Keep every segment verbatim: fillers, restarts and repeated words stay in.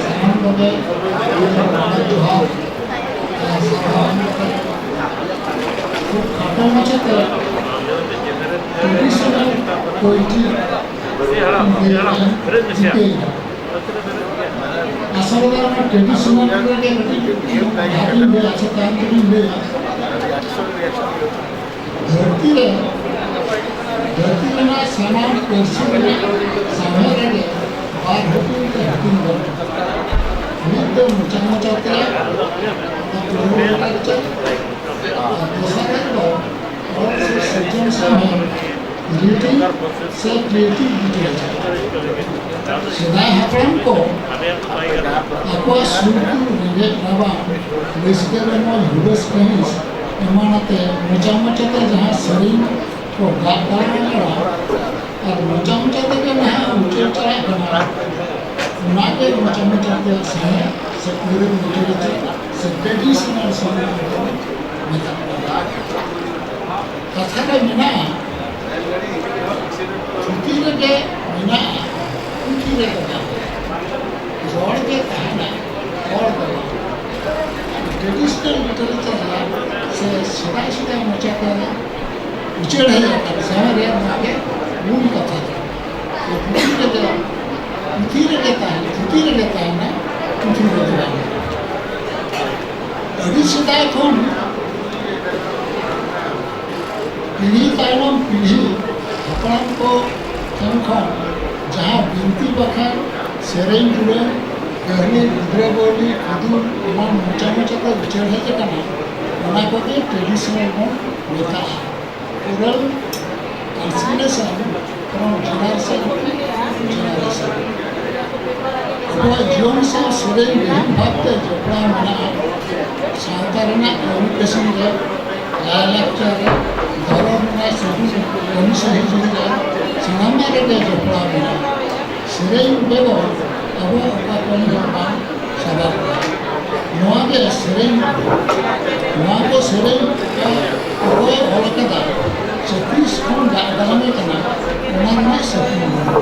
ᱥᱟᱱᱟᱢ ᱠᱚᱜᱮ ᱡᱚᱦᱟᱨ᱾ ᱟᱨ ᱥᱟᱱᱟᱢ ᱠᱚᱜᱮ ᱠᱷᱩᱵ ᱠᱷᱟᱴᱚ ᱢᱟᱪᱷᱟᱛᱮ traditional poetry ᱞᱟᱹᱭ ᱨᱮᱱᱟᱜ ᱤᱧ ᱨᱤᱠᱟᱹᱭᱮᱫᱟ᱾ ᱟᱥᱚᱞ ᱨᱮ ᱚᱱᱟ traditional ᱨᱮᱜᱮ ᱠᱟᱹᱴᱤᱡ ᱵᱷᱟᱜᱤᱧ ᱞᱟᱹᱭᱟ, ᱥᱮ ᱛᱟᱭᱚᱢ ᱛᱮᱜᱤᱧ ᱞᱟᱹᱭᱟ᱾ ᱫᱷᱟᱹᱨᱛᱤ ᱨᱮ, ᱫᱷᱟᱹᱨᱛᱤ ᱨᱮᱱᱟᱜ ᱥᱟᱱᱟᱢ ᱯᱟᱹᱨᱥᱤ ᱨᱮᱱᱟᱜ ᱥᱟᱶᱦᱮᱫ ᱨᱮᱜᱮ ᱵᱟᱨ ᱦᱟᱹᱴᱤᱧ ᱛᱮ ᱦᱟᱹᱴᱤᱧ ᱜᱟᱱᱚᱜᱼᱟ᱾ ᱢᱤᱫ ᱫᱚ ᱢᱚᱪᱟ ᱢᱚᱪᱟ ᱛᱮ, ᱚᱱᱟ ᱯᱩᱨᱟᱹ ᱞᱮᱠᱟ ᱜᱮ ᱪᱟᱞᱟᱜᱼᱟ᱾ ᱟᱨ ᱫᱚᱥᱟᱨ ᱨᱮ ᱫᱚ ᱚᱞ ᱥᱮ ᱥᱤᱨᱡᱚᱱ ᱥᱟᱶᱦᱮᱫ, reading ᱥᱮ creative literature᱾ ᱥᱮᱫᱟᱭ ᱦᱟᱯᱲᱟᱢ ᱠᱚ ᱟᱠᱚᱣᱟᱜ ᱥᱩᱨ ᱠᱚ ᱨᱮᱸᱜᱮᱡ ᱨᱟᱵᱟᱝ, ᱨᱟᱹᱥᱠᱟᱹ ᱨᱚᱢᱚᱡᱽ, ᱦᱩᱞᱟᱹᱥ ᱠᱟᱹᱦᱤᱥ ᱮᱢᱟᱱ ᱟᱛᱮ ᱢᱚᱪᱟ ᱢᱚᱪᱟ ᱛᱮ ᱡᱟᱦᱟᱸ ᱥᱮᱨᱮᱧ ᱠᱚ ᱜᱟᱜ ᱫᱟᱨᱟᱢ ᱟᱠᱟᱫᱟ, ᱟᱨ ᱢᱚᱪᱟ ᱢᱚᱪᱟ ᱛᱮᱜᱮ ᱱᱟᱦᱟᱜ ᱩᱪᱟᱹᱲ ᱪᱟᱞᱟᱜ ᱠᱟᱱᱟ, ᱚᱱᱟᱜᱮ ᱢᱚᱪᱟ ᱢᱚᱪᱟ ᱛᱮ ᱥᱟᱶᱦᱮᱫ ᱥᱮ ᱯᱩᱨᱟᱹ literature ᱥᱮ traditional song ᱠᱚ ᱢᱮᱛᱟᱜ ᱠᱟᱱᱟ᱾ ᱠᱟᱛᱷᱟ ᱨᱮ ᱢᱮᱱᱟᱜᱼᱟ, ᱛᱷᱩᱛᱤ ᱨᱮᱜᱮ ᱢᱮᱱᱟᱜᱼᱟ, ᱯᱩᱛᱷᱤ ᱨᱮᱫᱚ ᱵᱟᱝ᱾ ᱨᱚᱲ ᱜᱮ ᱛᱟᱦᱮᱱᱟ, ᱦᱚᱲ ᱫᱚ ᱵᱟᱝ᱾ Traditional literature ᱨᱮ ᱥᱮ ᱥᱮᱫᱟᱭ ᱥᱮᱫᱟᱭ ᱢᱚᱪᱟᱛᱮ ᱩᱪᱟᱹᱲ ᱦᱮᱡ ᱟᱠᱟᱱ ᱥᱟᱶᱦᱮᱫ ᱨᱮᱭᱟᱜ ᱱᱚᱣᱟ ᱜᱮ ᱢᱩᱞ ᱠᱟᱛᱷᱟ ᱫᱚ᱾ ᱯᱩᱛᱷᱤ ᱨᱮᱜᱮ, ᱯᱩᱛᱷᱤ ᱨᱮᱜᱮ ᱛᱟᱦᱮᱱᱟ, ᱯᱩᱛᱷᱤ ᱨᱮᱜᱮ ᱛᱟᱦᱮᱱᱟ, ᱯᱩᱛᱷᱤ ᱨᱮᱜᱮ ᱵᱟᱝ᱾ ᱟᱹᱰᱤ ᱥᱮᱫᱟᱭ ᱠᱷᱚᱱ ᱯᱤᱲᱦᱤ ᱛᱟᱭᱱᱚᱢ ᱯᱤᱲᱦᱤ ᱦᱟᱯᱲᱟᱢ ᱠᱚ ᱴᱷᱮᱱ ᱠᱷᱚᱱ ᱡᱟᱦᱟᱸ ᱵᱤᱱᱛᱤ ᱵᱟᱠᱷᱮᱬ, ᱥᱮᱨᱮᱧ ᱫᱩᱨᱟᱹᱝ, ᱠᱟᱹᱦᱱᱤ, ᱜᱤᱫᱽᱨᱟᱹ ᱵᱟᱹᱣᱞᱤ, ᱠᱩᱫᱩᱢ ᱮᱢᱟᱱ ᱢᱚᱪᱟ ᱢᱚᱪᱟ ᱛᱮ ᱩᱪᱟᱹᱲ ᱦᱮᱡ ᱟᱠᱟᱱᱟ, ᱚᱱᱟ ᱠᱚᱜᱮ traditional ᱵᱚᱱ ᱢᱮᱛᱟᱜᱼᱟ᱾ Oral transmission from generation to generation. ᱟᱵᱚᱣᱟᱜ ᱡᱤᱭᱚᱱ ᱥᱟᱶ ᱥᱮᱨᱮᱧ ᱜᱟᱹᱦᱤᱨ ᱵᱷᱟᱵᱽ ᱛᱮ ᱡᱚᱯᱲᱟᱣ ᱢᱮᱱᱟᱜᱼᱟ᱾ ᱥᱟᱶᱛᱟ ᱨᱮᱱᱟᱜ ᱠᱟᱹᱢᱤ ᱠᱟᱹᱥᱱᱤ ᱨᱮ, ᱞᱟᱭᱼᱞᱟᱠᱪᱟᱨ ᱨᱮ, ᱫᱷᱚᱨᱚᱢ ᱨᱮᱱᱟᱜ ᱥᱟᱹᱜᱩᱱ ᱠᱟᱹᱢᱤ ᱥᱟᱹᱦᱤ ᱡᱩᱦᱤ ᱨᱮ, ᱥᱟᱱᱟᱢᱟᱜ ᱨᱮᱜᱮ ᱡᱚᱯᱲᱟᱣ ᱢᱮᱱᱟᱜᱼᱟ᱾ ᱥᱮᱨᱮᱧ ᱵᱮᱜᱚᱨ ᱟᱵᱚᱣᱟᱜ ᱚᱠᱟ ᱠᱟᱹᱢᱤ ᱦᱚᱸ ᱵᱟᱝ ᱥᱟᱵᱟᱫᱚᱜᱼᱟ᱾ ᱱᱚᱣᱟ ᱜᱮ ᱥᱮᱨᱮᱧ, ᱱᱚᱣᱟ ᱠᱚ ᱥᱮᱨᱮᱧ ᱚᱠᱚᱭ ᱚᱞ ᱟᱠᱟᱫᱟ ᱥᱮ ᱛᱤᱥ ᱠᱷᱚᱱ ᱫᱟᱜ ᱫᱟᱨᱟᱢᱮ ᱠᱟᱱᱟ, ᱚᱱᱟ ᱨᱮᱱᱟᱜ ᱥᱟᱹᱠᱷᱤ ᱢᱮᱱᱟᱜᱼᱟ᱾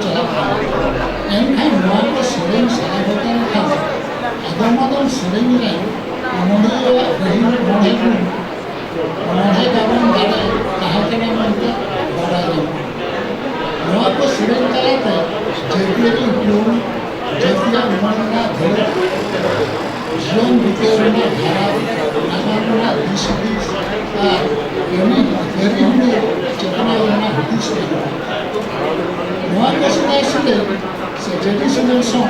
ᱪᱟᱞᱟᱜ ᱠᱟᱱᱟ᱾ ᱮᱱᱠᱷᱟᱱ ᱱᱚᱣᱟ ᱠᱚ ᱥᱮᱨᱮᱧ ᱥᱟᱞᱟ ᱜᱚᱴᱟ ᱞᱮᱠᱷᱟᱱ ᱟᱫᱚᱢ ᱟᱫᱚᱢ ᱥᱮᱨᱮᱧ ᱨᱮ ᱚᱱᱚᱬᱦᱮᱭᱟᱜ ᱜᱟᱹᱦᱤᱨ ᱚᱱᱚᱬᱦᱮ ᱜᱩᱱ ᱚᱱᱚᱬᱦᱮ ᱜᱟᱵᱟᱱ ᱫᱟᱲᱮ ᱛᱟᱦᱮᱸ ᱠᱟᱱᱟ ᱢᱮᱱᱛᱮ ᱵᱟᱰᱟᱭ ᱧᱟᱢᱚᱜᱼᱟ᱾ ᱱᱚᱣᱟ ᱠᱚ ᱥᱮᱨᱮᱧ ᱛᱟᱞᱟᱛᱮ ᱡᱟᱹᱛᱤᱭᱟᱹᱨᱤ ᱩᱯᱨᱩᱢ, ᱡᱟᱹᱛᱤᱭᱟᱜ ᱢᱚᱱ ᱨᱮᱱᱟᱜ ᱫᱷᱟᱹᱲ, ᱡᱤᱭᱚᱱ ᱵᱤᱛᱟᱹᱣ ᱨᱮᱱᱟᱜ ᱫᱷᱟᱨᱟ, ᱱᱟᱜᱟᱢ ᱨᱮᱱᱟᱜ ᱫᱤᱥ ᱦᱩᱫᱤᱥ ᱟᱨ ᱠᱟᱹᱢᱤ ᱠᱟᱹᱨᱤ ᱦᱩᱱᱟᱹᱨ ᱪᱮᱛᱱᱟ ᱨᱮᱱᱟᱜ ᱦᱩᱫᱤᱥ ᱧᱟᱢᱚᱜᱼᱟ᱾ ᱱᱚᱣᱟ ᱠᱚ ᱥᱮᱫᱟᱭ ᱥᱮᱫᱟᱭ ᱥᱮ traditional song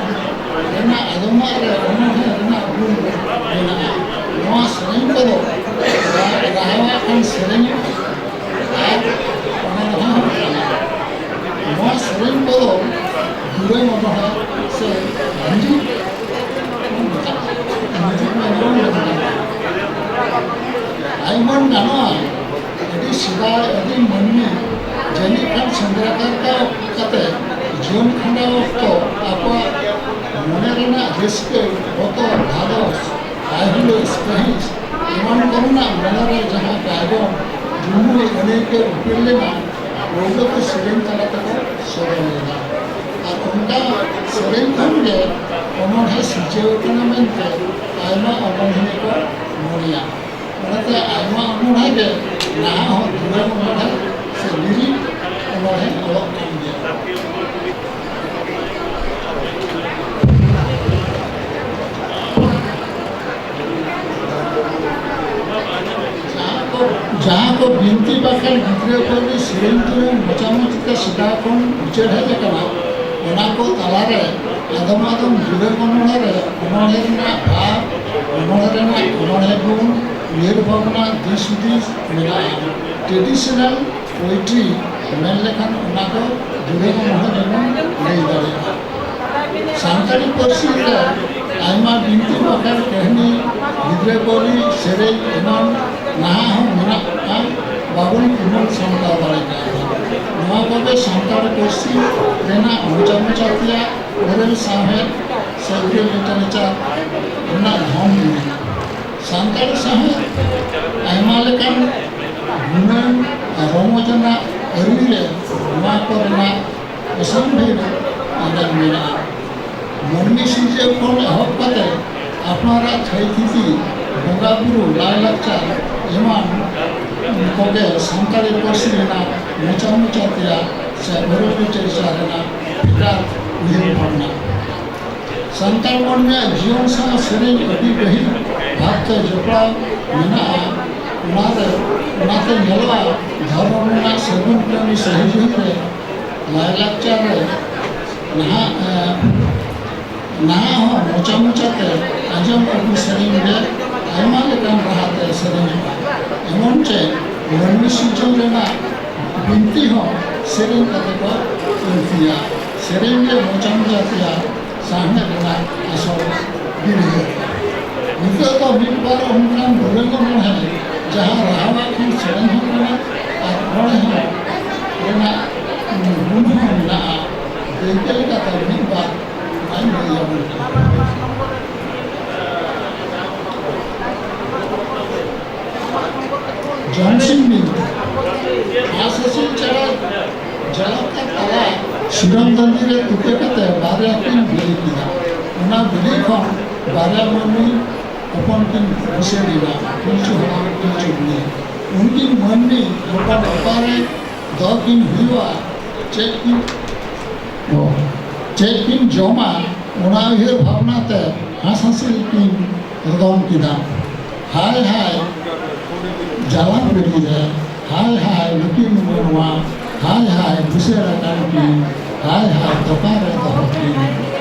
ᱨᱮᱱᱟᱜ ᱟᱫᱚᱢᱟᱜ ᱨᱮ ᱚᱱᱚᱬᱦᱮ ᱨᱮᱱᱟᱜ ᱜᱩᱱ ᱢᱮᱱᱟᱜᱼᱟ᱾ ᱱᱚᱣᱟ ᱥᱮᱨᱮᱧ ᱠᱚᱫᱚ ᱨᱟ-, ᱨᱟᱦᱟᱣᱟᱜ ᱠᱟᱱ ᱥᱮᱨᱮᱧ ᱟᱨ ᱚᱱᱚᱬᱦᱮ ᱦᱚᱸ ᱠᱟᱱᱟ᱾ ᱱᱚᱣᱟ ᱥᱮᱨᱮᱧ ᱠᱚᱫᱚ ᱫᱩᱨᱟᱹᱝ ᱚᱱᱚᱬᱦᱮ ᱥᱮ ᱞᱤᱨᱤᱠ ᱵᱚᱱ ᱢᱮᱛᱟᱜᱼᱟ᱾ ᱞᱤᱨᱤᱠ ᱢᱮᱱ ᱜᱟᱱᱚᱜᱼᱟ᱾ ᱟᱭᱢᱟ ᱜᱟᱱᱚᱜᱼᱟ᱾ ᱟᱹᱰᱤ ᱥᱮᱫᱟᱭ ᱟᱹᱫᱤᱢ ᱢᱟᱹᱱᱢᱤ ᱡᱟᱹᱱᱤᱡ ᱠᱷᱟᱱ ᱥᱮᱸᱫᱽᱨᱟ ᱠᱟᱨᱠᱟ ᱠᱟᱛᱮ ᱡᱤᱭᱚᱱ ᱠᱷᱟᱸᱰᱟᱣ ᱚᱠᱛᱚ ᱟᱠᱚᱣᱟᱜ ᱢᱚᱱᱮ ᱨᱮᱱᱟᱜ ᱨᱟᱹᱥᱠᱟᱹ, ᱵᱚᱛᱚᱨ, ᱫᱷᱟᱫᱚᱥ, ᱟᱭᱦᱩᱞᱟᱹᱥ, ᱠᱟᱹᱦᱤᱥ ᱮᱢᱟᱱ ᱠᱚᱨᱮᱱᱟᱜ ᱢᱚᱱᱮ ᱨᱮ ᱡᱟᱦᱟᱸ ᱜᱟᱭᱜᱚᱱ, ᱡᱩᱢᱩᱭ ᱟᱹᱱᱟᱹᱭᱠᱟᱹ ᱩᱯᱮᱞ ᱞᱮᱱᱟ, ᱯᱳᱭᱞᱳ ᱛᱮ ᱥᱮᱨᱮᱧ ᱛᱟᱞᱟ ᱛᱮᱠᱚ ᱥᱚᱫᱚᱨ ᱞᱮᱫᱟ᱾ ᱟᱨ ᱚᱱᱠᱟ ᱥᱮᱨᱮᱧ ᱠᱷᱚᱱ ᱜᱮ ᱚᱱᱚᱬᱦᱮ ᱥᱤᱨᱡᱟᱹᱣ ᱟᱠᱟᱱᱟ ᱢᱮᱱᱛᱮ ᱟᱭᱢᱟ ᱚᱱᱚᱬᱦᱤᱭᱟᱹ ᱠᱚ ᱢᱚᱱᱮᱭᱟ᱾ ᱚᱱᱟᱛᱮ ᱟᱭᱢᱟ ᱚᱱᱚᱬᱦᱮ ᱜᱮ ᱱᱟᱦᱟᱜ ᱦᱚᱸ ᱫᱩᱨᱟᱹᱝ ᱚᱱᱚᱬᱦᱮ ᱥᱮ ᱞᱤᱨᱤᱠ ᱚᱱᱚᱬᱦᱮ ᱚᱞᱚᱜ ᱠᱟᱱ ᱜᱮᱭᱟ᱾ ᱡᱟᱦᱟᱸ ᱠᱚ, ᱡᱟᱦᱟᱸ ᱠᱚ ᱵᱤᱱᱛᱤ ᱵᱟᱠᱷᱮᱬ ᱜᱤᱫᱽᱨᱟᱹ ᱠᱚ ᱞᱟᱹᱜᱤᱫ ᱥᱮᱨᱮᱧ ᱫᱩᱨᱟᱹᱝ ᱢᱚᱪᱟ ᱢᱚᱪᱟᱛᱮ ᱥᱮᱫᱟᱭ ᱠᱷᱚᱱ ᱩᱪᱟᱹᱲ ᱦᱮᱡ ᱟᱠᱟᱱᱟ, ᱚᱱᱟ ᱠᱚ ᱛᱟᱞᱟᱨᱮ ᱟᱫᱚᱢ ᱟᱫᱚᱢ ᱫᱩᱨᱟᱹᱝ ᱚᱱᱚᱬᱦᱮ ᱨᱮ ᱚᱱᱚᱬᱦᱮ ᱨᱮᱱᱟᱜ ᱵᱷᱟᱵᱽ, ᱚᱱᱚᱬᱦᱮ ᱨᱮᱱᱟᱜ ᱚᱱᱚᱬᱦᱮ ᱜᱩᱱ, ᱩᱭᱦᱟᱹᱨ ᱵᱷᱟᱵᱽᱱᱟ, ᱫᱤᱥ ᱦᱩᱫᱤᱥ ᱢᱮᱱᱟᱜᱼᱟ᱾ Traditional poetry ᱢᱮᱱ ᱞᱮᱠᱷᱟᱱ ᱚᱱᱟ ᱫᱚ ᱫᱩᱨᱟᱹᱝ ᱚᱱᱚᱬᱦᱮ ᱜᱮᱵᱚᱱ ᱞᱟᱹᱭ ᱫᱟᱲᱮᱭᱟᱜᱼᱟ᱾ ᱥᱟᱱᱛᱟᱲᱤ ᱯᱟᱹᱨᱥᱤ ᱨᱮ ᱟᱭᱢᱟ ᱵᱤᱱᱛᱤ ᱵᱟᱠᱷᱮᱬ, ᱠᱟᱹᱦᱱᱤ, ᱜᱤᱫᱽᱨᱟᱹ ᱠᱟᱹᱣᱞᱤ, ᱥᱮᱨᱮᱧ ᱮᱢᱟᱱ ᱱᱟᱦᱟᱜ ᱦᱚᱸ ᱢᱮᱱᱟᱜᱼᱟ, ᱵᱟᱵᱚᱱ ᱛᱩᱢᱟᱹᱞ ᱥᱟᱢᱴᱟᱣ ᱫᱟᱲᱮ ᱠᱟᱣᱫᱟ᱾ ᱱᱚᱣᱟ ᱠᱚᱜᱮ ᱥᱟᱱᱛᱟᱲ ᱯᱟᱹᱨᱥᱤ ᱨᱮᱱᱟᱜ ᱢᱚᱪᱟ ᱢᱚᱪᱟ ᱛᱮᱭᱟᱜ ᱚᱨᱟᱞ ᱥᱟᱶᱦᱮᱫ ᱥᱮ ᱚᱨᱟᱞ ᱞᱤᱴᱟᱨᱮᱪᱟᱨ ᱨᱮᱱᱟᱜ ᱫᱷᱚᱱ ᱢᱮᱱᱟᱜᱼᱟ᱾ ᱥᱟᱱᱛᱟᱲ ᱥᱟᱶᱦᱮᱫ ᱟᱭᱢᱟ ᱞᱮᱠᱟᱱ ᱜᱩᱱᱟᱹᱱ ᱟᱨ ᱨᱚᱢᱚᱡᱽ ᱟᱱᱟᱜ ᱟᱹᱨᱤ ᱨᱮ ᱱᱚᱣᱟ ᱠᱚᱨᱮᱱᱟᱜ ᱚᱥᱟᱢᱵᱷᱮᱲ ᱮᱱᱮᱡ ᱢᱮᱱᱟᱜᱼᱟ᱾ ᱢᱟᱹᱱᱢᱤ ᱥᱤᱨᱡᱟᱹᱣ ᱠᱷᱚᱱ ᱮᱦᱚᱵ ᱠᱟᱛᱮ ᱟᱯᱱᱟᱨᱟᱜ ᱛᱷᱟᱹᱭ ᱛᱷᱤᱛᱤ, ᱵᱚᱸᱜᱟ ᱵᱩᱨᱩ, ᱞᱟᱭᱼᱞᱟᱠᱪᱟᱨ ᱮᱢᱟᱱ ᱠᱚᱜᱮ ᱥᱟᱱᱛᱟᱲᱤ ᱯᱟᱹᱨᱥᱤ ᱨᱮᱱᱟᱜ ᱢᱚᱪᱟ ᱢᱚᱪᱟ ᱛᱮᱭᱟᱜ ᱥᱮ ᱚᱨᱚᱲ ᱵᱤᱪᱟᱹᱨ ᱨᱮᱱᱟᱜ ᱵᱷᱮᱜᱟᱨ ᱩᱭᱦᱟᱹᱨ ᱵᱷᱟᱵᱽᱱᱟ᱾ ᱥᱟᱱᱛᱟᱲ ᱢᱟᱹᱱᱢᱤᱭᱟᱜ ᱡᱤᱭᱚᱱ ᱥᱟᱶ ᱥᱮᱨᱮᱧ ᱟᱹᱰᱤ ᱜᱟᱹᱦᱤᱨ ᱵᱷᱟᱵᱽᱛᱮ ᱡᱚᱯᱲᱟᱣ ᱢᱮᱱᱟᱜᱼᱟ᱾ ᱚᱱᱟᱨᱮ, ᱚᱱᱟᱛᱮ ᱧᱮᱞᱚᱜᱼᱟ, ᱫᱷᱚᱨᱚᱢ ᱨᱮᱱᱟᱜ ᱥᱟᱹᱜᱩᱱ ᱠᱟᱹᱢᱤ ᱥᱟᱹᱦᱤ ᱡᱩᱦᱤ ᱨᱮ ᱞᱟᱭᱼᱞᱟᱠᱪᱟᱨ ᱨᱮ ᱱᱟᱦᱟᱜ, ᱮ, ᱱᱟᱦᱟᱜ ᱦᱚᱸ ᱢᱚᱪᱟ ᱢᱚᱪᱟᱛᱮ ᱟᱸᱡᱚᱢ ᱟᱹᱜᱩ ᱥᱮᱨᱮᱧ ᱨᱮ ᱟᱭᱢᱟ ᱞᱮᱠᱟᱱ ᱨᱟᱦᱟᱛᱮ ᱥᱮᱨᱮᱧᱚᱜᱼᱟ᱾ ᱮᱢᱚᱱ ᱪᱮ ᱢᱟᱹᱱᱢᱤ ᱥᱤᱨᱡᱚᱱ ᱨᱮᱱᱟᱜ ᱵᱤᱱᱛᱤ ᱦᱚᱸ ᱥᱮᱨᱮᱧ ᱠᱟᱛᱮ ᱠᱚ ᱵᱤᱱᱛᱤᱭᱟ᱾ ᱥᱮᱨᱮᱧ ᱜᱮ ᱢᱚᱪᱟ ᱢᱚᱪᱟ ᱛᱮᱭᱟᱜ ᱥᱟᱶᱦᱮᱫ ᱨᱮᱱᱟᱜ ᱟᱥᱚᱞ ᱵᱤᱨᱦᱟᱹ᱾ ᱱᱤᱛᱚᱜ ᱫᱚ ᱢᱤᱫ ᱵᱟᱨ ᱚᱱᱠᱟᱱ ᱫᱩᱨᱟᱹᱝ ᱚᱱᱚᱬᱦᱮ, ᱡᱟᱦᱟᱸ ᱨᱟᱦᱟᱣᱟᱜ ᱠᱷᱚᱱ ᱥᱮᱨᱮᱧ ᱦᱚᱸ ᱠᱟᱱᱟ ᱟᱨ ᱚᱱᱚᱬᱦᱮ ᱦᱚᱸ ᱨᱮᱱᱟᱜ ᱜᱩᱱ ᱦᱚᱸ ᱢᱮᱱᱟᱜᱼᱟ᱾ ᱫᱟᱹᱭᱠᱟᱹ ᱞᱮᱠᱟᱛᱮ ᱢᱤᱫ ᱵᱟᱨ ᱚᱱᱟᱧ ᱞᱟᱹᱭ ᱟᱵᱚᱱ ᱠᱟᱱᱟ᱾ ᱡᱚᱢᱥᱤᱢ ᱵᱤᱱᱛᱤ᱾ ᱦᱟᱸᱥ ᱦᱟᱹᱥᱤᱞ ᱪᱮᱬᱮ ᱡᱟᱞᱟᱢ ᱛᱟᱞᱟ ᱥᱤᱨᱚᱢ ᱫᱟᱺᱫᱤ ᱨᱮ ᱛᱩᱠᱟᱹ ᱠᱟᱛᱮ ᱵᱟᱨᱭᱟ ᱠᱤᱱ ᱵᱤᱞᱤ ᱠᱮᱫᱟ᱾ ᱚᱱᱟ ᱵᱤᱞᱤ ᱠᱷᱚᱱ ᱵᱟᱨᱭᱟ ᱢᱟᱹᱱᱢᱤ ᱦᱚᱯᱚᱱ ᱠᱤᱱ ᱵᱩᱥᱟᱹᱲ ᱮᱱᱟ, ᱯᱤᱞᱪᱩ ᱦᱟᱲᱟᱢ, ᱯᱤᱞᱪᱩ ᱵᱩᱲᱦᱤ᱾ ᱩᱱᱠᱤᱱ ᱢᱟᱹᱱᱢᱤ ᱦᱚᱯᱚᱱ ᱚᱠᱟᱨᱮ ᱫᱚᱦᱚ ᱠᱤᱱ ᱦᱩᱭᱩᱜᱼᱟ, ᱪᱮᱫ ᱠᱤᱱ, ᱚ, ᱪᱮᱫ ᱠᱤᱱ ᱡᱚᱢᱟ, ᱚᱱᱟ ᱩᱭᱦᱟᱹᱨ ᱵᱷᱟᱵᱽᱱᱟ ᱛᱮ ᱦᱟᱸᱥ ᱦᱟᱸᱥᱞᱤ ᱠᱤᱱ ᱨᱚᱫᱚᱱ ᱠᱮᱫᱟ᱾ ᱦᱟᱭ ᱦᱟᱭ ᱡᱟᱞᱟᱢ ᱜᱟᱹᱰᱤ ᱨᱮ, ᱦᱟᱭ ᱦᱟᱭ ᱱᱩᱠᱤᱱ ᱢᱟᱱᱣᱟ, ᱦᱟᱭ ᱦᱟᱭ ᱵᱩᱥᱟᱹᱲ ᱟᱠᱟᱱ ᱠᱤᱱ, ᱦᱟᱭ ᱦᱟᱭ ᱛᱚᱯᱟ ᱨᱮ ᱫᱚᱦᱚ ᱠᱤᱱ,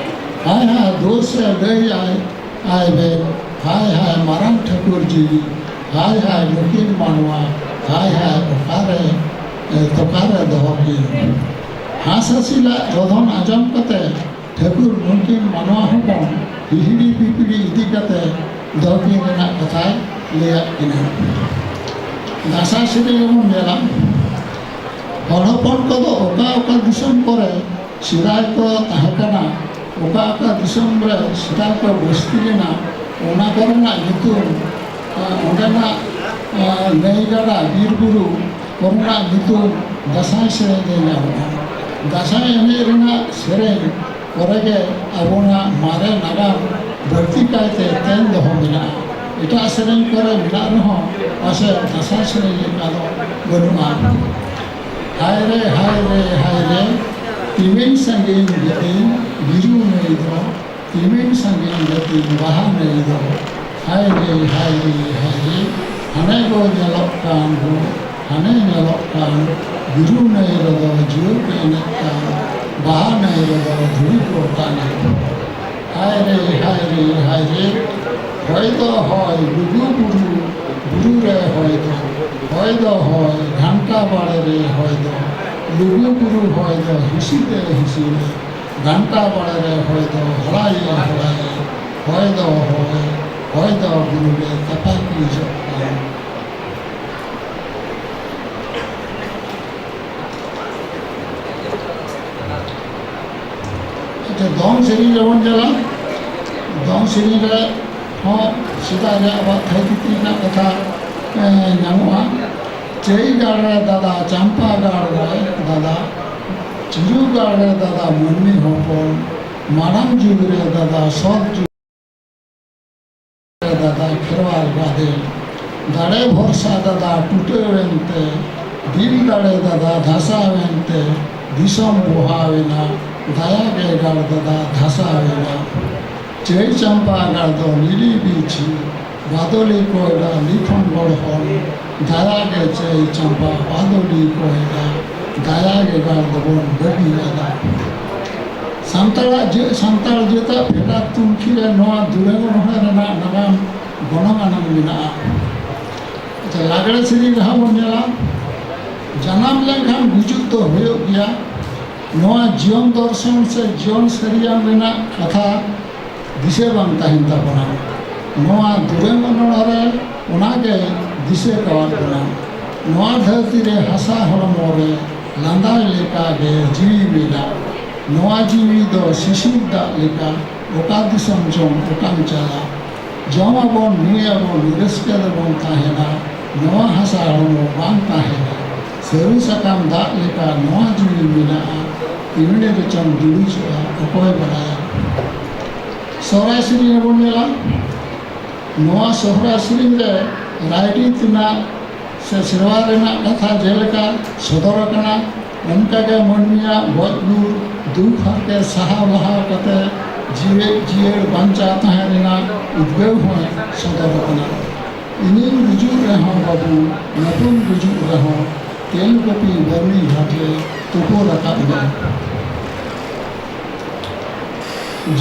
ᱦᱟᱭ ᱦᱟᱭ ᱫᱳᱥ ᱮ ᱞᱟᱹᱭᱟᱭ ᱟᱭ ᱵᱮᱱ, ᱦᱟᱭ ᱦᱟᱭ ᱢᱟᱨᱟᱝ ᱴᱷᱟᱹᱠᱩᱨ ᱡᱤᱣᱤ, ᱦᱟᱭ ᱦᱟᱭ ᱱᱩᱠᱤᱱ ᱢᱟᱱᱣᱟ, ᱦᱟᱭ ᱦᱟᱭ ᱚᱠᱟᱨᱮ, ᱮ, ᱛᱚᱠᱟᱨᱮ ᱫᱚᱦᱚ ᱠᱤᱱ᱾ ᱦᱟᱸᱥ ᱦᱟᱹᱥᱤᱞᱟᱜ ᱨᱚᱫᱷᱚᱱ ᱟᱸᱡᱚᱢ ᱠᱟᱛᱮ ᱴᱷᱟᱹᱠᱩᱨ ᱱᱩᱠᱤᱱ ᱢᱟᱱᱣᱟ ᱦᱚᱯᱚᱱ ᱦᱤᱦᱤᱲᱤ ᱯᱤᱯᱤᱲᱤ ᱤᱫᱤ ᱠᱟᱛᱮ ᱫᱚᱦᱚ ᱠᱤᱱ ᱨᱮᱱᱟᱜ ᱠᱟᱛᱷᱟᱭ ᱞᱟᱹᱭᱟᱫ ᱠᱤᱱᱟ᱾ ᱫᱟᱸᱥᱟᱭ ᱥᱮᱨᱮᱧ ᱨᱮᱵᱚᱱ ᱧᱮᱞᱟ, ᱦᱚᱲ ᱦᱚᱯᱚᱱ ᱠᱚᱫᱚ ᱚᱠᱟ ᱚᱠᱟ ᱫᱤᱥᱚᱢ ᱠᱚᱨᱮ ᱥᱮᱫᱟᱭ ᱠᱚ ᱛᱟᱦᱮᱸ ᱠᱟᱱᱟ, ᱚᱠᱟ ᱚᱠᱟ ᱫᱤᱥᱚᱢ ᱨᱮ ᱥᱮᱫᱟᱭ ᱠᱚ ᱵᱚᱥᱛᱤ ᱞᱮᱱᱟ, ᱚᱱᱟ ᱠᱚᱨᱮᱱᱟᱜ ᱧᱩᱛᱩᱢ, ᱟᱨ ᱚᱸᱰᱮᱱᱟᱜ, ᱟᱨ ᱱᱟᱹᱭ ᱜᱟᱰᱟ, ᱵᱤᱨ ᱵᱩᱨᱩ ᱠᱚᱨᱮᱱᱟᱜ ᱧᱩᱛᱩᱢ ᱫᱟᱸᱥᱟᱭ ᱥᱮᱨᱮᱧ ᱨᱮ ᱧᱟᱢᱚᱜᱼᱟ᱾ ᱫᱟᱸᱥᱟᱭ ᱮᱱᱮᱡ ᱨᱮᱱᱟᱜ ᱥᱮᱨᱮᱧ ᱠᱚᱨᱮ ᱜᱮ ᱟᱵᱚᱱᱟᱜ ᱢᱟᱨᱮ ᱱᱟᱜᱟᱢ ᱵᱟᱹᱲᱛᱤ ᱠᱟᱭᱛᱮ ᱛᱮᱧ ᱫᱚᱦᱚ ᱢᱮᱱᱟᱜᱼᱟ᱾ ᱮᱴᱟᱜ ᱥᱮᱨᱮᱧ ᱠᱚᱨᱮ ᱢᱮᱱᱟᱜ ᱨᱮᱦᱚᱸ ᱯᱟᱥᱮᱡ ᱫᱟᱸᱥᱟᱭ ᱥᱮᱨᱮᱧ ᱞᱮᱠᱟ ᱫᱚ ᱵᱟᱹᱱᱩᱜᱼᱟ᱾ ᱦᱟᱭ ᱨᱮ, ᱦᱟᱭ ᱨᱮ, ᱦᱟᱭ ᱨᱮ, ᱛᱤᱢᱤᱱ ᱥᱟᱺᱜᱤᱧ ᱜᱮᱛᱤᱧ ᱵᱤᱨᱩ ᱱᱟᱹᱭ ᱫᱚ, ᱛᱤᱢᱤᱱ ᱥᱟᱺᱜᱤᱧ ᱜᱮᱛᱤᱧ ᱵᱟᱦᱟ ᱱᱟᱹᱭ ᱫᱚ, ᱦᱟᱭ ᱨᱮ, ᱦᱟᱭ ᱨᱮ, ᱦᱟᱭ ᱨᱮ, ᱦᱟᱱᱮ ᱠᱚ ᱧᱮᱞᱚᱜ ᱠᱟᱱ ᱦᱚᱲ, ᱦᱟᱱᱮ ᱧᱮᱞᱚᱜ ᱠᱟᱱ ᱵᱤᱨᱩ ᱱᱟᱹᱭ ᱨᱮᱫᱚ ᱡᱩᱣᱟᱹ ᱠᱚ ᱮᱱᱮᱡ ᱠᱟᱱ, ᱵᱟᱦᱟ ᱱᱟᱹᱭ ᱨᱮᱫᱚ ᱫᱷᱩᱲᱤ ᱠᱚ ᱚᱴᱟᱝ ᱮᱫ᱾ ᱦᱟᱭ ᱨᱮ, ᱦᱟᱭ ᱨᱮ, ᱦᱟᱭ ᱨᱮ, ᱦᱚᱭ ᱫᱚ ᱦᱚᱭ, ᱞᱩᱜᱩ ᱵᱩᱨᱩ, ᱵᱩᱨᱩ ᱨᱮ ᱦᱚᱭ ᱫᱚ, ᱦᱚᱭ ᱫᱚ ᱦᱚᱭ, ᱜᱷᱟᱱᱴᱟ ᱵᱟᱲᱮ ᱨᱮ ᱦᱚᱭ ᱫᱚ, ᱞᱩᱜᱩ ᱵᱩᱨᱩ ᱦᱚᱭ ᱫᱚ ᱦᱤᱥᱤᱫ ᱮ ᱦᱤᱥᱤᱫ ᱮ, ᱜᱷᱟᱱᱴᱟ ᱵᱟᱲᱮ ᱨᱮ ᱦᱚᱭ ᱫᱚ ᱦᱚᱲᱟᱭᱮ ᱦᱚᱲᱟᱭᱮ, ᱦᱚᱭ ᱫᱚ ᱦᱚᱭ, ᱦᱚᱭ ᱫᱚ ᱵᱩᱨᱩ ᱨᱮ ᱛᱟᱯᱟᱠᱤ ᱡᱚᱜ ᱠᱟᱱ᱾ ᱟᱪᱪᱷᱟ, ᱫᱚᱝ ᱥᱮᱨᱮᱧ ᱨᱮᱵᱚᱱ ᱧᱮᱞᱟ᱾ ᱫᱚᱝ ᱥᱮᱨᱮᱧ ᱨᱮ ᱦᱚᱸ ᱥᱮᱫᱟᱭ ᱨᱮ ᱟᱵᱚᱣᱟᱜ ᱛᱷᱟᱹᱭ ᱛᱷᱩᱛᱤ ᱨᱮᱱᱟᱜ ᱠᱟᱛᱷᱟ, ᱮᱸ, ᱧᱟᱢᱚᱜᱼᱟ᱾ ᱪᱟᱹᱭ ᱜᱟᱲ ᱨᱮ ᱫᱟᱫᱟ, ᱪᱟᱢᱯᱟ ᱜᱟᱲ ᱨᱮ ᱫᱟᱫᱟ, ᱪᱤᱨᱩ ᱜᱟᱲ ᱨᱮ ᱫᱟᱫᱟ, ᱢᱟᱹᱱᱢᱤ ᱦᱚᱯᱚᱱ, ᱢᱟᱲᱟᱝ ᱡᱩᱜᱽ ᱨᱮ ᱫᱟᱫᱟ, ᱥᱚᱛ ᱡᱩᱜᱽ ᱨᱮ ᱫᱟᱫᱟ, ᱠᱷᱮᱨᱣᱟᱞ ᱜᱟᱫᱮᱞ, ᱫᱟᱲᱮ ᱵᱷᱚᱨᱥᱟ ᱫᱟᱫᱟ, ᱴᱩᱴᱟᱹᱣ ᱮᱱᱛᱮ, ᱫᱤᱞ ᱫᱟᱲᱮ ᱫᱟᱫᱟ, ᱫᱷᱟᱥᱟᱣ ᱮᱱᱛᱮ, ᱫᱤᱥᱚᱢ ᱵᱚᱦᱟᱣ ᱮᱱᱟ, ᱫᱟᱭᱟ ᱜᱮ ᱜᱟᱲ ᱫᱟᱫᱟ, ᱫᱷᱟᱥᱟᱣ ᱮᱱᱟ᱾ ᱪᱟᱹᱭ ᱪᱟᱢᱯᱟ ᱜᱟᱲ ᱫᱚ ᱞᱤᱞᱤ ᱵᱤᱪᱷᱤ, ᱵᱟᱫᱚᱞᱤ ᱠᱚᱭᱰᱟ ᱞᱤᱠᱷᱚᱱ ᱜᱚᱲᱦᱚᱱ, ᱫᱟᱭᱟ ᱜᱮ ᱪᱟᱹᱭ ᱪᱟᱢᱯᱟ ᱵᱟᱫᱚᱞᱤ ᱠᱚᱭᱰᱟ, ᱫᱟᱭᱟ ᱜᱮ ᱜᱟᱲ ᱫᱚᱵᱚᱱ ᱵᱟᱹᱜᱤ ᱟᱫᱟ᱾ ᱥᱟᱱᱛᱟᱲᱟᱜ ᱡᱟᱹ-, ᱥᱟᱱᱛᱟᱲ ᱡᱟᱹᱛᱟᱜ ᱯᱷᱮᱰᱟᱛ ᱛᱩᱱᱠᱷᱤ ᱨᱮ ᱱᱚᱣᱟ ᱫᱩᱞᱟᱹᱲ ᱚᱱᱚᱬᱦᱮ ᱨᱮᱱᱟᱜ ᱱᱟᱜᱟᱢ ᱜᱚᱱᱚᱝ ᱟᱱᱟᱝ ᱢᱮᱱᱟᱜᱼᱟ᱾ ᱟᱪᱪᱷᱟ, ᱞᱟᱜᱽᱲᱮ ᱥᱮᱨᱮᱧ ᱨᱮᱦᱚᱸ ᱵᱚᱱ ᱧᱮᱞᱟ, ᱡᱟᱱᱟᱢ ᱞᱮᱱᱠᱷᱟᱱ ᱜᱩᱡᱩᱜ ᱫᱚ ᱦᱩᱭᱩᱜ ᱜᱮᱭᱟ᱾ ᱱᱚᱣᱟ ᱡᱤᱭᱚᱱ ᱫᱚᱨᱥᱚᱱ ᱥᱮ ᱡᱤᱭᱚᱱ ᱥᱟᱹᱨᱤᱭᱟᱱ ᱨᱮᱱᱟᱜ ᱠᱟᱛᱷᱟ ᱫᱤᱥᱟᱹ ᱵᱟᱝ ᱛᱟᱦᱮᱱ ᱛᱟᱵᱚᱱᱟ᱾ ᱱᱚᱣᱟ ᱫᱩᱨᱟᱹᱝ ᱚᱱᱚᱬᱦᱮ ᱨᱮ ᱚᱱᱟᱜᱮ ᱫᱤᱥᱟᱹ ᱠᱟᱣᱟᱫ ᱵᱚᱱᱟ᱾ ᱱᱚᱣᱟ ᱫᱷᱟᱹᱨᱛᱤ ᱨᱮ ᱦᱟᱥᱟ ᱦᱚᱲᱢᱚ ᱨᱮ ᱞᱟᱸᱫᱟᱭ ᱞᱮᱠᱟᱜᱮ ᱡᱤᱣᱤ ᱢᱮᱱᱟᱜ᱾ ᱱᱚᱣᱟ ᱡᱤᱣᱤ ᱫᱚ ᱥᱤᱥᱤᱨ ᱫᱟᱜ ᱞᱮᱠᱟ, ᱚᱠᱟ ᱫᱤᱥᱚᱢ ᱪᱚᱝ ᱚᱠᱟᱢ ᱪᱟᱞᱟᱜ᱾ ᱡᱚᱢ ᱟᱵᱚᱱ, ᱧᱩᱭ ᱟᱵᱚᱱ, ᱨᱟᱹᱥᱠᱟᱹ ᱨᱮᱵᱚᱱ ᱛᱟᱦᱮᱱᱟ᱾ ᱱᱚᱣᱟ ᱦᱟᱥᱟ ᱦᱚᱲᱢᱚ ᱵᱟᱝ ᱛᱟᱦᱮᱱᱟ᱾ ᱥᱟᱹᱨᱩ ᱥᱟᱠᱟᱢ ᱫᱟᱜ ᱞᱮᱠᱟ ᱱᱚᱣᱟ ᱡᱤᱣᱤ ᱢᱮᱱᱟᱜᱼᱟ, ᱛᱤᱱᱨᱮ ᱨᱮᱪᱚᱝ ᱰᱩᱵᱩᱡᱚᱜᱼᱟ ᱚᱠᱚᱭ ᱵᱟᱲᱟᱭᱟ᱾ ᱥᱚᱦᱨᱟᱭ ᱥᱮᱨᱮᱧ ᱨᱮᱵᱚᱱ ᱧᱮᱞᱟ, ᱱᱚᱣᱟ ᱥᱚᱦᱨᱟᱭ ᱥᱮᱨᱮᱧ ᱨᱮ ᱨᱟᱭᱨᱤᱛ ᱨᱮᱱᱟᱜ ᱥᱮ ᱥᱮᱨᱣᱟ ᱨᱮᱱᱟᱜ ᱠᱟᱛᱷᱟ ᱡᱮᱞᱮᱠᱟ ᱥᱚᱫᱚᱨ ᱟᱠᱟᱱᱟ, ᱚᱱᱠᱟᱜᱮ ᱢᱟᱹᱱᱢᱤᱭᱟᱜ ᱜᱚᱡ ᱜᱩᱨ, ᱫᱩᱠ ᱦᱟᱨᱠᱮᱛ ᱥᱟᱦᱟᱣ ᱞᱟᱦᱟ ᱠᱟᱛᱮ ᱡᱤᱣᱮᱫ ᱡᱤᱭᱟᱹᱲ ᱵᱟᱧᱪᱟᱣ ᱛᱟᱦᱮᱸ ᱨᱮᱱᱟᱜ ᱩᱫᱽᱜᱟᱹᱣ ᱦᱚᱸᱭ ᱥᱚᱫᱚᱨ ᱟᱠᱟᱱᱟ᱾ ᱤᱧᱤᱧ ᱜᱩᱡᱩᱜ ᱨᱮᱦᱚᱸ ᱵᱟᱹᱵᱩ, ᱱᱟᱹᱯᱩᱧ ᱜᱩᱡᱩᱜ ᱨᱮᱦᱚᱸ, ᱛᱮᱞᱠᱚᱯᱤ ᱵᱟᱹᱨᱱᱤ ᱜᱷᱟᱴ ᱨᱮ ᱛᱩᱯᱩ ᱨᱟᱠᱟᱵ ᱢᱮ᱾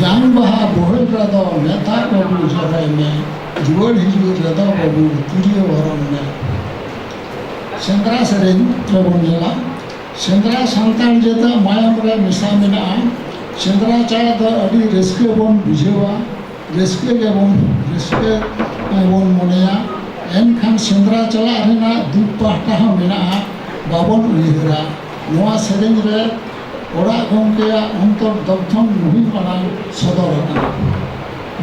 ᱡᱟᱝ ᱵᱟᱦᱟ ᱵᱳᱦᱮᱞ ᱨᱮᱫᱚ ᱢᱮᱛᱟᱜ ᱵᱟᱹᱵᱩ ᱡᱚᱨᱚᱭ ᱢᱮ, ᱨᱩᱣᱟᱹᱲ ᱦᱤᱡᱩᱜ ᱨᱮᱫᱚ ᱵᱟᱹᱵᱩ ᱛᱤᱨᱭᱳ ᱚᱨᱚᱝ ᱢᱮ᱾ ᱥᱮᱸᱫᱽᱨᱟ ᱥᱮᱨᱮᱧ ᱨᱮᱵᱚᱱ ᱧᱮᱞᱟ, ᱥᱮᱸᱫᱽᱨᱟ ᱥᱟᱱᱛᱟᱲ ᱡᱟᱹᱛᱟᱜ ᱢᱟᱭᱟᱢ ᱨᱮ ᱢᱮᱥᱟ ᱢᱮᱱᱟᱜᱼᱟ᱾ ᱥᱮᱸᱫᱽᱨᱟ ᱪᱟᱞᱟᱜ ᱫᱚ ᱟᱹᱰᱤ ᱨᱟᱹᱥᱠᱟᱹ ᱵᱚᱱ ᱵᱩᱡᱷᱟᱹᱣᱟ, ᱨᱟᱹᱥᱠᱟᱹ ᱜᱮᱵᱚᱱ, ᱨᱟᱹᱥᱠᱟᱹ ᱵᱚᱱ ᱢᱚᱱᱮᱭᱟ᱾ ᱮᱱᱠᱷᱟᱱ ᱥᱮᱸᱫᱽᱨᱟ ᱪᱟᱞᱟᱜ ᱨᱮᱱᱟᱜ ᱫᱩᱠ ᱯᱟᱦᱴᱟ ᱦᱚᱸ ᱢᱮᱱᱟᱜᱼᱟ, ᱵᱟᱵᱚᱱ ᱩᱭᱦᱟᱹᱨᱟ᱾ ᱱᱚᱣᱟ ᱥᱮᱨᱮᱧ ᱨᱮ ᱚᱲᱟᱜ ᱜᱚᱢᱠᱮᱭᱟᱜ ᱚᱱᱛᱚᱨ ᱫᱚᱜᱽᱫᱷᱚᱱ ᱢᱩᱦᱤᱢ ᱟᱲᱟᱝ ᱥᱚᱫᱚᱨ ᱟᱠᱟᱱᱟ᱾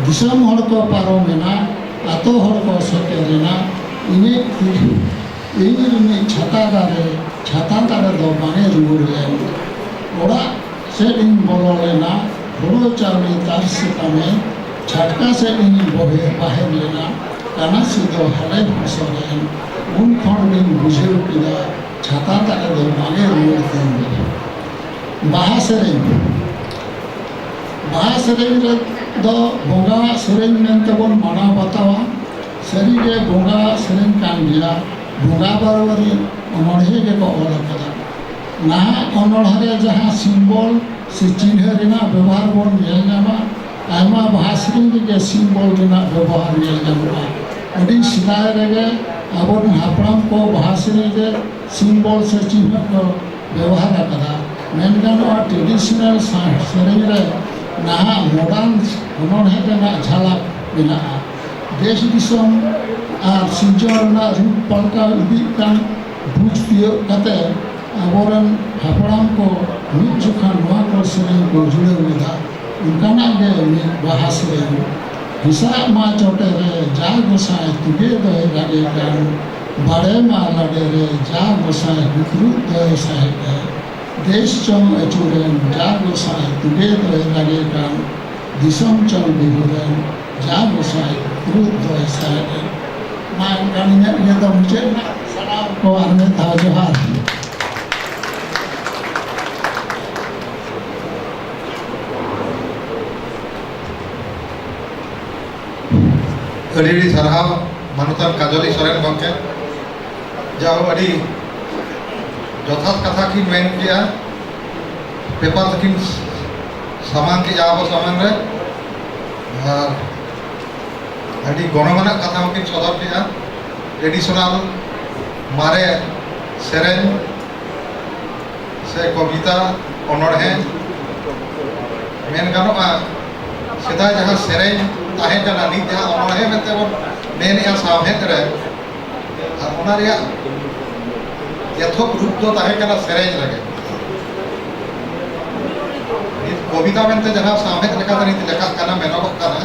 ᱫᱤᱥᱚᱢ ᱦᱚᱲ ᱠᱚ ᱯᱟᱨᱚᱢᱮᱱᱟ, ᱟᱛᱳ ᱦᱚᱲ ᱠᱚ ᱥᱮᱴᱮᱨᱮᱱᱟ, ᱤᱧᱤᱡ ᱤᱧ ᱨᱤᱱᱤᱡ ᱪᱷᱟᱛᱟ ᱫᱟᱨᱮ, ᱪᱷᱟᱛᱟ ᱫᱟᱨᱮ ᱫᱚ ᱵᱟᱝ ᱮ ᱨᱩᱣᱟᱹᱲ ᱞᱮᱱ᱾ ᱚᱲᱟᱜ ᱥᱮᱫ ᱤᱧ ᱵᱚᱞᱚ ᱞᱮᱱᱟ, ᱦᱳᱲᱳ ᱪᱟᱣᱞᱮ ᱛᱟᱨ ᱥᱮᱛᱟᱢᱮ ᱪᱷᱟᱴᱠᱟ ᱥᱮᱫ ᱤᱧ ᱵᱚᱦᱮ ᱵᱟᱦᱮᱨ ᱞᱮᱱᱟ, ᱠᱟᱱᱟ ᱥᱤᱫᱚ ᱦᱟᱞᱮ ᱦᱚᱸᱥᱚᱨᱮᱱ᱾ ᱩᱱ ᱠᱷᱚᱱ ᱜᱤᱧ ᱵᱩᱡᱷᱟᱹᱣ ᱠᱮᱫᱟ, ᱪᱷᱟᱛᱟ ᱫᱟᱨᱮ ᱫᱚ ᱵᱟᱝ ᱮ ᱨᱩᱣᱟᱹᱲ ᱛᱤᱧ᱾ ᱵᱟᱦᱟ ᱥᱮᱨᱮᱧ᱾ ᱵᱟᱦᱟ ᱥᱮᱨᱮᱧ ᱨᱮᱫᱚ ᱵᱚᱸᱜᱟᱣᱟᱜ ᱥᱮᱨᱮᱧ ᱢᱮᱱᱛᱮ ᱵᱚᱱ ᱢᱟᱱᱟᱣ ᱵᱟᱛᱟᱣᱟ᱾ ᱥᱟᱹᱨᱤᱜᱮ ᱵᱚᱸᱜᱟᱣᱟᱜ ᱥᱮᱨᱮᱧ ᱠᱟᱱ ᱜᱮᱭᱟ, ᱵᱚᱸᱜᱟ ᱵᱟᱨᱣᱟᱨᱤ ᱚᱱᱚᱬᱦᱮ ᱜᱮᱠᱚ ᱚᱞ ᱟᱠᱟᱫᱟ᱾ ᱱᱟᱦᱟᱜ ᱚᱱᱚᱬᱦᱮ ᱨᱮ ᱡᱟᱦᱟᱸ ᱥᱤᱢᱵᱚᱞ ᱥᱮ ᱪᱤᱱᱦᱟᱹ ᱨᱮᱱᱟᱜ ᱵᱮᱵᱚᱦᱟᱨ ᱵᱚᱱ ᱧᱮᱞ ᱧᱟᱢᱟ, ᱟᱭᱢᱟ ᱵᱟᱦᱟ ᱥᱮᱨᱮᱧ ᱨᱮᱜᱮ ᱥᱤᱢᱵᱚᱞ ᱨᱮᱱᱟᱜ ᱵᱮᱵᱚᱦᱟᱨ ᱧᱮᱞ ᱧᱟᱢᱚᱜᱼᱟ᱾ ᱟᱹᱰᱤ ᱥᱮᱫᱟᱭ ᱨᱮᱜᱮ ᱟᱵᱚᱨᱮᱱ ᱦᱟᱯᱲᱟᱢ ᱠᱚ ᱵᱟᱦᱟ ᱥᱮᱨᱮᱧ ᱨᱮ ᱥᱤᱢᱵᱚᱞ ᱥᱮ ᱪᱤᱱᱦᱟᱹ ᱠᱚ ᱵᱮᱵᱚᱦᱟᱨ ᱟᱠᱟᱫᱟ᱾ ᱢᱮᱱ ᱜᱟᱱᱚᱜᱼᱟ, ᱴᱨᱮᱰᱤᱥᱚᱱᱟᱞ ᱥᱟ-, ᱥᱮᱨᱮᱧ ᱨᱮ ᱱᱟᱦᱟᱜ ᱢᱚᱰᱟᱨᱱ ᱚᱱᱚᱬᱦᱮ ᱨᱮᱱᱟᱜ ᱡᱷᱟᱞᱟᱠ ᱢᱮᱱᱟᱜᱼᱟ᱾ ᱫᱮᱥ ᱫᱤᱥᱚᱢ ᱟᱨ ᱥᱤᱨᱡᱚᱱ ᱨᱮᱱᱟᱜ ᱨᱩᱯ ᱯᱟᱞᱴᱟᱣ ᱤᱫᱤᱜ ᱠᱟᱱ ᱵᱩᱡᱽ ᱛᱤᱭᱳᱜ ᱠᱟᱛᱮ ᱟᱵᱚᱨᱮᱱ ᱦᱟᱯᱲᱟᱢ ᱠᱚ ᱢᱤᱫ ᱡᱚᱠᱷᱟ ᱱᱚᱣᱟ ᱠᱚ ᱥᱮᱨᱮᱧ ᱠᱚ ᱡᱩᱲᱟᱹᱣ ᱞᱮᱫᱟ᱾ ᱚᱱᱠᱟᱱᱟᱜ ᱜᱮ ᱢᱤᱫ ᱵᱟᱦᱟ ᱥᱮᱨᱮᱧ᱾ ᱦᱮᱸᱥᱟᱜ ᱢᱟ ᱪᱚᱴᱮ ᱨᱮ ᱡᱟ ᱜᱚᱸᱥᱟᱭ ᱛᱩᱜᱮ ᱫᱚᱭ ᱨᱟᱜᱮ ᱠᱟᱱ, ᱵᱟᱲᱮ ᱢᱟ ᱞᱟᱰᱮ ᱨᱮ ᱡᱟ ᱜᱚᱸᱥᱟᱭ ᱵᱤᱠᱨᱩᱛ ᱫᱚᱭ ᱥᱟᱦᱮᱫ ᱮ, ᱫᱮᱥ ᱪᱚᱝ ᱟᱹᱪᱩᱨᱮᱱ ᱡᱟ ᱜᱚᱸᱥᱟᱭ ᱛᱩᱜᱮ ᱫᱚᱭ ᱨᱟᱜᱮ ᱠᱟᱱ, ᱫᱤᱥᱚᱢ ᱪᱚᱝ ᱵᱤᱦᱩᱨᱮᱱ ᱡᱟ ᱜᱚᱸᱥᱟᱭ ᱵᱤᱠᱨᱩᱛ ᱫᱚᱭ ᱥᱟᱦᱮᱫ ᱮ᱾ ᱢᱟ ᱮᱱᱠᱷᱟᱱ ᱤᱧᱟᱹᱜ ᱤᱭᱟᱹ ᱫᱚ ᱢᱩᱪᱟᱹᱫ ᱮᱱᱟ᱾ ᱥᱟᱱᱟᱢ ᱠᱚ ᱟᱨ ᱢᱤᱫ ᱫᱷᱟᱣ ᱡᱚᱦᱟᱨ᱾ ᱟᱹᱰᱤ ᱟᱹᱰᱤ ᱥᱟᱨᱦᱟᱣ ᱢᱟᱱᱚᱛᱟᱱ ᱠᱟᱡᱚᱞᱤ ᱥᱚᱨᱮᱱ ᱜᱚᱢᱠᱮ, ᱡᱟᱦᱟᱸ ᱟᱹᱰᱤ ᱡᱚᱛᱷᱟᱛ ᱠᱟᱛᱷᱟ ᱠᱤᱱ ᱢᱮᱱ ᱠᱮᱜᱼᱟ, ᱯᱮᱯᱟᱨ ᱛᱟᱹᱠᱤᱱ ᱥᱟᱢᱟᱝ ᱠᱮᱜᱼᱟ ᱟᱵᱚ ᱥᱟᱢᱟᱝ ᱨᱮ, ᱟᱨ ᱟᱹᱰᱤ ᱜᱚᱱᱚᱝ ᱟᱱᱟᱜ ᱠᱟᱛᱷᱟ ᱦᱚᱸᱠᱤᱱ ᱥᱚᱫᱚᱨ ᱠᱮᱜᱼᱟ᱾ ᱴᱨᱮᱰᱤᱥᱚᱱᱟᱞ ᱢᱟᱨᱮ ᱥᱮᱨᱮᱧ ᱥᱮ ᱠᱚᱵᱤᱛᱟ, ᱚᱱᱚᱬᱦᱮ ᱢᱮᱱ ᱜᱟᱱᱚᱜᱼᱟ, ᱥᱮᱫᱟᱭ ᱡᱟᱦᱟᱸ ᱥᱮᱨᱮᱧ ᱛᱟᱦᱮᱸ ᱠᱟᱱᱟ, ᱱᱤᱛ ᱡᱟᱦᱟᱸ ᱚᱱᱚᱬᱦᱮ ᱢᱮᱱᱛᱮ ᱵᱚᱱ ᱢᱮᱱᱮᱜᱼᱟ ᱥᱟᱶᱦᱮᱫ ᱨᱮ, ᱟᱨ ᱚᱱᱟ ᱨᱮᱭᱟᱜ ᱮᱛᱚᱦᱚᱵ ᱨᱩᱯ ᱫᱚ ᱛᱟᱦᱮᱸ ᱠᱟᱱᱟ ᱥᱮᱨᱮᱧ ᱨᱮᱜᱮ᱾ ᱱᱤᱛ ᱠᱚᱵᱤᱛᱟ ᱢᱮᱱᱛᱮ ᱡᱟᱦᱟᱸ ᱥᱟᱶᱦᱮᱫ ᱞᱮᱠᱟᱛᱮ ᱱᱤᱛ ᱞᱮᱠᱷᱟᱜ ᱠᱟᱱᱟ, ᱢᱮᱱᱚᱜᱚᱜ ᱠᱟᱱᱟ,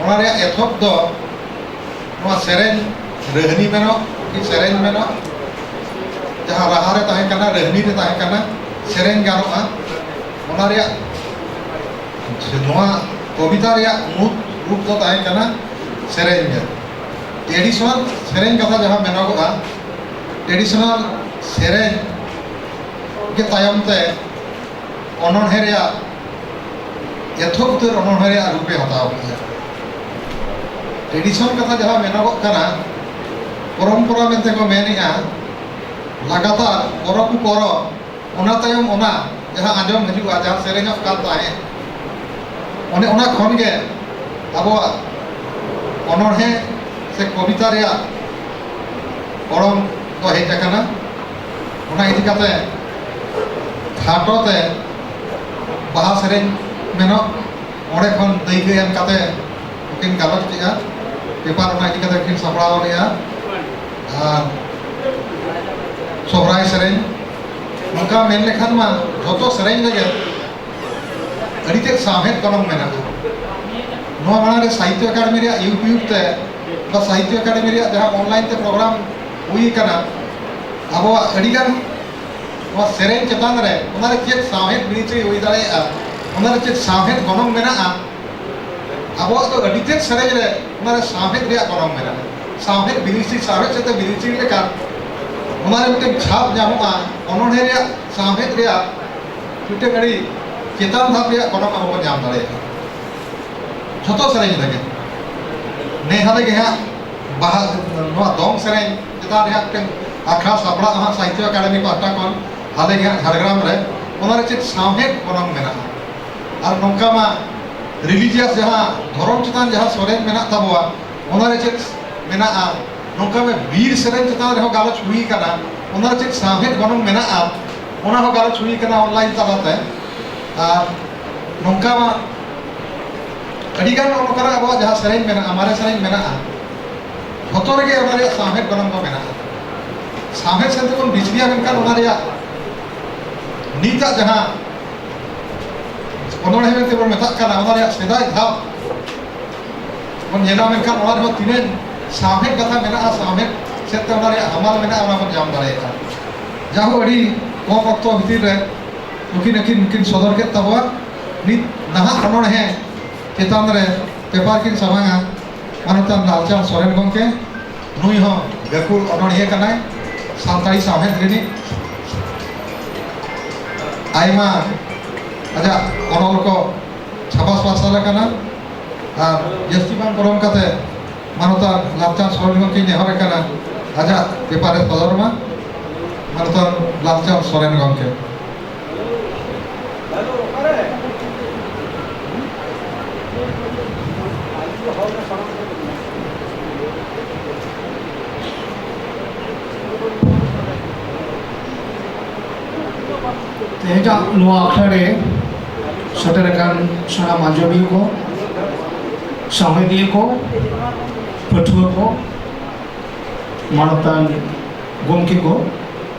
ᱚᱱᱟ ᱨᱮᱭᱟᱜ ᱮᱛᱚᱦᱚᱵ ᱫᱚ ᱱᱚᱣᱟ ᱥᱮᱨᱮᱧ, ᱨᱟᱹᱦᱱᱤ ᱢᱮᱱᱚᱜ ᱠᱤ ᱥᱮᱨᱮᱧ ᱢᱮᱱᱚᱜ, ᱡᱟᱦᱟᱸ ᱨᱟᱦᱟ ᱨᱮ ᱛᱟᱦᱮᱸ ᱠᱟᱱᱟ, ᱨᱟᱹᱦᱱᱤ ᱨᱮ ᱛᱟᱦᱮᱸ ᱠᱟᱱᱟ, ᱥᱮᱨᱮᱧ ᱜᱟᱱᱚᱜᱼᱟ, ᱚᱱᱟ ᱨᱮᱭᱟᱜ, ᱱᱚᱣᱟ ᱠᱚᱵᱤᱛᱟ ᱨᱮᱭᱟᱜ ᱢᱩᱲ ᱨᱩᱯ ᱫᱚ ᱛᱟᱦᱮᱸ ᱠᱟᱱᱟ ᱥᱮᱨᱮᱧ ᱜᱮ᱾ ᱴᱨᱮᱰᱤᱥᱚᱱᱟᱞ ᱥᱮᱨᱮᱧ ᱠᱟᱛᱷᱟ ᱡᱟᱦᱟᱸ ᱢᱮᱱᱚᱜᱚᱜᱼᱟ, ᱴᱨᱮᱰᱤᱥᱚᱱᱟᱞ ᱥᱮᱨᱮᱧ ᱜᱮ ᱛᱟᱭᱚᱢ ᱛᱮ ᱚᱱᱚᱬᱦᱮ ᱨᱮᱭᱟᱜ, ᱮᱛᱚᱦᱚᱵ ᱩᱛᱟᱹᱨ ᱚᱱᱚᱬᱦᱮ ᱨᱮᱭᱟᱜ ᱨᱩᱯᱮ ᱦᱟᱛᱟᱣ ᱠᱮᱫᱟ᱾ ᱴᱨᱮᱰᱤᱥᱚᱱ ᱠᱟᱛᱷᱟ ᱡᱟᱦᱟᱸ ᱢᱮᱱᱚᱜᱚᱜ ᱠᱟᱱᱟ, ᱯᱚᱨᱚᱢᱯᱚᱨᱟ ᱢᱮᱱᱛᱮ ᱠᱚ ᱢᱮᱱᱮᱜᱼᱟ, ᱞᱟᱜᱟᱛᱟᱨ ᱯᱚᱨᱚᱵᱽ ᱠᱚ ᱯᱚᱨᱚᱵᱽ, ᱚᱱᱟ ᱛᱟᱭᱚᱢ ᱚᱱᱟ ᱡᱟᱦᱟᱸ ᱟᱸᱡᱚᱢ ᱦᱤᱡᱩᱜᱼᱟ, ᱡᱟᱦᱟᱸ ᱥᱮᱨᱮᱧᱚᱜ ᱠᱟᱱ ᱛᱟᱦᱮᱸᱫ, ᱚᱱᱮ ᱚᱱᱟ ᱠᱷᱚᱱ ᱜᱮ ᱟᱵᱚᱣᱟᱜ ᱚᱱᱚᱬᱦᱮ ᱥᱮ ᱠᱚᱵᱤᱛᱟ ᱨᱮᱭᱟᱜ ᱚᱲᱚᱝ ᱫᱚ ᱦᱮᱡ ᱟᱠᱟᱱᱟ᱾ ᱚᱱᱟ ᱤᱫᱤ ᱠᱟᱛᱮ ᱠᱷᱟᱴᱚ ᱛᱮ ᱵᱟᱦᱟ ᱥᱮᱨᱮᱧ ᱢᱮᱱᱚᱜ, ᱚᱸᱰᱮ ᱠᱷᱚᱱ ᱫᱟᱹᱭᱠᱟᱹ ᱮᱢ ᱠᱟᱛᱮ ᱱᱩᱠᱤᱱ ᱜᱟᱞᱚᱪ ᱠᱮᱜᱼᱟ, ᱯᱮᱯᱟᱨ ᱚᱱᱟ ᱤᱫᱤ ᱠᱟᱛᱮ ᱠᱤᱱ ᱥᱟᱯᱲᱟᱣ ᱞᱮᱜᱼᱟ᱾ ᱟᱨ ᱥᱚᱦᱨᱟᱭ ᱥᱮᱨᱮᱧ, ᱱᱚᱝᱠᱟ ᱢᱮᱱ ᱞᱮᱠᱷᱟᱱ ᱢᱟ ᱡᱷᱚᱛᱚ ᱥᱮᱨᱮᱧ ᱨᱮᱜᱮ ᱟᱹᱰᱤ ᱛᱮᱫ ᱥᱟᱶᱦᱮᱫ ᱜᱚᱱᱚᱝ ᱢᱮᱱᱟᱜᱼᱟ᱾ ᱱᱚᱣᱟ ᱢᱟᱲᱟᱝ ᱨᱮ ᱥᱟᱦᱤᱛᱛᱚ ᱮᱠᱟᱰᱮᱢᱤ ᱨᱮᱭᱟᱜ YouTube ᱛᱮ ᱵᱟ ᱥᱟᱦᱤᱛᱛᱚ ᱮᱠᱟᱰᱮᱢᱤ ᱨᱮᱭᱟᱜ ᱡᱟᱦᱟᱸ online ᱛᱮ program ᱦᱩᱭ ᱠᱟᱱᱟ᱾ ᱟᱵᱚᱣᱟᱜ ᱟᱹᱰᱤᱜᱟᱱ ᱱᱚᱣᱟ ᱥᱮᱨᱮᱧ ᱪᱮᱛᱟᱱ ᱨᱮ, ᱚᱱᱟᱨᱮ ᱪᱮᱫ ᱥᱟᱶᱦᱮᱫ ᱵᱤᱱᱤᱰ ᱦᱩᱭ ᱫᱟᱲᱮᱭᱟᱜᱼᱟ, ᱚᱱᱟᱨᱮ ᱪᱮᱫ ᱥᱟᱶᱦᱮᱫ ᱜᱚᱱᱚᱝ ᱢᱮᱱᱟᱜᱼᱟ, ᱟᱵᱚᱣᱟᱜ ᱫᱚ ᱟᱹᱰᱤ ᱛᱮᱫ ᱥᱮᱨᱮᱧ ᱨᱮ ᱚᱱᱟᱨᱮ ᱥᱟᱶᱦᱮᱫ ᱨᱮᱭᱟᱜ ᱜᱚᱱᱚᱝ ᱢᱮᱱᱟᱜᱼᱟ᱾ ᱥᱟᱶᱦᱮᱫ ᱵᱤᱱᱤᱰ, ᱥᱟᱶᱦᱮᱫ ᱥᱮᱫ ᱛᱮ ᱵᱤᱱᱤᱰ ᱞᱮᱠᱷᱟᱱ ᱚᱱᱟᱨᱮ ᱢᱤᱫᱴᱮᱱ ᱪᱷᱟᱯ ᱧᱟᱢᱚᱜᱼᱟ, ᱚᱱᱚᱬᱦᱮ ᱨᱮᱭᱟᱜ ᱥᱟᱶᱦᱮᱫ ᱨᱮᱭᱟᱜ ᱢᱤᱫᱴᱮᱱ ᱟᱹᱰᱤ ᱪᱮᱛᱟᱱ ᱫᱷᱟᱯ ᱨᱮᱭᱟᱜ ᱜᱚᱱᱚᱝ ᱟᱵᱚ ᱵᱚᱱ ᱧᱟᱢ ᱫᱟᱲᱮᱭᱟᱜᱼᱟ᱾ ᱡᱷᱚᱛᱚ ᱥᱮᱨᱮᱧ ᱨᱮᱜᱮ᱾ ᱱᱮ ᱦᱟᱞᱮ ᱜᱮ ᱦᱟᱸᱜ ᱵᱟᱦᱟ, ᱱᱚᱣᱟ ᱫᱚᱝ ᱥᱮᱨᱮᱧ ᱪᱮᱛᱟᱱ ᱨᱮ ᱦᱟᱸᱜ ᱢᱤᱫᱴᱮᱱ ᱟᱠᱷᱲᱟ ᱥᱟᱯᱲᱟᱜ ᱦᱟᱸᱜ ᱥᱟᱦᱤᱛᱭᱚ ᱮᱠᱟᱰᱮᱢᱤ ᱯᱟᱦᱴᱟ ᱠᱷᱚᱱ ᱦᱟᱞᱮ ᱜᱮ ᱦᱟᱸᱜ ᱡᱷᱟᱲᱜᱨᱟᱢ ᱨᱮ, ᱚᱱᱟᱨᱮ ᱪᱮᱫ ᱥᱟᱶᱦᱮᱫ ᱜᱚᱱᱚᱝ ᱢᱮᱱᱟᱜᱼᱟ᱾ ᱟᱨ ᱱᱚᱝᱠᱟ ᱢᱟ religious ᱡᱟᱦᱟᱸ ᱫᱷᱚᱨᱚᱢ ᱪᱮᱛᱟᱱ ᱡᱟᱦᱟᱸ ᱥᱮᱨᱮᱧ ᱢᱮᱱᱟᱜ ᱛᱟᱵᱚᱣᱟ, ᱚᱱᱟᱨᱮ ᱪᱮᱫ ᱢᱮᱱᱟᱜᱼᱟ᱾ ᱱᱚᱝᱠᱟ ᱢᱟ ᱵᱤᱨ ᱥᱮᱨᱮᱧ ᱪᱮᱛᱟᱱ ᱨᱮᱦᱚᱸ ᱜᱟᱞᱚᱪ ᱦᱩᱭ ᱠᱟᱱᱟ, ᱚᱱᱟᱨᱮ ᱪᱮᱫ ᱥᱟᱶᱦᱮᱫ ᱜᱚᱱᱚᱝ ᱢᱮᱱᱟᱜᱼᱟ, ᱚᱱᱟ ᱦᱚᱸ ᱜᱟᱞᱚᱪ ᱦᱩᱭ ᱠᱟᱱᱟ online ᱛᱟᱞᱟᱛᱮ᱾ ᱟᱨ ᱱᱚᱝᱠᱟ ᱢᱟ ᱟᱹᱰᱤᱜᱟᱱ ᱱᱚᱜᱼᱚ ᱱᱚᱝᱠᱟᱱᱟᱜ ᱟᱵᱚᱣᱟᱜ ᱡᱟᱦᱟᱸ ᱥᱮᱨᱮᱧ ᱢᱮᱱᱟᱜᱼᱟ, ᱢᱟᱨᱮ ᱥᱮᱨᱮᱧ ᱢᱮᱱᱟᱜᱼᱟ, ᱡᱷᱚᱛᱚ ᱨᱮᱜᱮ ᱚᱱᱟ ᱨᱮᱭᱟᱜ ᱥᱟᱶᱦᱮᱫ ᱜᱚᱱᱚᱝ ᱫᱚ ᱢᱮᱱᱟᱜᱼᱟ᱾ ᱥᱟᱶᱦᱮᱫ ᱥᱮᱫ ᱛᱮᱵᱚᱱ ᱵᱤᱪᱷᱤᱭᱟ, ᱢᱮᱱᱠᱷᱟᱱ ᱚᱱᱟ ᱨᱮᱭᱟᱜ ᱱᱤᱛᱟᱜ ᱡᱟᱦᱟᱸ ᱚᱱᱚᱬᱦᱮ ᱢᱮᱱᱛᱮ ᱵᱚᱱ ᱢᱮᱛᱟᱜ ᱠᱟᱱᱟ, ᱚᱱᱟ ᱨᱮᱭᱟᱜ ᱥᱮᱫᱟᱭ ᱫᱷᱟᱯ ᱵᱚᱱ ᱧᱮᱞᱟ, ᱢᱮᱱᱠᱷᱟᱱ ᱚᱱᱟ ᱨᱮᱦᱚᱸ ᱛᱤᱱᱟᱹᱜ ᱥᱟᱶᱦᱮᱫ ᱠᱟᱛᱷᱟ ᱢᱮᱱᱟᱜᱼᱟ, ᱥᱟᱶᱦᱮᱫ ᱥᱮᱫ ᱛᱮ ᱚᱱᱟ ᱨᱮᱭᱟᱜ ᱦᱟᱢᱟᱞ ᱢᱮᱱᱟᱜᱼᱟ, ᱚᱱᱟ ᱵᱚᱱ ᱧᱟᱢ ᱫᱟᱲᱮᱭᱟᱜᱼᱟ᱾ ᱡᱟᱦᱳ, ᱟᱹᱰᱤ ᱠᱚᱢ ᱚᱠᱛᱚ ᱵᱷᱤᱛᱤᱨ ᱨᱮ ᱱᱩᱠᱤᱱ ᱟᱹᱠᱤᱱ ᱱᱩᱠᱤᱱ ᱥᱚᱫᱚᱨ ᱠᱮᱫ ᱛᱟᱵᱚᱣᱟ᱾ ᱱᱤᱛ ᱱᱟᱦᱟᱜ ᱚᱱᱚᱬᱦᱮ ᱪᱮᱛᱟᱱ ᱨᱮ ᱯᱮᱯᱟᱨ ᱠᱤᱱ ᱥᱟᱢᱟᱝᱟ ᱢᱟᱱᱚᱛᱟᱱ ᱞᱟᱞᱪᱟᱸᱫᱽ ᱥᱚᱨᱮᱱ ᱜᱚᱢᱠᱮ᱾ ᱱᱩᱭ ᱦᱚᱸ ᱜᱟᱹᱠᱷᱩᱲ ᱚᱱᱚᱬᱦᱤᱭᱟᱹ ᱠᱟᱱᱟᱭ, ᱥᱟᱱᱛᱟᱲᱤ ᱥᱟᱶᱦᱮᱫ ᱨᱤᱱᱤᱡ᱾ ᱟᱭᱢᱟ ᱟᱡᱟᱜ ᱚᱱᱚᱞ ᱠᱚ ᱪᱷᱟᱯᱟ ᱯᱟᱨᱥᱟᱞ ᱟᱠᱟᱱᱟ᱾ ᱟᱨ ᱡᱟᱹᱥᱛᱤ ᱵᱟᱝ ᱯᱚᱞᱚᱢ ᱠᱟᱛᱮ ᱢᱟᱱᱚᱛᱟᱱ ᱞᱟᱞᱪᱟᱸᱫᱽ ᱥᱚᱨᱮᱱ ᱜᱚᱢᱠᱮᱧ ᱱᱮᱦᱚᱨᱮ ᱠᱟᱱᱟ, ᱟᱡᱟᱜ ᱯᱮᱯᱟᱨᱮ ᱥᱚᱫᱚᱨ ᱢᱟ᱾ ᱢᱟᱱᱚᱛᱟᱱ ᱞᱟᱞᱪᱟᱸᱫᱽ ᱥᱚᱨᱮᱱ ᱜᱚᱢᱠᱮ᱾ ᱛᱮᱦᱮᱧᱟᱜ ᱱᱚᱣᱟ ᱟᱠᱷᱲᱟ ᱨᱮ ᱥᱮᱴᱮᱨ ᱟᱠᱟᱱ ᱥᱟᱱᱟᱢ ᱟᱸᱡᱚᱢᱤᱭᱟᱹ ᱠᱚ, ᱥᱟᱶᱦᱮᱫᱤᱭᱟᱹ ᱠᱚ, ᱯᱟᱹᱴᱷᱩᱣᱟᱹ ᱠᱚ, ᱢᱟᱱᱚᱛᱟᱱ ᱜᱚᱢᱠᱮ ᱠᱚ,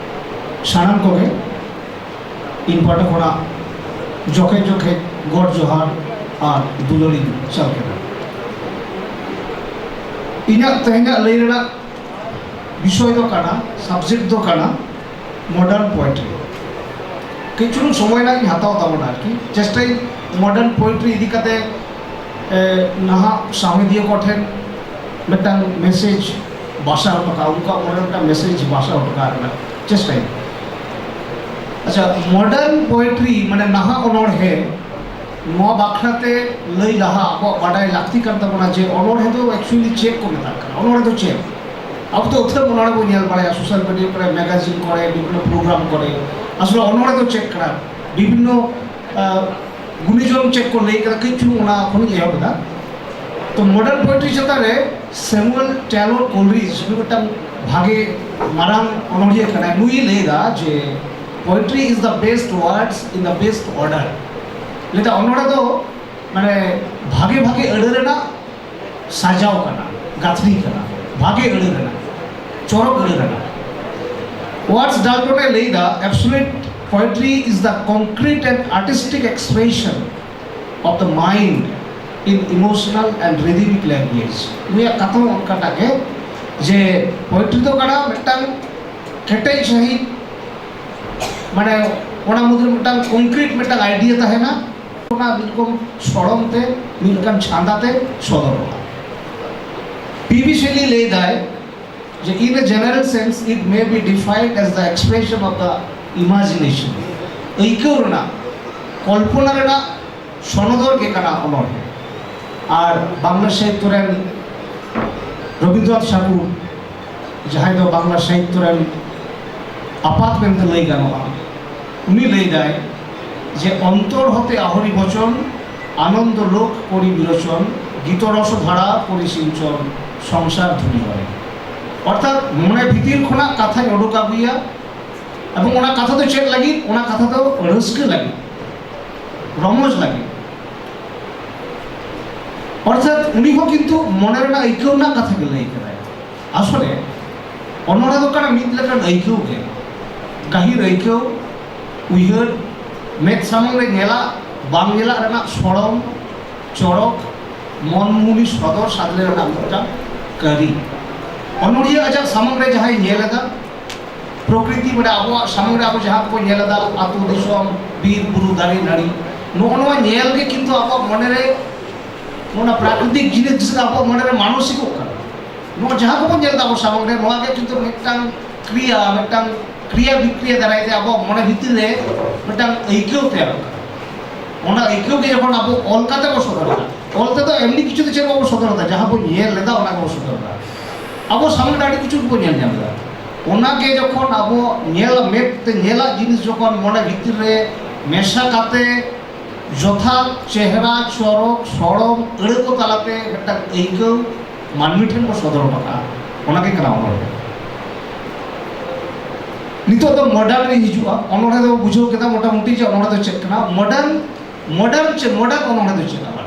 ᱥᱟᱱᱟᱢ ᱠᱚᱜᱮ ᱤᱧ ᱯᱟᱦᱴᱟ ᱠᱷᱚᱱᱟᱜ ᱡᱚᱠᱷᱮᱡ ᱡᱚᱠᱷᱮᱡ ᱜᱚᱰ ᱡᱚᱦᱟᱨ ᱟᱨ ᱫᱩᱞᱟᱹᱲᱤᱧ ᱪᱟᱞ ᱠᱮᱫᱟ᱾ ᱤᱧᱟᱹᱜ ᱛᱮᱦᱮᱧᱟᱜ ᱞᱟᱹᱭ ᱨᱮᱱᱟᱜ ᱵᱤᱥᱚᱭ ᱫᱚ ᱠᱟᱱᱟ, ᱥᱟᱵᱡᱮᱠᱴ ᱫᱚ ᱠᱟᱱᱟ ᱢᱚᱰᱟᱨᱱ ᱯᱳᱭᱮᱴᱨᱤ᱾ ᱠᱤᱪᱷᱩ ᱥᱚᱢᱚᱭ ᱨᱮᱱᱟᱜ ᱤᱧ ᱦᱟᱛᱟᱣ ᱛᱟᱵᱚᱱᱟ ᱟᱨᱠᱤ, ᱪᱮᱥᱴᱟᱭᱟᱹᱧ ᱢᱚᱰᱟᱨᱱ ᱯᱳᱭᱮᱴᱨᱤ ᱤᱫᱤ ᱠᱟᱛᱮ ᱮ, ᱱᱟᱦᱟᱜ ᱥᱟᱶᱦᱮᱫᱤᱭᱟᱹ ᱠᱚᱴᱷᱮᱱ ᱢᱤᱫᱴᱟᱝ ᱢᱮᱥᱮᱡᱽ ᱵᱟᱥᱟ ᱦᱚᱴᱚ ᱠᱟᱜᱼᱟ, ᱩᱱᱠᱩᱣᱟᱜ ᱢᱚᱱᱮ ᱨᱮ ᱢᱤᱫᱴᱟᱝ ᱢᱮᱥᱮᱡᱽ ᱵᱟᱥᱟ ᱦᱚᱴᱚ ᱠᱟᱜ ᱨᱮᱱᱟᱜ ᱪᱮᱥᱴᱟᱭᱟ᱾ ᱟᱪᱪᱷᱟ, ᱢᱚᱰᱟᱨᱱ ᱯᱳᱭᱮᱴᱨᱤ ᱢᱟᱱᱮ ᱱᱟᱦᱟᱜ ᱚᱱᱚᱬᱦᱮ, ᱱᱚᱣᱟ ᱵᱟᱠᱷᱨᱟ ᱛᱮ ᱞᱟᱹᱭ ᱞᱟᱦᱟ ᱟᱵᱚᱣᱟᱜ ᱵᱟᱰᱟᱭ ᱞᱟᱹᱠᱛᱤ ᱠᱟᱱ ᱛᱟᱵᱚᱱᱟ ᱡᱮ ᱚᱱᱚᱬᱦᱮ ᱫᱚ ᱮᱠᱪᱩᱭᱮᱞᱤ ᱪᱮᱫ ᱠᱚ ᱢᱮᱛᱟᱜ ᱠᱟᱱᱟ, ᱚᱱᱚᱬᱦᱮ ᱫᱚ ᱪᱮᱫ? ᱟᱵᱚ ᱫᱚ ᱟᱹᱛᱷᱟᱹᱢ ᱚᱱᱚᱬᱦᱮ ᱵᱚᱱ ᱧᱮᱞ ᱵᱟᱲᱟᱭᱟ ᱥᱳᱥᱟᱞ ᱢᱤᱰᱤᱭᱟ ᱠᱚᱨᱮ, ᱢᱮᱜᱟᱡᱤᱱ ᱠᱚᱨᱮ, ᱵᱤᱵᱷᱤᱱᱱᱚ ᱯᱨᱳᱜᱨᱟᱢ ᱠᱚᱨᱮ᱾ ᱟᱥᱚᱞᱮ ᱚᱱᱚᱬᱦᱮ ᱫᱚ ᱪᱮᱫ ᱠᱟᱱᱟ? ᱵᱤᱵᱷᱤᱱᱱᱚ ᱟᱸ, ᱜᱩᱱᱤᱡᱚᱱ ᱪᱮᱫ ᱠᱚ ᱞᱟᱹᱭ ᱠᱟᱫᱟ, ᱠᱤᱪᱷᱩ ᱚᱱᱟ ᱠᱷᱚᱱᱤᱧ ᱮᱦᱚᱵ ᱮᱫᱟ᱾ ᱛᱚ, ᱢᱚᱰᱟᱨᱱ ᱯᱳᱭᱮᱴᱨᱤ ᱪᱮᱛᱟᱱ ᱨᱮ ᱥᱮᱢᱩᱭᱮᱞ ᱴᱮᱞᱚᱨ ᱠᱳᱞᱨᱤᱡᱽ, ᱩᱱᱤ ᱢᱤᱫᱴᱟᱝ ᱵᱷᱟᱜᱮ ᱢᱟᱨᱟᱝ ᱚᱱᱚᱬᱦᱤᱭᱟᱹ ᱠᱟᱱᱟᱭ, ᱱᱩᱭ ᱞᱟᱹᱭ ᱮᱫᱟ ᱡᱮ, "Poetry is the best words in the best order." ᱞᱟᱹᱭ ᱮᱫᱟ, ᱚᱱᱚᱬᱦᱮ ᱫᱚ ᱢᱟᱱᱮ ᱵᱷᱟᱜᱮ ᱵᱷᱟᱜᱮ ᱟᱹᱲᱟᱹ ᱨᱮᱱᱟᱜ ᱥᱟᱡᱟᱣ ᱠᱟᱱᱟ, ᱜᱟᱹᱛᱷᱱᱤ ᱠᱟᱱᱟ, ᱵᱷᱟᱜᱮ ᱟᱹᱲᱟᱹ ᱨᱮᱱᱟᱜ, ᱪᱚᱨᱚᱠ ᱟᱹᱲᱟᱹ ᱨᱮᱱᱟᱜ᱾ ᱣᱟᱨᱰᱥ ᱰᱟᱞᱴᱚᱱ ᱮ ᱞᱟᱹᱭ ᱮᱫᱟ, "Absolute poetry is the concrete and artistic expression of the mind in emotional and rhythmic language." ᱩᱱᱤᱭᱟᱜ ᱠᱟᱛᱷᱟ ᱦᱚᱸ ᱚᱱᱠᱟᱴᱟᱜ ᱜᱮ, ᱡᱮ ᱯᱳᱭᱮᱴᱨᱤ ᱫᱚ ᱠᱟᱱᱟ ᱢᱤᱫᱴᱟᱝ ᱠᱮᱴᱮᱡ ᱥᱟᱺᱦᱤᱡ, ᱢᱟᱱᱮ ᱚᱱᱟ ᱢᱩᱫᱽᱨᱮ ᱢᱤᱫᱴᱟᱝ ᱠᱚᱝᱠᱨᱤᱴ ᱢᱤᱫᱴᱟᱝ ᱟᱭᱰᱤᱭᱟ ᱛᱟᱦᱮᱱᱟ, ᱚᱱᱟ ᱢᱤᱫ ᱨᱚᱠᱚᱢ ᱥᱚᱲᱚᱢ ᱛᱮ, ᱢᱤᱫ ᱞᱮᱠᱟᱱ ᱪᱷᱟᱸᱫᱟ ᱛᱮ ᱥᱚᱫᱚᱨᱚᱜᱼᱟ᱾ ᱯᱤ ᱵᱤ ᱥᱮᱞᱤ ᱞᱟᱹᱭ ᱫᱟᱭ ᱡᱮ, "In a general sense, it may be defined as the expression of the imagination." ᱟᱹᱭᱠᱟᱹᱣ ᱨᱮᱱᱟᱜ, ᱠᱚᱞᱯᱚᱱᱟ ᱨᱮᱱᱟᱜ ᱥᱚᱱᱚᱫᱚᱨ ᱜᱮ ᱠᱟᱱᱟ ᱚᱱᱚᱬᱦᱮ᱾ ᱟᱨ ᱵᱟᱝᱞᱟ ᱥᱟᱦᱤᱛᱛᱚ ᱨᱮᱱ ᱨᱚᱵᱤᱱᱫᱨᱚᱱᱟᱛᱷ ᱴᱷᱟᱠᱩᱨ, ᱡᱟᱦᱟᱸᱭ ᱫᱚ ᱵᱟᱝᱞᱟ ᱥᱟᱦᱤᱛᱛᱚ ᱨᱮᱱ ᱟᱯᱟᱛ ᱢᱮᱱᱛᱮ ᱞᱟᱹᱭ ᱜᱟᱱᱚᱜᱼᱟ, ᱩᱱᱤ ᱞᱟᱹᱭ ᱫᱟᱭ ᱡᱮ, "ᱚᱱᱛᱚᱨ ᱦᱚᱛᱮ আহরি বচন, আনন্দ লোক করি বিরোচন, গীতরস ধারা করি সিঞ্চন, সংসার ধুলি করে।" ᱚᱨᱛᱷᱟᱛ ᱢᱚᱱᱮ ᱵᱷᱤᱛᱤᱨ ᱠᱷᱚᱱᱟᱜ ᱠᱟᱛᱷᱟᱧ ᱚᱰᱚᱠ ᱟᱹᱜᱩᱭᱟ, ᱮᱵᱚᱝ ᱚᱱᱟ ᱠᱟᱛᱷᱟ ᱫᱚ ᱪᱮᱫ ᱞᱟᱹᱜᱤᱫ? ᱚᱱᱟ ᱠᱟᱛᱷᱟ ᱫᱚ ᱨᱟᱹᱥᱠᱟᱹ ᱞᱟᱹᱜᱤᱫ, ᱨᱚᱢᱚᱡᱽ ᱞᱟᱹᱜᱤᱫ᱾ ᱚᱨᱛᱷᱟᱛ ᱩᱱᱤ ᱦᱚᱸ ᱠᱤᱱᱛᱩ ᱢᱚᱱᱮ ᱨᱮᱱᱟᱜ ᱟᱹᱭᱠᱟᱹᱣ ᱨᱮᱱᱟᱜ ᱠᱟᱛᱷᱟ ᱜᱮ ᱞᱟᱹᱭ ᱠᱟᱫᱟᱭ᱾ ᱟᱥᱚᱞᱮ ᱚᱱᱚᱬᱦᱮ ᱫᱚ ᱠᱟᱱᱟ ᱢᱤᱫ ᱞᱮᱠᱟᱱ ᱟᱹᱭᱠᱟᱹᱣ ᱜᱮ, ᱜᱟᱹᱦᱤᱨ ᱟᱹᱭᱠᱟᱹᱣ, ᱩᱭᱦᱟᱹᱨ, ᱢᱮᱫ ᱥᱟᱢᱟᱝ ᱨᱮ ᱧᱮᱞᱟᱜ ᱵᱟᱝ ᱧᱮᱞᱟᱜ ᱨᱮᱱᱟᱜ ᱥᱚᱲᱚᱢ, ᱪᱚᱨᱚᱠ, ᱢᱚᱱ ᱢᱩᱦᱤ ᱥᱚᱫᱚᱨ ᱥᱟᱫᱽᱞᱮ ᱨᱮᱱᱟᱜ ᱢᱤᱫᱴᱟᱝ ᱠᱟᱹᱨᱤ᱾ ᱚᱱᱚᱬᱦᱤᱭᱟᱹ ᱟᱡᱟᱜ ᱥᱟᱢᱟᱝ ᱨᱮ ᱡᱟᱦᱟᱸᱭ ᱧᱮᱞ ᱮᱫᱟ, ᱯᱨᱚᱠᱨᱤᱛᱤ, ᱢᱟᱱᱮ ᱟᱵᱚᱣᱟᱜ ᱥᱟᱢᱟᱝ ᱨᱮ ᱟᱵᱚ ᱡᱟᱦᱟᱸ ᱠᱚᱵᱚᱱ ᱧᱮᱞ ᱮᱫᱟ, ᱟᱹᱛᱩ ᱫᱤᱥᱚᱢ, ᱵᱤᱨ ᱵᱩᱨᱩ, ᱫᱟᱨᱮ ᱱᱟᱹᱲᱤ, ᱱᱚᱜᱼᱚ ᱱᱚᱣᱟ ᱧᱮᱞ ᱜᱮ ᱠᱤᱱᱛᱩ ᱟᱵᱚᱣᱟᱜ ᱢᱚᱱᱮ ᱨᱮ, ᱚᱱᱟ ᱯᱨᱟᱠᱨᱤᱛᱤᱠ ᱡᱤᱱᱤᱥ ᱡᱮᱥᱮ ᱟᱵᱚᱣᱟᱜ ᱢᱚᱱᱮ ᱨᱮ ᱢᱟᱱᱚᱥᱤᱠᱚᱜ ᱠᱟᱱᱟ᱾ ᱱᱚᱣᱟ ᱡᱟᱦᱟᱸ ᱠᱚᱵᱚᱱ ᱧᱮᱞ ᱮᱫᱟ ᱟᱵᱚ ᱥᱟᱢᱟᱝ ᱨᱮ, ᱱᱚᱣᱟ ᱜᱮ ᱠᱤᱱᱛᱩ ᱢᱤᱫᱴᱟᱝ ᱠᱨᱤᱭᱟ, ᱢᱤᱫᱴᱟᱝ ᱠᱨᱤᱭᱟ ᱵᱤᱠᱨᱤᱭᱟ ᱫᱟᱨᱟᱭ ᱛᱮ ᱟᱵᱚᱣᱟᱜ ᱢᱚᱱᱮ ᱵᱷᱤᱛᱤᱨ ᱨᱮ ᱢᱤᱫᱴᱟᱝ ᱟᱹᱭᱠᱟᱹᱣ ᱛᱮᱭᱟᱨᱚᱜ ᱠᱟᱱᱟ᱾ ᱚᱱᱟ ᱟᱹᱭᱠᱟᱹᱣ ᱜᱮ ᱡᱚᱠᱷᱚᱱ ᱟᱵᱚ ᱚᱞ ᱠᱟᱛᱮ ᱵᱚ ᱥᱚᱫᱚᱨ ᱮᱫᱟ, ᱚᱞ ᱛᱮᱫᱚ ᱮᱢᱱᱤ ᱠᱤᱪᱷᱩ ᱫᱚ ᱪᱮᱫ ᱵᱟᱵᱚ ᱥᱚᱫᱚᱨ ᱮᱫᱟ, ᱡᱟᱦᱟᱸ ᱵᱚ ᱧᱮᱞ ᱞᱮᱫᱟ ᱚᱱᱟ ᱜᱮᱵᱚ ᱥᱚᱫᱚᱨ ᱮᱫᱟ᱾ ᱟᱵᱚ ᱥᱟᱢᱟᱝ ᱨᱮ ᱟᱹᱰᱤ ᱠᱤᱪᱷᱩ ᱵᱚ ᱧᱮᱞ ᱧᱟᱢ ᱮᱫᱟ᱾ ᱚᱱᱟ ᱜᱮ ᱡᱚᱠᱷᱚᱱ ᱟᱵᱚ ᱧᱮᱞ, ᱢᱮᱫ ᱛᱮ ᱧᱮᱞᱟᱜ ᱡᱤᱱᱤᱥ ᱡᱚᱠᱷᱚᱱ ᱢᱚᱱᱮ ᱵᱷᱤᱛᱤᱨ ᱨᱮ ᱢᱮᱥᱟ ᱠᱟᱛᱮ ᱡᱚᱛᱷᱟᱛ ᱪᱮᱦᱨᱟ, ᱪᱚᱨᱚᱠ, ᱥᱚᱲᱚᱢ ᱟᱹᱲᱟᱹ ᱠᱚ ᱛᱟᱞᱟᱛᱮ ᱢᱤᱫᱴᱟᱝ ᱟᱹᱭᱠᱟᱹᱣ ᱢᱟᱹᱱᱢᱤ ᱴᱷᱮᱱ ᱵᱚ ᱥᱚᱫᱚᱨ ᱦᱚᱴᱚ ᱠᱟᱜᱼᱟ, ᱚᱱᱟ ᱜᱮ ᱠᱟᱱᱟ ᱚᱱᱚᱬᱦᱮ᱾ ᱱᱤᱛᱚᱜ ᱫᱚ ᱢᱚᱰᱟᱨᱱ ᱨᱤᱧ ᱦᱤᱡᱩᱜᱼᱟ᱾ ᱚᱱᱚᱬᱦᱮ ᱫᱚ ᱵᱩᱡᱷᱟᱹᱣ ᱠᱮᱫᱟ ᱢᱚᱴᱟᱢᱩᱴᱤ ᱡᱮ ᱚᱱᱚᱬᱦᱮ ᱫᱚ ᱪᱮᱫ ᱠᱟᱱᱟ᱾ ᱢᱚᱰᱟᱨᱱ, ᱢᱚᱰᱟᱨᱱ ᱪᱮᱫ, ᱢᱚᱰᱟᱨᱱ ᱚᱱᱚᱬᱦᱮ ᱫᱚ ᱪᱮᱫ ᱟᱵᱟᱨ?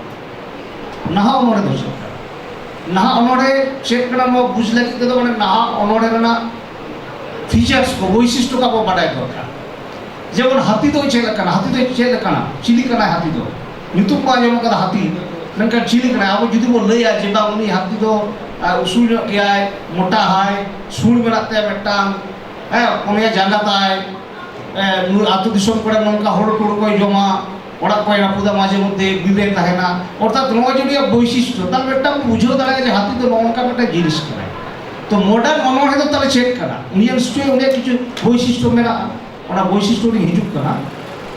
ᱱᱟᱦᱟᱜ ᱚᱱᱚᱬᱦᱮ ᱫᱚ ᱪᱮᱫ ᱠᱟᱱᱟ? ᱱᱟᱦᱟᱜ ᱚᱱᱚᱬᱦᱮ ᱪᱮᱫ ᱠᱟᱱᱟ, ᱱᱚᱣᱟ ᱵᱩᱡᱽ ᱞᱟᱹᱜᱤᱫ ᱛᱮᱫᱚ ᱢᱟᱱᱮ ᱱᱟᱦᱟᱜ ᱚᱱᱚᱬᱦᱮ ᱨᱮᱱᱟᱜ ᱯᱷᱤᱪᱟᱨᱥ ᱠᱚ, ᱵᱳᱭᱥᱤᱥᱴᱚ ᱠᱚ ᱟᱵᱚ ᱵᱟᱰᱟᱭ ᱫᱚᱨᱠᱟᱨ᱾ ᱡᱮᱢᱚᱱ ᱦᱟᱹᱛᱤ ᱫᱚ ᱪᱮᱫ ᱞᱮᱠᱟᱱᱟ, ᱦᱟᱹᱛᱤ ᱫᱚ ᱪᱮᱫ ᱞᱮᱠᱟᱱᱟ, ᱪᱤᱞᱤ ᱠᱟᱱᱟᱭ ᱦᱟᱹᱛᱤ ᱫᱚ? ᱧᱩᱛᱩᱢ ᱵᱚ ᱟᱸᱡᱚᱢ ᱟᱠᱟᱫᱟ ᱦᱟᱹᱛᱤ, ᱢᱮᱱᱠᱷᱟᱱ ᱪᱤᱞᱤ ᱠᱟᱱᱟᱭ? ᱟᱵᱚ ᱡᱩᱫᱤ ᱵᱚᱱ ᱞᱟᱹᱭᱟ ᱡᱮ ᱵᱟᱝ, ᱩᱱᱤ ᱦᱟᱹᱛᱤ ᱫᱚ, ᱟᱨ, ᱩᱥᱩᱞ ᱧᱚᱜ ᱜᱮᱭᱟᱭ, ᱢᱚᱴᱟ ᱦᱟᱭ, ᱥᱩᱲ ᱢᱮᱱᱟᱜ ᱛᱟᱭᱟ ᱢᱤᱫᱴᱟᱝ, ᱦᱮᱸ, ᱯᱩᱱᱭᱟ ᱡᱟᱸᱜᱟ ᱛᱟᱭ, ᱮ, ᱱᱩᱭ ᱟᱹᱛᱩ ᱫᱤᱥᱚᱢ ᱠᱚᱨᱮ ᱱᱚᱝᱠᱟ ᱦᱳᱲᱳ ᱴᱳᱲᱳ ᱠᱚᱭ ᱡᱚᱢᱟ, ᱚᱲᱟᱜ ᱠᱚᱭ ᱨᱟᱹᱯᱩᱫᱟ, ᱢᱟᱡᱷᱮ ᱢᱚᱫᱽᱫᱷᱮ ᱵᱤᱨ ᱨᱮ ᱛᱟᱦᱮᱱᱟ, ᱚᱨᱛᱷᱟᱛ ᱱᱚᱜᱼᱚᱭ ᱡᱮ ᱩᱱᱤᱭᱟᱜ ᱵᱳᱭᱥᱤᱥᱴᱚ, ᱛᱟᱦᱞᱮ ᱢᱤᱫᱴᱟᱝ ᱵᱚ ᱵᱩᱡᱷᱟᱹᱣ ᱫᱟᱲᱮᱭᱟᱜᱼᱟ ᱡᱮ ᱦᱟᱹᱛᱤ ᱫᱚ ᱱᱚᱜᱼᱚ ᱱᱚᱝᱠᱟ ᱢᱤᱫᱴᱟᱝ ᱡᱤᱱᱤᱥ ᱠᱟᱱᱟᱭ᱾ ᱛᱚ ᱢᱚᱰᱟᱨᱱ ᱚᱱᱚᱬᱦᱮ ᱫᱚ ᱛᱟᱦᱞᱮ ᱪᱮᱫ ᱠᱟᱱᱟ? ᱩᱱᱤᱭᱟᱜ ᱱᱤᱥᱪᱚᱭ ᱩᱱᱤᱭᱟᱜ ᱠᱤᱪᱷᱩ ᱵᱳᱭᱥᱤᱥᱴᱚ ᱢᱮᱱᱟᱜᱼᱟ, ᱚᱱᱟ ᱵᱳᱭᱥᱤᱥᱴᱚ ᱨᱤᱧ ᱦᱤᱡᱩᱜ ᱠᱟᱱᱟ᱾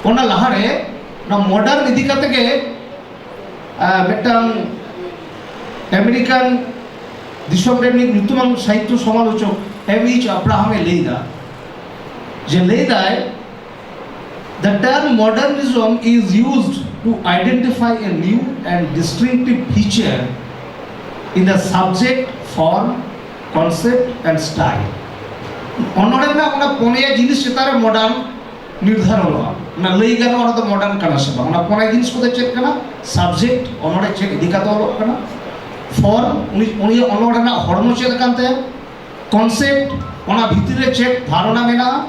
ᱚᱱᱟ ᱞᱟᱦᱟᱨᱮ ᱚᱱᱟ ᱢᱚᱰᱟᱨᱱ ᱤᱫᱤ ᱠᱟᱛᱮ ᱜᱮ ᱟᱨ ᱢᱤᱫᱴᱟᱝ ᱟᱢᱮᱨᱤᱠᱟᱱ ᱫᱤᱥᱚᱢ ᱨᱮ ᱢᱤᱫ ᱧᱩᱛᱩᱢᱟᱱ ᱥᱟᱦᱤᱛᱛᱚ ᱥᱚᱢᱟᱞᱳᱪᱚᱠ ᱮᱢ ᱮᱭᱤᱪ ᱟᱵᱨᱟᱦᱟᱢ ᱮ ᱞᱟᱹᱭ ᱮᱫᱟ, ᱡᱮ ᱞᱟᱹᱭ ᱮᱫᱟᱭ, "The term modernism is used to identify a new and distinctive feature in the subject, form, concept and style." ᱚᱱᱚᱬᱦᱮ ᱨᱮᱱᱟᱜ ᱚᱱᱟ ᱯᱩᱱᱭᱟ ᱡᱤᱱᱤᱥ ᱪᱮᱛᱟᱱ ᱨᱮ ᱢᱚᱰᱟᱨᱱ ᱱᱤᱨᱫᱷᱟᱨᱚᱱᱚᱜᱼᱟ, ᱚᱱᱟ ᱞᱟᱹᱭ ᱜᱟᱱᱚᱜᱼᱟ ᱚᱱᱟ ᱫᱚ ᱢᱚᱰᱟᱨᱱ ᱠᱟᱱᱟ ᱥᱮ ᱵᱟᱝ᱾ ᱚᱱᱟ ᱯᱩᱱᱭᱟ ᱡᱤᱱᱤᱥ ᱠᱚᱫᱚ ᱪᱮᱫ ᱠᱟᱱᱟ? ᱥᱟᱵᱡᱮᱠᱴ, ᱚᱱᱚᱬᱦᱮ ᱪᱮᱫ ᱤᱫᱤ ᱠᱟᱛᱮ ᱚᱞᱚᱜ ᱠᱟᱱᱟ, ᱯᱷᱚᱨᱢ, ᱩᱱᱤ ᱩᱱᱤᱭᱟᱜ ᱚᱱᱚᱬᱦᱮ ᱨᱮᱱᱟᱜ ᱦᱚᱲᱢᱚ ᱪᱮᱫ ᱞᱮᱠᱟᱱ ᱛᱟᱭᱟ, ᱠᱚᱱᱥᱮᱯᱴ, ᱚᱱᱟ ᱵᱷᱤᱛᱤᱨ ᱨᱮ ᱪᱮᱫ ᱫᱷᱟᱨᱚᱱᱟ ᱢᱮᱱᱟᱜᱼᱟ,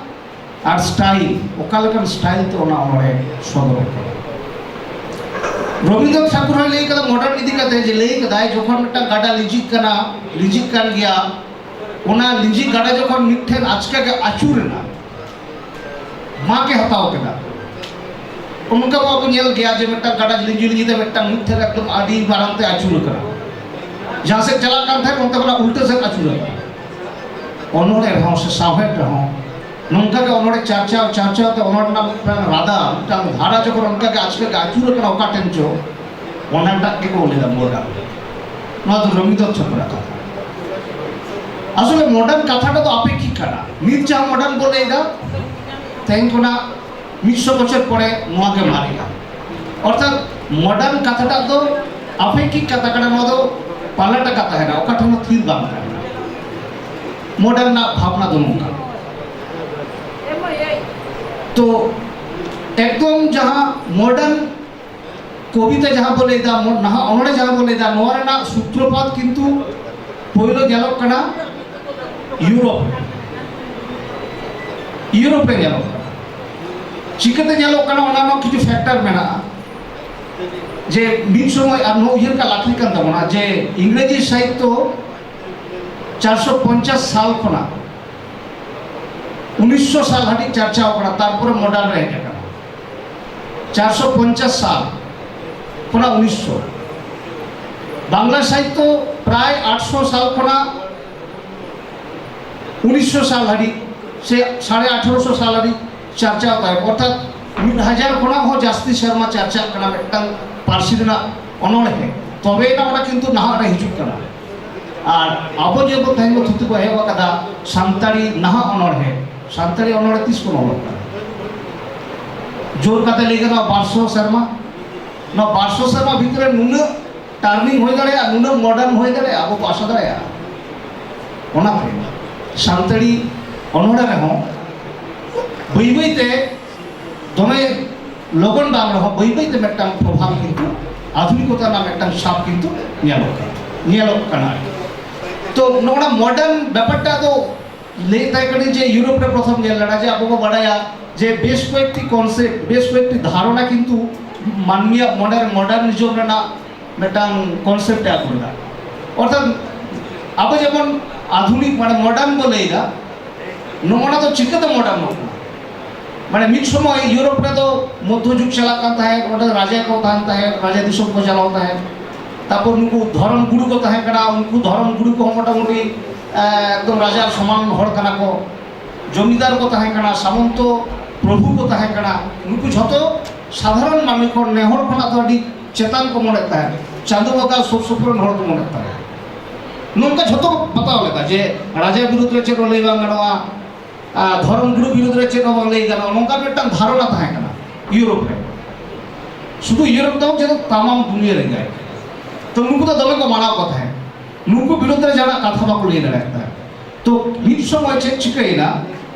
ᱟᱨ ᱥᱴᱟᱭᱤᱞ, ᱚᱠᱟ ᱞᱮᱠᱟᱱ ᱥᱴᱟᱭᱤᱞ ᱛᱮ ᱚᱱᱟ ᱚᱱᱚᱬᱦᱮ ᱥᱚᱫᱚᱨᱚᱜ ᱠᱟᱱᱟ᱾ ᱨᱚᱵᱤᱱᱫᱨᱚᱱᱟᱛᱷ ᱴᱷᱟᱠᱩᱨ ᱦᱚᱸᱭ ᱞᱟᱹᱭ ᱠᱟᱫᱟ ᱢᱚᱰᱟᱨᱱ ᱤᱫᱤ ᱠᱟᱛᱮ, ᱡᱮ ᱞᱟᱹᱭ ᱠᱟᱫᱟᱭ ᱡᱚᱠᱷᱚᱱ ᱢᱤᱫᱴᱟᱝ ᱜᱟᱰᱟ ᱞᱤᱸᱡᱤᱜ ᱠᱟᱱᱟ, ᱞᱤᱸᱡᱤᱜ ᱠᱟᱱ ᱜᱮᱭᱟ, ᱚᱱᱟ ᱞᱤᱸᱡᱤ ᱜᱟᱰᱟ ᱡᱚᱠᱷᱚᱱ ᱢᱤᱫ ᱴᱷᱮᱱ ᱟᱪᱠᱟ ᱜᱮ ᱟᱹᱪᱩᱨ ᱮᱱᱟ, ᱢᱟᱜᱽ ᱮ ᱦᱟᱛᱟᱣ ᱠᱮᱫᱟ᱾ ᱚᱱᱠᱟ ᱵᱟᱵᱚ ᱧᱮᱞ ᱜᱮᱭᱟ ᱡᱮ ᱢᱤᱫᱴᱟᱝ ᱜᱟᱰᱟ ᱞᱤᱸᱡᱤ ᱞᱤᱸᱡᱤ ᱛᱮ ᱢᱤᱫᱴᱟᱝ ᱢᱤᱫ ᱴᱷᱮᱱ ᱮᱠᱫᱚᱢ ᱟᱹᱰᱤ ᱢᱟᱨᱟᱝ ᱛᱮ ᱟᱹᱪᱩᱨ ᱟᱠᱟᱱᱟ᱾ ᱡᱟᱦᱟᱸ ᱥᱮᱫ ᱪᱟᱞᱟᱜ ᱠᱟᱱ ᱛᱟᱦᱮᱸᱫ, ᱚᱱᱛᱮ ᱠᱷᱚᱱᱟᱜ ᱩᱞᱴᱟᱹ ᱥᱮᱫ ᱟᱹᱪᱩᱨ ᱟᱠᱟᱱᱟ᱾ ᱚᱱᱚᱬᱦᱮ ᱨᱮᱦᱚᱸ ᱥᱮ ᱥᱟᱶᱦᱮᱫ ᱨᱮᱦᱚᱸ ᱱᱚᱝᱠᱟ ᱜᱮ ᱚᱱᱚᱬᱦᱮ ᱪᱟᱨᱪᱟᱣ ᱪᱟᱨᱪᱟᱣ ᱛᱮ ᱚᱱᱚᱬᱦᱮ ᱨᱮᱱᱟᱜ ᱢᱤᱫᱴᱟᱝ ᱨᱟᱫᱟ, ᱢᱤᱫᱴᱟᱝ ᱫᱷᱟᱨᱟ ᱡᱚᱠᱷᱚᱱ ᱚᱱᱠᱟ ᱜᱮ ᱟᱪᱠᱟ ᱜᱮ ᱟᱹᱪᱩᱨ ᱟᱠᱟᱱᱟ ᱚᱠᱟ ᱴᱷᱮᱱ ᱪᱚ, ᱚᱱᱟᱴᱟᱜ ᱜᱮᱠᱚ ᱞᱟᱹᱭᱫᱟ ᱢᱚᱰᱟᱨᱱ᱾ ᱱᱚᱣᱟ ᱫᱚ ᱨᱚᱵᱤᱱᱫᱨᱚ ᱴᱷᱟᱠᱩᱨᱟᱜ ᱠᱟᱛᱷᱟ᱾ ᱟᱥᱚᱞᱮ ᱢᱚᱰᱟᱨᱱ ᱠᱟᱛᱷᱟᱴᱟᱜ ᱫᱚ ᱟᱯᱮᱠᱠᱷᱤᱠ ᱠᱟᱱᱟ᱾ ᱱᱤᱛ ᱡᱟᱦᱟᱸ ᱢᱚᱰᱟᱨᱱ ᱵᱚᱱ ᱞᱟᱹᱭᱫᱟ, ᱛᱮᱦᱮᱧ ᱠᱷᱚᱱᱟᱜ ᱢᱤᱫᱥᱚ ᱵᱚᱪᱷᱚᱨ ᱯᱚᱨᱮ ᱱᱚᱣᱟ ᱜᱮ ᱢᱟᱨᱮᱜᱼᱟ᱾ ᱚᱨᱛᱷᱟᱛ ᱢᱚᱰᱟᱨᱱ ᱠᱟᱛᱷᱟᱴᱟᱜ ᱫᱚ ᱟᱯᱮᱠᱠᱷᱤᱠ ᱠᱟᱛᱷᱟ ᱠᱟᱱᱟ, ᱱᱚᱣᱟ ᱫᱚ ᱯᱟᱞᱟᱴ ᱟᱠᱟ ᱛᱟᱦᱮᱱᱟ, ᱚᱠᱟ ᱴᱷᱮᱱ ᱦᱚᱸ ᱛᱷᱤᱨ ᱵᱟᱝ ᱛᱟᱦᱮᱱᱟ᱾ ᱢᱚᱰᱟᱨᱱ ᱨᱮᱱᱟᱜ ᱵᱷᱟᱵᱽᱱᱟ ᱫᱚ ᱱᱚᱝᱠᱟ᱾ ᱛᱚ ᱮᱠᱫᱚᱢ ᱡᱟᱦᱟᱸ ᱢᱚᱰᱟᱨᱱ ᱠᱚᱵᱤᱛᱟ ᱡᱟᱦᱟᱸ ᱵᱚ ᱞᱟᱹᱭᱫᱟ, ᱢᱚ-, ᱱᱟᱦᱟᱜ ᱚᱱᱚᱬᱦᱮ ᱡᱟᱦᱟᱸ ᱵᱚ ᱞᱟᱹᱭᱫᱟ, ᱱᱚᱣᱟ ᱨᱮᱱᱟᱜ ᱥᱩᱛᱨᱚᱯᱟᱛ ᱠᱤᱱᱛᱩ ᱯᱳᱭᱞᱳ ᱧᱮᱞᱚᱜ ᱠᱟᱱᱟ ᱤᱭᱩᱨᱳᱯ ᱨᱮ᱾ ᱤᱭᱩᱨᱳᱯ ᱨᱮ ᱧᱮᱞᱚᱜ ᱠᱟᱱᱟ᱾ ᱪᱤᱠᱟᱹᱛᱮ ᱧᱮᱞᱚᱜ ᱠᱟᱱᱟ, ᱚᱱᱟ ᱨᱮᱱᱟᱜ ᱠᱤᱪᱷᱩ ᱯᱷᱮᱠᱴᱟᱨ ᱢᱮᱱᱟᱜᱼᱟ᱾ ᱡᱮ ᱢᱤᱫ ᱥᱚᱢᱚᱭ ᱟᱨ ᱱᱚᱣᱟ ᱩᱭᱦᱟᱹᱨ ᱠᱟᱜ ᱞᱟᱹᱠᱛᱤ ᱠᱟᱱ ᱛᱟᱵᱚᱱᱟ ᱡᱮ ᱤᱝᱨᱮᱡᱤ ᱥᱟᱦᱤᱛᱛᱚ ᱪᱟᱨᱥᱚ ᱯᱚᱧᱪᱟᱥ ᱥᱟᱞ ᱠᱷᱚᱱᱟᱜ ᱩᱱᱤᱥᱥᱚ ᱥᱟᱞ ᱦᱟᱹᱵᱤᱡ ᱪᱟᱨᱪᱟᱣ ᱠᱟᱱᱟ, ᱛᱟᱨᱯᱚᱨᱮ ᱢᱚᱰᱟᱨᱱ ᱨᱮ ᱦᱮᱡ ᱟᱠᱟᱱᱟ᱾ ᱪᱟᱨᱥᱚ ᱯᱚᱧᱪᱟᱥ ᱥᱟᱞ ᱠᱷᱚᱱᱟᱜ ᱩᱱᱤᱥᱥᱚ, ᱵᱟᱝᱞᱟ ᱥᱟᱦᱤᱛᱛᱚ ᱯᱨᱟᱭ ᱟᱴᱥᱚ ᱥᱟᱞ ᱠᱷᱚᱱᱟᱜ ᱩᱱᱤᱥᱥᱚ ᱥᱟᱞ ᱦᱟᱹᱵᱤᱡ ᱥᱮ ᱥᱟᱲᱮ ᱟᱴᱷᱟᱨᱚᱥᱚ ᱥᱟᱞ ᱦᱟᱹᱵᱤᱡ ᱪᱟᱨᱪᱟᱣ ᱛᱟᱦᱮᱸ, ᱚᱨᱛᱷᱟᱛ ᱢᱤᱫ ᱦᱟᱡᱟᱨ ᱠᱷᱚᱱᱟᱜ ᱦᱚᱸ ᱡᱟᱹᱥᱛᱤ ᱥᱮᱨᱢᱟ ᱪᱟᱨᱪᱟᱜ ᱠᱟᱱᱟ ᱢᱤᱫᱴᱟᱝ ᱯᱟᱹᱨᱥᱤ ᱨᱮᱱᱟᱜ ᱚᱱᱚᱬᱦᱮ, ᱛᱚᱵᱮ ᱮᱱᱟ ᱚᱱᱟ ᱠᱤᱱᱛᱩ ᱱᱟᱦᱟᱜ ᱨᱮ ᱦᱤᱡᱩᱜ ᱠᱟᱱᱟ᱾ ᱟᱨ ᱟᱵᱚ ᱡᱮ ᱵᱚ ᱛᱮᱦᱮᱧ ᱵᱚ ᱛᱷᱩᱛᱤ ᱵᱚ ᱮᱦᱚᱵ ᱟᱠᱟᱫᱟ ᱥᱟᱱᱛᱟᱲᱤ ᱱᱟᱦᱟᱜ ᱚᱱᱚᱬᱦᱮ, ᱥᱟᱱᱛᱟᱲᱤ ᱚᱱᱚᱬᱦᱮ ᱛᱤᱥ ᱠᱷᱚᱱ ᱚᱞᱚᱜ ᱠᱟᱱᱟ? ᱡᱳᱨ ᱠᱟᱛᱮ ᱞᱟᱹᱭ ᱜᱟᱱᱚᱜᱼᱟ ᱵᱟᱨᱥᱚ ᱥᱮᱨᱢᱟ᱾ ᱱᱚᱣᱟ ᱵᱟᱨᱥᱚ ᱥᱮᱨᱢᱟ ᱵᱷᱤᱛᱨᱤ ᱨᱮ ᱱᱩᱱᱟᱹᱜ ᱴᱟᱨᱱᱤᱝ ᱦᱩᱭ ᱫᱟᱲᱮᱭᱟᱜᱼᱟ, ᱱᱩᱱᱟᱹᱜ ᱢᱚᱰᱟᱨᱱ ᱦᱩᱭ ᱫᱟᱲᱮᱭᱟᱜᱼᱟ, ᱟᱵᱚ ᱵᱚ ᱟᱥᱟ ᱫᱟᱲᱮᱭᱟᱜᱼᱟ? ᱚᱱᱟᱛᱮ ᱥᱟᱱᱛᱟᱲᱤ ᱚᱱᱚᱬᱦᱮ ᱨᱮᱦᱚᱸ ᱵᱟᱹᱭ ᱵᱟᱹᱭ ᱛᱮ, ᱫᱚᱢᱮ ᱞᱚᱜᱚᱱ ᱵᱟᱝ ᱨᱮᱦᱚᱸ, ᱵᱟᱹᱭ ᱵᱟᱹᱭ ᱛᱮ ᱢᱤᱫᱴᱟᱝ ᱯᱨᱚᱵᱷᱟᱵᱽ ᱠᱤᱱᱛᱩ ᱟᱫᱷᱩᱱᱤᱠᱚᱛᱟ ᱨᱮᱱᱟᱜ ᱢᱤᱫᱴᱟᱝ ᱪᱷᱟᱯ ᱠᱤᱱᱛᱩ ᱧᱮᱞᱚᱜ ᱠᱟᱱᱟ, ᱧᱮᱞᱚᱜ ᱠᱟᱱᱟ ᱟᱨᱠᱤ᱾ ᱛᱚ ᱱᱚᱜᱼᱚ ᱱᱟ ᱢᱚᱰᱟᱨᱱ ᱵᱮᱯᱟᱨᱴᱟ ᱫᱚ ᱞᱟᱹᱭ ᱛᱟᱦᱮᱸ ᱠᱟᱹᱱᱟᱹᱧ ᱡᱮ ᱤᱭᱩᱨᱳᱯ ᱨᱮ ᱯᱨᱚᱛᱷᱚᱢ ᱧᱮᱞ ᱞᱮᱱᱟ, ᱡᱮ ᱟᱵᱚ ᱵᱚ ᱵᱟᱰᱟᱭᱟ ᱡᱮ ᱵᱮᱥ ᱠᱚᱭᱮᱠᱴᱤ ᱠᱚᱱᱥᱮᱯᱴ, ᱵᱮᱥ ᱠᱚᱭᱮᱠᱴᱤ ᱫᱷᱟᱨᱚᱱᱟ ᱠᱤᱱᱛᱩ ᱢᱟᱹᱱᱢᱤᱭᱟᱜ ᱢᱚᱱᱮᱨᱮ ᱢᱚᱰᱟᱨᱱᱤᱡᱚᱢ ᱨᱮᱱᱟᱜ ᱢᱤᱫᱴᱟᱝ ᱠᱚᱱᱥᱮᱯᱴ ᱮ ᱟᱹᱜᱩ ᱞᱮᱫᱟ᱾ ᱚᱨᱛᱷᱟᱛ ᱟᱵᱚ ᱡᱮᱢᱚᱱ ᱟᱫᱷᱩᱱᱤᱠ ᱢᱟᱱᱮ ᱢᱚᱰᱟᱨᱱ ᱠᱚ ᱞᱟᱹᱭ ᱮᱫᱟ, ᱱᱚᱜᱼᱚ ᱱᱟ ᱫᱚ ᱪᱤᱠᱟᱹᱛᱮ ᱢᱚᱰᱟᱨᱱᱚᱜ ᱠᱟᱱᱟ? ᱢᱟᱱᱮ ᱢᱤᱫ ᱥᱚᱢᱚᱭ ᱤᱭᱩᱨᱳᱯ ᱨᱮᱫᱚ ᱢᱚᱫᱽᱫᱷᱚ ᱡᱩᱜᱽ ᱪᱟᱞᱟᱜ ᱠᱟᱱ ᱛᱟᱦᱮᱸᱫ, ᱚᱸᱰᱮ ᱨᱟᱡᱟ ᱠᱚ ᱛᱟᱦᱮᱱ ᱛᱟᱦᱮᱸᱫ, ᱨᱟᱡᱟ ᱫᱤᱥᱚᱢ ᱠᱚ ᱪᱟᱞᱟᱣ ᱛᱟᱦᱮᱸᱫ᱾ ᱛᱟᱨᱯᱚᱨ ᱱᱩᱠᱩ ᱫᱷᱚᱨᱚᱢ ᱜᱩᱨᱩ ᱠᱚ ᱛᱟᱦᱮᱸ ᱠᱟᱱᱟ, ᱩᱱᱠᱩ ᱫᱷᱚᱨᱚᱢ ᱜᱩᱨᱩ ᱠᱚᱦᱚᱸ ᱢᱚᱴᱟᱢᱩᱴᱤ ᱮᱠᱫᱚᱢ ᱨᱟᱡᱟ ᱥᱚᱢᱟᱱ ᱦᱚᱲ ᱠᱟᱱᱟ ᱠᱚ, ᱡᱚᱢᱤᱫᱟᱨ ᱠᱚ ᱛᱟᱦᱮᱸ ᱠᱟᱱᱟ, ᱥᱟᱢᱚᱱᱛᱚ ᱯᱨᱚᱵᱷᱩ ᱠᱚ ᱛᱟᱦᱮᱸ ᱠᱟᱱᱟ᱾ ᱱᱩᱠᱩ ᱡᱷᱚᱛᱚ ᱥᱟᱫᱷᱟᱨᱚᱱ ᱢᱟᱹᱱᱢᱤ ᱠᱷᱚᱱ, ᱱᱮ ᱦᱚᱲ ᱠᱷᱚᱱᱟᱜ ᱫᱚ ᱟᱹᱰᱤ ᱪᱮᱛᱟᱱ ᱠᱚ ᱢᱚᱱᱮᱫ ᱛᱟᱦᱮᱸᱫ, ᱪᱟᱸᱫᱳ ᱵᱚᱸᱜᱟ ᱥᱩᱨ ᱥᱩᱯᱩᱨ ᱨᱮᱱ ᱦᱚᱲ ᱠᱚ ᱢᱚᱱᱮᱫ ᱛᱟᱦᱮᱸᱫ᱾ ᱱᱚᱝᱠᱟ ᱡᱷᱚᱛᱚ ᱠᱚ ᱵᱟᱛᱟᱣ ᱞᱮᱫᱟ ᱡᱮ ᱨᱟᱡᱟ ᱵᱤᱨᱩᱫᱽ ᱨᱮ ᱪᱮᱫ ᱦᱚᱸ ᱞᱟᱹᱭ ᱵᱟᱝ ᱜᱟᱱᱚᱜᱼᱟ, ᱟᱨ ᱫᱷᱚᱨᱚᱢ ᱜᱩᱨᱩ ᱵᱤᱨᱩᱫᱽ ᱨᱮ ᱪᱮᱫ ᱦᱚᱸ ᱵᱟᱝ ᱞᱟᱹᱭ ᱜᱟᱱᱚᱜᱼᱟ, ᱱᱚᱝᱠᱟ ᱢᱤᱫᱴᱟᱝ ᱫᱷᱟᱨᱚᱱᱟ ᱛᱟᱦᱮᱸ ᱠᱟᱱᱟ ᱤᱭᱩᱨᱳᱯ ᱨᱮ᱾ ᱥᱩᱫᱷᱩ ᱤᱭᱩᱨᱳᱯ ᱫᱚ ᱵᱟᱝ, ᱡᱷᱚᱛᱚ ᱛᱟᱢᱟᱢ ᱫᱩᱱᱤᱭᱟᱹ ᱨᱮ ᱡᱟᱭ᱾ ᱛᱚ ᱱᱩᱠᱩ ᱫᱚ ᱫᱚᱢᱮ ᱠᱚ ᱢᱟᱱᱟᱣ ᱠᱚ ᱛᱟᱦᱮᱸᱫ, ᱱᱩᱠᱩ ᱵᱤᱨᱩᱫᱽ ᱨᱮ ᱡᱟᱦᱟᱱᱟᱜ ᱠᱟᱛᱷᱟ ᱵᱟᱠᱚ ᱞᱟᱹᱭ ᱫᱟᱲᱮᱭᱟᱜ ᱛᱟᱦᱮᱸᱫ᱾ ᱛᱚ ᱢᱤᱫ ᱥᱚᱢᱚᱭ ᱪᱮᱫ ᱪᱤᱠᱟᱹᱭᱮᱱᱟ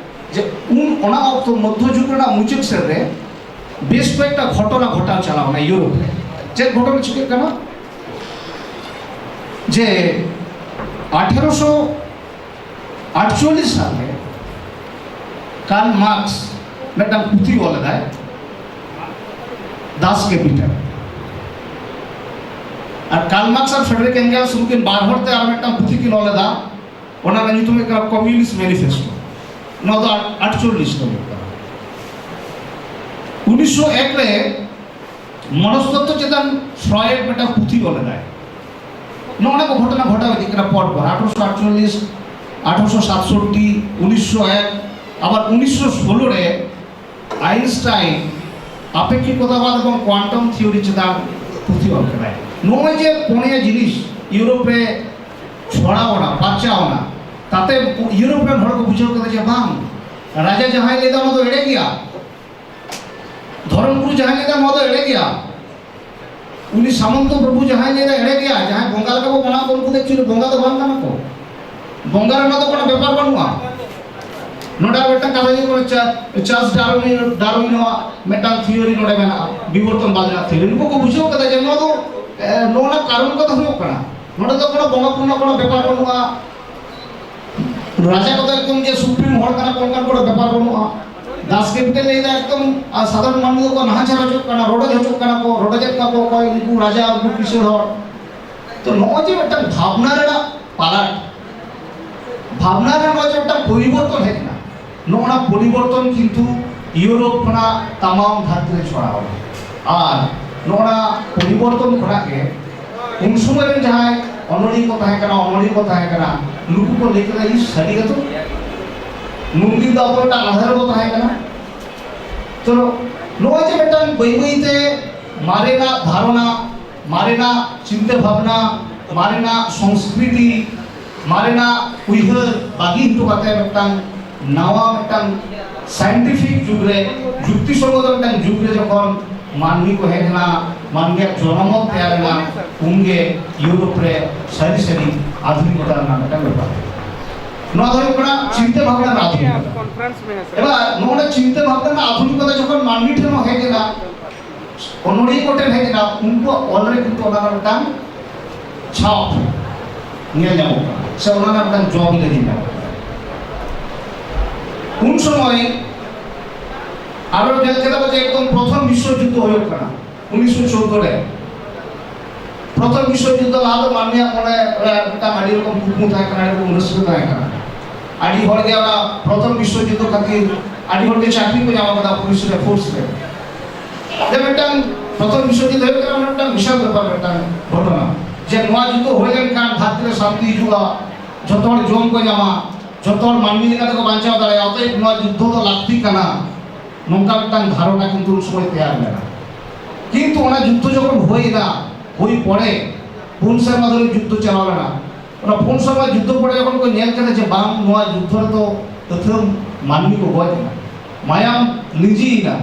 ᱡᱮ ᱩᱱ, ᱚᱱᱟ ᱚᱠᱛᱚ ᱢᱚᱫᱽᱫᱷᱚ ᱡᱩᱜᱽ ᱨᱮᱱᱟᱜ ᱢᱩᱪᱟᱹᱫ ᱥᱮᱫ ᱨᱮ ᱵᱮᱥ ᱠᱚᱭᱮᱠᱴᱟ ᱜᱷᱚᱴᱚᱱᱟ ᱜᱷᱚᱴᱟᱣ ᱪᱟᱞᱟᱣ ᱮᱱᱟ ᱤᱭᱩᱨᱳᱯ ᱨᱮ᱾ ᱪᱮᱫ ᱜᱷᱚᱴᱚᱱᱟ ᱪᱤᱠᱟᱹᱜ ᱠᱟᱱᱟ? ᱡᱮ ᱟᱴᱷᱮᱨᱚᱥᱚ ᱟᱴᱪᱚᱞᱞᱤᱥ ᱥᱟᱞ ᱨᱮ ᱠᱟᱨᱞ ᱢᱟᱨᱠᱥ ᱢᱤᱫᱴᱟᱝ ᱯᱩᱛᱷᱤ ᱚᱞ ᱞᱮᱫᱟᱭ, ᱫᱟᱥ ᱠᱮᱯᱤᱴᱟᱞ᱾ ᱟᱨ ᱠᱟᱨᱞ ᱢᱟᱨᱠᱥ ᱟᱨ ᱯᱷᱮᱰᱮᱨᱤᱠ ᱮᱝᱜᱮᱞᱥ ᱩᱱᱠᱤᱱ ᱵᱟᱨ ᱦᱚᱲ ᱛᱮ ᱟᱨ ᱢᱤᱫᱴᱟᱝ ᱯᱩᱛᱷᱤ ᱠᱤᱱ ᱚᱞ ᱞᱮᱫᱟ, ᱚᱱᱟ ᱨᱮᱱᱟᱜ ᱧᱩᱛᱩᱢ ᱦᱩᱭᱩᱜ ᱠᱟᱱᱟ ᱠᱚᱢᱤᱭᱩᱱᱤᱥᱴ ᱢᱮᱱᱤᱯᱷᱮᱥᱴᱳ᱾ ᱱᱚᱣᱟ ᱫᱚ ᱟᱴᱪᱚᱞᱞᱤᱥ ᱨᱮ ᱦᱩᱭᱩᱜ ᱠᱟᱱᱟ᱾ ᱩᱱᱤᱥᱥᱚ ᱮᱠ ᱨᱮ ᱢᱚᱱᱚᱥᱛᱚᱛᱛᱚ ᱪᱮᱛᱟᱱ ᱯᱷᱨᱚᱭᱮᱰ ᱢᱤᱫᱴᱟᱝ ᱯᱩᱛᱷᱤ ᱚᱞ ᱞᱮᱫᱟᱭ᱾ ᱱᱚᱜᱼᱚ ᱱᱚᱣᱟ ᱠᱚ ᱜᱷᱚᱴᱚᱱᱟ ᱜᱷᱚᱴᱟᱣ ᱤᱫᱤᱜ ᱠᱟᱱᱟ ᱯᱚᱨ ᱯᱚᱨ, ᱟᱴᱷᱨᱚᱥᱚ ᱟᱴᱪᱚᱞᱞᱤᱥ, ᱟᱴᱷᱨᱚᱥᱚ ᱥᱟᱛᱥᱚᱴᱴᱤ, ᱩᱱᱤᱥᱥᱚ ᱮᱠ, ᱟᱵᱟᱨ ᱩᱱᱤᱥᱥᱚ ᱥᱳᱞᱳ ᱨᱮ ᱟᱭᱤᱱᱥᱴᱟᱭᱤᱱ ᱟᱯᱮᱠᱠᱷᱤᱠᱚᱛᱟᱵᱟᱫ ᱮᱵᱚᱝ ᱠᱳᱣᱟᱱᱴᱟᱢ ᱛᱷᱤᱣᱨᱤ ᱪᱮᱛᱟᱱ ᱯᱩᱛᱷᱤ ᱚᱞ ᱠᱮᱫᱟᱭ᱾ ᱱᱚᱜᱼᱚᱭ ᱡᱮ ᱯᱩᱱᱭᱟ ᱡᱤᱱᱤᱥ ᱤᱭᱩᱨᱳᱯ ᱨᱮ ᱪᱷᱚᱲᱟᱣ ᱮᱱᱟ, ᱯᱟᱨᱪᱟᱣ ᱮᱱᱟ, ᱛᱟᱛᱮ ᱤᱭᱩᱨᱳᱯ ᱨᱮᱱ ᱦᱚᱲ ᱠᱚ ᱵᱩᱡᱷᱟᱹᱣ ᱠᱮᱫᱟ ᱡᱮ ᱵᱟᱝ, ᱨᱟᱡᱟ ᱡᱟᱦᱟᱸᱭ ᱞᱟᱹᱭᱫᱟ ᱚᱱᱟ ᱫᱚ ᱮᱲᱮ ᱜᱮᱭᱟ, ᱫᱷᱚᱨᱚᱢ ᱜᱩᱨᱩ ᱡᱟᱦᱟᱸᱭ ᱞᱟᱹᱭᱫᱟ ᱱᱚᱣᱟ ᱫᱚ ᱮᱲᱮ ᱜᱮᱭᱟ, ᱩᱱᱤ ᱥᱟᱢᱚᱱᱛᱚ ᱯᱨᱚᱵᱷᱩ ᱡᱟᱦᱟᱸᱭ ᱞᱟᱹᱭᱫᱟ ᱮᱲᱮ ᱜᱮᱭᱟ, ᱡᱟᱦᱟᱸᱭ ᱵᱚᱸᱜᱟ ᱞᱮᱠᱟ ᱵᱚ ᱢᱟᱱᱟᱣ ᱠᱚᱣᱟ ᱩᱱᱠᱩ ᱫᱚ ᱮᱠᱪᱩᱭᱮᱞᱤ ᱵᱚᱸᱜᱟ ᱫᱚ ᱵᱟᱝ ᱠᱟᱱᱟ ᱠᱚ, ᱵᱚᱸᱜᱟ ᱨᱮᱱᱟᱜ ᱫᱚ ᱠᱳᱱᱳ ᱵᱮᱯᱟᱨ ᱵᱟᱹᱱᱩᱜᱼᱟ᱾ ᱱᱚᱰᱮ ᱟᱨ ᱢᱤᱫᱴᱟᱝ ᱠᱟᱛᱷᱟ ᱦᱩᱭᱩᱜ ᱠᱟᱱᱟ, ᱪᱟ-, ᱪᱟᱨᱞᱥ ᱰᱟᱨᱣᱤᱱ, ᱰᱟᱨᱣᱤᱱ ᱱᱚᱣᱟ ᱢᱤᱫᱴᱟᱝ ᱛᱷᱤᱭᱳᱨᱤ ᱱᱚᱰᱮ ᱢᱮᱱᱟᱜᱼᱟ, ᱵᱤᱵᱚᱨᱛᱚᱱ ᱵᱟᱫ ᱨᱮᱱᱟᱜ ᱛᱷᱤᱭᱳᱨᱤ᱾ ᱱᱩᱠᱩ ᱠᱚ ᱵᱩᱡᱷᱟᱹᱣ ᱠᱟᱫᱟ ᱡᱮ ᱱᱚᱣᱟ ᱫᱚ, ᱮ, ᱱᱚᱣᱟ ᱨᱮᱱᱟᱜ ᱠᱟᱨᱚᱱ ᱠᱚᱫᱚ ᱦᱩᱭᱩᱜ ᱠᱟᱱᱟ, ᱱᱚᱰᱮ ᱫᱚ ᱠᱳᱱᱳ ᱵᱚᱸᱜᱟ ᱵᱩᱨᱩ ᱨᱮᱱᱟᱜ ᱠᱳᱱᱳ ᱵᱮᱯᱟᱨ ᱵᱟᱹᱱᱩᱜᱼᱟ, ᱨᱟᱡᱟ ᱠᱚᱫᱚ ᱮᱠᱫᱚᱢ ᱡᱮ ᱥᱩᱯᱨᱤᱢ ᱦᱚᱲ ᱠᱟᱱᱟ ᱠᱚ ᱚᱱᱠᱟᱱ ᱠᱳᱱᱳ ᱵᱮᱯᱟᱨ ᱵᱟᱹᱱᱩᱜᱼᱟ᱾ ᱫᱟᱥ ᱠᱮᱯᱤᱴᱟᱞ ᱞᱟᱹᱭᱫᱟ ᱮᱠᱫᱚᱢ, ᱟᱨ ᱥᱟᱫᱷᱟᱨᱚᱱ ᱢᱟᱹᱱᱢᱤ ᱫᱚᱠᱚ ᱱᱟᱦᱟᱪᱟᱨ ᱦᱚᱪᱚᱜ ᱠᱟᱱᱟ, ᱨᱚᱰᱚᱡ ᱦᱚᱪᱚᱜ ᱠᱟᱱᱟ ᱠᱚ, ᱨᱚᱰᱚᱡᱮᱫ ᱠᱚᱣᱟ ᱠᱚ ᱚᱠᱚᱭ ᱩᱱᱠᱩ ᱨᱟᱡᱟ, ᱩᱱᱠᱩ ᱠᱤᱥᱟᱹᱬ ᱦᱚᱲ᱾ ᱛᱚ ᱱᱚᱜᱼᱚᱭ ᱡᱮ ᱢᱤᱫᱴᱟᱝ ᱵᱷᱟᱵᱽᱱᱟ ᱨᱮᱱᱟᱜ ᱯᱟᱞᱟᱴ, ᱵᱷᱟᱵᱽᱱᱟ ᱨᱮ ᱱᱚᱜᱼᱚᱭ ᱡᱮ ᱢᱤᱫᱴᱟᱝ ᱯᱚᱨᱤᱵᱚᱨᱛᱚᱱ ᱦᱮᱡ ᱮᱱᱟ, ᱱᱚᱜᱼᱚ ᱱᱟ ᱯᱚᱨᱤᱵᱚᱨᱛᱚᱱ ᱠᱤᱱᱛᱩ ᱤᱭᱩᱨᱳᱯ ᱠᱷᱚᱱᱟᱜ ᱛᱟᱢᱟᱢ ᱫᱷᱟᱹᱨᱛᱤ ᱨᱮ ᱪᱷᱚᱲᱟᱣ ᱮᱱᱟ᱾ ᱟᱨ ᱱᱚᱜᱼᱚ ᱱᱟ ᱯᱚᱨᱤᱵᱚᱨᱛᱚᱱ ᱠᱷᱚᱱᱟᱜ ᱜᱮ ᱩᱱ ᱥᱚᱢᱚᱭ ᱨᱮᱱ ᱡᱟᱦᱟᱸᱭ ᱚᱱᱚᱞᱤᱭᱟᱹ ᱠᱚ ᱛᱟᱦᱮᱸ ᱠᱟᱱᱟ, ᱚᱱᱚᱞᱤᱭᱟᱹ ᱠᱚ ᱛᱟᱦᱮᱸ ᱠᱟᱱᱟ, ᱱᱩᱠᱩ ᱠᱚ ᱞᱟᱹᱭ ᱠᱮᱫᱟ, "ᱤᱥ, ᱥᱟᱹᱨᱤ ᱜᱮᱛᱚ, ᱱᱩᱱᱫᱤᱱ ᱫᱚ ᱟᱵᱚ ᱢᱤᱫᱴᱟᱝ ᱟᱸᱫᱷᱟᱨ ᱨᱮᱵᱚ ᱛᱟᱦᱮᱸ ᱠᱟᱱᱟ, ᱛᱚ ᱱᱚᱜᱼᱚᱭ ᱡᱮ ᱢᱤᱫᱴᱟᱝ ᱵᱟᱹᱭ ᱵᱟᱹᱭ ᱛᱮ ᱢᱟᱨᱮᱱᱟᱜ ᱫᱷᱟᱨᱚᱱᱟ, ᱢᱟᱨᱮᱱᱟᱜ ᱪᱤᱱᱛᱟᱹ ᱵᱷᱟᱵᱽᱱᱟ, ᱢᱟᱨᱮᱱᱟᱜ ᱥᱚᱝᱥᱠᱨᱤᱛᱤ, ᱢᱟᱨᱮᱱᱟᱜ ᱩᱭᱦᱟᱹᱨ ᱵᱟᱹᱜᱤ ᱦᱚᱴᱚ ᱠᱟᱛᱮ ᱢᱤᱫᱴᱟᱝ ᱱᱟᱣᱟ, ᱢᱤᱫᱴᱟᱝ ᱥᱟᱭᱮᱱᱴᱤᱯᱷᱤᱠ ᱡᱩᱜᱽ ᱨᱮ, ᱡᱩᱠᱛᱤ ᱥᱚᱝᱜᱚᱛ ᱢᱤᱫᱴᱟᱝ ᱡᱩᱜᱽ ᱨᱮ ᱡᱚᱠᱷᱚᱱ ᱢᱟᱹᱱᱢᱤ ᱠᱚ ᱦᱮᱡ ᱮᱱᱟ, ᱢᱟᱹᱱᱢᱤᱭᱟᱜ ᱡᱚᱱᱚᱢᱚᱛ ᱛᱮᱭᱟᱨ ᱮᱱᱟ, ᱩᱱᱜᱮ ᱤᱭᱩᱨᱳᱯ ᱨᱮ ᱥᱟᱹᱨᱤ ᱥᱟᱹᱨᱤ ᱟᱫᱷᱩᱱᱤᱠᱚᱛᱟ ᱨᱮᱱᱟᱜ ᱢᱤᱫᱴᱟᱝ ᱵᱮᱯᱟᱨ᱾ ᱱᱚᱣᱟ ᱫᱚ ᱦᱩᱭᱩᱜ ᱠᱟᱱᱟ ᱪᱤᱱᱛᱟᱹ ᱵᱷᱟᱵᱽᱱᱟ ᱨᱮᱱᱟᱜ ᱟᱫᱷᱩᱱᱤᱠᱚᱛᱟ᱾ ᱮᱵᱟᱨ ᱱᱚᱜᱼᱚ ᱱᱟ ᱪᱤᱱᱛᱟᱹ ᱵᱷᱟᱵᱽᱱᱟ ᱨᱮᱱᱟᱜ ᱟᱫᱷᱩᱱᱤᱠᱚᱛᱟ ᱡᱚᱠᱷᱚᱱ ᱢᱟᱹᱱᱢᱤ ᱴᱷᱮᱱ ᱦᱚᱸ ᱦᱮᱡ ᱮᱱᱟ, ᱚᱱᱚᱞᱤᱭᱟᱹ ᱠᱚᱴᱷᱮᱱ ᱦᱮᱡ ᱮᱱᱟ, ᱩᱱᱠᱩᱣᱟᱜ ᱚᱞ ᱨᱮ ᱠᱤᱱᱛᱩ ᱚᱱᱟ ᱨᱮᱱᱟᱜ ᱢᱤᱫᱴᱟᱝ ᱪᱷᱟᱯ ᱧᱮᱞ ᱧᱟᱢᱚᱜ ᱠᱟᱱᱟ, ᱥᱮ ᱚᱱᱟ ᱨᱮᱱᱟᱜ ᱢᱤᱫᱴᱟᱝ ᱡᱚ ᱵᱤᱞᱤ ᱧᱮᱞ ᱧᱟᱢᱚᱜ ᱠᱟᱱᱟ᱾ ᱩᱱ ᱥᱚᱢᱚᱭ ᱟᱨᱚ ᱧᱮᱞ ᱠᱮᱫᱟ ᱠᱚ ᱡᱮ ᱮᱠᱫᱚᱢ ᱯᱨᱚᱛᱷᱚᱢ ᱵᱤᱥᱥᱚ ᱡᱩᱫᱽᱫᱷᱚ ᱦᱩᱭᱩᱜ ᱠᱟᱱᱟ ᱩᱱᱤᱥᱥᱚ ᱪᱳᱫᱽᱫᱳ ᱨᱮ᱾ ᱯᱨᱚᱛᱷᱚᱢ ᱵᱤᱥᱥᱚ ᱡᱩᱫᱽᱫᱷᱚ ᱞᱟᱦᱟ ᱫᱚ ᱢᱟᱹᱱᱢᱤᱭᱟᱜ ᱢᱚᱱᱮ ᱨᱮ ᱢᱤᱫᱴᱟᱝ ᱟᱹᱰᱤ ᱨᱚᱠᱚᱢ ᱠᱩᱠᱢᱩ ᱛᱟᱦᱮᱸ ᱠᱟᱱᱟ, ᱟᱹᱰᱤ ᱨᱚᱠᱚᱢ ᱨᱟᱹᱥᱠᱟᱹ ᱛᱟᱦᱮᱸ ᱠᱟᱱᱟ᱾ ᱟᱹᱰᱤ ᱦᱚᱲ ᱜᱮ ᱚᱱᱟ ᱯᱨᱚᱛᱷᱚᱢ ᱵᱤᱥᱥᱚ ᱡᱩᱫᱽᱫᱷᱚ ᱠᱷᱟᱹᱛᱤᱨ ᱟᱹᱰᱤ ᱦᱚᱲ ᱜᱮ ᱪᱟᱹᱠᱨᱤ ᱠᱚ ᱧᱟᱢ ᱟᱠᱟᱫᱟ ᱯᱩᱞᱤᱥ ᱨᱮ, ᱯᱷᱳᱨᱥ ᱨᱮ᱾ ᱡᱮ ᱢᱤᱫᱴᱟᱝ ᱯᱨᱚᱛᱷᱚᱢ ᱵᱤᱥᱥᱚ ᱡᱩᱫᱽᱫᱷᱚ ᱦᱩᱭᱩᱜ ᱠᱟᱱᱟ ᱢᱤᱫᱴᱟᱝ ᱵᱤᱥᱟᱞ ᱵᱮᱯᱟᱨ, ᱢᱤᱫᱴᱟᱝ ᱜᱷᱚᱴᱚᱱᱟ, ᱡᱮ ᱱᱚᱣᱟ ᱡᱩᱫᱽᱫᱷᱚ ᱦᱩᱭ ᱞᱮᱱᱠᱷᱟᱱ ᱫᱷᱟᱹᱨᱛᱤ ᱨᱮ ᱥᱟᱱᱛᱤ ᱦᱤᱡᱩᱜᱼᱟ, ᱡᱚᱛᱚ ᱦᱚᱲ ᱡᱚᱢ ᱠᱚ ᱧᱟᱢᱟ, ᱡᱚᱛᱚ ᱦᱚᱲ ᱢᱟᱹᱱᱢᱤ ᱞᱮᱠᱟ ᱛᱮᱠᱚ ᱵᱟᱧᱪᱟᱣ ᱫᱟᱲᱮᱭᱟᱜᱼᱟ, ᱚᱛᱚᱮᱵ ᱱᱚᱣᱟ ᱡᱩᱫᱽᱫᱷᱚ ᱫᱚ ᱞᱟᱹᱠᱛᱤ ᱠᱟᱱᱟ, ᱱᱚᱝᱠᱟ ᱢᱤᱫᱴᱟᱝ ᱫᱷᱟᱨᱚᱱᱟ ᱠᱤᱱᱛᱩ ᱩᱱ ᱥᱚᱢᱚᱭ ᱛᱮᱭᱟᱨ ᱞᱮᱱᱟ᱾ ᱠᱤᱱᱛᱩ ᱚᱱᱟ ᱡᱩᱫᱽᱫᱷᱚ ᱡᱚᱠᱷᱚᱱ ᱦᱩᱭ ᱮᱱᱟ, ᱦᱩᱭ ᱯᱚᱨᱮ ᱯᱩᱱ ᱥᱮᱨᱢᱟ ᱫᱷᱚᱨᱮ ᱡᱩᱫᱽᱫᱷᱚ ᱪᱟᱞᱟᱣ ᱞᱮᱱᱟ᱾ ᱚᱱᱟ ᱯᱩᱱ ᱥᱮᱨᱢᱟ ᱡᱩᱫᱽᱫᱷᱚ ᱯᱚᱨᱮ ᱡᱚᱠᱷᱚᱱ ᱠᱚ ᱧᱮᱞ ᱠᱮᱫᱟ ᱡᱮ ᱵᱟᱝ, ᱱᱚᱣᱟ ᱡᱩᱫᱽᱫᱷᱚ ᱨᱮᱫᱚ ᱟᱹᱛᱷᱟᱹᱢ ᱢᱟᱹᱱᱢᱤ ᱠᱚ ᱜᱚᱡ ᱮᱱᱟ, ᱢᱟᱭᱟᱢ ᱞᱤᱸᱡᱤᱭᱮᱱᱟ,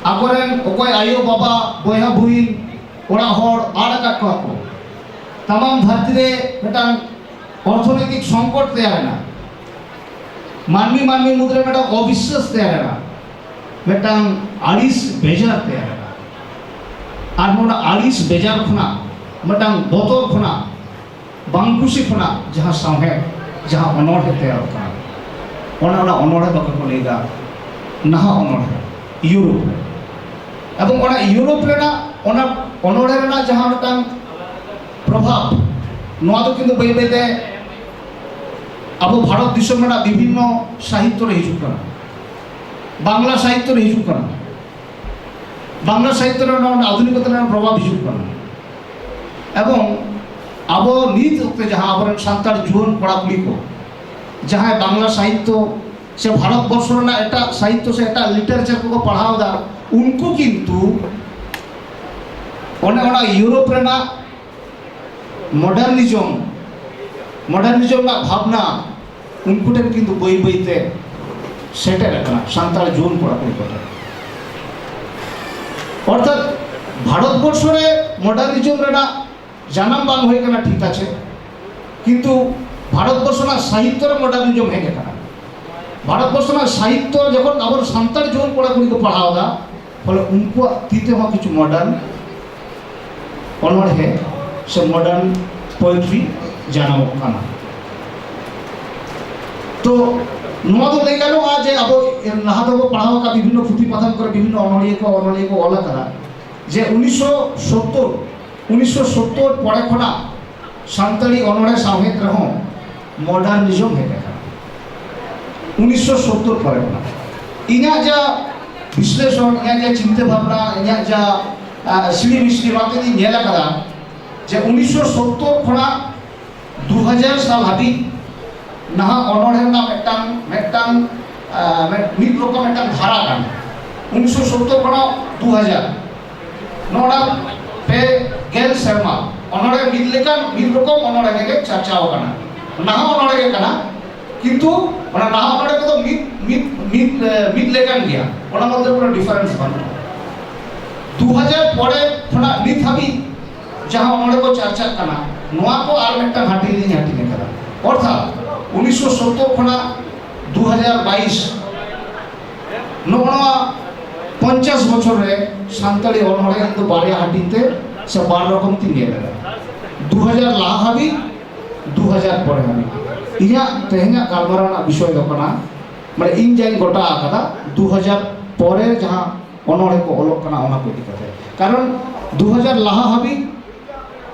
ᱟᱠᱚᱨᱮᱱ ᱚᱠᱚᱭ ᱟᱭᱳ ᱵᱟᱵᱟ ᱵᱚᱭᱦᱟ ᱵᱩᱦᱤᱱ ᱚᱲᱟᱜ ᱦᱚᱲ ᱟᱫ ᱟᱠᱟᱫ ᱠᱚᱣᱟ ᱠᱚ, ᱛᱟᱢᱟᱢ ᱫᱷᱟᱹᱨᱛᱤ ᱨᱮ ᱢᱤᱫᱴᱟᱝ ᱚᱨᱛᱷᱚᱱᱳᱭᱛᱤᱠ ᱥᱚᱝᱠᱚᱴ ᱛᱮᱭᱟᱨ ᱮᱱᱟ, ᱢᱟᱹᱱᱢᱤ ᱢᱟᱹᱱᱢᱤ ᱢᱩᱫᱽᱨᱮ ᱢᱤᱫᱴᱟᱝ ᱚᱵᱤᱥᱥᱟᱥ ᱛᱮᱭᱟᱨ ᱮᱱᱟ, ᱢᱤᱫᱴᱟᱝ ᱟᱹᱲᱤᱥ ᱵᱮᱡᱟᱨ ᱛᱮᱭᱟᱨ ᱮᱱᱟ᱾ ᱟᱨ ᱱᱚᱣᱟ ᱟᱹᱲᱤᱥ ᱵᱮᱡᱟᱨ ᱠᱷᱚᱱᱟᱜ, ᱢᱤᱫᱴᱟᱝ ᱵᱚᱛᱚᱨ ᱠᱷᱚᱱᱟᱜ, ᱵᱟᱝ ᱠᱩᱥᱤ ᱠᱷᱚᱱᱟᱜ ᱡᱟᱦᱟᱸ ᱥᱟᱶᱦᱮᱫ, ᱡᱟᱦᱟᱸ ᱚᱱᱚᱬᱦᱮ ᱛᱮᱭᱟᱨᱚᱜ ᱠᱟᱱᱟ, ᱚᱱᱟ, ᱚᱱᱟ ᱚᱱᱚᱬᱦᱮ ᱫᱚ ᱠᱚ ᱞᱟᱹᱭᱫᱟ ᱱᱟᱦᱟᱜ ᱚᱱᱚᱬᱦᱮ, ᱤᱭᱩᱨᱳᱯ ᱨᱮ᱾ ᱮᱵᱚᱝ ᱚᱱᱟ ᱤᱭᱩᱨᱳᱯ ᱨᱮᱱᱟᱜ ᱚᱱᱟ ᱚᱱᱚᱬᱦᱮ ᱨᱮᱱᱟᱜ ᱡᱟᱦᱟᱸ ᱢᱤᱫᱴᱟᱝ ᱯᱨᱚᱵᱷᱟᱵᱽ, ᱱᱚᱣᱟ ᱫᱚ ᱠᱤᱱᱛᱩ ᱵᱟᱹᱭ ᱵᱟᱹᱭ ᱛᱮ ᱟᱵᱚ ᱵᱷᱟᱨᱚᱛ ᱫᱤᱥᱚᱢ ᱨᱮᱱᱟᱜ ᱵᱤᱵᱷᱤᱱᱱᱚ ᱥᱟᱦᱤᱛᱛᱚ ᱨᱮ ᱦᱤᱡᱩᱜ ᱠᱟᱱᱟ, ᱵᱟᱝᱞᱟ ᱥᱟᱦᱤᱛᱛᱚ ᱨᱮ ᱦᱤᱡᱩᱜ ᱠᱟᱱᱟ, ᱵᱟᱝᱞᱟ ᱥᱟᱦᱤᱛᱛᱚ ᱨᱮ ᱱᱚᱣᱟ ᱟᱫᱷᱩᱱᱤᱠᱚᱛᱟ ᱨᱮᱱᱟᱜ ᱯᱨᱚᱵᱷᱟᱵᱽ ᱦᱤᱡᱩᱜ ᱠᱟᱱᱟ᱾ ᱮᱵᱚᱝ ᱟᱵᱚ ᱱᱤᱛ ᱚᱠᱛᱮ ᱡᱟᱦᱟᱸ ᱟᱵᱚᱨᱮᱱ ᱥᱟᱱᱛᱟᱲ ᱡᱩᱣᱟᱹᱱ ᱠᱚᱲᱟ ᱠᱩᱲᱤ ᱠᱚ ᱡᱟᱦᱟᱸᱭ ᱵᱟᱝᱞᱟ ᱥᱟᱦᱤᱛᱛᱚ ᱥᱮ ᱵᱷᱟᱨᱚᱛ ᱵᱚᱨᱥᱚ ᱨᱮᱱᱟᱜ ᱮᱴᱟᱜ ᱥᱟᱦᱤᱛᱛᱚ ᱥᱮ ᱮᱴᱟᱜ ᱞᱤᱴᱟᱨᱮᱪᱟᱨ ᱠᱚᱠᱚ ᱯᱟᱲᱦᱟᱣ ᱮᱫᱟ, ᱩᱱᱠᱩ ᱠᱤᱱᱛᱩ ᱚᱱᱮ ᱚᱱᱟ ᱤᱭᱩᱨᱳᱯ ᱨᱮᱱᱟᱜ ᱢᱚᱰᱟᱨᱱᱤᱡᱚᱢ, ᱢᱚᱰᱟᱨᱱᱤᱡᱚᱢ ᱨᱮᱱᱟᱜ ᱵᱷᱟᱵᱽᱱᱟ ᱩᱱᱠᱩ ᱴᱷᱮᱱ ᱠᱤᱱᱛᱩ ᱵᱟᱹᱭ ᱵᱟᱹᱭ ᱛᱮ ᱥᱮᱴᱮᱨ ᱟᱠᱟᱱᱟ, ᱥᱟᱱᱛᱟᱲ ᱡᱩᱣᱟᱹᱱ ᱠᱚᱲᱟ ᱠᱩᱲᱤ ᱠᱚ ᱴᱷᱮᱱ᱾ ᱚᱨᱛᱷᱟᱛ ᱵᱷᱟᱨᱚᱛ ᱵᱚᱨᱥᱚ ᱨᱮ ᱢᱚᱰᱟᱨᱱᱤᱡᱚᱢ ᱨᱮᱱᱟᱜ ᱡᱟᱱᱟᱢ ᱵᱟᱝ ᱦᱩᱭ ᱟᱠᱟᱱᱟ, ᱴᱷᱤᱠ ᱟᱪᱷᱮ, ᱠᱤᱱᱛᱩ ᱵᱷᱟᱨᱚᱛ ᱵᱚᱨᱥᱚ ᱨᱮᱱᱟᱜ ᱥᱟᱦᱤᱛᱛᱚ ᱨᱮ ᱢᱚᱰᱟᱨᱱᱤᱡᱚᱢ ᱦᱮᱡ ᱟᱠᱟᱱᱟ᱾ ᱵᱷᱟᱨᱚᱛ ᱵᱚᱨᱥᱚ ᱨᱮᱱᱟᱜ ᱥᱟᱦᱤᱛᱛᱚ ᱡᱚᱠᱷᱚᱱ ᱟᱵᱚ ᱥᱟᱱᱛᱟᱲ ᱡᱩᱣᱟᱹᱱ ᱠᱚᱲᱟ ᱠᱩᱲᱤ ᱠᱚ ᱯᱟᱲᱦᱟᱣ ᱮᱫᱟ, ᱯᱷᱚᱞᱮ ᱩᱱᱠᱩᱣᱟᱜ ᱛᱤ ᱛᱮᱦᱚᱸ ᱠᱤᱪᱷᱩ ᱢᱚᱰᱟᱨᱱ ᱚᱱᱚᱬᱦᱮ ᱥᱮ ᱢᱚᱰᱟᱨᱱ ᱯᱳᱭᱮᱴᱨᱤ ᱡᱟᱱᱟᱢᱚᱜ ᱠᱟᱱᱟ᱾ ᱛᱚ ᱱᱚᱣᱟ ᱫᱚ ᱞᱟᱹᱭ ᱜᱟᱱᱚᱜᱼᱟ ᱡᱮ ᱟᱵᱚ ᱞᱟᱦᱟ ᱫᱚᱵᱚ ᱯᱟᱲᱦᱟᱣ ᱟᱠᱟᱫ ᱵᱤᱵᱷᱤᱱᱱᱚ ᱯᱩᱛᱷᱤ ᱯᱟᱛᱷᱟᱢ ᱠᱚᱨᱮ ᱵᱤᱵᱷᱤᱱᱱᱚ ᱚᱱᱚᱬᱦᱤᱭᱟᱹ ᱠᱚ ᱚᱱᱚᱬᱦᱤᱭᱟᱹ ᱠᱚ ᱚᱞ ᱟᱠᱟᱫᱟ ᱡᱮ ᱩᱱᱤᱥᱥᱚ ᱥᱳᱛᱛᱳᱨ ᱩᱱᱤᱥᱥᱚ ᱥᱳᱛᱛᱳᱨ ᱯᱚᱨᱮ ᱠᱷᱚᱱᱟᱜ ᱥᱟᱱᱛᱟᱲᱤ ᱚᱱᱚᱬᱦᱮ ᱥᱟᱶᱦᱮᱫ ᱨᱮᱦᱚᱸ ᱢᱚᱰᱟᱨᱱᱤᱡᱚᱢ ᱦᱮᱡ ᱟᱠᱟᱱᱟ᱾ ᱩᱱᱤᱥᱥᱚ ᱥᱳᱛᱛᱳᱨ ᱯᱚᱨᱮ ᱠᱷᱚᱱᱟᱜ ᱤᱧᱟᱹᱜ ᱡᱟ ᱵᱤᱥᱞᱮᱥᱚᱱ, ᱤᱧᱟᱹᱜ ᱡᱟ ᱪᱤᱱᱛᱟᱹ ᱵᱷᱟᱵᱽᱱᱟ, ᱤᱧᱟᱹᱜ ᱡᱟ ᱟᱸ, ᱥᱤᱲᱤ ᱢᱤᱥᱲᱤ, ᱚᱱᱟ ᱛᱮᱜᱤᱧ ᱧᱮᱞ ᱟᱠᱟᱫᱟ ᱡᱮ ᱩᱱᱤᱥᱥᱚ ᱥᱳᱛᱛᱳᱨ ᱠᱷᱚᱱᱟᱜ ᱫᱩ ᱦᱟᱡᱟᱨ ᱥᱟᱞ ᱦᱟᱹᱵᱤᱡ ᱱᱟᱦᱟᱜ ᱚᱱᱚᱬᱦᱮ ᱨᱮᱱᱟᱜ ᱢᱤᱫᱴᱟᱝ ᱢᱤᱫᱴᱟᱝ ᱟᱸ, ᱢᱤᱫ ᱢᱤᱫ ᱨᱚᱠᱚᱢ ᱢᱤᱫᱴᱟᱝ ᱫᱷᱟᱨᱟ ᱠᱟᱱᱟ᱾ ᱩᱱᱤᱥᱥᱚ ᱥᱳᱛᱛᱳᱨ ᱠᱷᱚᱱᱟᱜ ᱫᱩ ᱦᱟᱡᱟᱨ, ᱱᱚᱣᱟ ᱯᱮ ᱜᱮᱞ ᱥᱮᱨᱢᱟ ᱚᱱᱚᱬᱦᱮ ᱢᱤᱫ ᱞᱮᱠᱟᱱ ᱢᱤᱫ ᱨᱚᱠᱚᱢ ᱚᱱᱚᱬᱦᱮ ᱜᱮ ᱪᱟᱨᱪᱟᱣ ᱟᱠᱟᱱᱟ᱾ ᱱᱟᱦᱟᱜ ᱚᱱᱚᱬᱦᱮ ᱜᱮ ᱠᱟᱱᱟ, ᱠᱤᱱᱛᱩ ᱚᱱᱟ ᱱᱟᱦᱟᱜ ᱚᱱᱚᱬᱦᱮ ᱠᱚᱫᱚ ᱢᱤᱫ ᱢᱤᱫ ᱢᱤᱫ ᱮ, ᱢᱤᱫ ᱞᱮᱠᱟᱱ ᱜᱮᱭᱟ, ᱚᱱᱟ ᱢᱚᱫᱽᱫᱷᱮ ᱠᱳᱱᱳ ᱰᱤᱯᱷᱟᱨᱮᱱᱥ ᱵᱟᱹᱱᱩᱜᱼᱟ᱾ ᱫᱩ ᱦᱟᱡᱟᱨ ᱯᱚᱨᱮ ᱠᱷᱚᱱᱟᱜ ᱱᱤᱛ ᱦᱟᱹᱵᱤᱡ ᱡᱟᱦᱟᱸ ᱚᱱᱚᱬᱦᱮ ᱠᱚ ᱪᱟᱨᱪᱟᱜ ᱠᱟᱱᱟ, ᱱᱚᱣᱟ ᱠᱚ ᱟᱨ ᱢᱤᱫᱴᱟᱝ ᱦᱟᱹᱴᱤᱧ ᱞᱤᱧ ᱦᱟᱹᱴᱤᱧ ᱟᱠᱟᱫᱟ᱾ ᱚᱨᱛᱷᱟᱛ ᱩᱱᱤᱥᱥᱚ ᱥᱳᱛᱛᱳᱨ ᱠᱷᱚᱱᱟᱜ ᱫᱩ ᱦᱟᱡᱟᱨ ᱵᱟᱭᱤᱥ, ᱱᱚᱜᱼᱚ ᱱᱚᱣᱟ ᱯᱚᱧᱪᱟᱥ ᱵᱚᱪᱷᱚᱨ ᱨᱮ ᱥᱟᱱᱛᱟᱲᱤ ᱚᱱᱚᱬᱦᱮ ᱫᱚ ᱵᱟᱨᱭᱟ ᱦᱟᱹᱴᱤᱧ ᱛᱮ ᱥᱮ ᱵᱟᱨ ᱨᱚᱠᱚᱢ ᱛᱤᱧ ᱧᱮᱞ ᱮᱫᱟ, ᱫᱩ ᱦᱟᱡᱟᱨ ᱞᱟᱦᱟ ᱦᱟᱹᱵᱤᱡ, ᱫᱩ ᱦᱟᱡᱟᱨ ᱯᱚᱨᱮ ᱦᱟᱹᱵᱤᱡ᱾ ᱤᱧᱟᱹᱜ ᱛᱮᱦᱮᱧᱟᱜ ᱜᱟᱞᱢᱟᱨᱟᱣ ᱨᱮᱱᱟᱜ ᱵᱤᱥᱚᱭ ᱫᱚ ᱠᱟᱱᱟ, ᱢᱟᱱᱮ ᱤᱧ ᱡᱟᱧ ᱜᱚᱴᱟ ᱟᱠᱟᱫᱟ, ᱫᱩ ᱦᱟᱡᱟᱨ ᱯᱚᱨᱮ ᱡᱟᱦᱟᱸ ᱚᱱᱚᱬᱦᱮ ᱠᱚ ᱚᱞᱚᱜ ᱠᱟᱱᱟ ᱚᱱᱟ ᱠᱚ ᱤᱫᱤ ᱠᱟᱛᱮ᱾ ᱠᱟᱨᱚᱱ ᱫᱩ ᱦᱟᱡᱟᱨ ᱞᱟᱦᱟ ᱦᱟᱹᱵᱤᱡ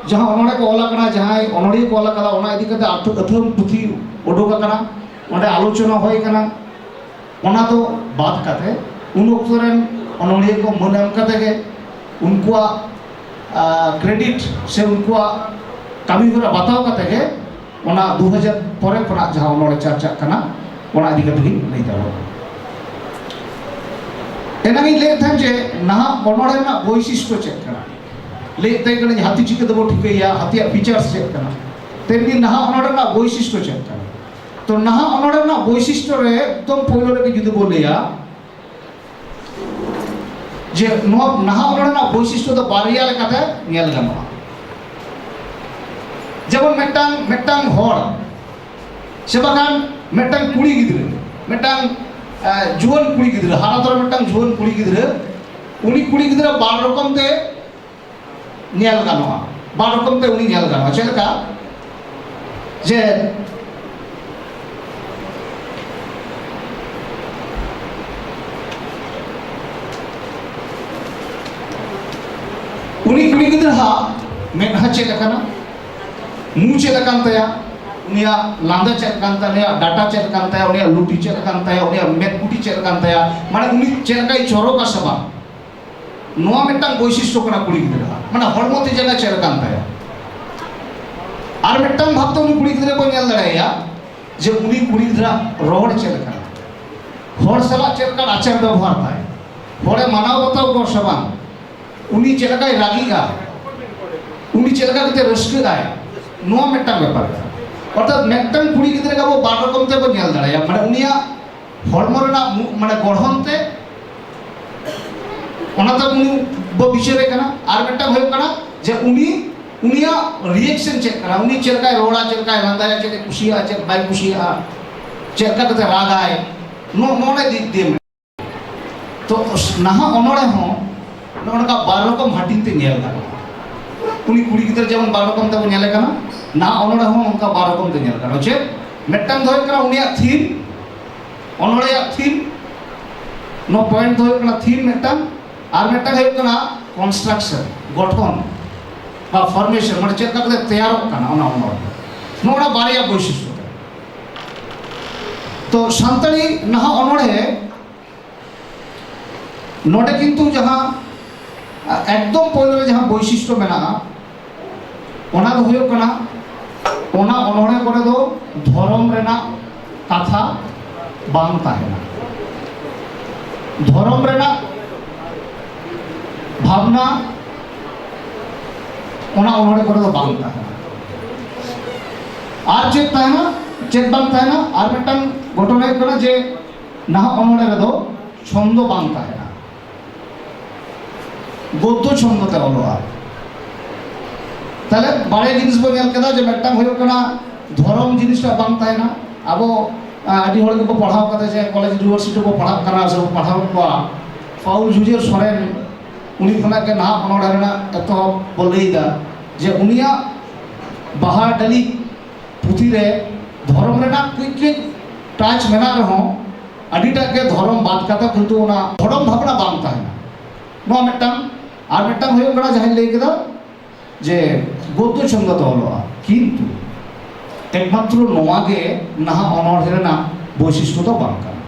ᱡᱟᱦᱟᱸ ᱚᱱᱚᱬᱦᱮ ᱠᱚ ᱚᱞ ᱟᱠᱟᱱᱟ, ᱡᱟᱦᱟᱸᱭ ᱚᱱᱚᱬᱦᱤᱭᱟᱹ ᱠᱚ ᱚᱞ ᱟᱠᱟᱫᱟ, ᱚᱱᱟ ᱤᱫᱤ ᱠᱟᱛᱮ ᱟᱹᱛᱷᱟᱹ-, ᱟᱹᱛᱷᱟᱹᱢ ᱯᱩᱛᱷᱤ ᱩᱰᱩᱠ ᱟᱠᱟᱱᱟ, ᱚᱸᱰᱮ ᱟᱞᱳᱪᱚᱱᱟ ᱦᱩᱭ ᱟᱠᱟᱱᱟ᱾ ᱚᱱᱟ ᱫᱚ ᱵᱟᱫ ᱠᱟᱛᱮ ᱩᱱ ᱚᱠᱛᱚ ᱨᱮᱱ ᱚᱱᱚᱬᱦᱤᱭᱟᱹ ᱠᱚ ᱢᱟᱹᱱ ᱮᱢ ᱠᱟᱛᱮ ᱜᱮ, ᱩᱱᱠᱩᱣᱟᱜ, ᱟ, ᱠᱨᱮᱰᱤᱴ ᱥᱮ ᱩᱱᱠᱩᱣᱟᱜ ᱠᱟᱹᱢᱤ ᱦᱚᱨᱟ ᱵᱟᱛᱟᱣ ᱠᱟᱛᱮ ᱜᱮ ᱚᱱᱟ ᱫᱩ ᱦᱟᱡᱟᱨ ᱯᱚᱨᱮ ᱠᱷᱚᱱᱟᱜ ᱡᱟᱦᱟᱸ ᱚᱱᱚᱬᱦᱮ ᱪᱟᱨᱪᱟᱜ ᱠᱟᱱᱟ, ᱚᱱᱟ ᱤᱫᱤ ᱠᱟᱛᱮ ᱜᱤᱧ ᱞᱟᱹᱭ ᱛᱟᱵᱚᱱᱟ᱾ ᱮᱱᱟᱝ ᱤᱧ ᱞᱟᱹᱭᱮᱫ ᱛᱟᱦᱮᱸᱫ ᱡᱮ ᱱᱟᱦᱟᱜ ᱚᱱᱚᱬᱦᱮ ᱨᱮᱱᱟᱜ ᱵᱳᱭᱥᱤᱥᱴᱚ ᱪᱮᱫ ᱠᱟᱱᱟ? ᱞᱟᱹᱭᱮᱫ ᱛᱟᱦᱮᱸ ᱠᱟᱹᱱᱟᱹᱧ ᱦᱟᱹᱛᱤ ᱪᱤᱠᱟᱹ ᱛᱮᱵᱚ ᱴᱷᱤᱠᱟᱹᱭᱟ, ᱦᱟᱹᱛᱤᱭᱟᱜ ᱯᱷᱤᱪᱟᱨᱥ ᱪᱮᱫ ᱠᱟᱱᱟ? ᱛᱮᱢᱱᱤ ᱱᱟᱦᱟᱜ ᱚᱱᱚᱬᱦᱮ ᱨᱮᱱᱟᱜ ᱵᱳᱭᱥᱤᱥᱴᱚ ᱪᱮᱫ ᱠᱟᱱᱟ? ᱛᱚ, ᱱᱟᱦᱟᱜ ᱚᱱᱚᱬᱦᱮ ᱨᱮᱱᱟᱜ ᱵᱳᱭᱥᱤᱥᱴᱚ ᱨᱮ ᱮᱠᱫᱚᱢ ᱯᱳᱭᱞᱳ ᱨᱮᱜᱮ ᱡᱩᱫᱤ ᱵᱚ ᱞᱟᱹᱭᱟ, ᱡᱮ ᱱᱚᱣᱟ ᱱᱟᱦᱟᱜ ᱚᱱᱚᱬᱦᱮ ᱨᱮᱱᱟᱜ ᱵᱳᱭᱥᱤᱥᱴᱚ ᱫᱚ ᱵᱟᱨᱭᱟ ᱞᱮᱠᱟᱛᱮ ᱧᱮᱞ ᱜᱟᱱᱚᱜᱼᱟ᱾ ᱡᱮᱢᱚᱱ ᱢᱤᱫᱴᱟᱝ, ᱢᱤᱫᱴᱟᱝ ᱦᱚᱲ ᱥᱮ ᱵᱟᱠᱷᱟᱱ ᱢᱤᱫᱴᱟᱝ ᱠᱩᱲᱤ ᱜᱤᱫᱽᱨᱟᱹ, ᱢᱤᱫᱴᱟᱝ, ᱮ, ᱡᱩᱣᱟᱹᱱ ᱠᱩᱲᱤ ᱜᱤᱫᱽᱨᱟᱹ, ᱦᱟᱨᱟ ᱛᱚᱨᱟ ᱢᱤᱫᱴᱟᱝ ᱡᱩᱣᱟᱹᱱ ᱠᱩᱲᱤ ᱜᱤᱫᱽᱨᱟᱹ, ᱩᱱᱤ ᱠᱩᱲᱤ ᱜᱤᱫᱽᱨᱟᱹ ᱵᱟᱨ ᱨᱚᱠᱚᱢ ᱛᱮ ᱧᱮᱞ ᱜᱟᱱᱚᱜᱼᱟ, ᱵᱟᱨ ᱨᱚᱠᱚᱢ ᱛᱮ ᱩᱱᱤ ᱧᱮᱞ ᱜᱟᱱᱚᱜᱼᱟ᱾ ᱪᱮᱫ ᱞᱮᱠᱟ? ᱡᱮ ᱩᱱᱤ ᱠᱩᱲᱤ ᱜᱤᱫᱽᱨᱟᱹ ᱦᱟᱜ ᱢᱮᱫᱦᱟ ᱪᱮᱫ ᱞᱮᱠᱟᱱᱟ, ᱢᱩ ᱪᱮᱫ ᱞᱮᱠᱟᱱ ᱛᱟᱭᱟ, ᱩᱱᱤᱭᱟᱜ ᱞᱟᱸᱫᱟ ᱪᱮᱫ ᱞᱮᱠᱟᱱ ᱛᱟᱭᱟ, ᱩᱱᱤᱭᱟᱜ ᱰᱟᱴᱟ ᱪᱮᱫ ᱞᱮᱠᱟᱱ ᱛᱟᱭᱟ, ᱩᱱᱤᱭᱟᱜ ᱞᱩᱴᱤ ᱪᱮᱫ ᱞᱮᱠᱟᱱ ᱛᱟᱭᱟ, ᱩᱱᱤᱭᱟᱜ ᱢᱮᱫ ᱠᱩᱴᱤ ᱪᱮᱫ ᱞᱮᱠᱟᱱ ᱛᱟᱭᱟ, ᱢᱟᱱᱮ ᱩᱱᱤ ᱪᱮᱫ ᱞᱮᱠᱟᱭ ᱪᱚᱨᱚᱠᱟ ᱥᱮ ᱵᱟᱝ, ᱱᱚᱣᱟ ᱢᱤᱫᱴᱟᱝ ᱵᱳᱭᱥᱤᱥᱴᱚ ᱠᱟᱱᱟ ᱠᱩᱲᱤ ᱜᱤᱫᱽᱨᱟᱹ ᱟᱜ᱾ ᱢᱟᱱᱮ ᱦᱚᱲᱢᱚ ᱛᱤ ᱡᱟᱸᱜᱟ ᱪᱮᱫ ᱞᱮᱠᱟᱱ ᱛᱟᱭᱟ᱾ ᱟᱨ ᱢᱤᱫᱴᱟᱝ ᱵᱷᱟᱵᱽ ᱛᱮ ᱩᱱᱤ ᱠᱩᱲᱤ ᱜᱤᱫᱽᱨᱟᱹ ᱵᱚᱱ ᱧᱮᱞ ᱫᱟᱲᱮᱭᱟᱭᱟ ᱡᱮ ᱩᱱᱤ ᱠᱩᱲᱤ ᱜᱤᱫᱽᱨᱟᱹ ᱨᱚᱲ ᱪᱮᱫ ᱞᱮᱠᱟᱱᱟ, ᱦᱚᱲ ᱥᱟᱞᱟᱜ ᱪᱮᱫ ᱞᱮᱠᱟᱱ ᱟᱪᱟᱨ ᱵᱮᱵᱚᱦᱟᱨ ᱛᱟᱭ, ᱦᱚᱲᱮ ᱢᱟᱱᱟᱣ ᱵᱟᱛᱟᱣ ᱠᱚᱣᱟ ᱥᱮ ᱵᱟᱝ, ᱩᱱᱤ ᱪᱮᱫ ᱞᱮᱠᱟᱭ ᱨᱟᱹᱜᱤᱜᱼᱟ, ᱩᱱᱤ ᱪᱮᱫ ᱞᱮᱠᱟ ᱠᱟᱛᱮ ᱨᱟᱹᱥᱠᱟᱹᱜ ᱟᱭ, ᱱᱚᱣᱟ ᱢᱤᱫᱴᱟᱝ ᱵᱮᱯᱟᱨ ᱠᱟᱱᱟ᱾ ᱚᱨᱛᱷᱟᱛ ᱢᱤᱫᱴᱟᱝ ᱠᱩᱲᱤ ᱜᱤᱫᱽᱨᱟᱹ ᱜᱮ ᱟᱵᱚ ᱵᱟᱨ ᱨᱚᱠᱚᱢ ᱛᱮᱵᱚᱱ ᱧᱮᱞ ᱫᱟᱲᱮᱭᱟᱜᱼᱟ, ᱢᱟᱱᱮ ᱩᱱᱤᱭᱟᱜ ᱦᱚᱲᱢᱚ ᱨᱮᱱᱟᱜ ᱢᱩ-, ᱢᱟᱱᱮ ᱜᱚᱲᱦᱚᱱ ᱛᱮ, ᱚᱱᱟ ᱫᱚ ᱩᱱᱤ ᱵᱚ ᱵᱤᱪᱟᱹᱨᱮ ᱠᱟᱱᱟ᱾ ᱟᱨ ᱢᱤᱫᱴᱟᱝ ᱦᱩᱭᱩᱜ ᱠᱟᱱᱟ ᱡᱮ ᱩᱱᱤ, ᱩᱱᱤᱭᱟᱜ ᱨᱤᱭᱮᱠᱥᱚᱱ ᱪᱮᱫ ᱠᱟᱱᱟ, ᱩᱱᱤ ᱪᱮᱫ ᱞᱮᱠᱟᱭ ᱨᱚᱲᱟ, ᱪᱮᱫ ᱞᱮᱠᱟᱭ ᱞᱟᱸᱫᱟᱭᱟ, ᱪᱮᱫ ᱮ ᱠᱩᱥᱤᱭᱟᱜᱼᱟ, ᱪᱮᱫ ᱵᱟᱭ ᱠᱩᱥᱤᱭᱟᱜᱼᱟ, ᱪᱮᱫ ᱞᱮᱠᱟ ᱠᱟᱛᱮ ᱨᱟᱜᱟᱭ, ᱱᱚ-, ᱱᱚᱰᱮ ᱫᱤᱠ ᱫᱤᱭᱮ᱾ ᱛᱚ ᱱᱟᱦᱟᱜ ᱚᱱᱚᱬᱦᱮ ᱦᱚᱸ ᱱᱚᱜᱼᱚ ᱱᱚᱝᱠᱟ ᱵᱟᱨ ᱨᱚᱠᱚᱢ ᱦᱟᱹᱴᱤᱧ ᱛᱮ ᱧᱮᱞ ᱜᱟᱱᱚᱜᱼᱟ᱾ ᱩᱱᱤ ᱠᱩᱲᱤ ᱜᱤᱫᱽᱨᱟᱹ ᱡᱮᱢᱚᱱ ᱵᱟᱨ ᱨᱚᱠᱚᱢ ᱛᱮᱵᱚᱱ ᱧᱮᱞᱮ ᱠᱟᱱᱟ, ᱱᱟᱦᱟᱜ ᱚᱱᱚᱬᱦᱮ ᱦᱚᱸ ᱚᱱᱠᱟ ᱵᱟᱨ ᱨᱚᱠᱚᱢ ᱛᱮ ᱧᱮᱞ ᱜᱟᱱᱚᱜᱼᱟ᱾ ᱪᱮᱫ? ᱢᱤᱫᱴᱟᱝ ᱫᱚ ᱦᱩᱭᱩᱜ ᱠᱟᱱᱟ ᱩᱱᱤᱭᱟᱜ ᱛᱷᱤᱢ, ᱚᱱᱚᱬᱦᱮᱭᱟᱜ ᱛᱷᱤᱢ, ᱱᱚᱣᱟ ᱯᱚᱭᱮᱱᱴ ᱫᱚ ᱦᱩᱭᱩᱜ ᱠᱟᱱᱟ ᱛᱷᱤᱢ ᱢᱤᱫᱴᱟᱝ, ᱟᱨ ᱢᱤᱫᱴᱟᱝ ᱦᱩᱭᱩᱜ ᱠᱟᱱᱟ ᱠᱚᱱᱥᱴᱨᱟᱠᱥᱚᱱ, ᱜᱚᱴᱷᱚᱱ᱾ ᱵᱟ formation, ᱢᱟᱱᱮ ᱪᱮᱫ ᱞᱮᱠᱟ ᱠᱟᱛᱮ ᱛᱮᱭᱟᱨᱚᱜ ᱠᱟᱱᱟ ᱚᱱᱟ ᱚᱱᱚᱬᱦᱮ᱾ ᱱᱚᱜᱼᱚ ᱱᱟ ᱵᱟᱨᱭᱟ ᱵᱳᱭᱥᱤᱥᱴᱚ ᱛᱮ᱾ ᱛᱚ ᱥᱟᱱᱛᱟᱲᱤ ᱱᱟᱦᱟᱜ ᱚᱱᱚᱬᱦᱮ ᱱᱚᱰᱮ ᱠᱤᱱᱛᱩ ᱡᱟᱦᱟᱸ, ᱟ, ᱮᱠᱫᱚᱢ ᱯᱳᱭᱞᱳ ᱨᱮ ᱡᱟᱦᱟᱸ ᱵᱳᱭᱥᱤᱥᱴᱚ ᱢᱮᱱᱟᱜᱼᱟ, ᱚᱱᱟ ᱫᱚ ᱦᱩᱭᱩᱜ ᱠᱟᱱᱟ, ᱚᱱᱟ ᱚᱱᱚᱬᱦᱮ ᱠᱚᱨᱮ ᱫᱚ ᱫᱷᱚᱨᱚᱢ ᱨᱮᱱᱟᱜ ᱠᱟᱛᱷᱟ ᱵᱟᱝ ᱛᱟᱦᱮᱱᱟ᱾ ᱫᱷᱚᱨᱚᱢ ᱨᱮᱱᱟᱜ ᱵᱷᱟᱵᱽᱱᱟ ᱚᱱᱟ ᱚᱱᱚᱬᱦᱮ ᱠᱚᱨᱮ ᱫᱚ ᱵᱟᱝ ᱛᱟᱦᱮᱱᱟ᱾ ᱟᱨ ᱪᱮᱫ ᱛᱟᱦᱮᱱᱟ, ᱪᱮᱫ ᱵᱟᱝ ᱛᱟᱦᱮᱱᱟ? ᱟᱨ ᱢᱤᱫᱴᱟᱝ ᱜᱷᱚᱴᱚᱱᱟ ᱦᱩᱭᱩᱜ ᱠᱟᱱᱟ ᱡᱮ ᱱᱟᱦᱟᱜ ᱚᱱᱚᱬᱦᱮ ᱨᱮᱫᱚ ᱪᱷᱚᱱᱫᱚ ᱵᱟᱝ ᱛᱟᱦᱮᱱᱟ, ᱜᱚᱫᱽᱫᱚ ᱪᱷᱚᱱᱫᱚ ᱛᱮ ᱚᱞᱚᱜᱼᱟ᱾ ᱛᱟᱦᱞᱮ ᱵᱟᱨᱭᱟ ᱡᱤᱱᱤᱥ ᱵᱚᱱ ᱧᱮᱞ ᱠᱮᱫᱟ, ᱡᱮ ᱢᱤᱫᱴᱟᱝ ᱦᱩᱭᱩᱜ ᱠᱟᱱᱟ ᱫᱷᱚᱨᱚᱢ ᱡᱤᱱᱤᱥᱴᱟ ᱵᱟᱝ ᱛᱟᱦᱮᱱᱟ᱾ ᱟᱵᱚ, ᱟ, ᱟᱹᱰᱤ ᱦᱚᱲ ᱜᱮᱵᱚ ᱯᱟᱲᱦᱟᱣ ᱠᱟᱫᱟ, ᱡᱮ ᱠᱚᱞᱮᱡᱽ ᱤᱭᱩᱱᱤᱵᱷᱟᱨᱥᱤᱴᱤ ᱵᱚ ᱯᱟᱲᱦᱟᱜ ᱠᱟᱱᱟ ᱥᱮ ᱵᱚ ᱯᱟᱲᱦᱟᱣ ᱠᱚᱣᱟ, ᱯᱟᱹᱣᱩᱞ ᱡᱷᱩᱡᱷᱟᱹᱨ ᱥᱚᱨᱮᱱ, ᱩᱱᱤ ᱠᱷᱚᱱᱟᱜ ᱜᱮ ᱱᱟᱦᱟᱜ ᱚᱱᱚᱬᱦᱮ ᱨᱮᱱᱟᱜ ᱮᱛᱚᱦᱚᱵ ᱵᱚ ᱞᱟᱹᱭᱫᱟ, ᱡᱮ ᱩᱱᱤᱭᱟᱜ ᱵᱟᱦᱟ ᱰᱟᱹᱞᱤᱡ ᱯᱩᱛᱷᱤ ᱨᱮ ᱫᱷᱚᱨᱚᱢ ᱨᱮᱱᱟᱜ ᱠᱟᱹᱡ ᱠᱟᱹᱡ ᱴᱟᱪ ᱢᱮᱱᱟᱜ ᱨᱮᱦᱚᱸ, ᱟᱹᱰᱤᱴᱟᱜ ᱜᱮ ᱫᱷᱚᱨᱚᱢ ᱵᱟᱫ ᱠᱟᱛᱮ ᱠᱤᱱᱛᱩ ᱚᱱᱟ ᱫᱷᱚᱨᱚᱢ ᱵᱷᱟᱵᱽᱱᱟ ᱵᱟᱝ ᱛᱟᱦᱮᱱᱟ᱾ ᱱᱚᱣᱟ ᱢᱤᱫᱴᱟᱝ᱾ ᱟᱨ ᱢᱤᱫᱴᱟᱝ ᱦᱩᱭᱩᱜ ᱠᱟᱱᱟ, ᱡᱟᱦᱟᱸᱧ ᱞᱟᱹᱭ ᱠᱮᱫᱟ ᱡᱮ ᱜᱚᱫᱽᱫᱚ ᱪᱷᱚᱱᱫᱚ ᱛᱮ ᱚᱞᱚᱜᱼᱟ, ᱠᱤᱱᱛᱩ ᱮᱠᱢᱟᱛᱨᱚ ᱱᱚᱣᱟ ᱜᱮ ᱱᱟᱦᱟᱜ ᱚᱱᱚᱬᱦᱮ ᱨᱮᱱᱟᱜ ᱵᱳᱭᱥᱤᱥᱴᱚ ᱫᱚ ᱵᱟᱝ ᱠᱟᱱᱟ᱾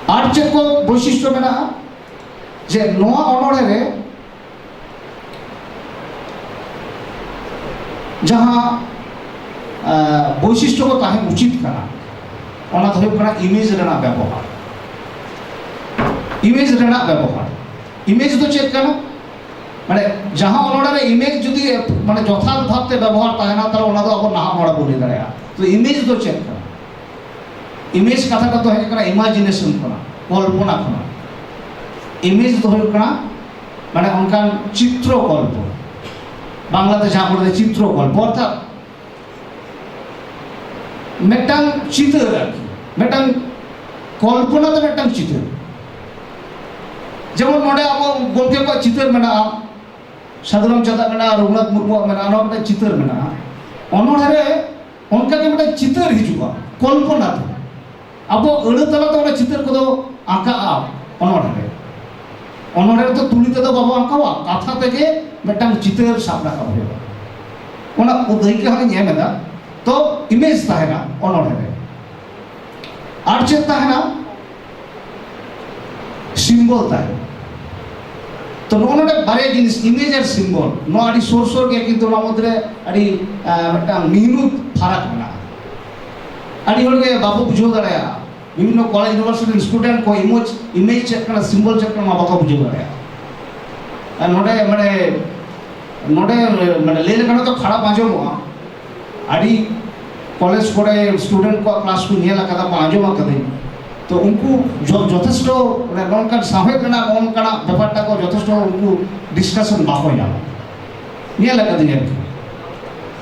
ᱟᱨ ᱪᱮᱫ ᱠᱚ ᱵᱳᱭᱥᱤᱥᱴᱚ ᱢᱮᱱᱟᱜᱼᱟ? ᱡᱮ ᱱᱚᱣᱟ ᱚᱱᱚᱬᱦᱮ ᱨᱮ ᱡᱟᱦᱟᱸ, ᱮ, ᱵᱳᱭᱥᱤᱥᱴᱚ ᱠᱚ ᱛᱟᱦᱮᱸ ᱩᱪᱤᱛ ᱠᱟᱱᱟ, ᱚᱱᱟ ᱫᱚ ᱦᱩᱭᱩᱜ ᱠᱟᱱᱟ ᱤᱢᱮᱡᱽ ᱨᱮᱱᱟᱜ ᱵᱮᱵᱚᱦᱟᱨ᱾ ᱤᱢᱮᱡᱽ ᱨᱮᱱᱟᱜ ᱵᱮᱵᱚᱦᱟᱨ, ᱤᱢᱮᱡᱽ ᱫᱚ ᱪᱮᱫ ᱠᱟᱱᱟ? ᱢᱟᱱᱮ ᱡᱟᱦᱟᱸ ᱚᱱᱚᱬᱦᱮ ᱨᱮ ᱤᱢᱮᱡᱽ ᱡᱩᱫᱤ, ᱢᱟᱱᱮ, ᱡᱚᱛᱷᱟᱛ ᱵᱷᱟᱵᱽᱛᱮ ᱵᱮᱵᱚᱦᱟᱨ ᱛᱟᱦᱮᱱᱟ, ᱛᱟᱦᱞᱮ ᱚᱱᱟ ᱫᱚ ᱟᱵᱚ ᱱᱟᱦᱟᱜ ᱚᱱᱚᱬᱦᱮ ᱵᱚᱱ ᱞᱟᱹᱭ ᱫᱟᱲᱮᱭᱟᱜᱼᱟ᱾ ᱛᱚ ᱤᱢᱮᱡᱽ ᱫᱚ ᱪᱮᱫ ᱠᱟᱱᱟ? ᱤᱢᱮᱡᱽ ᱠᱟᱛᱷᱟ ᱫᱚ ᱦᱮᱡ ᱠᱟᱱᱟ ᱤᱢᱟᱡᱤᱱᱮᱥᱚᱱ ᱠᱷᱚᱱᱟᱜ, ᱠᱚᱞᱯᱚᱱᱟ ᱠᱷᱚᱱᱟᱜ᱾ ᱤᱢᱮᱡᱽ ᱫᱚ ᱦᱩᱭᱩᱜ ᱠᱟᱱᱟ, ᱢᱟᱱᱮ, ᱚᱱᱠᱟᱱ ᱪᱤᱛᱨᱚ ᱠᱚᱞᱯᱚ, ᱵᱟᱝᱞᱟᱛᱮ ᱡᱟᱦᱟᱸ ᱠᱚ ᱞᱟᱹᱭ ᱪᱤᱛᱨᱚ ᱠᱚᱞᱯᱚ, ᱚᱨᱛᱷᱟᱛ ᱢᱤᱫᱴᱟᱝ ᱪᱤᱛᱟᱹᱨ ᱟᱨᱠᱤ, ᱢᱤᱫᱴᱟᱝ ᱠᱚᱞᱯᱚᱱᱟ ᱫᱚ ᱢᱤᱫᱴᱟᱝ ᱪᱤᱛᱟᱹᱨ᱾ ᱡᱮᱢᱚᱱ ᱱᱚᱰᱮ ᱟᱵᱚ ᱜᱚᱢᱠᱮ ᱠᱚᱣᱟᱜ ᱪᱤᱛᱟᱹᱨ ᱢᱮᱱᱟᱜᱼᱟ, ᱥᱟᱹᱫᱷᱩ ᱨᱟᱢᱪᱟᱸᱫᱟᱜ ᱢᱮᱱᱟᱜᱼᱟ, ᱨᱚᱜᱷᱩᱱᱟᱛᱷ ᱢᱩᱨᱢᱩᱣᱟᱜ ᱢᱮᱱᱟᱜᱼᱟ, ᱱᱚᱣᱟ ᱢᱤᱫᱴᱟᱝ ᱪᱤᱛᱟᱹᱨ ᱢᱮᱱᱟᱜᱼᱟ᱾ ᱚᱱᱚᱬᱦᱮ ᱨᱮ ᱚᱱᱠᱟᱜᱮ ᱢᱤᱫᱴᱟᱝ ᱪᱤᱛᱟᱹᱨ ᱦᱤᱡᱩᱜᱼᱟ, ᱠᱚᱞᱯᱚᱱᱟ ᱛᱮ᱾ ᱟᱵᱚ ᱟᱹᱲᱟᱹ ᱛᱟᱞᱟᱛᱮ ᱚᱱᱟ ᱪᱤᱛᱟᱹᱨ ᱠᱚᱫᱚ ᱟᱸᱠᱟᱜᱼᱟ ᱚᱱᱚᱬᱦᱮ ᱨᱮ᱾ ᱚᱱᱚᱬᱦᱮ ᱨᱮᱫᱚ ᱛᱩᱞᱤ ᱛᱮᱫᱚ ᱵᱟᱵᱚ ᱟᱸᱠᱟᱣᱟ, ᱠᱟᱛᱷᱟ ᱛᱮᱜᱮ ᱢᱤᱫᱴᱟᱝ ᱪᱤᱛᱟᱹᱨ ᱥᱟᱵ ᱨᱟᱠᱟᱵ ᱦᱩᱭᱩᱜᱼᱟ᱾ ᱚᱱᱟ ᱫᱟᱹᱭᱠᱟᱹ ᱦᱚᱸᱧ ᱮᱢ ᱮᱫᱟ᱾ ᱛᱚ ᱤᱢᱮᱡᱽ ᱛᱟᱦᱮᱱᱟ ᱚᱱᱚᱬᱦᱮ ᱨᱮ᱾ ᱟᱨ ᱪᱮᱫ ᱛᱟᱦᱮᱱᱟ? ᱥᱤᱢᱵᱚᱞ ᱛᱟᱦᱮᱱᱟ᱾ ᱛᱚ ᱱᱚᱜᱼᱚ ᱱᱚᱰᱮ ᱵᱟᱨᱭᱟ ᱡᱤᱱᱤᱥ, ᱤᱢᱮᱡᱽ ᱟᱨ ᱥᱤᱢᱵᱚᱞ, ᱱᱚᱣᱟ ᱟᱹᱰᱤ ᱥᱩᱨ ᱥᱩᱨ ᱜᱮᱭᱟ, ᱠᱤᱱᱛᱩ ᱚᱱᱟ ᱢᱚᱫᱽᱫᱷᱮ ᱨᱮ ᱟᱹᱰᱤ ᱟᱸ, ᱢᱤᱫᱴᱟᱝ ᱢᱤᱦᱱᱩᱛ ᱯᱷᱟᱨᱟᱠ ᱢᱮᱱᱟᱜᱼᱟ᱾ ᱟᱹᱰᱤ ᱦᱚᱲᱜᱮ ᱵᱟᱵᱚ ᱵᱩᱡᱷᱟᱹᱣ ᱫᱟᱲᱮᱭᱟᱜᱼᱟ᱾ ᱵᱤᱵᱷᱤᱱᱱᱚ ᱠᱚᱞᱮᱡᱽ ᱤᱭᱩᱱᱤᱵᱷᱟᱨᱥᱤᱴᱤ ᱨᱮᱱ ᱥᱴᱩᱰᱮᱱᱴ ᱠᱚ ᱤᱢᱮᱡᱽ, ᱤᱢᱮᱡᱽ ᱪᱮᱫ ᱠᱟᱱᱟ, ᱥᱤᱢᱵᱚᱞ ᱪᱮᱫ ᱠᱟᱱᱟ, ᱚᱱᱟ ᱵᱟᱠᱚ ᱵᱩᱡᱷᱟᱹᱣ ᱫᱟᱲᱮᱭᱟᱜᱼᱟ᱾ ᱟᱨ ᱱᱚᱰᱮ ᱢᱟᱱᱮ ᱱᱚᱰᱮ ᱢᱟᱱᱮ ᱞᱟᱹᱭ ᱞᱮᱠᱷᱟᱱ ᱫᱚ ᱠᱷᱟᱨᱟᱯ ᱟᱸᱡᱚᱢᱚᱜᱼᱟ᱾ ᱟᱹᱰᱤ ᱠᱚᱞᱮᱡᱽ ᱠᱚᱨᱮ ᱥᱴᱩᱰᱮᱱᱴ ᱠᱚᱣᱟᱜ ᱠᱞᱟᱥ ᱠᱚ ᱧᱮᱞ ᱟᱠᱟᱫᱟ, ᱠᱚ ᱟᱸᱡᱚᱢ ᱟᱠᱟᱫᱟᱹᱧ᱾ ᱛᱚ ᱩᱱᱠᱩ ᱡᱚ- ᱡᱚᱛᱷᱮᱥᱴᱚ ᱢᱟᱱᱮ ᱱᱚᱝᱠᱟᱱ ᱥᱟᱶᱦᱮᱫ ᱨᱮᱱᱟᱜ ᱱᱚᱝᱠᱟᱱᱟᱜ ᱵᱮᱯᱟᱨ ᱴᱟ ᱠᱚ ᱡᱚᱛᱷᱮᱥᱴᱚ ᱩᱱᱠᱩ ᱰᱤᱥᱠᱟᱥᱚᱱ ᱵᱟᱠᱚ ᱧᱟᱢᱟ, ᱧᱮᱞ ᱟᱠᱟᱫᱟᱹᱧ ᱟᱨᱠᱤ᱾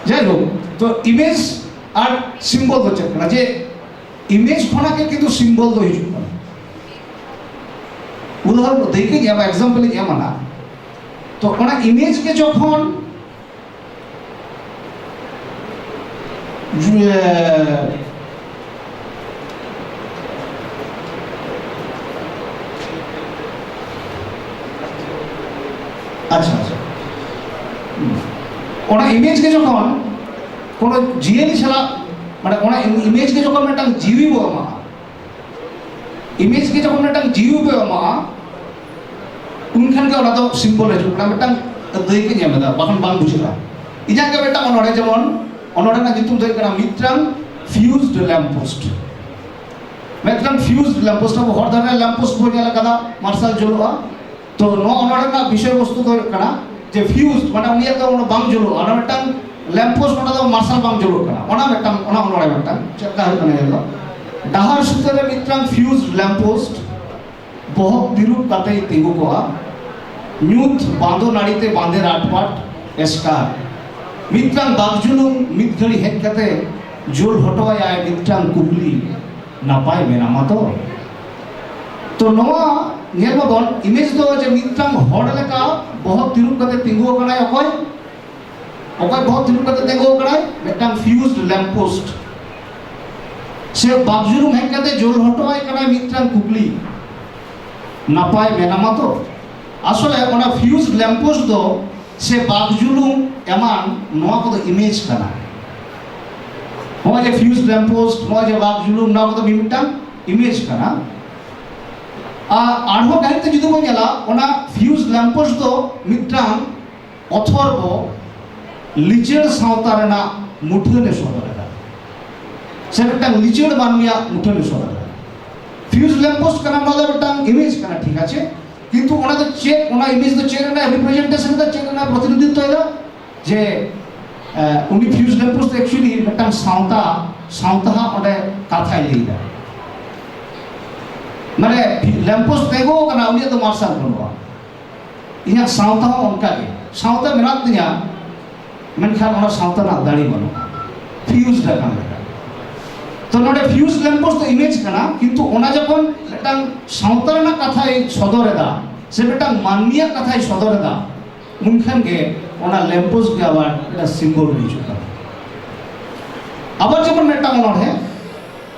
ᱡᱟᱭᱦᱳᱠ, ᱛᱚ ᱤᱢᱮᱡᱽ ᱟᱨ ᱥᱤᱢᱵᱚᱞ ᱫᱚ ᱪᱮᱫ ᱠᱟᱱᱟ? ᱡᱮ ᱤᱢᱮᱡᱽ ᱠᱷᱚᱱᱟᱜ ᱜᱮ ᱠᱤᱱᱛᱩ ᱥᱤᱢᱵᱚᱞ ᱫᱚ ᱦᱤᱡᱩᱜ ᱠᱟᱱᱟ᱾ ᱩᱫᱟᱦᱚᱨᱚᱱ ᱫᱟᱹᱭᱠᱟᱹᱧ ᱮᱢᱟ, ᱮᱠᱡᱟᱢᱯᱚᱞ ᱤᱧ ᱮᱢᱟ ᱱᱟᱜ᱾ ᱛᱚ ᱚᱱᱟ ᱤᱢᱮᱡᱽ ᱜᱮ ᱡᱚᱠᱷᱚᱱ ᱡᱩ-, ᱮ, ᱟᱪᱪᱷᱟ, ᱟᱪᱪᱷᱟ᱾ ᱦᱩᱸ᱾ ᱚᱱᱟ ᱤᱢᱮᱡᱽ ᱜᱮ ᱡᱚᱠᱷᱚᱱ ᱠᱳᱱᱳ ᱡᱤᱭᱟᱹᱞᱤ ᱥᱟᱞᱟᱜ, ᱢᱟᱱᱮ ᱚᱱᱟ ᱤᱢᱮᱡᱽ ᱜᱮ ᱡᱚᱠᱷᱚᱱ ᱢᱤᱫᱴᱟᱝ ᱡᱤᱣᱤ ᱵᱚ ᱮᱢᱟᱜᱼᱟ, ᱤᱢᱮᱡᱽ ᱜᱮ ᱡᱚᱠᱷᱚᱱ ᱢᱤᱫᱴᱟᱝ ᱡᱤᱣᱤ ᱵᱚ ᱮᱢᱟᱜᱼᱟ, ᱩᱱᱠᱷᱟᱱ ᱜᱮ ᱚᱱᱟ ᱫᱚ ᱥᱤᱢᱵᱚᱞ ᱦᱤᱡᱩᱜ ᱠᱟᱱᱟ, ᱢᱤᱫᱴᱟᱝ ᱫᱟᱹᱭᱠᱟᱹᱧ ᱮᱢ ᱮᱫᱟ, ᱵᱟᱠᱷᱟᱱ ᱵᱟᱝ ᱵᱩᱡᱷᱟᱹᱜᱼᱟ᱾ ᱤᱧᱟᱹᱜ ᱜᱮ ᱢᱤᱫᱴᱟᱝ ᱚᱱᱚᱬᱦᱮ, ᱡᱮᱢᱚᱱ ᱚᱱᱚᱬᱦᱮ ᱨᱮᱱᱟᱜ ᱧᱩᱛᱩᱢ ᱫᱚ ᱦᱩᱭᱩᱜ ᱠᱟᱱᱟ ᱢᱤᱫᱴᱟᱝ ᱯᱷᱤᱭᱩᱡᱽᱰ ᱞᱮᱢᱯ ᱯᱳᱥᱴ᱾ ᱢᱤᱫᱴᱟᱝ ᱯᱷᱤᱭᱩᱡᱽᱰ ᱞᱮᱢᱯ ᱯᱳᱥᱴ, ᱟᱵᱚ ᱦᱚᱲ ᱫᱷᱟᱨᱮ ᱨᱮ ᱞᱮᱢᱯ ᱯᱳᱥᱴ ᱵᱚᱱ ᱧᱮᱞ ᱟᱠᱟᱫᱟ, ᱢᱟᱨᱥᱟᱞ ᱡᱩᱞᱩᱜᱼᱟ᱾ ᱛᱚ ᱱᱚᱣᱟ ᱚᱱᱚᱬᱦᱮ ᱨᱮᱱᱟᱜ ᱵᱤᱥᱚᱭ ᱵᱚᱥᱛᱩ ᱫᱚ ᱦᱩᱭᱩᱜ ᱠᱟᱱᱟ ᱡᱮ ᱯᱷᱤᱭᱩᱡᱽ, ᱢᱟᱱᱮ ᱩᱱᱤᱭᱟᱜ ᱫᱚ ᱚᱱᱟ ᱵᱟᱝ ᱡᱩᱞᱩᱜᱼᱟ, ᱚᱱᱟ ᱢᱤᱫᱴᱟᱝ ᱞᱮᱢᱯ ᱯᱳᱥᱴ, ᱚᱱᱟ ᱫᱚ ᱢᱟᱨᱥᱟᱞ ᱵᱟᱝ ᱡᱩᱞᱩᱜ ᱠᱟᱱᱟ, ᱚᱱᱟ ᱢᱤᱫᱴᱟᱝ, ᱚᱱᱟ ᱚᱱᱚᱬᱦᱮ ᱢᱤᱫᱴᱟᱝ ᱪᱮᱫ ᱞᱮᱠᱟ ᱦᱩᱭᱩᱜ ᱠᱟᱱᱟ ᱧᱮᱞ ᱫᱚ᱾ ᱰᱟᱦᱟᱨ ᱥᱩᱛᱟᱹᱨ ᱨᱮ ᱢᱤᱫᱴᱟᱝ ᱯᱷᱤᱭᱩᱡᱽ ᱞᱮᱢᱯ ᱯᱳᱥᱴ ᱵᱚᱦᱚᱜ ᱛᱤᱨᱩᱵ ᱠᱟᱛᱮᱭ ᱛᱤᱸᱜᱩ ᱠᱚᱜᱼᱟ᱾ ᱧᱩᱛ ᱵᱟᱸᱫᱚ ᱱᱟᱹᱲᱤ ᱛᱮ ᱵᱟᱸᱫᱮ ᱨᱟᱴᱯᱟᱴ ᱮᱥᱠᱟᱨ᱾ ᱢᱤᱫᱴᱟᱝ ᱫᱟᱜ ᱡᱩᱞᱩᱝ ᱢᱤᱫ ᱜᱷᱟᱹᱲᱤ ᱦᱮᱡ ᱠᱟᱛᱮ ᱡᱩᱞ ᱦᱚᱴᱚ ᱟᱭᱟᱭ ᱢᱤᱫᱴᱟᱝ ᱠᱩᱠᱞᱤ, ᱱᱟᱯᱟᱭ ᱢᱮᱱᱟᱢᱟ ᱛᱚ? ᱛᱚ ᱱᱚᱣᱟ ᱧᱮᱞ ᱢᱟᱵᱚᱱ, ᱤᱢᱮᱡᱽ ᱫᱚ ᱡᱮ ᱢᱤᱫᱴᱟᱝ ᱦᱚᱲ ᱞᱮᱠᱟ ᱵᱚᱦᱚᱜ ᱛᱤᱨᱩᱵ ᱠᱟᱛᱮ ᱛᱤᱸᱜᱩ ᱟᱠᱟᱱᱟᱭ ᱚᱠᱚᱭ? ᱚᱠᱚᱭ ᱵᱚᱦᱚᱜ ᱛᱤᱨᱩᱵ ᱠᱟᱛᱮ ᱛᱤᱸᱜᱩ ᱟᱠᱟᱱᱟᱭ? ᱢᱤᱫᱴᱟᱝ ᱯᱷᱤᱭᱩᱡᱽᱰ ᱞᱮᱢᱯ ᱯᱳᱥᱴ᱾ ᱥᱮ ᱵᱟᱜᱽᱡᱩᱞᱩᱝ ᱦᱮᱡ ᱠᱟᱛᱮ ᱡᱩᱞ ᱦᱚᱴᱚ ᱟᱭ ᱠᱟᱱᱟᱭ ᱢᱤᱫᱴᱟᱝ ᱠᱩᱠᱞᱤ, ᱱᱟᱯᱟᱭ ᱢᱮᱱᱟᱢᱟ ᱛᱚ? ᱟᱥᱚᱞᱮ ᱚᱱᱟ ᱯᱷᱤᱭᱩᱡᱽᱰ ᱞᱮᱢᱯ ᱯᱳᱥᱴ ᱫᱚ ᱥᱮ ᱵᱟᱜᱽ ᱡᱩᱞᱩᱝ ᱮᱢᱟᱱ, ᱱᱚᱣᱟ ᱠᱚᱫᱚ ᱤᱢᱮᱡᱽ ᱠᱟᱱᱟ᱾ ᱱᱚᱜᱼᱚᱭ ᱡᱮ ᱯᱷᱤᱭᱩᱡᱽ ᱞᱮᱢᱯ ᱯᱳᱥᱴ, ᱱᱚᱜᱼᱚᱭ ᱡᱮ ᱵᱟᱜᱽ ᱡᱩᱞᱩᱝ, ᱱᱚᱣᱟ ᱠᱚᱫᱚ ᱢᱤᱫᱴᱟᱝ ᱤᱢᱮᱡᱽ ᱠᱟᱱᱟ᱾ ᱟᱨ ᱟᱨᱦᱚᱸ ᱜᱟᱹᱦᱤᱨ ᱛᱮ ᱡᱩᱫᱤ ᱵᱚᱱ ᱧᱮᱞᱟ, ᱚᱱᱟ ᱯᱷᱤᱭᱩᱡᱽ ᱞᱮᱢᱯ ᱯᱳᱥᱴ ᱫᱚ ᱢᱤᱫᱴᱟᱝ ᱚᱛᱷᱚᱨᱵᱚ ᱞᱤᱪᱟᱹᱲ ᱥᱟᱶᱛᱟ ᱨᱮᱱᱟᱜ ᱢᱩᱴᱷᱟᱹᱱ ᱮ ᱥᱚᱫᱚᱨ ᱮᱫᱟ, ᱥᱮ ᱢᱤᱫᱴᱟᱝ ᱞᱤᱪᱟᱹᱲ ᱢᱟᱹᱱᱢᱤᱭᱟᱜ ᱢᱩᱴᱷᱟᱹᱱ ᱮ ᱥᱚᱫᱚᱨ ᱮᱫᱟ᱾ ᱯᱷᱤᱭᱩᱡᱽ ᱞᱮᱢᱯ ᱯᱳᱥᱴ ᱠᱟᱱᱟ, ᱱᱚᱣᱟ ᱫᱚ ᱢᱤᱫᱴᱟᱝ ᱤᱢᱮᱡᱽ ᱠᱟᱱᱟ, ᱴᱷᱤᱠ ᱟᱪᱷᱮ, ᱠᱤᱱᱛᱩ ᱚᱱᱟ ᱫᱚ ᱪᱮᱫ, ᱚᱱᱟ ᱤᱢᱮᱡᱽ ᱫᱚ ᱪᱮᱫ ᱨᱮᱱᱟᱜ ᱨᱤᱯᱨᱮᱡᱮᱱᱴᱮᱥᱚᱱ ᱮᱫᱟ, ᱪᱮᱫ ᱨᱮᱱᱟᱜ ᱯᱨᱚᱛᱤᱱᱤᱫᱷᱤᱛᱛᱚ ᱮᱫᱟ? ᱡᱮ ᱮ, ᱩᱱᱤ ᱯᱷᱤᱭᱩᱡᱽ ᱞᱮᱢᱯ ᱯᱳᱥᱴ ᱫᱚ actually ᱢᱤᱫᱴᱟᱝ ᱥᱟᱶᱛᱟ, ᱥᱟᱶᱛᱟ ᱦᱟᱜ ᱚᱸᱰᱮ ᱠᱟᱛᱷᱟᱭ ᱞᱟᱹᱭ ᱮᱫᱟ᱾ ᱢᱟᱱᱮ ᱞᱮᱢᱯ ᱯᱳᱥᱴ ᱛᱤᱸᱜᱩ ᱟᱠᱟᱱᱟ, ᱩᱱᱤᱭᱟᱜ ᱫᱚ ᱢᱟᱨᱥᱟᱞ ᱵᱟᱹᱱᱩᱜᱼᱟ᱾ ᱤᱧᱟᱹᱜ ᱥᱟᱶᱛᱟ ᱦᱚᱸ ᱚᱱᱠᱟ ᱜᱮ, ᱥᱟᱶᱛᱟ ᱢᱮᱱᱟᱜ ᱛᱤᱧᱟ, ᱢᱮᱱᱠᱷᱟᱱ ᱚᱱᱟ ᱥᱟᱶᱛᱟ ᱨᱮᱱᱟᱜ ᱫᱟᱲᱮ ᱵᱟᱹᱱᱩᱜᱼᱟ, ᱯᱷᱤᱭᱩᱡᱽ ᱟᱠᱟᱱ ᱞᱮᱠᱟ᱾ ᱛᱚ ᱱᱚᱰᱮ ᱯᱷᱤᱭᱩᱡᱽ ᱞᱮᱢᱯ ᱯᱳᱥᱴ ᱫᱚ ᱤᱢᱮᱡᱽ ᱠᱟᱱᱟ, ᱠᱤᱱᱛᱩ ᱚᱱᱟ ᱡᱚᱠᱷᱚᱱ ᱢᱤᱫᱴᱟᱝ ᱥᱟᱶᱛᱟ ᱨᱮᱱᱟᱜ ᱠᱟᱛᱷᱟᱭ ᱥᱚᱫᱚᱨ ᱮᱫᱟ ᱥᱮ ᱢᱤᱫᱴᱟᱝ ᱢᱟᱹᱱᱢᱤᱭᱟᱜ ᱠᱟᱛᱷᱟᱭ ᱥᱚᱫᱚᱨ ᱮᱫᱟ, ᱩᱱᱠᱷᱟᱱ ᱜᱮ ᱚᱱᱟ ᱞᱮᱢᱯ ᱯᱳᱥᱴ ᱜᱮ ᱟᱵᱟᱨ ᱢᱤᱫᱴᱟᱝ ᱥᱤᱢᱵᱚᱞ ᱨᱮ ᱦᱤᱡᱩᱜ ᱠᱟᱱᱟ᱾ ᱟᱵᱟᱨ ᱡᱮᱢᱚᱱ ᱢᱤᱫᱴᱟᱝ ᱚᱱᱚᱬᱦᱮ,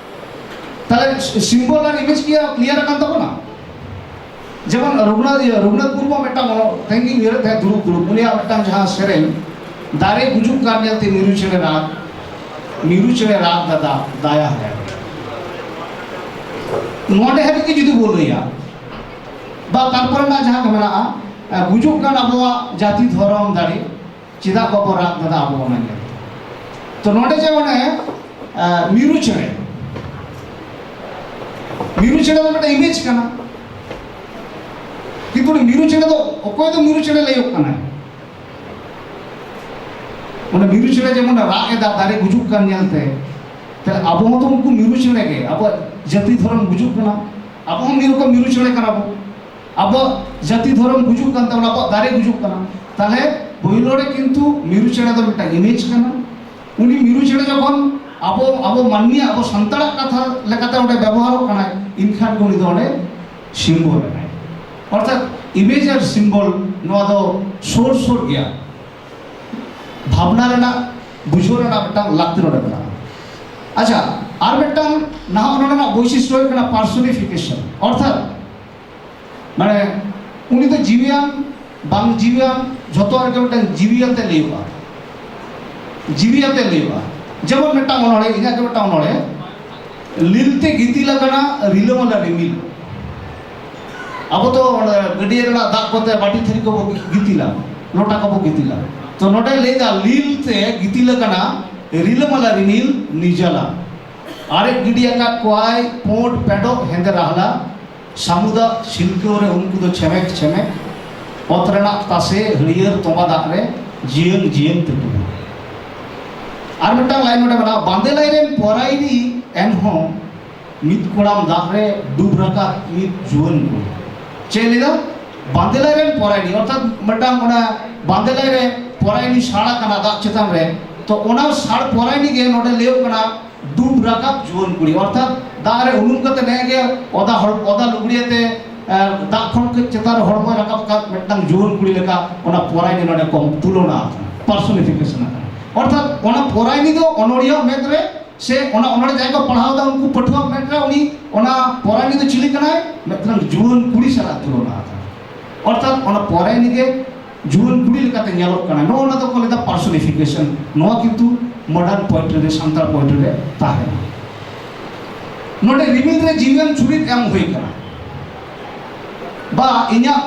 ᱛᱟᱦᱞᱮ ᱥᱤᱢᱵᱚᱞ ᱟᱨ ᱤᱢᱮᱡᱽ ᱠᱤ ᱠᱞᱤᱭᱟᱨ ᱟᱠᱟᱱ ᱛᱟᱵᱚᱱᱟ? ᱡᱮᱢᱚᱱ ᱨᱚᱜᱷᱩᱱᱟᱛᱷ, ᱤᱭᱟᱹ, ᱨᱚᱜᱷᱩᱱᱟᱛᱷ ᱢᱩᱨᱢᱩ ᱢᱤᱫᱴᱟᱝ ᱚᱱᱚ-, ᱛᱮᱦᱮᱧ ᱜᱤᱧ ᱩᱭᱦᱟᱹᱨᱮᱫ ᱛᱟᱦᱮᱸᱫ ᱫᱩᱲᱩᱵ ᱫᱩᱲᱩᱵ, ᱩᱱᱤᱭᱟᱜ ᱢᱤᱫᱴᱟᱝ ᱡᱟᱦᱟᱸ ᱥᱮᱨᱮᱧ, ᱫᱟᱨᱮ ᱜᱩᱡᱩᱜ ᱠᱟᱱ ᱧᱮᱞᱛᱮ ᱢᱤᱨᱩ ᱪᱮᱬᱮ ᱨᱟᱜᱽ, ᱢᱤᱨᱩ ᱪᱮᱬᱮ ᱨᱟᱜᱽ ᱫᱟᱫᱟ ᱫᱟᱭᱟ ᱦᱟᱭᱟ᱾ ᱱᱚᱰᱮ ᱦᱟᱹᱵᱤᱡ ᱜᱮ ᱡᱩᱫᱤ ᱵᱚᱱ ᱞᱟᱹᱭᱟ, ᱵᱟ ᱛᱟᱨᱯᱚᱨᱮ ᱨᱮᱱᱟᱜ ᱡᱟᱦᱟᱸ ᱠᱚ ᱢᱮᱱᱟᱜᱼᱟ, ᱮ, ᱜᱩᱡᱩᱜ ᱠᱟᱱ ᱟᱵᱚᱣᱟᱜ ᱡᱟᱹᱛᱤ ᱫᱷᱚᱨᱚᱢ ᱫᱟᱨᱮ, ᱪᱮᱫᱟᱜ ᱵᱟᱵᱚ ᱨᱟᱜ ᱫᱟᱫᱟ ᱟᱵᱚ ᱚᱱᱟ ᱧᱮᱞ? ᱛᱚ ᱱᱚᱰᱮ ᱡᱮ ᱚᱱᱮ, ᱮ, ᱢᱤᱨᱩ ᱪᱮᱬᱮ, ᱢᱤᱨᱩ ᱪᱮᱬᱮ ᱫᱚ ᱢᱤᱫᱴᱟᱝ ᱤᱢᱮᱡᱽ ᱠᱟᱱᱟ, ᱠᱤᱱᱛᱩ ᱩᱱᱤ ᱢᱤᱨᱩ ᱪᱮᱬᱮ ᱫᱚ ᱚᱠᱚᱭ ᱫᱚ ᱢᱤᱨᱩ ᱪᱮᱬᱮ ᱞᱟᱹᱭᱚᱜ ᱠᱟᱱᱟᱭ? ᱚᱱᱟ ᱢᱤᱨᱩ ᱪᱮᱬᱮ ᱡᱮᱢᱚᱱ ᱨᱟᱜ ᱮᱫᱟ ᱫᱟᱨᱮ ᱜᱩᱡᱩᱜ ᱠᱟᱱ ᱧᱮᱞᱛᱮ, ᱛᱟᱦᱞᱮ ᱟᱵᱚ ᱦᱚᱸᱛᱚ ᱩᱱᱠᱩ ᱢᱤᱨᱩ ᱪᱮᱬᱮ ᱜᱮ, ᱟᱵᱚᱣᱟᱜ ᱡᱟᱹᱛᱤ ᱫᱷᱚᱨᱚᱢ ᱜᱩᱡᱩᱜ ᱠᱟᱱᱟ, ᱟᱵᱚ ᱦᱚᱸ ᱢᱤᱨᱩ ᱠᱚ ᱢᱤᱨᱩ ᱪᱮᱬᱮ ᱠᱟᱱᱟ ᱵᱚ᱾ ᱟᱵᱚᱣᱟᱜ ᱡᱟᱹᱛᱤ ᱫᱷᱚᱨᱚᱢ ᱜᱩᱡᱩᱜ ᱠᱟᱱ ᱛᱟᱵᱚᱱᱟ, ᱟᱵᱚᱣᱟᱜ ᱫᱟᱨᱮ ᱜᱩᱡᱩᱜ ᱠᱟᱱᱟ᱾ ᱛᱟᱦᱞᱮ ᱯᱳᱭᱞᱳ ᱨᱮ ᱠᱤᱱᱛᱩ ᱢᱤᱨᱩ ᱪᱮᱬᱮ ᱫᱚ ᱢᱤᱫᱴᱟᱝ ᱤᱢᱮᱡᱽ ᱠᱟᱱᱟ᱾ ᱩᱱᱤ ᱢᱤᱨᱩ ᱪᱮᱬᱮ ᱡᱚᱠᱷᱚᱱ ᱟᱵᱚ, ᱟᱵᱚ ᱢᱟᱹᱱᱢᱤᱭᱟᱜ, ᱟᱵᱚ ᱥᱟᱱᱛᱟᱲᱟᱜ ᱠᱟᱛᱷᱟ ᱞᱮᱠᱟᱛᱮ ᱚᱸᱰᱮ ᱵᱮᱵᱚᱦᱟᱨᱚᱜ ᱠᱟᱱᱟᱭ, ᱮᱱᱠᱷᱟᱱ ᱜᱮ ᱩᱱᱤ ᱫᱚ ᱚᱸᱰᱮ ᱥᱤᱢᱵᱚᱞ ᱮᱱᱟᱭ᱾ ᱚᱨᱛᱷᱟᱛ ᱤᱢᱮᱡᱽ ᱟᱨ ᱥᱤᱢᱵᱚᱞ ᱱᱚᱣᱟ ᱫᱚ ᱥᱩᱨ ᱥᱩᱨ ᱜᱮᱭᱟ, ᱵᱷᱟᱵᱽᱱᱟ ᱨᱮᱱᱟᱜ, ᱵᱩᱡᱷᱟᱹᱣ ᱨᱮᱱᱟᱜ ᱢᱤᱫᱴᱟᱝ ᱞᱟᱹᱠᱛᱤ ᱱᱚᱰᱮ ᱢᱮᱱᱟᱜᱼᱟ᱾ ᱟᱪᱪᱷᱟ, ᱟᱨ ᱢᱤᱫᱴᱟᱝ ᱱᱟᱦᱟᱜ ᱚᱱᱚᱬᱦᱮ ᱨᱮᱱᱟᱜ ᱵᱳᱭᱥᱤᱥᱴᱚ ᱦᱩᱭᱩᱜ ᱠᱟᱱᱟ ᱯᱟᱨᱥᱚᱱᱤᱯᱷᱤᱠᱮᱥᱚᱱ, ᱚᱨᱛᱷᱟᱛ ᱢᱟᱱᱮ ᱩᱱᱤ ᱫᱚ ᱡᱤᱣᱤᱭᱟᱱ ᱵᱟᱝ ᱡᱤᱣᱤᱭᱟᱱ, ᱡᱷᱚᱛᱚ ᱨᱮᱜᱮ ᱢᱤᱫᱴᱟᱝ ᱡᱤᱣᱤ ᱟᱛᱮ ᱞᱟᱹᱭᱚᱜᱼᱟ, ᱡᱤᱣᱤ ᱟᱛᱮ ᱞᱟᱹᱭᱚᱜᱼᱟ᱾ ᱡᱮᱢᱚᱱ ᱢᱤᱫᱴᱟᱝ ᱚᱱᱚᱬᱦᱮ, ᱤᱧᱟᱹᱜ ᱜᱮ ᱢᱤᱫᱴᱟᱝ ᱚᱱᱚᱬᱦᱮ, ᱞᱤᱞ ᱛᱮ ᱜᱤᱛᱤᱞ ᱟᱠᱟᱱᱟ ᱨᱤᱞᱟᱹᱢᱟᱞᱟ ᱨᱤᱢᱤᱞ᱾ ᱟᱵᱚ ᱫᱚ ᱚᱱᱟ ᱜᱟᱹᱰᱭᱟᱹ ᱨᱮᱱᱟᱜ ᱫᱟᱜ ᱠᱚᱛᱮ ᱵᱟᱹᱴᱤ ᱛᱷᱟᱹᱨᱤ ᱠᱚᱵᱚ ᱜᱤᱛᱤᱞᱟ, ᱞᱚᱴᱟ ᱠᱚᱵᱚ ᱜᱤᱛᱤᱞᱟ᱾ ᱛᱚ ᱱᱚᱰᱮ ᱞᱟᱹᱭᱫᱟ, ᱞᱤᱞ ᱛᱮ ᱜᱤᱛᱤᱞ ᱟᱠᱟᱱᱟ ᱨᱤᱞᱟᱹᱢᱟᱞᱟ ᱨᱤᱢᱤᱞ ᱱᱤᱡᱟᱞᱟ᱾ ᱟᱨᱮᱡ ᱜᱤᱰᱤ ᱟᱠᱟᱫ ᱠᱚᱣᱟᱭ ᱯᱳᱸᱰ ᱯᱮᱰᱚᱜ ᱦᱮᱸᱫᱮ ᱨᱟᱦᱞᱟ, ᱥᱟᱹᱢᱩᱫᱟᱜ ᱥᱤᱞᱠᱟᱹᱣ ᱨᱮ ᱩᱱᱠᱩ ᱫᱚ ᱪᱷᱮᱢᱮᱠ ᱪᱷᱮᱢᱮᱠ᱾ ᱚᱛ ᱨᱮᱱᱟᱜ ᱛᱟᱥᱮ ᱦᱟᱹᱨᱭᱟᱹᱲ ᱛᱚᱸᱵᱟ ᱫᱟᱜ ᱨᱮ ᱡᱤᱭᱟᱹᱝ ᱡᱤᱭᱟᱹᱝ ᱛᱮ ᱰᱩᱵᱩᱡ᱾ ᱟᱨ ᱢᱤᱫᱴᱟᱝ ᱞᱟᱭᱤᱱ ᱱᱚᱰᱮ ᱢᱮᱱᱟᱜᱼᱟ, ᱵᱟᱸᱫᱮ ᱞᱟᱭ ᱨᱮᱱ ᱯᱚᱨᱟᱭᱱᱤ ᱮᱱᱦᱚᱸ ᱢᱤᱫ ᱠᱚᱲᱟᱢ ᱫᱟᱜ ᱨᱮ ᱰᱩᱵ ᱨᱟᱠᱟᱵ ᱢᱤᱫ ᱡᱩᱣᱟᱹᱱ ᱠᱩᱲᱤ᱾ ᱪᱮᱫ ᱞᱟᱹᱭᱫᱟ? ᱵᱟᱸᱫᱮ ᱞᱟᱭ ᱨᱮᱱ ᱯᱚᱨᱟᱭᱱᱤ, ᱚᱨᱛᱷᱟᱛ ᱢᱤᱫᱴᱟᱝ ᱚᱱᱟ ᱵᱟᱸᱫᱮ ᱞᱟᱭ ᱨᱮ ᱯᱚᱨᱟᱭᱱᱤ ᱥᱟᱲ ᱟᱠᱟᱱᱟ ᱫᱟᱜ ᱪᱮᱛᱟᱱ ᱨᱮ, ᱛᱚ ᱚᱱᱟ ᱥᱟᱲ ᱯᱚᱨᱟᱭᱱᱤ ᱜᱮ ᱱᱚᱰᱮ ᱞᱟᱹᱭᱚᱜ ᱠᱟᱱᱟ ᱰᱩᱵ ᱨᱟᱠᱟᱵ ᱡᱩᱣᱟᱹᱱ ᱠᱩᱲᱤ, ᱚᱨᱛᱷᱟᱛ ᱫᱟᱜ ᱨᱮ ᱩᱱᱩᱢ ᱠᱟᱛᱮ ᱱᱮᱜᱼᱮ ᱜᱮ ᱚᱫᱟ ᱦᱚᱲ, ᱚᱫᱟ ᱞᱩᱜᱽᱲᱤ ᱟᱛᱮ, ᱮ, ᱫᱟᱜ ᱠᱷᱚᱱ ᱠᱟᱹᱡ ᱪᱮᱛᱟᱱ ᱨᱮ ᱦᱚᱲᱢᱚᱭ ᱨᱟᱠᱟᱵ ᱟᱠᱟᱫ ᱢᱤᱫᱴᱟᱝ ᱡᱩᱣᱟᱹᱱ ᱠᱩᱲᱤ ᱞᱮᱠᱟ ᱚᱱᱟ ᱯᱚᱨᱟᱭᱱᱤ ᱱᱚᱰᱮ ᱠᱚ ᱛᱩᱞᱚᱱᱟ ᱟᱠᱟᱱᱟ, ᱯᱟᱨᱥᱚᱱᱤᱯᱷᱤᱠᱮᱥᱚᱱ ᱟᱠᱟᱱᱟ᱾ ᱚᱨᱛᱷᱟᱛ ᱚᱱᱟ ᱯᱚᱨᱟᱭᱱᱤ ᱫᱚ ᱚᱱᱚᱲᱤᱭᱟᱹ ᱢᱮᱫ ᱨᱮ ᱥᱮ ᱚᱱᱟ ᱚᱱᱚᱲ ᱡᱟᱦᱟᱸᱭ ᱠᱚ ᱯᱟᱲᱦᱟᱣ ᱮᱫᱟ ᱩᱱᱠᱩ ᱯᱟᱹᱴᱷᱩᱣᱟᱹ ᱢᱮᱫ ᱨᱮ ᱩᱱᱤ ᱚᱱᱟ ᱯᱚᱨᱟᱭᱱᱤ ᱫᱚ ᱪᱤᱞᱤ ᱠᱟᱱᱟᱭ? ᱢᱤᱫᱴᱟᱝ ᱡᱩᱣᱟᱹᱱ ᱠᱩᱲᱤ ᱥᱟᱞᱟᱜ ᱛᱩᱞᱚᱱᱟ ᱟᱠᱟᱱᱟ᱾ ᱚᱨᱛᱷᱟᱛ ᱚᱱᱟ ᱯᱚᱨᱟᱭᱱᱤ ᱜᱮ ᱡᱩᱣᱟᱹᱱ ᱠᱩᱲᱤ ᱞᱮᱠᱟᱛᱮ ᱧᱮᱞᱚᱜ ᱠᱟᱱᱟ᱾ ᱱᱚᱜᱼᱚ ᱱᱚᱣᱟ ᱫᱚᱠᱚ ᱞᱟᱹᱭᱫᱟ ᱯᱟᱨᱥᱚᱱᱤᱯᱷᱤᱠᱮᱥᱚᱱ᱾ ᱱᱚᱣᱟ ᱠᱤᱱᱛᱩ ᱢᱚᱰᱟᱨᱱ ᱯᱳᱭᱮᱴᱨᱤ ᱨᱮ, ᱥᱟᱱᱛᱟᱲ ᱯᱳᱭᱮᱴᱨᱤ ᱨᱮ ᱛᱟᱦᱮᱱᱟ᱾ ᱱᱚᱰᱮ ᱨᱤᱢᱤᱞ ᱨᱮ ᱡᱤᱣᱤᱭᱟᱱ ᱪᱩᱨᱤᱛ ᱮᱢ ᱦᱩᱭ ᱠᱟᱱᱟ, ᱵᱟ ᱤᱧᱟᱹᱜ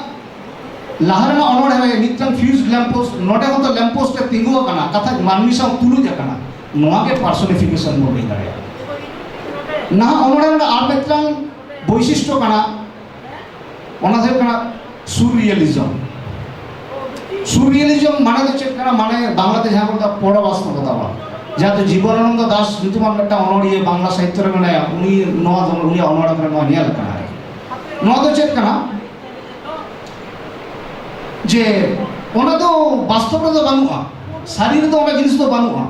ᱞᱟᱦᱟ ᱨᱮᱱᱟᱜ ᱚᱱᱚᱬᱦᱮ ᱨᱮ ᱢᱤᱫᱴᱟᱝ ᱯᱷᱤᱭᱩᱡᱽ ᱞᱮᱢᱯ ᱯᱳᱥᱴ, ᱱᱚᱰᱮ ᱦᱚᱸᱛᱚ ᱞᱮᱢᱯ ᱯᱳᱥᱴ ᱨᱮ ᱛᱤᱸᱜᱩ ᱟᱠᱟᱱᱟ, ᱠᱟᱛᱷᱟ ᱢᱟᱹᱱᱢᱤ ᱥᱟᱶ ᱛᱩᱞᱩᱡ ᱟᱠᱟᱱᱟ᱾ ᱱᱚᱣᱟ ᱜᱮ ᱯᱟᱨᱥᱚᱱᱤᱯᱷᱤᱠᱮᱥᱚᱱ ᱵᱚᱱ ᱞᱟᱹᱭ ᱫᱟᱲᱮᱭᱟᱜᱼᱟ᱾ ᱱᱟᱦᱟᱜ ᱚᱱᱚᱬᱦᱮ ᱨᱮᱱᱟᱜ ᱟᱨ ᱢᱤᱫᱴᱟᱝ ᱵᱳᱭᱥᱤᱥᱴᱚ ᱠᱟᱱᱟ, ᱚᱱᱟ ᱫᱚ ᱦᱩᱭᱩᱜ ᱠᱟᱱᱟ ᱥᱩᱨᱨᱤᱭᱟᱞᱤᱡᱚᱢ᱾ ᱥᱩᱨᱨᱤᱭᱟᱞᱤᱡᱚᱢ ᱢᱟᱱᱮ ᱫᱚ ᱪᱮᱫ ᱠᱟᱱᱟ? ᱢᱟᱱᱮ ᱵᱟᱝᱞᱟᱛᱮ ᱡᱟᱦᱟᱸ ᱠᱚ ᱢᱮᱛᱟᱜᱼᱟ ᱯᱚᱨᱚ ᱵᱟᱥᱛᱚᱵᱚᱛᱟ ᱵᱟᱝ, ᱡᱟᱦᱟᱸ ᱫᱚ ᱡᱤᱵᱚᱱᱟᱱᱚᱱᱫᱚ ᱫᱟᱥ ᱧᱩᱛᱩᱢᱟᱱ ᱢᱤᱫᱴᱟᱝ ᱚᱱᱚᱲᱦᱤᱭᱟᱹ ᱵᱟᱝᱞᱟ ᱥᱟᱦᱤᱛᱛᱚ ᱨᱮ ᱢᱮᱱᱟᱭᱟ, ᱩᱱᱤ ᱱᱚᱣᱟ ᱫᱚ, ᱩᱱᱤᱭᱟᱜ ᱚᱱᱚᱲᱦᱮ ᱠᱚᱨᱮ ᱱᱚᱣᱟ ᱧᱮᱞ ᱟᱠᱟᱱᱟ ᱟᱨᱠᱤ᱾ ᱱᱚᱣᱟ ᱫᱚ ᱪᱮᱫ ᱠᱟᱱᱟ? ᱡᱮ ᱚᱱᱟ ᱫᱚ ᱵᱟᱥᱛᱚᱵ ᱨᱮᱫᱚ ᱵᱟᱹᱱᱩᱜᱼᱟ, ᱥᱟᱹᱨᱤ ᱨᱮᱫᱚ ᱚᱱᱟ ᱡᱤᱱᱤᱥ ᱫᱚ ᱵᱟᱹᱱᱩᱜᱼᱟ,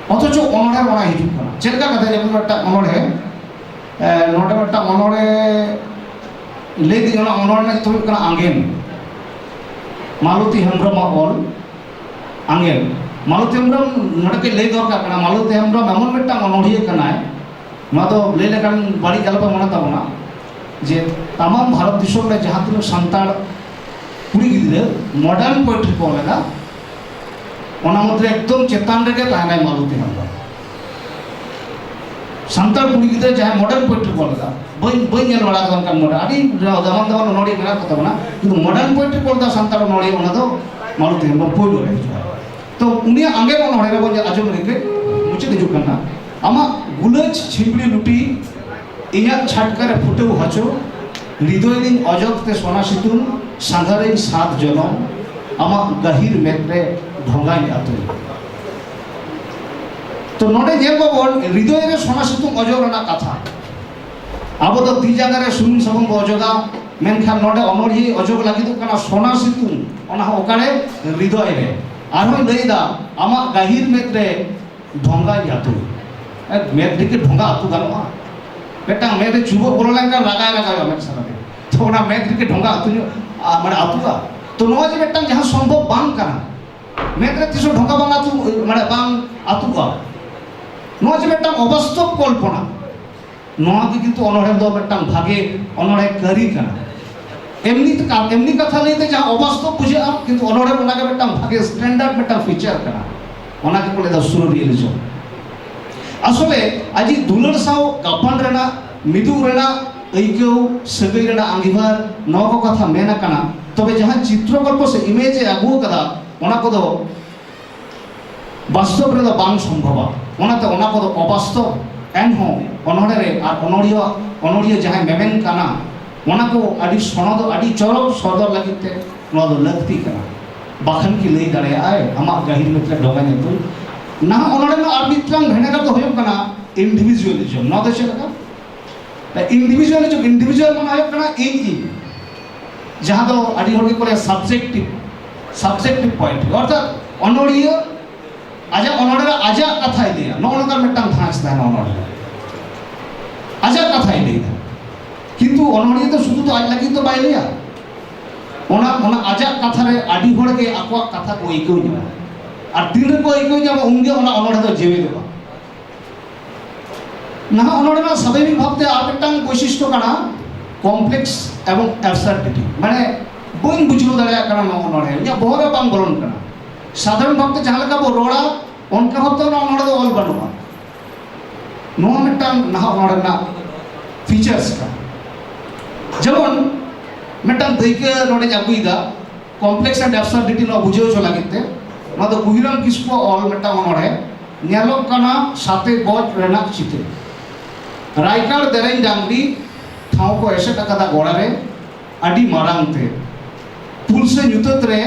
ᱚᱛᱷᱚᱪᱚ ᱚᱱᱚᱬᱦᱮ ᱨᱮ ᱚᱱᱟ ᱦᱤᱡᱩᱜ ᱠᱟᱱᱟ᱾ ᱪᱮᱫ ᱞᱮᱠᱟ ᱠᱟᱛᱷᱟ? ᱡᱮᱢᱚᱱ ᱢᱤᱫᱴᱟᱝ ᱚᱱᱚᱬᱦᱮ, ᱮ, ᱱᱚᱰᱮ ᱢᱤᱫᱴᱟᱝ ᱚᱱᱚᱬᱦᱮ ᱞᱟᱹᱭ ᱫᱤᱧ, ᱚᱱᱟ ᱚᱱᱚᱬᱦᱮ ᱨᱮᱱᱟᱜ ᱧᱩᱛᱩᱢ ᱦᱩᱭᱩᱜ ᱠᱟᱱᱟ ᱟᱸᱜᱮᱱ, ᱢᱟᱞᱚᱛᱤ ᱦᱮᱢᱵᱨᱚᱢᱟᱜ ᱚᱞ ᱟᱸᱜᱮᱱ᱾ ᱢᱟᱞᱚᱛᱤ ᱦᱮᱢᱵᱨᱚᱢ ᱱᱚᱰᱮ ᱠᱟᱹᱡ ᱞᱟᱹᱭ ᱫᱚᱨᱠᱟᱨ ᱠᱟᱱᱟ᱾ ᱢᱟᱞᱚᱛᱤ ᱦᱮᱢᱵᱨᱚᱢ ᱮᱢᱚᱱ ᱢᱤᱫᱴᱟᱝ ᱚᱱᱚᱬᱦᱤᱭᱟᱹ ᱠᱟᱱᱟᱭ, ᱱᱚᱣᱟ ᱫᱚ ᱞᱟᱹᱭ ᱞᱮᱠᱷᱟᱱ ᱵᱟᱹᱲᱤᱡ ᱟᱞᱚᱯᱮ ᱢᱚᱱᱮ ᱛᱟᱵᱚᱱᱟ, ᱡᱮ ᱛᱟᱢᱟᱢ ᱵᱷᱟᱨᱚᱛ ᱫᱤᱥᱚᱢ ᱨᱮ ᱡᱟᱦᱟᱸ ᱛᱤᱱᱟᱹᱜ ᱥᱟᱱᱛᱟᱲ ᱠᱩᱲᱤ ᱜᱤᱫᱽᱨᱟᱹ ᱢᱚᱰᱟᱨᱱ ᱯᱳᱭᱮᱴᱨᱤ ᱠᱚ ᱚᱞ ᱮᱫᱟ, ᱚᱱᱟ ᱢᱩᱫᱽᱨᱮ ᱮᱠᱫᱚᱢ ᱪᱮᱛᱟᱱ ᱨᱮᱜᱮ ᱛᱟᱦᱮᱱᱟᱭ ᱢᱟᱞᱚᱛᱤ ᱦᱟᱸᱥᱫᱟ᱾ ᱥᱟᱱᱛᱟᱲ ᱠᱩᱲᱤ ᱜᱤᱫᱽᱨᱟᱹ ᱡᱟᱦᱟᱸᱭ ᱢᱚᱰᱟᱨᱱ ᱯᱳᱭᱮᱴᱨᱤ ᱠᱚ ᱚᱞ ᱮᱫᱟ, ᱵᱟᱹᱧ ᱵᱟᱹᱧ ᱧᱮᱞ ᱵᱟᱲᱟ ᱟᱠᱟᱫᱟ ᱚᱱᱠᱟᱱ ᱢᱚᱰᱟᱨᱱ᱾ ᱟᱹᱰᱤ ᱫᱟᱢᱟᱱ ᱫᱟᱢᱟᱱ ᱚᱱᱚᱲᱤᱭᱟᱹ ᱢᱮᱱᱟᱜ ᱠᱚ ᱛᱟᱵᱚᱱᱟ, ᱠᱤᱱᱛᱩ ᱢᱚᱰᱟᱨᱱ ᱯᱳᱭᱮᱴᱨᱤ ᱠᱚ ᱚᱞ ᱮᱫᱟ ᱥᱟᱱᱛᱟᱲ ᱚᱱᱚᱲᱤᱭᱟᱹ, ᱚᱱᱟ ᱫᱚ ᱢᱟᱞᱚᱛᱤ ᱦᱮᱢᱵᱨᱚᱢ ᱯᱳᱭᱞᱳ ᱨᱮ ᱦᱤᱡᱩᱜᱼᱟ᱾ ᱛᱚ ᱩᱱᱤᱭᱟᱜ ᱟᱸᱜᱮᱱ ᱚᱱᱚᱲᱦᱮ ᱨᱮ ᱵᱚᱱ ᱟᱸᱡᱚᱢ ᱞᱮᱜᱮ, ᱢᱩᱪᱟᱹᱫ ᱦᱤᱡᱩᱜ ᱠᱟᱱᱟ᱾ ᱟᱢᱟᱜ ᱜᱩᱞᱟᱹᱪ ᱪᱷᱤᱢᱵᱽᱲᱤ ᱞᱩᱴᱤ ᱤᱧᱟᱜ ᱪᱷᱟᱴᱠᱟ ᱨᱮ ᱯᱷᱩᱴᱟᱹᱣ ᱦᱚᱪᱚ, ᱦᱨᱤᱫᱚᱭ ᱨᱤᱧ ᱚᱡᱚᱜ ᱛᱮ ᱥᱚᱱᱟ ᱥᱤᱛᱩᱝ, ᱥᱟᱸᱜᱷᱟᱨᱤᱧ ᱥᱟᱛ ᱡᱚᱱᱚᱢ, ᱟᱢᱟᱜ ᱜᱟᱹᱦᱤᱨ ᱢᱮᱫ ᱨᱮ ᱰᱷᱚᱸᱜᱟᱧ ᱟᱹᱛᱩᱭ᱾ ᱛᱚ ᱱᱚᱰᱮ ᱧᱮᱞ ᱵᱟᱵᱚᱱ, ᱦᱨᱤᱫᱚᱭ ᱨᱮ ᱥᱚᱱᱟ ᱥᱤᱛᱩᱝ ᱚᱡᱚᱜ ᱨᱮᱱᱟᱜ ᱠᱟᱛᱷᱟ᱾ ᱟᱵᱚ ᱫᱚ ᱛᱤ ᱡᱟᱸᱜᱟ ᱨᱮ ᱥᱩᱱᱩᱢ ᱥᱟᱵᱚᱱ ᱵᱚ ᱚᱡᱚᱜᱟ, ᱢᱮᱱᱠᱷᱟᱱ ᱱᱚᱰᱮ ᱚᱱᱚᱲᱦᱤᱭᱟᱹ ᱚᱡᱚᱜ ᱞᱟᱹᱜᱤᱫᱚᱜ ᱠᱟᱱᱟ ᱥᱚᱱᱟ ᱥᱤᱛᱩᱝ᱾ ᱚᱱᱟ ᱦᱚᱸ ᱚᱠᱟᱨᱮ? ᱦᱨᱤᱫᱚᱭ ᱨᱮ᱾ ᱟᱨᱦᱚᱸᱭ ᱞᱟᱹᱭᱫᱟ, ᱟᱢᱟᱜ ᱜᱟᱹᱦᱤᱨ ᱢᱮᱫ ᱨᱮ ᱰᱷᱚᱸᱜᱟᱧ ᱟᱹᱛᱩ᱾ ᱮ, ᱢᱮᱫ ᱨᱮᱜᱮ ᱰᱷᱚᱸᱜᱟ ᱟᱹᱛᱩ ᱜᱟᱱᱚᱜᱼᱟ? ᱢᱤᱫᱴᱟᱝ ᱢᱮᱫ ᱨᱮ ᱪᱩᱵᱟᱹᱜ ᱵᱚᱞᱚ ᱞᱮᱱᱠᱷᱟᱱ ᱨᱟᱜᱟᱭ ᱨᱟᱜᱟᱭᱚᱜᱼᱟ ᱢᱮᱫ ᱥᱟᱨᱟ ᱫᱤᱱ᱾ ᱛᱚ ᱚᱱᱟ ᱢᱮᱫ ᱨᱮᱜᱮ ᱰᱷᱚᱸᱜᱟ ᱟᱹᱛᱩ ᱧᱚᱜ, ᱟ, ᱢᱟᱱᱮ ᱟᱹᱛᱩᱜᱼᱟ? ᱛᱚ ᱱᱚᱣᱟ ᱡᱮ ᱢᱤᱫᱴᱟᱝ ᱡᱟᱦᱟᱸ ᱥᱚᱢᱵᱷᱚᱵ ᱵᱟᱝ ᱠᱟᱱᱟ, ᱢᱮᱫ ᱨᱮ ᱛᱤᱥ ᱦᱚᱸ ᱰᱷᱚᱸᱜᱟ ᱵᱟᱝ ᱟᱹᱛᱩ, ᱢᱟᱱᱮ ᱵᱟᱝ ᱟᱹᱛᱩᱜᱼᱟ, ᱱᱚᱣᱟ ᱡᱮ ᱢᱤᱫᱴᱟᱝ ᱚᱵᱟᱥᱛᱚᱵ ᱠᱚᱞᱯᱚᱱᱟ, ᱱᱚᱣᱟ ᱜᱮ ᱠᱤᱱᱛᱩ ᱚᱱᱚᱲᱦᱮ ᱫᱚ ᱢᱤᱫᱴᱟᱝ ᱵᱷᱟᱜᱮ ᱚᱱᱚᱲᱦᱮ ᱠᱟᱹᱨᱤ ᱠᱟᱱᱟ᱾ ᱮᱢᱱᱤ ᱛᱮ ᱠᱟ-, ᱮᱢᱱᱤ ᱠᱟᱛᱷᱟ ᱞᱟᱹᱭᱛᱮ ᱡᱟᱦᱟᱸ ᱚᱵᱟᱥᱛᱚᱵ ᱵᱩᱡᱷᱟᱹᱜᱼᱟ, ᱠᱤᱱᱛᱩ ᱚᱱᱚᱲᱦᱮ ᱚᱱᱟᱜᱮ ᱢᱤᱫᱴᱟᱝ ᱵᱷᱟᱜᱮ standard ᱢᱤᱫᱴᱟᱝ feature ᱠᱟᱱᱟ᱾ ᱚᱱᱟ ᱜᱮᱠᱚ ᱞᱟᱹᱭᱫᱟ surrealism᱾ ᱟᱥᱚᱞᱮ ᱟᱡᱤᱡ ᱫᱩᱞᱟᱹᱲ ᱥᱟᱶ ᱜᱟᱵᱟᱱ ᱨᱮᱱᱟᱜ, ᱢᱤᱫᱩᱜ ᱨᱮᱱᱟᱜ ᱟᱹᱭᱠᱟᱹᱣ, ᱥᱟᱹᱜᱟᱹᱭ ᱨᱮᱱᱟᱜ ᱟᱸᱜᱤᱵᱷᱟᱨ, ᱱᱚᱣᱟ ᱠᱚ ᱠᱟᱛᱷᱟ ᱢᱮᱱ ᱟᱠᱟᱱᱟ᱾ ᱛᱚᱵᱮ ᱡᱟᱦᱟᱸ ᱪᱤᱛᱨᱚᱠᱚᱞᱯᱚ ᱥᱮ image ᱮ ᱟᱹᱜᱩ ᱟᱠᱟᱫᱟ, ᱚᱱᱟ ᱠᱚᱫᱚ ᱵᱟᱥᱛᱚᱵ ᱨᱮᱫᱚ ᱵᱟᱝ ᱥᱚᱢᱵᱷᱚᱵᱟ᱾ ᱚᱱᱟᱛᱮ ᱚᱱᱟ ᱠᱚᱫᱚ ᱚᱵᱟᱥᱛᱚᱵ᱾ ᱮᱱᱦᱚᱸ ᱚᱱᱚᱲᱦᱮ ᱨᱮ ᱟᱨ ᱚᱱᱚᱲᱦᱤᱭᱟᱹ, ᱚᱱᱚᱲᱦᱤᱭᱟᱹ ᱡᱟᱦᱟᱸᱭ ᱢᱮᱢᱮᱱ ᱠᱟᱱᱟ, ᱚᱱᱟ ᱠᱚ ᱟᱹᱰᱤ ᱥᱚᱱᱚᱫ, ᱟᱹᱰᱤ ᱪᱚᱨᱚᱠ ᱥᱚᱫᱚᱨ ᱞᱟᱹᱜᱤᱫ ᱛᱮ ᱱᱚᱣᱟ ᱫᱚ ᱞᱟᱹᱠᱛᱤ ᱠᱟᱱᱟ᱾ ᱵᱟᱠᱷᱟᱱ ᱠᱤ ᱞᱟᱹᱭ ᱫᱟᱲᱮᱭᱟᱜᱼᱟᱭ, ᱟᱢᱟᱜ ᱜᱟᱹᱦᱤᱨ ᱢᱮᱫ ᱨᱮ ᱰᱷᱚᱸᱜᱟᱧ ᱟᱹᱛᱩᱭ? ᱱᱟᱦᱟᱜ ᱚᱱᱚᱲᱦᱮ ᱨᱮᱱᱟᱜ ᱟᱨ ᱢᱤᱫᱴᱟᱝ ᱵᱷᱮᱱᱮᱜᱟᱨ ᱫᱚ ᱦᱩᱭᱩᱜ ᱠᱟᱱᱟ individualism᱾ ᱱᱚᱣᱟ ᱫᱚ ᱪᱮᱫ ᱞᱮᱠᱟ? Individualism, individual ᱢᱟᱱᱮ ᱦᱩᱭᱩᱜ ᱠᱟᱱᱟ ᱤᱧ, ᱤᱧ, ᱡᱟᱦᱟᱸ ᱫᱚ ᱟᱹᱰᱤ ᱦᱚᱲ ᱜᱮᱠᱚ ᱞᱟᱹᱭᱟ subjective, subjective point, ᱚᱨᱛᱷᱟᱛ ᱚᱱᱚᱲᱦᱤᱭᱟᱹ ᱟᱡᱟᱜ ᱚᱱᱚᱲᱦᱮ ᱨᱮ ᱟᱡᱟᱜ ᱠᱟᱛᱷᱟᱭ ᱞᱟᱹᱭᱟ, ᱱᱚᱜᱼᱚ ᱱᱚᱝᱠᱟᱱ ᱢᱤᱫᱴᱟᱝ ᱫᱷᱟᱸᱪ ᱛᱟᱦᱮᱱᱟ ᱚᱱᱚᱲᱦᱮ ᱨᱮ᱾ ᱟᱡᱟᱜ ᱠᱟᱛᱷᱟᱭ ᱞᱟᱹᱭᱟ, ᱠᱤᱱᱛᱩ ᱚᱱᱚᱲᱦᱤᱭᱟᱹ ᱫᱚ ᱥᱩᱫᱷᱩ ᱫᱚ ᱟᱡ ᱞᱟᱹᱜᱤᱫ ᱫᱚ ᱵᱟᱭ ᱞᱟᱹᱭᱟ᱾ ᱚᱱᱟ, ᱚᱱᱟ ᱟᱡᱟᱜ ᱠᱟᱛᱷᱟ ᱨᱮ ᱟᱹᱰᱤ ᱦᱚᱲ ᱜᱮ ᱟᱠᱚᱣᱟᱜ ᱠᱟᱛᱷᱟ ᱠᱚ ᱟᱹᱭᱠᱟᱹᱣ ᱧᱟᱢᱟ, ᱟᱨ ᱛᱤᱱ ᱨᱮᱠᱚ ᱟᱹᱭᱠᱟᱹᱣ ᱧᱟᱢᱟ, ᱩᱱᱜᱮ ᱚᱱᱟ ᱚᱱᱚᱲᱦᱮ ᱫᱚ ᱡᱮᱣᱮᱫᱚᱜᱼᱟ᱾ ᱱᱟᱦᱟᱜ ᱚᱱᱚᱲᱦᱮ ᱨᱮᱱᱟᱜ ᱥᱟᱵᱷᱟᱵᱤᱠ ᱵᱷᱟᱵᱛᱮ ᱟᱨ ᱢᱤᱫᱴᱟᱝ ᱵᱳᱭᱥᱤᱥᱴᱚ ᱠᱟᱱᱟ, ᱠᱚᱢᱯᱞᱮᱠᱥ ᱮᱵᱚᱝ ᱮᱵᱥᱟᱨᱰᱤᱴᱤ, ᱢᱟᱱᱮ ᱵᱟᱹᱧ ᱵᱩᱡᱷᱟᱹᱣ ᱫᱟᱲᱮᱭᱟᱜ ᱠᱟᱱᱟ ᱱᱚᱣᱟ ᱚᱱᱚᱬᱦᱮ, ᱤᱧᱟᱹᱜ ᱵᱚᱦᱚᱜ ᱨᱮ ᱵᱟᱝ ᱵᱚᱞᱚᱱ ᱠᱟᱱᱟ᱾ ᱥᱟᱫᱷᱟᱨᱚᱱ ᱵᱷᱟᱵᱛᱮ ᱡᱟᱦᱟᱸ ᱞᱮᱠᱟ ᱵᱚ ᱨᱚᱲᱟ, ᱚᱱᱠᱟ ᱵᱷᱟᱵᱛᱮ ᱚᱱᱟ ᱚᱱᱚᱬᱦᱮ ᱫᱚ ᱚᱞ ᱵᱟᱹᱱᱩᱜᱼᱟ᱾ ᱱᱚᱣᱟ ᱢᱤᱫᱴᱟᱝ ᱱᱟᱦᱟᱜ ᱚᱱᱚᱬᱦᱮ ᱨᱮᱱᱟᱜ ᱯᱷᱤᱪᱟᱨᱥ ᱠᱟᱱᱟ᱾ ᱡᱮᱢᱚᱱ ᱢᱤᱫᱴᱟᱝ ᱫᱟᱹᱭᱠᱟᱹ ᱱᱚᱰᱮᱧ ᱟᱹᱜᱩᱭᱮᱫᱟ, ᱠᱚᱢᱯᱞᱮᱠᱥ ᱮᱱᱰ ᱮᱵᱥᱟᱨᱰᱤᱴᱤ ᱱᱚᱣᱟ ᱵᱩᱡᱷᱟᱹᱣ ᱦᱚᱪᱚ ᱞᱟᱹᱜᱤᱫ ᱛᱮ᱾ ᱱᱚᱣᱟ ᱫᱚ ᱜᱩᱦᱤᱨᱟᱢ ᱠᱤᱥᱠᱩᱣᱟᱜ ᱚᱞ ᱢᱤᱫᱴᱟᱝ ᱚᱱᱚᱬᱦᱮ, ᱧᱮᱞᱚᱜ ᱠᱟᱱᱟ ᱥᱟᱛᱮ ᱵᱚᱡ ᱨᱮᱱᱟᱜ ᱪᱤᱛᱟᱹᱨ᱾ ᱨᱟᱭᱜᱟᱲ ᱫᱮᱨᱮᱧ ᱰᱟᱝᱨᱤ ᱴᱷᱟᱶ ᱠᱚ ᱮᱥᱮᱫ ᱟᱠᱟᱫᱟ ᱜᱚᱲᱟ ᱨᱮ ᱟᱹᱰᱤ ᱢᱟᱨᱟᱝ ᱛᱮ᱾ ᱯᱩᱞᱥᱟᱹ ᱧᱩᱛᱟᱹᱛ ᱨᱮ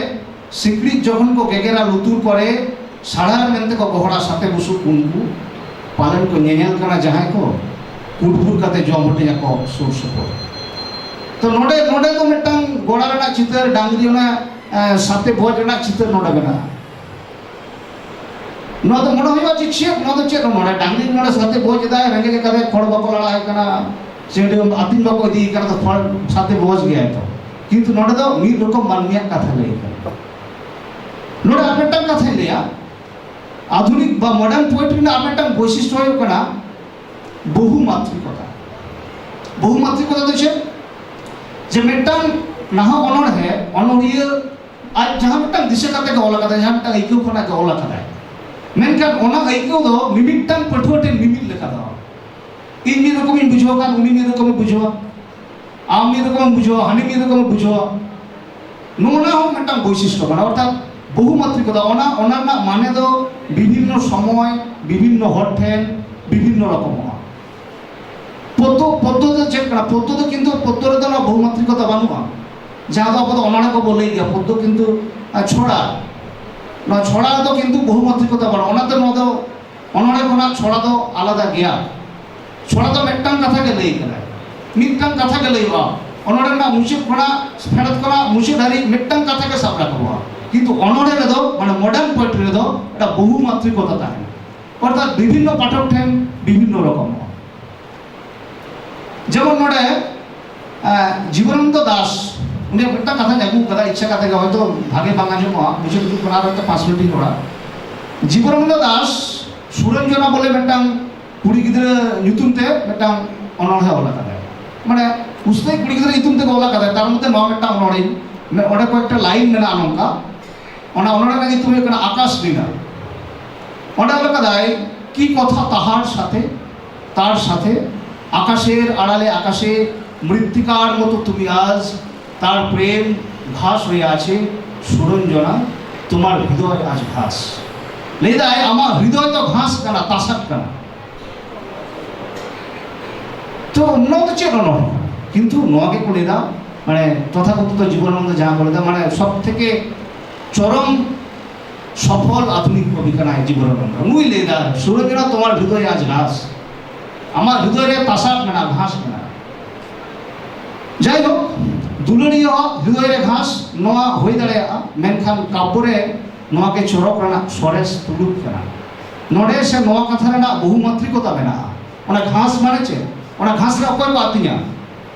ᱥᱤᱠᱲᱤᱡ ᱡᱚᱠᱷᱚᱱ ᱠᱚ ᱜᱮᱜᱮᱨᱟ ᱞᱩᱛᱩᱨ ᱠᱚᱨᱮ, ᱥᱟᱲᱟᱨ ᱢᱮᱱᱛᱮ ᱠᱚ ᱜᱚᱦᱚᱲᱟ ᱥᱟᱛᱮ ᱵᱩᱥᱩᱵ ᱩᱱᱠᱩ᱾ ᱯᱟᱞᱮᱱ ᱠᱚ ᱧᱮᱧᱮᱞ ᱠᱟᱱᱟ ᱡᱟᱦᱟᱸᱭ ᱠᱚ, ᱠᱩᱴᱵᱷᱩᱨ ᱠᱟᱛᱮ ᱡᱚᱢ ᱦᱟᱹᱴᱤᱧ ᱟᱠᱚ ᱥᱩᱨ ᱥᱩᱯᱩᱨ᱾ ᱛᱚ ᱱᱚᱰᱮ, ᱱᱚᱰᱮ ᱫᱚ ᱢᱤᱫᱴᱟᱝ ᱜᱚᱲᱟ ᱨᱮᱱᱟᱜ ᱪᱤᱛᱟᱹᱨ, ᱰᱟᱝᱨᱤ ᱚᱱᱟ, ᱮ, ᱥᱟᱛᱮ ᱵᱚᱡ ᱨᱮᱱᱟᱜ ᱪᱤᱛᱟᱹᱨ ᱱᱚᱰᱮ ᱢᱮᱱᱟᱜᱼᱟ᱾ ᱱᱚᱣᱟ ᱫᱚ ᱢᱚᱱᱮ ᱦᱩᱭᱩᱜᱼᱟ ᱡᱮ ᱪᱮᱫ, ᱱᱚᱣᱟ ᱫᱚ ᱪᱮᱫ ᱱᱚᱰᱮ ᱰᱟᱝᱨᱤ ᱱᱚᱰᱮ ᱥᱟᱛᱮ ᱵᱚᱡ ᱮᱫᱟᱭ, ᱨᱮᱸᱜᱮᱡ ᱟᱠᱟᱫᱟᱭ, ᱠᱷᱚᱲ ᱵᱟᱠᱚ ᱞᱟᱲᱟ ᱟᱭ ᱠᱟᱱᱟ, ᱥᱮ ᱟᱹᱛᱤᱧ ᱵᱟᱠᱚ ᱤᱫᱤᱭᱮ ᱠᱟᱱᱟ, ᱛᱚ ᱠᱷᱚᱲ ᱥᱟᱛᱮ ᱵᱚᱡ ᱜᱮᱭᱟᱭ ᱛᱚ᱾ ᱠᱤᱱᱛᱩ ᱱᱚᱰᱮ ᱫᱚ ᱢᱤᱫ ᱨᱚᱠᱚᱢ ᱢᱟᱹᱱᱢᱤᱭᱟᱜ ᱠᱟᱛᱷᱟ ᱞᱟᱹᱭ ᱠᱟᱱᱟ᱾ ᱱᱚᱰᱮ ᱟᱨ ᱢᱤᱫᱴᱟᱝ ᱠᱟᱛᱷᱟᱧ ᱞᱟᱹᱭᱟ, ᱟᱫᱷᱩᱱᱤᱠ ᱵᱟ ᱢᱚᱰᱟᱨᱱ ᱯᱳᱭᱮᱴᱨᱤ ᱨᱮᱱᱟᱜ ᱟᱨ ᱢᱤᱫᱴᱟᱝ ᱵᱳᱭᱥᱤᱥᱴᱚ ᱦᱩᱭᱩᱜ ᱠᱟᱱᱟ ᱵᱚᱦᱩ ᱢᱟᱛᱨᱤᱠᱚᱛᱟ᱾ ᱵᱚᱦᱩ ᱢᱟᱛᱨᱤᱠᱚᱛᱟ ᱫᱚ ᱪᱮᱫ? ᱡᱮ ᱢᱤᱫᱴᱟᱝ ᱱᱟᱦᱟᱜ ᱚᱱᱚᱬᱦᱮ, ᱚᱱᱚᱬᱦᱤᱭᱟᱹ ᱟᱡ ᱡᱟᱦᱟᱸ ᱢᱤᱫᱴᱟᱝ ᱫᱤᱥᱟᱹ ᱠᱟᱛᱮ ᱜᱮ ᱚᱞ ᱟᱠᱟᱫᱟᱭ, ᱡᱟᱦᱟᱸ ᱢᱤᱫᱴᱟᱝ ᱟᱹᱭᱠᱟᱹᱣ ᱠᱷᱚᱱᱟᱜ ᱜᱮ ᱚᱞ ᱟᱠᱟᱫᱟᱭ, ᱢᱮᱱᱠᱷᱟᱱ ᱚᱱᱟ ᱟᱹᱭᱠᱟᱹᱣ ᱫᱚ ᱢᱤᱢᱤᱫᱴᱟᱝ ᱯᱟᱹᱴᱷᱩᱣᱟᱹ ᱴᱷᱮᱱ ᱢᱤᱢᱤᱫ ᱞᱮᱠᱟ ᱫᱚ, ᱤᱧ ᱢᱤᱫ ᱨᱚᱠᱚᱢᱤᱧ ᱵᱩᱡᱷᱟᱹᱣ ᱠᱷᱟᱱ ᱩᱱᱤ ᱢᱤᱫ ᱨᱚᱠᱚᱢᱮ ᱵᱩᱡᱷᱟᱹᱣᱟ, ᱟᱢ ᱢᱤᱫ ᱨᱚᱠᱚᱢᱮᱢ ᱵᱩᱡᱷᱟᱹᱣᱟ, ᱦᱟᱹᱱᱤ ᱢᱤᱫ ᱨᱚᱠᱚᱢᱮ ᱵᱩᱡᱷᱟᱹᱣᱟ᱾ ᱱᱚᱜᱼᱚ ᱱᱟ ᱦᱚᱸ ᱢᱤᱫᱴᱟᱝ ᱵᱳᱭᱥᱤᱥᱴᱚ ᱠᱟᱱᱟ᱾ ᱚᱨᱛᱷᱟᱛ ᱵᱚᱦᱩ ᱢᱟᱛᱨᱤᱠᱚᱛᱟ, ᱚᱱᱟ, ᱚᱱᱟ ᱨᱮᱱᱟᱜ ᱢᱟᱱᱮ ᱫᱚ ᱵᱤᱵᱷᱤᱱᱱᱚ ᱥᱚᱢᱚᱭ, ᱵᱤᱵᱷᱤᱱᱱᱚ ᱦᱚᱲ ᱴᱷᱮᱱ ᱵᱤᱵᱷᱤᱱᱱᱚ ᱨᱚᱠᱚᱢᱚᱜᱼᱟ᱾ ᱯᱚᱫᱽᱫᱚ, ᱯᱚᱫᱽᱫᱚ ᱫᱚ ᱪᱮᱫ ᱠᱟᱱᱟ? ᱯᱚᱫᱽᱫᱚ ᱫᱚ ᱠᱤᱱᱛᱩ ᱯᱚᱫᱽᱫᱚ ᱨᱮᱫᱚ ᱚᱱᱟ ᱵᱚᱦᱩ ᱢᱟᱛᱨᱤᱠᱚᱛᱟ ᱵᱟᱹᱱᱩᱜᱼᱟ᱾ ᱡᱟᱦᱟᱸ ᱫᱚ ᱟᱵᱚ ᱫᱚ ᱚᱱᱚᱬᱦᱮ ᱠᱚᱵᱚ ᱞᱟᱹᱭ ᱜᱮᱭᱟ, ᱯᱚᱫᱽᱫᱚ ᱠᱤᱱᱛᱩ, ᱟᱨ, ᱪᱷᱚᱲᱟ, ᱱᱚᱣᱟ ᱪᱷᱚᱲᱟ ᱨᱮᱫᱚ ᱠᱤᱱᱛᱩ ᱵᱚᱦᱩ ᱢᱟᱛᱨᱤᱠᱚᱛᱟ ᱵᱟᱹᱱᱩᱜᱼᱟ᱾ ᱚᱱᱟᱛᱮ ᱱᱚᱣᱟ ᱫᱚ ᱚᱱᱚᱬᱦᱮ ᱠᱷᱚᱱᱟᱜ ᱪᱷᱚᱲᱟ ᱫᱚ ᱟᱞᱟᱫᱟ ᱜᱮᱭᱟ᱾ ᱪᱷᱚᱲᱟ ᱫᱚ ᱢᱤᱫᱴᱟᱝ ᱠᱟᱛᱷᱟ ᱜᱮ ᱞᱟᱹᱭ ᱠᱟᱱᱟᱭ, ᱢᱤᱫᱴᱟᱝ ᱠᱟᱛᱷᱟ ᱜᱮ ᱞᱟᱹᱭᱚᱜᱼᱟ᱾ ᱚᱱᱚᱬᱦᱮ ᱨᱮᱱᱟᱜ ᱢᱩᱪᱟᱹᱫ ᱠᱷᱚᱱᱟᱜ, ᱯᱷᱮᱰᱟᱛ ᱠᱷᱚᱱᱟᱜ ᱢᱩᱪᱟᱹᱫ ᱫᱷᱟᱹᱨᱤᱡ ᱢᱤᱫᱴᱟᱝ ᱠᱟᱛᱷᱟ ᱜᱮ ᱥᱟᱵ ᱨᱟᱠᱟᱵᱚᱜᱼᱟ᱾ ᱠᱤᱱᱛᱩ ᱚᱱᱚᱬᱦᱮ ᱨᱮᱫᱚ, ᱢᱟᱱᱮ ᱢᱚᱰᱟᱨᱱ ᱯᱳᱭᱮᱴᱨᱤ ᱨᱮᱫᱚ, ᱮᱴᱟ ᱵᱚᱦᱩ ᱢᱟᱛᱨᱤᱠᱚᱛᱟ ᱛᱟᱦᱮᱱᱟ᱾ ᱚᱨᱛᱷᱟᱛ ᱵᱤᱵᱷᱤᱱᱱᱚ ᱯᱟᱴᱷᱚᱠ ᱴᱷᱮᱱ ᱵᱤᱵᱷᱤᱱᱱᱚ ᱨᱚᱠᱚᱢᱚᱜᱼᱟ᱾ ᱡᱮᱢᱚᱱ ᱱᱚᱰᱮ, ᱮ, ᱡᱤᱵᱚᱱᱟᱱᱚᱱᱫᱚ ᱫᱟᱥ, ᱩᱱᱤᱭᱟᱜ ᱢᱤᱫᱴᱟᱝ ᱠᱟᱛᱷᱟᱧ ᱟᱹᱜᱩ ᱠᱟᱫᱟ, ᱤᱪᱪᱷᱟ ᱠᱟᱛᱮ ᱜᱮ, ᱦᱚᱭᱛᱳ ᱵᱷᱟᱜᱮ ᱵᱟᱝ ᱟᱸᱡᱚᱢᱚᱜᱼᱟ, ᱢᱩᱪᱟᱹᱫ ᱦᱤᱡᱩᱜ ᱠᱟᱱᱟ, ᱟᱨ ᱦᱚᱭᱛᱳ ᱯᱟᱸᱪ ᱢᱤᱱᱤᱴ ᱤᱧ ᱨᱚᱲᱟ᱾ ᱡᱤᱵᱚᱱᱟᱱᱚᱱᱫᱚ ᱫᱟᱥ ᱥᱩᱨᱚᱧᱡᱚᱱᱟ ᱵᱚᱞᱮ ᱢᱤᱫᱴᱟᱝ ᱠᱩᱲᱤ ᱜᱤᱫᱽᱨᱟᱹ ᱧᱩᱛᱩᱢ ᱛᱮ ᱢᱤᱫᱴᱟᱝ ᱚᱱᱚᱬᱦᱮ ᱚᱞ ᱟᱠᱟᱫᱟᱭ᱾ ᱢᱟᱱᱮ ᱩᱥᱛᱟᱹᱭ ᱠᱩᱲᱤ ᱜᱤᱫᱽᱨᱟᱹ ᱧᱩᱛᱩᱢ ᱛᱮᱠᱚ ᱚᱞ ᱟᱠᱟᱫᱟ, ᱛᱟᱨ ᱢᱚᱫᱽᱫᱷᱮ ᱱᱚᱣᱟ ᱢᱤᱫᱴᱟᱝ ᱚᱱᱚᱬᱦᱮ, ᱚᱸᱰᱮ ᱠᱚᱭᱮᱠᱴᱟ ᱞᱟᱭᱤᱱ ᱢᱮᱱᱟᱜᱼᱟ ᱱᱚᱝᱠᱟ᱾ ᱚᱱᱟ ᱚᱱᱚᱬᱦᱮ ᱨᱮᱱᱟᱜ ᱧᱩᱛᱩᱢ ᱦᱩᱭᱩᱜ ᱠᱟᱱᱟ ᱟᱠᱟᱥ ᱞᱤᱞᱟ᱾ ᱚᱸᱰᱮ ᱚᱞ ᱟᱠᱟᱫᱟᱭ, কি কথা তাহার সাথে, তার সাথে, আকাশের আড়ালে আকাশে, মৃত্তিকার মতো তুমি আজ, তার প্রেম ঘাস হয়ে আছে, সুরঞ্জনা, তোমার হৃদয় আজ ঘাস। ᱞᱟᱹᱭᱫᱟᱭ, ᱟᱢᱟᱜ ᱦᱨᱤᱫᱚᱭ ᱫᱚ ᱜᱷᱟᱥ ᱠᱟᱱᱟ, ᱛᱟᱥᱟᱫ ᱠᱟᱱᱟ᱾ ᱛᱚ ᱱᱚᱣᱟ ᱫᱚ ᱪᱮᱫ ᱚᱱᱚᱬᱦᱮ? ᱠᱤᱱᱛᱩ ᱱᱚᱣᱟ ᱜᱮᱠᱚ ᱞᱟᱹᱭᱫᱟ, ᱢᱟᱱᱮ ᱛᱚᱛᱷᱟᱠᱚᱛᱷᱤᱛ ᱡᱤᱵᱚᱱᱟᱱᱚᱱᱫᱚ ᱡᱟᱦᱟᱸ ᱠᱚ ᱞᱟᱹᱭᱫᱟ, ᱢᱟᱱᱮ ᱥᱚᱵ ᱛᱷᱮᱠᱮ ᱪᱚᱨᱚᱢ ᱥᱚᱯᱷᱚᱞ ᱟᱫᱷᱩᱱᱤᱠ ᱠᱚᱵᱤ ᱠᱟᱱᱟᱭ ᱡᱤᱵᱚᱱᱟᱱᱚᱱᱫᱚ᱾ ᱱᱩᱭ ᱞᱟᱹᱭᱫᱟ, সুরঞ্জনা তোমার হৃদয় আজ ঘাস, ᱟᱢᱟᱜ ᱦᱨᱤᱫᱚᱭ ᱨᱮ ᱛᱟᱥᱟᱫ ᱢᱮᱱᱟᱜᱼᱟ, ᱜᱷᱟᱥ ᱢᱮᱱᱟᱜᱼᱟ᱾ ᱡᱟᱭᱦᱳᱠ, ᱫᱩᱞᱟᱹᱲᱤᱭᱟᱹᱣᱟᱜ ᱦᱨᱤᱫᱚᱭ ᱨᱮ ᱜᱷᱟᱥ, ᱱᱚᱣᱟ ᱦᱩᱭ ᱫᱟᱲᱮᱭᱟᱜᱼᱟ, ᱢᱮᱱᱠᱷᱟᱱ ᱠᱟᱵᱽᱵᱚ ᱨᱮ ᱱᱚᱣᱟ ᱜᱮ ᱪᱚᱨᱚᱠ ᱨᱮᱱᱟᱜ ᱥᱚᱨᱮᱥ ᱛᱩᱞᱩᱠ ᱠᱟᱱᱟ᱾ ᱱᱚᱰᱮ ᱥᱮ ᱱᱚᱣᱟ ᱠᱟᱛᱷᱟ ᱨᱮᱱᱟᱜ ᱵᱚᱦᱩᱢᱟᱛᱨᱤᱠᱚᱛᱟ ᱢᱮᱱᱟᱜᱼᱟ᱾ ᱚᱱᱟ ᱜᱷᱟᱥ ᱢᱟᱱᱮ ᱪᱮᱫ? ᱚᱱᱟ ᱜᱷᱟᱥ ᱨᱮ ᱚᱠᱚᱭ ᱠᱚ ᱟᱹᱛᱤᱧᱟ?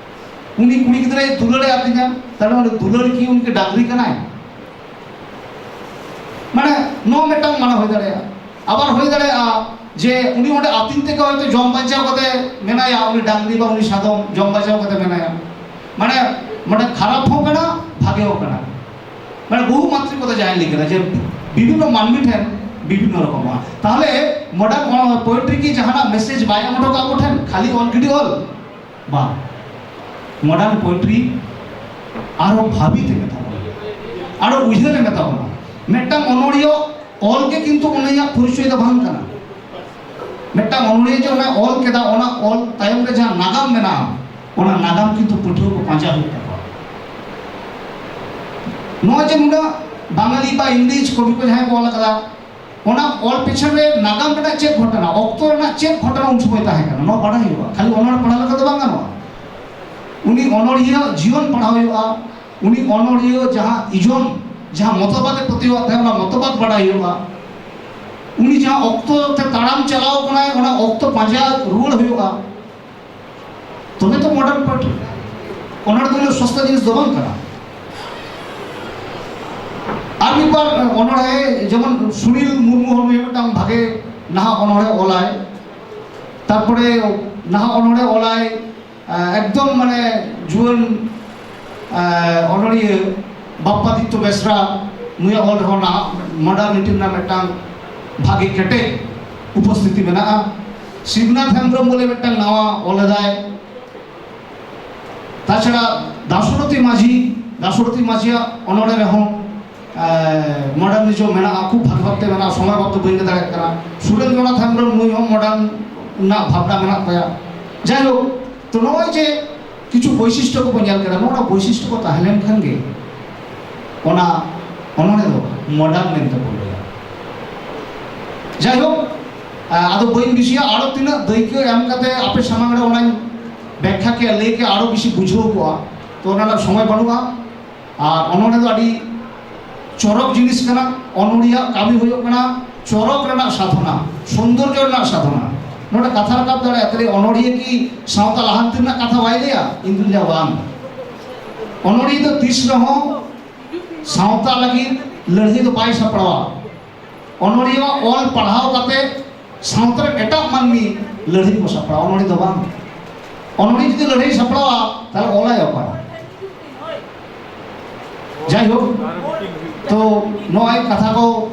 ᱩᱱᱤ ᱠᱩᱲᱤ ᱜᱤᱫᱽᱨᱟᱹᱭ ᱫᱩᱞᱟᱹᱲᱮ ᱟᱹᱛᱤᱧᱟ, ᱛᱟᱦᱞᱮ ᱩᱱᱤ ᱫᱩᱞᱟᱹᱲ ᱠᱤ ᱩᱱᱤ ᱰᱟᱝᱨᱤ ᱠᱟᱱᱟᱭ? ᱢᱟᱱᱮ ᱱᱚᱣᱟ ᱢᱤᱫᱴᱟᱝ ᱢᱟᱱᱮ ᱦᱩᱭ ᱫᱟᱲᱮᱭᱟᱜᱼᱟ᱾ ᱟᱵᱟᱨ ᱦᱩᱭ ᱫᱟᱲᱮᱭᱟᱜᱼᱟ ᱡᱮ ᱩᱱᱤ ᱚᱸᱰᱮ ᱟᱹᱛᱤᱧ ᱛᱮᱜᱮ ᱦᱚᱭᱛᱳ ᱡᱚᱢ ᱵᱟᱧᱪᱟᱣ ᱠᱟᱛᱮ ᱢᱮᱱᱟᱭᱟ, ᱩᱱᱤ ᱰᱟᱝᱨᱤ ᱵᱟ ᱩᱱᱤ ᱥᱟᱫᱚᱢ ᱡᱚᱢ ᱵᱟᱧᱪᱟᱣ ᱠᱟᱛᱮ ᱢᱮᱱᱟᱭᱟ᱾ ᱢᱟᱱᱮ ᱢᱟᱱᱮ ᱠᱷᱟᱨᱟᱯ ᱦᱚᱸ ᱠᱟᱱᱟ, ᱵᱷᱟᱜᱮ ᱦᱚᱸ ᱠᱟᱱᱟ᱾ ᱢᱟᱱᱮ ᱵᱚᱦᱩ ᱢᱟᱛᱨᱤᱠᱚᱛᱟ ᱡᱟᱦᱟᱸᱭ ᱞᱟᱹᱭ ᱠᱮᱫᱟ ᱡᱮ ᱵᱤᱵᱷᱤᱱᱱᱚ ᱢᱟᱹᱱᱢᱤ ᱴᱷᱮᱱ ᱵᱤᱵᱷᱤᱱᱱᱚ ᱨᱚᱠᱚᱢᱚᱜᱼᱟ᱾ ᱛᱟᱦᱞᱮ ᱢᱚᱰᱟᱨᱱ ᱯᱳᱭᱮᱴᱨᱤ ᱠᱤ ᱡᱟᱦᱟᱱᱟᱜ ᱢᱮᱥᱮᱡᱽ ᱵᱟᱭ ᱮᱢ ᱦᱚᱴᱚ ᱠᱟᱜ ᱠᱚ ᱴᱷᱮᱱ, ᱠᱷᱟᱹᱞᱤ ᱚᱞ ᱜᱤᱰᱤ ᱚᱞ? ᱵᱟᱝ᱾ ᱢᱚᱰᱟᱨᱱ ᱯᱳᱭᱮᱴᱨᱤ ᱟᱨᱚ ᱵᱷᱟᱵᱤᱛ ᱮ ᱢᱮᱛᱟ ᱵᱚᱱᱟ, ᱟᱨᱚ ᱩᱭᱦᱟᱹᱨ ᱮ ᱢᱮᱛᱟ ᱵᱚᱱᱟ᱾ ᱢᱤᱫᱴᱟᱝ ᱚᱱᱚᱬᱦᱤᱭᱟᱹ ᱚᱞ ᱜᱮ ᱠᱤᱱᱛᱩ ᱩᱱᱤᱭᱟᱜ ᱯᱚᱨᱤᱪᱚᱭ ᱫᱚ ᱵᱟᱝ ᱠᱟᱱᱟ᱾ ᱢᱤᱫᱴᱟᱝ ᱚᱱᱚᱬᱦᱤᱭᱟᱹ ᱡᱮ ᱚᱱᱟ ᱚᱞ ᱠᱮᱫᱟ, ᱚᱱᱟ ᱚᱞ ᱛᱟᱭᱚᱢ ᱨᱮ ᱡᱟᱦᱟᱸ ᱱᱟᱜᱟᱢ ᱢᱮᱱᱟᱜᱼᱟ, ᱚᱱᱟ ᱱᱟᱜᱟᱢ ᱠᱤᱱᱛᱩ ᱯᱟᱹᱴᱷᱩᱣᱟᱹ ᱠᱚ ᱯᱟᱸᱡᱟ ᱦᱩᱭᱩᱜ ᱛᱟᱠᱚᱣᱟ᱾ ᱱᱚᱜᱼᱚᱭ ᱡᱮ ᱱᱩᱱᱟᱹᱜ ᱵᱟᱝᱟᱞᱤ ᱵᱟ ᱤᱝᱞᱤᱥ ᱠᱚᱵᱤ ᱠᱚ ᱡᱟᱦᱟᱸᱭ ᱠᱚ ᱚᱞ ᱟᱠᱟᱫᱟ, ᱚᱱᱟ ᱚᱞ ᱯᱤᱪᱷᱚᱱ ᱨᱮ ᱱᱟᱜᱟᱢ ᱨᱮᱱᱟᱜ ᱪᱮᱫ ᱜᱷᱚᱴᱚᱱᱟ, ᱚᱠᱛᱚ ᱨᱮᱱᱟᱜ ᱪᱮᱫ ᱜᱷᱚᱴᱚᱱᱟ ᱩᱱ ᱥᱚᱢᱚᱭ ᱛᱟᱦᱮᱸ ᱠᱟᱱᱟ, ᱱᱚᱣᱟ ᱵᱟᱰᱟᱭ ᱦᱩᱭᱩᱜᱼᱟ᱾ ᱠᱷᱟᱹᱞᱤ ᱚᱱᱚᱬᱦᱮ ᱯᱟᱲᱦᱟᱣ ᱞᱮᱠᱷᱟᱱ ᱫᱚ ᱵᱟᱝ ᱜᱟᱱᱚᱜᱼᱟ᱾ ᱩᱱᱤ ᱚᱱᱚᱬᱦᱤᱭᱟᱹ ᱡᱤᱭᱚᱱ ᱯᱟᱲᱦᱟᱣ ᱦᱩᱭᱩᱜᱼᱟ᱾ ᱩᱱᱤ ᱚᱱᱚᱬᱦᱤᱭᱟᱹ ᱡᱟᱦᱟᱸ ᱤᱡᱚᱢ, ᱡᱟᱦᱟᱸ ᱢᱚᱛᱚᱵᱟᱫ ᱮ ᱯᱟᱹᱛᱭᱟᱹᱣᱟᱜ ᱛᱟᱦᱮᱸ, ᱚᱱᱟ ᱢᱚᱛᱚᱵᱟᱫ ᱵᱟᱰᱟᱭ ᱦᱩᱭᱩᱜᱼᱟ᱾ ᱩᱱᱤ ᱡᱟᱦᱟᱸ ᱚᱠᱛᱚ ᱛᱮ ᱛᱟᱲᱟᱢ ᱪᱟᱞᱟᱣ ᱠᱟᱱᱟᱭ, ᱚᱱᱟ ᱚᱠᱛᱚ ᱯᱟᱸᱡᱟ ᱨᱩᱣᱟᱹᱲ ᱦᱩᱭᱩᱜᱼᱟ᱾ ᱛᱚᱵᱮ ᱛᱚ ᱢᱚᱰᱟᱨᱱ ᱯᱳᱭᱮᱴᱨᱤ᱾ ᱚᱱᱚᱬᱦᱮ ᱫᱚ ᱩᱱᱟᱹᱜ ᱥᱚᱥᱛᱟ ᱡᱤᱱᱤᱥ ᱫᱚ ᱵᱟᱝ ᱠᱟᱱᱟ᱾ ᱟᱨ ᱢᱤᱫ ᱵᱟᱨ ᱚᱱᱚᱬᱦᱮ, ᱡᱮᱢᱚᱱ ᱥᱩᱱᱤᱞ ᱢᱩᱨᱢᱩ ᱦᱚᱸ ᱱᱩᱭ ᱢᱤᱫᱴᱟᱝ ᱵᱷᱟᱜᱮ ᱱᱟᱦᱟᱜ ᱚᱱᱚᱬᱦᱮ ᱚᱞᱟᱭ, ᱛᱟᱨᱯᱚᱨᱮ ᱱᱟᱦᱟᱜ ᱚᱱᱚᱬᱦᱮ ᱚᱞᱟᱭ, ᱮᱠᱫᱚᱢ ᱢᱟᱱᱮ ᱡᱩᱣᱟᱹᱱ ᱚᱱᱚᱲᱤᱭᱟᱹ ᱵᱟᱯᱯᱟᱫᱤᱛᱛᱚ ᱵᱮᱥᱨᱟ, ᱱᱩᱭᱟᱜ ᱚᱞ ᱨᱮᱦᱚᱸ ᱱᱟᱦᱟᱜ ᱢᱚᱰᱟᱨᱱᱤᱴᱤ ᱨᱮᱱᱟᱜ ᱢᱤᱫᱴᱟᱝ ᱵᱷᱟᱜᱮ ᱠᱮᱴᱮᱡ ᱩᱯᱚᱥᱛᱷᱤᱛᱤ ᱢᱮᱱᱟᱜᱼᱟ᱾ ᱥᱤᱵᱱᱟᱛᱷ ᱦᱮᱢᱵᱨᱚᱢ ᱵᱚᱞᱮ ᱢᱤᱫᱴᱟᱝ ᱱᱟᱣᱟ ᱚᱞ ᱮᱫᱟᱭ᱾ ᱛᱟᱪᱷᱟᱲᱟ ᱫᱟᱥᱨᱚᱛᱷᱤ ᱢᱟᱹᱡᱷᱤ, ᱫᱟᱥᱨᱚᱛᱷᱤ ᱢᱟᱹᱡᱷᱤᱭᱟᱜ ᱚᱱᱚᱲᱦᱮ ᱨᱮᱦᱚᱸ ᱢᱚᱰᱟᱨᱱᱤᱡᱚᱢ ᱢᱮᱱᱟᱜᱼᱟ, ᱠᱷᱩᱵ ᱵᱷᱟᱜᱮ ᱵᱷᱟᱵᱛᱮ ᱢᱮᱱᱟᱜᱼᱟ, ᱥᱚᱢᱚᱭ ᱵᱷᱟᱵᱛᱮ ᱵᱟᱹᱧ ᱞᱟᱹᱭ ᱫᱟᱲᱮᱭᱟᱜ ᱠᱟᱱᱟ᱾ ᱥᱩᱨᱮᱱᱫᱨᱚᱱᱟᱛᱷ ᱦᱮᱢᱵᱨᱚᱢ ᱱᱩᱭ ᱦᱚᱸ ᱢᱚᱰᱟᱨᱱ ᱨᱮᱱᱟᱜ ᱵᱷᱟᱵᱽᱱᱟ ᱢᱮᱱᱟᱜ ᱛᱟᱭᱟ᱾ ᱡᱟᱭᱦᱳᱠ, ᱛᱚ ᱱᱚᱜᱼᱚᱭ ᱡᱮ ᱠᱤᱪᱷᱩ ᱵᱳᱭᱥᱤᱥᱴᱚ ᱠᱚᱵᱚᱱ ᱧᱮᱞ ᱠᱮᱫᱟ, ᱱᱚᱣᱟ ᱵᱳᱭᱥᱤᱥᱴᱚ ᱠᱚ ᱛᱟᱦᱮᱸ ᱞᱮᱱᱠᱷᱟᱱ ᱜᱮ ᱚᱱᱟ ᱚᱱᱚᱲᱦᱮ ᱫᱚ ᱢᱚᱰᱟᱨᱱ ᱢᱮᱱᱛᱮ ᱵᱚᱱ ᱞᱟᱹᱭᱟ᱾ ᱡᱟᱭᱦᱳᱠ, ᱟᱫᱚ ᱵᱟᱹᱧ ᱵᱤᱥᱤᱭᱟ, ᱟᱨᱚ ᱛᱤᱱᱟᱹᱜ ᱫᱟᱹᱭᱠᱟᱹ ᱮᱢ ᱠᱟᱛᱮ ᱟᱯᱮ ᱥᱟᱢᱟᱝ ᱨᱮ ᱚᱱᱟᱧ ᱵᱮᱠᱠᱷᱟ ᱠᱮᱭᱟ, ᱞᱟᱹᱭ ᱠᱮᱭᱟ, ᱟᱨᱚ ᱵᱮᱥᱤ ᱵᱩᱡᱷᱟᱹᱣ ᱠᱚᱜᱼᱟ, ᱛᱚ ᱚᱱᱟ ᱨᱮᱱᱟᱜ ᱥᱚᱢᱚᱭ ᱵᱟᱹᱱᱩᱜᱼᱟ᱾ ᱟᱨ ᱚᱱᱚᱲᱦᱮ ᱫᱚ ᱟᱹᱰᱤ ᱪᱚᱨᱚᱠ ᱡᱤᱱᱤᱥ ᱠᱟᱱᱟ᱾ ᱚᱱᱚᱲᱦᱤᱭᱟᱹ ᱠᱟᱹᱢᱤ ᱦᱩᱭᱩᱜ ᱠᱟᱱᱟ ᱪᱚᱨᱚᱠ ᱨᱮᱱᱟᱜ ᱥᱟᱫᱷᱚᱱᱟ, ᱥᱚᱱᱫᱚᱨᱡᱚ ᱨᱮᱱᱟᱜ ᱥᱟᱫᱷᱚᱱᱟ᱾ ᱱᱚᱰᱮ ᱠᱟᱛᱷᱟ ᱨᱟᱠᱟᱵ ᱫᱟᱲᱮᱭᱟᱜᱼᱟ, ᱛᱟᱦᱞᱮ ᱚᱱᱚᱲᱦᱤᱭᱟᱹ ᱠᱤ ᱥᱟᱶᱛᱟ ᱞᱟᱦᱟᱱᱛᱤ ᱨᱮᱱᱟᱜ ᱠᱟᱛᱷᱟ ᱵᱟᱭ ᱞᱟᱹᱭᱟ? ᱤᱧ ᱫᱩᱧ ᱞᱟᱹᱭᱟ ᱵᱟᱝ᱾ ᱚᱱᱚᱲᱦᱤᱭᱟᱹ ᱫᱚ ᱛᱤᱥ ᱨᱮᱦᱚᱸ ᱥᱟᱶᱛᱟ ᱞᱟᱹᱜᱤᱫ ᱞᱟᱹᱲᱦᱟᱹᱭ ᱫᱚ ᱵᱟᱭ ᱥᱟᱯᱲᱟᱣᱟ᱾ ᱚᱱᱚᱲᱦᱤᱭᱟᱹᱣᱟᱜ ᱚᱞ ᱯᱟᱲᱦᱟᱣ ᱠᱟᱛᱮ ᱥᱟᱶᱛᱟ ᱨᱮᱱ ᱮᱴᱟᱜ ᱢᱟᱹᱱᱢᱤ ᱞᱟᱹᱲᱦᱟᱹᱭ ᱠᱚ ᱥᱟᱯᱲᱟᱣᱟ, ᱚᱱᱚᱲᱦᱤ ᱫᱚ ᱵᱟᱝ᱾ ᱚᱱᱚᱲᱦᱤ ᱡᱩᱫᱤ ᱞᱟᱹᱲᱦᱟᱹᱭ ᱥᱟᱯᱲᱟᱣᱟ, ᱛᱟᱦᱞᱮ ᱚᱞᱟᱭ ᱚᱠᱚᱭ? ᱡᱟᱭᱦᱳᱠ, ᱛᱚ ᱱᱚᱜᱼᱚᱭ ᱠᱟᱛᱷᱟ ᱠᱚ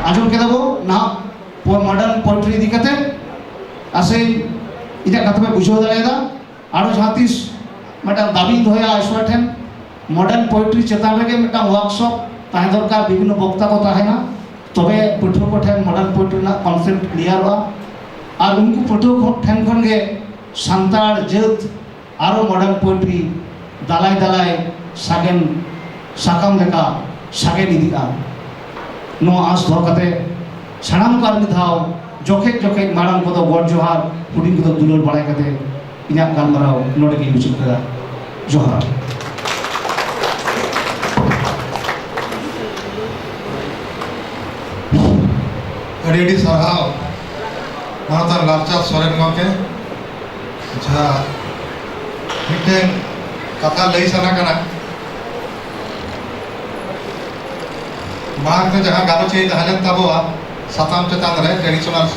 ᱟᱸᱡᱚᱢ ᱠᱮᱫᱟ ᱵᱚ ᱱᱟᱦᱟᱜ ᱢᱚᱰᱟᱨᱱ ᱯᱳᱭᱮᱴᱨᱤ ᱤᱫᱤ ᱠᱟᱛᱮ᱾ ᱟᱥᱮ ᱤᱧᱟᱹᱜ ᱠᱟᱛᱷᱟ ᱯᱮ ᱵᱩᱡᱷᱟᱹᱣ ᱫᱟᱲᱮᱭᱟᱫᱟ᱾ ᱟᱨᱚ ᱡᱟᱦᱟᱸ ᱛᱤᱥ ᱢᱤᱫᱴᱟᱝ ᱫᱟᱹᱵᱤᱧ ᱫᱚᱦᱚᱭᱟ ᱤᱥᱣᱚᱨ ᱴᱷᱮᱱ, ᱢᱚᱰᱟᱨᱱ ᱯᱳᱭᱮᱴᱨᱤ ᱪᱮᱛᱟᱱ ᱨᱮᱜᱮ ᱢᱤᱫᱴᱟᱝ ᱣᱟᱨᱠᱥᱚᱯ ᱛᱟᱦᱮᱸ ᱫᱚᱨᱠᱟᱨ, ᱵᱤᱵᱷᱤᱱᱱᱚ ᱵᱚᱠᱛᱟ ᱠᱚ ᱛᱟᱦᱮᱱᱟ, ᱛᱚᱵᱮ ᱯᱟᱹᱴᱷᱩᱣᱟᱹ ᱠᱚ ᱴᱷᱮᱱ ᱢᱚᱰᱟᱨᱱ ᱯᱳᱭᱮᱴᱨᱤ ᱨᱮᱱᱟᱜ ᱠᱚᱱᱥᱮᱯᱴ ᱠᱞᱤᱭᱟᱨᱚᱜᱼᱟ᱾ ᱟᱨ ᱩᱱᱠᱩ ᱯᱟᱹᱴᱷᱩᱣᱟᱹ ᱠᱚ ᱴᱷᱮᱱ ᱠᱷᱚᱱ ᱜᱮ ᱥᱟᱱᱛᱟᱲ ᱡᱟᱹᱛ ᱟᱨᱚ ᱢᱚᱰᱟᱨᱱ ᱯᱳᱭᱮᱴᱨᱤ ᱫᱟᱞᱟᱭ ᱫᱟᱞᱟᱭ ᱥᱟᱜᱮᱱ ᱥᱟᱠᱟᱢ ᱞᱮᱠᱟ ᱥᱟᱜᱮᱱ ᱤᱫᱤᱜᱼᱟ᱾ ᱱᱚᱣᱟ ᱟᱸᱥ ᱫᱚᱦᱚ ᱠᱟᱛᱮ ᱥᱟᱱᱟᱢ ᱠᱚ ᱟᱨ ᱢᱤᱫ ᱫᱷᱟᱣ ᱡᱚᱠᱷᱮᱡ ᱡᱚᱠᱷᱮᱡ ᱢᱟᱨᱟᱝ ᱠᱚᱫᱚ ᱜᱚᱰ ᱡᱚᱦᱟᱨ, ᱦᱩᱰᱤᱧ ᱠᱚᱫᱚ ᱫᱩᱞᱟᱹᱲ ᱵᱟᱲᱟᱭ ᱠᱟᱛᱮ ᱤᱧᱟᱹᱜ ᱜᱟᱞᱢᱟᱨᱟᱣ ᱱᱚᱰᱮ ᱜᱤᱧ ᱢᱩᱪᱟᱹᱫ ᱠᱮᱫᱟ᱾ ᱡᱚᱦᱟᱨ᱾ ᱟᱹᱰᱤ ᱟᱹᱰᱤ ᱥᱟᱨᱦᱟᱣ ᱢᱟᱱᱚᱛᱟᱱ ᱞᱟᱞᱪᱟᱸᱫᱽ ᱥᱚᱨᱮᱱ ᱜᱚᱢᱠᱮ᱾ ᱟᱪᱪᱷᱟ, ᱢᱤᱫᱴᱮᱱ ᱠᱟᱛᱷᱟ ᱞᱟᱹᱭ ᱥᱟᱱᱟ ᱠᱟᱱᱟ᱾ ᱢᱟᱲᱟᱝ ᱛᱮ ᱡᱟᱦᱟᱸ ᱜᱟᱞᱚᱪ ᱮ ᱛᱟᱦᱮᱸ ᱞᱮᱱ ᱛᱟᱵᱚᱣᱟ ᱥᱟᱛᱟᱢ ᱪᱮᱛᱟᱱ ᱨᱮ, ᱴᱨᱮᱰᱤᱥᱚᱱᱟᱞ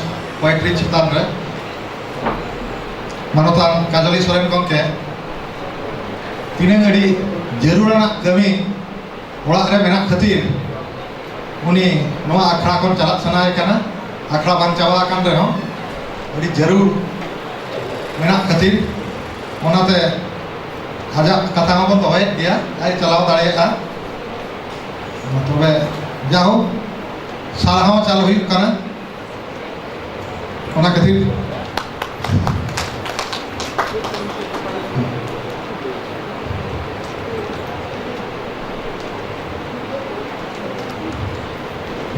ᱯᱳᱭᱮᱴᱨᱤ ᱪᱮᱛᱟᱱ ᱨᱮ, ᱢᱟᱱᱚᱛᱟᱱ ᱠᱟᱡᱚᱞᱤ ᱥᱚᱨᱮᱱ ᱜᱚᱢᱠᱮ ᱛᱤᱱᱟᱹᱝ ᱟᱹᱰᱤ ᱡᱟᱹᱨᱩᱲᱟᱱᱟᱜ ᱠᱟᱹᱢᱤ ᱚᱲᱟᱜ ᱨᱮ ᱢᱮᱱᱟᱜ ᱠᱷᱟᱹᱛᱤᱨ ᱩᱱᱤ ᱱᱚᱣᱟ ᱟᱠᱷᱲᱟ ᱠᱷᱚᱱ ᱪᱟᱞᱟᱜ ᱥᱟᱱᱟᱭᱮ ᱠᱟᱱᱟ᱾ ᱟᱠᱷᱲᱟ ᱵᱟᱝ ᱪᱟᱵᱟ ᱟᱠᱟᱱ ᱨᱮᱦᱚᱸ ᱟᱹᱰᱤ ᱡᱟᱹᱨᱩᱲ ᱢᱮᱱᱟᱜ ᱠᱷᱟᱹᱛᱤᱨ ᱚᱱᱟᱛᱮ ᱟᱡᱟᱜ ᱠᱟᱛᱷᱟ ᱦᱚᱸᱵᱚᱱ ᱫᱚᱦᱚᱭᱮᱫ ᱜᱮᱭᱟ, ᱟᱡ ᱪᱟᱞᱟᱣ ᱫᱟᱲᱮᱭᱟᱜᱼᱟ᱾ ᱛᱚᱵᱮ ᱡᱟᱭᱦᱳᱠ, ᱥᱟᱨᱦᱟᱣ ᱪᱟᱞ ᱦᱩᱭᱩᱜ ᱠᱟᱱᱟ᱾ ᱚᱱᱟ ᱠᱷᱟᱹᱛᱤᱨ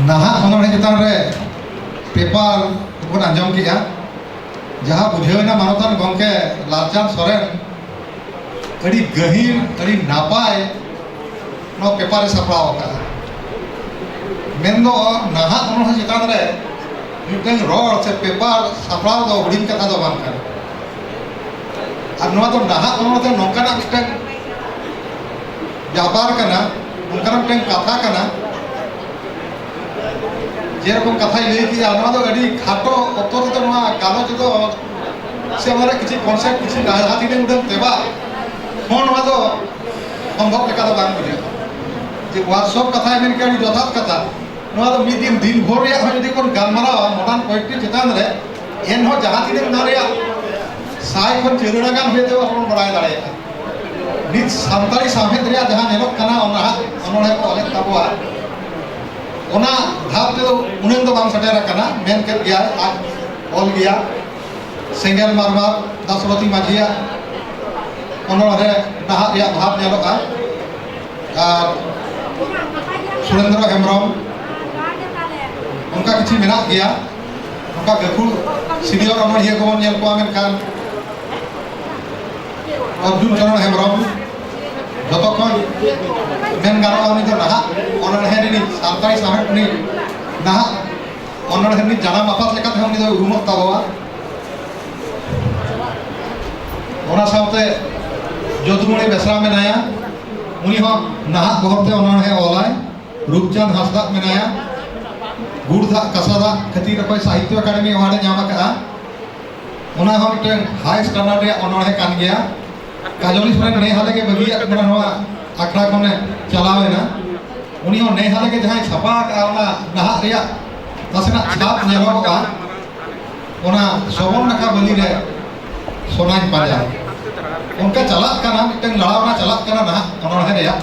ᱱᱟᱦᱟᱜ ᱚᱱᱚᱬᱦᱮ ᱪᱮᱛᱟᱱ ᱨᱮ ᱯᱮᱯᱟᱨ ᱵᱚᱱ ᱟᱸᱡᱚᱢ ᱠᱮᱜᱼᱟ᱾ ᱡᱟᱦᱟᱸ ᱵᱩᱡᱷᱟᱹᱣ ᱮᱱᱟ, ᱢᱟᱱᱚᱛᱟᱱ ᱜᱚᱢᱠᱮ ᱞᱟᱞᱪᱟᱸᱫᱽ ᱥᱚᱨᱮᱱ ᱟᱹᱰᱤ ᱜᱟᱹᱦᱤᱨ, ᱟᱹᱰᱤ ᱱᱟᱯᱟᱭ ᱱᱚᱣᱟ ᱯᱮᱯᱟᱨ ᱮ ᱥᱟᱯᱲᱟᱣ ᱟᱠᱟᱫᱼᱟ᱾ ᱢᱮᱱᱫᱚ ᱱᱟᱦᱟᱜ ᱚᱱᱚᱬᱦᱮ ᱪᱮᱛᱟᱱ ᱨᱮ ᱢᱤᱫᱴᱟᱝ ᱨᱚᱲ ᱥᱮ ᱯᱮᱯᱟᱨ ᱥᱟᱯᱲᱟᱣ ᱫᱚ ᱦᱩᱰᱤᱧ ᱠᱟᱛᱷᱟ ᱫᱚ ᱵᱟᱝ ᱠᱟᱱᱟ᱾ ᱟᱨ ᱱᱚᱣᱟ ᱫᱚ ᱱᱟᱦᱟᱜ ᱚᱱᱚᱬᱦᱮ ᱫᱚ ᱱᱚᱝᱠᱟᱱᱟᱜ ᱢᱤᱫᱴᱟᱝ ᱵᱮᱯᱟᱨ ᱠᱟᱱᱟ, ᱱᱚᱝᱠᱟᱱᱟᱜ ᱢᱤᱫᱴᱟᱝ ᱠᱟᱛᱷᱟ ᱠᱟᱱᱟ, ᱡᱮᱨᱚᱠᱚᱢ ᱠᱟᱛᱷᱟᱭ ᱞᱟᱹᱭ ᱠᱮᱜᱼᱟ, ᱱᱚᱣᱟ ᱫᱚ ᱟᱹᱰᱤ ᱠᱷᱟᱴᱚ ᱚᱠᱛᱚ ᱛᱮᱫᱚ ᱱᱚᱣᱟ ᱜᱟᱞᱚᱪ ᱫᱚ ᱥᱮ ᱚᱱᱟ ᱨᱮ ᱠᱤᱪᱷᱩ ᱠᱚᱱᱥᱮᱯᱴ, ᱠᱤᱪᱷᱩ ᱡᱟᱦᱟᱸ ᱛᱤᱱᱟᱹᱜ ᱩᱰᱟᱹᱝ ᱛᱮᱵᱟ ᱦᱚᱸ ᱱᱚᱣᱟ ᱫᱚ ᱥᱚᱢᱵᱷᱚᱵ ᱞᱮᱠᱟ ᱫᱚ ᱵᱟᱝ ᱵᱩᱡᱷᱟᱹᱜᱼᱟ᱾ ᱡᱮ ᱣᱟᱨᱠᱥᱚᱯ ᱠᱟᱛᱷᱟᱭ ᱢᱮᱱ ᱠᱮᱜᱼᱟ, ᱟᱹᱰᱤ ᱡᱚᱛᱷᱟᱛ ᱠᱟᱛᱷᱟ᱾ ᱱᱚᱣᱟ ᱫᱚ ᱢᱤᱫ ᱫᱤᱱ, ᱫᱤᱱ ᱵᱷᱳᱨ ᱨᱮᱭᱟᱜ ᱦᱚᱸ ᱡᱩᱫᱤ ᱵᱚᱱ ᱜᱟᱞᱢᱟᱨᱟᱣᱟ ᱢᱚᱰᱟᱨᱱ ᱯᱚᱭᱮᱴᱨᱤ ᱪᱮᱛᱟᱱ ᱨᱮ, ᱮᱱᱦᱚᱸ ᱡᱟᱦᱟᱸ ᱛᱤᱱᱟᱹᱜ ᱱᱚᱣᱟ ᱨᱮᱭᱟᱜ ᱥᱟᱭ ᱠᱷᱚᱱ ᱪᱟᱹᱨᱟᱹᱲᱟ ᱜᱟᱱ ᱦᱩᱭᱩᱜ ᱛᱮ ᱟᱵᱚ ᱵᱚᱱ ᱵᱟᱲᱟᱭ ᱫᱟᱲᱮᱭᱟᱜᱼᱟ᱾ ᱱᱤᱛ ᱥᱟᱱᱛᱟᱲᱤ ᱥᱟᱶᱦᱮᱫ ᱨᱮᱭᱟᱜ ᱡᱟᱦᱟᱸ ᱧᱮᱞᱚᱜ ᱠᱟᱱᱟ, ᱚᱱᱟ ᱦᱟᱸᱜ ᱚᱱᱚᱬᱦᱮ ᱠᱚ ᱚᱞᱮᱫ ᱛᱟᱵᱚᱣᱟ, ᱚᱱᱟ ᱫᱷᱟᱯ ᱛᱮᱫᱚ ᱩᱱᱟᱹᱝ ᱫᱚ ᱵᱟᱝ ᱥᱮᱴᱮᱨ ᱟᱠᱟᱱᱟ᱾ ᱢᱮᱱ ᱠᱮᱫ ᱜᱮᱭᱟᱭ, ᱟᱡ ᱚᱞ ᱜᱮᱭᱟ᱾ ᱥᱮᱸᱜᱮᱞ ᱢᱟᱨᱢᱟᱨ ᱫᱟᱥᱨᱚᱛᱤ ᱢᱟᱹᱡᱷᱤᱭᱟᱜ ᱚᱱᱚᱬᱦᱮ ᱱᱟᱦᱟᱜ ᱨᱮᱭᱟᱜ ᱵᱷᱟᱵᱽ ᱧᱮᱞᱚᱜᱼᱟ᱾ ᱟᱨ ᱥᱩᱨᱮᱱᱫᱨᱚ ᱦᱮᱢᱵᱨᱚᱢ, ᱚᱱᱠᱟ ᱠᱤᱪᱷᱩ ᱢᱮᱱᱟᱜ ᱜᱮᱭᱟ᱾ ᱱᱚᱝᱠᱟ ᱜᱟᱹᱠᱷᱩᱲ ᱥᱤᱱᱤᱭᱚᱨ ᱚᱱᱚᱬᱦᱤᱭᱟᱹ ᱠᱚᱵᱚᱱ ᱧᱮᱞ ᱠᱚᱣᱟ, ᱢᱮᱱᱠᱷᱟᱱ ᱚᱨᱡᱩᱱ ᱪᱚᱨᱚᱬ ᱦᱮᱢᱵᱨᱚᱢ ᱡᱚᱛᱚ ᱠᱷᱚᱱ ᱢᱮᱱ ᱜᱟᱱᱚᱜᱼᱟ, ᱩᱱᱤ ᱫᱚ ᱱᱟᱦᱟᱜ ᱚᱱᱚᱬᱦᱮ ᱨᱤᱱᱤᱡ, ᱥᱟᱱᱛᱟᱲᱤ ᱥᱟᱶᱦᱮᱫ ᱨᱤᱱᱤᱡ ᱱᱟᱦᱟᱜ ᱚᱱᱚᱬᱦᱮ ᱨᱤᱱᱤᱡ ᱡᱟᱱᱟᱢ ᱟᱯᱟᱛ ᱞᱮᱠᱟᱛᱮ ᱦᱚᱸ ᱩᱱᱤ ᱫᱚᱭ ᱩᱨᱩᱢᱚᱜ ᱛᱟᱵᱚᱣᱟ᱾ ᱚᱱᱟ ᱥᱟᱶᱛᱮ ᱡᱚᱫᱩᱢᱚᱬᱤ ᱵᱮᱥᱨᱟ ᱢᱮᱱᱟᱭᱟ, ᱩᱱᱤ ᱦᱚᱸ ᱱᱟᱦᱟᱜ ᱵᱷᱚᱨᱛᱮ ᱚᱱᱚᱬᱦᱮ ᱚᱞᱟᱭ᱾ ᱨᱩᱯᱪᱟᱸᱫᱽ ᱦᱟᱸᱥᱫᱟᱜ ᱢᱮᱱᱟᱭᱟ, ᱜᱩᱲ ᱫᱟᱜ ᱠᱟᱥᱟ ᱫᱟᱜ ᱠᱷᱟᱹᱛᱤᱨ ᱚᱠᱚᱭ ᱥᱟᱦᱤᱛᱛᱚ ᱮᱠᱟᱰᱮᱢᱤ ᱮᱣᱟᱨᱰ ᱮ ᱧᱟᱢ ᱟᱠᱟᱫᱼᱟ᱾ ᱚᱱᱟ ᱦᱚᱸ ᱢᱤᱫᱴᱟᱝ ᱦᱟᱭ ᱥᱴᱟᱱᱰᱟᱨᱰ ᱨᱮᱭᱟᱜ ᱚᱱᱚᱬᱦᱮ ᱠᱟᱱ ᱜᱮᱭᱟ᱾ ᱠᱟᱡᱚᱞᱤ ᱥᱚᱨᱮᱱ ᱱᱮ ᱦᱟᱞᱮ ᱜᱮ ᱵᱟᱹᱜᱤᱭᱟᱜ ᱵᱚᱱᱟ, ᱱᱚᱣᱟ ᱟᱠᱷᱲᱟ ᱠᱷᱚᱱᱮ ᱪᱟᱞᱟᱣ ᱮᱱᱟ᱾ ᱩᱱᱤ ᱦᱚᱸ ᱱᱮ ᱦᱟᱞᱮ ᱜᱮ ᱡᱟᱦᱟᱸᱭ ᱪᱷᱟᱯᱟ ᱟᱠᱟᱫᱼᱟ, ᱚᱱᱟ ᱱᱟᱦᱟᱜ ᱨᱮᱭᱟᱜ ᱱᱟᱥᱮᱱᱟᱜ ᱪᱷᱟᱯ ᱧᱮᱞᱚᱜᱚᱜᱼᱟ, ᱚᱱᱟ ᱥᱚᱵᱚᱨ ᱱᱟᱠᱷᱟ ᱵᱟᱹᱞᱤ ᱨᱮ ᱥᱚᱱᱟᱧ ᱯᱟᱸᱡᱟ᱾ ᱚᱱᱠᱟ ᱪᱟᱞᱟᱜ ᱠᱟᱱᱟ, ᱢᱤᱫᱴᱟᱝ ᱞᱟᱲᱟᱣᱱᱟ ᱪᱟᱞᱟᱜ ᱠᱟᱱᱟ ᱱᱟᱦᱟᱜ ᱚᱱᱚᱬᱦᱮ ᱨᱮᱭᱟᱜ᱾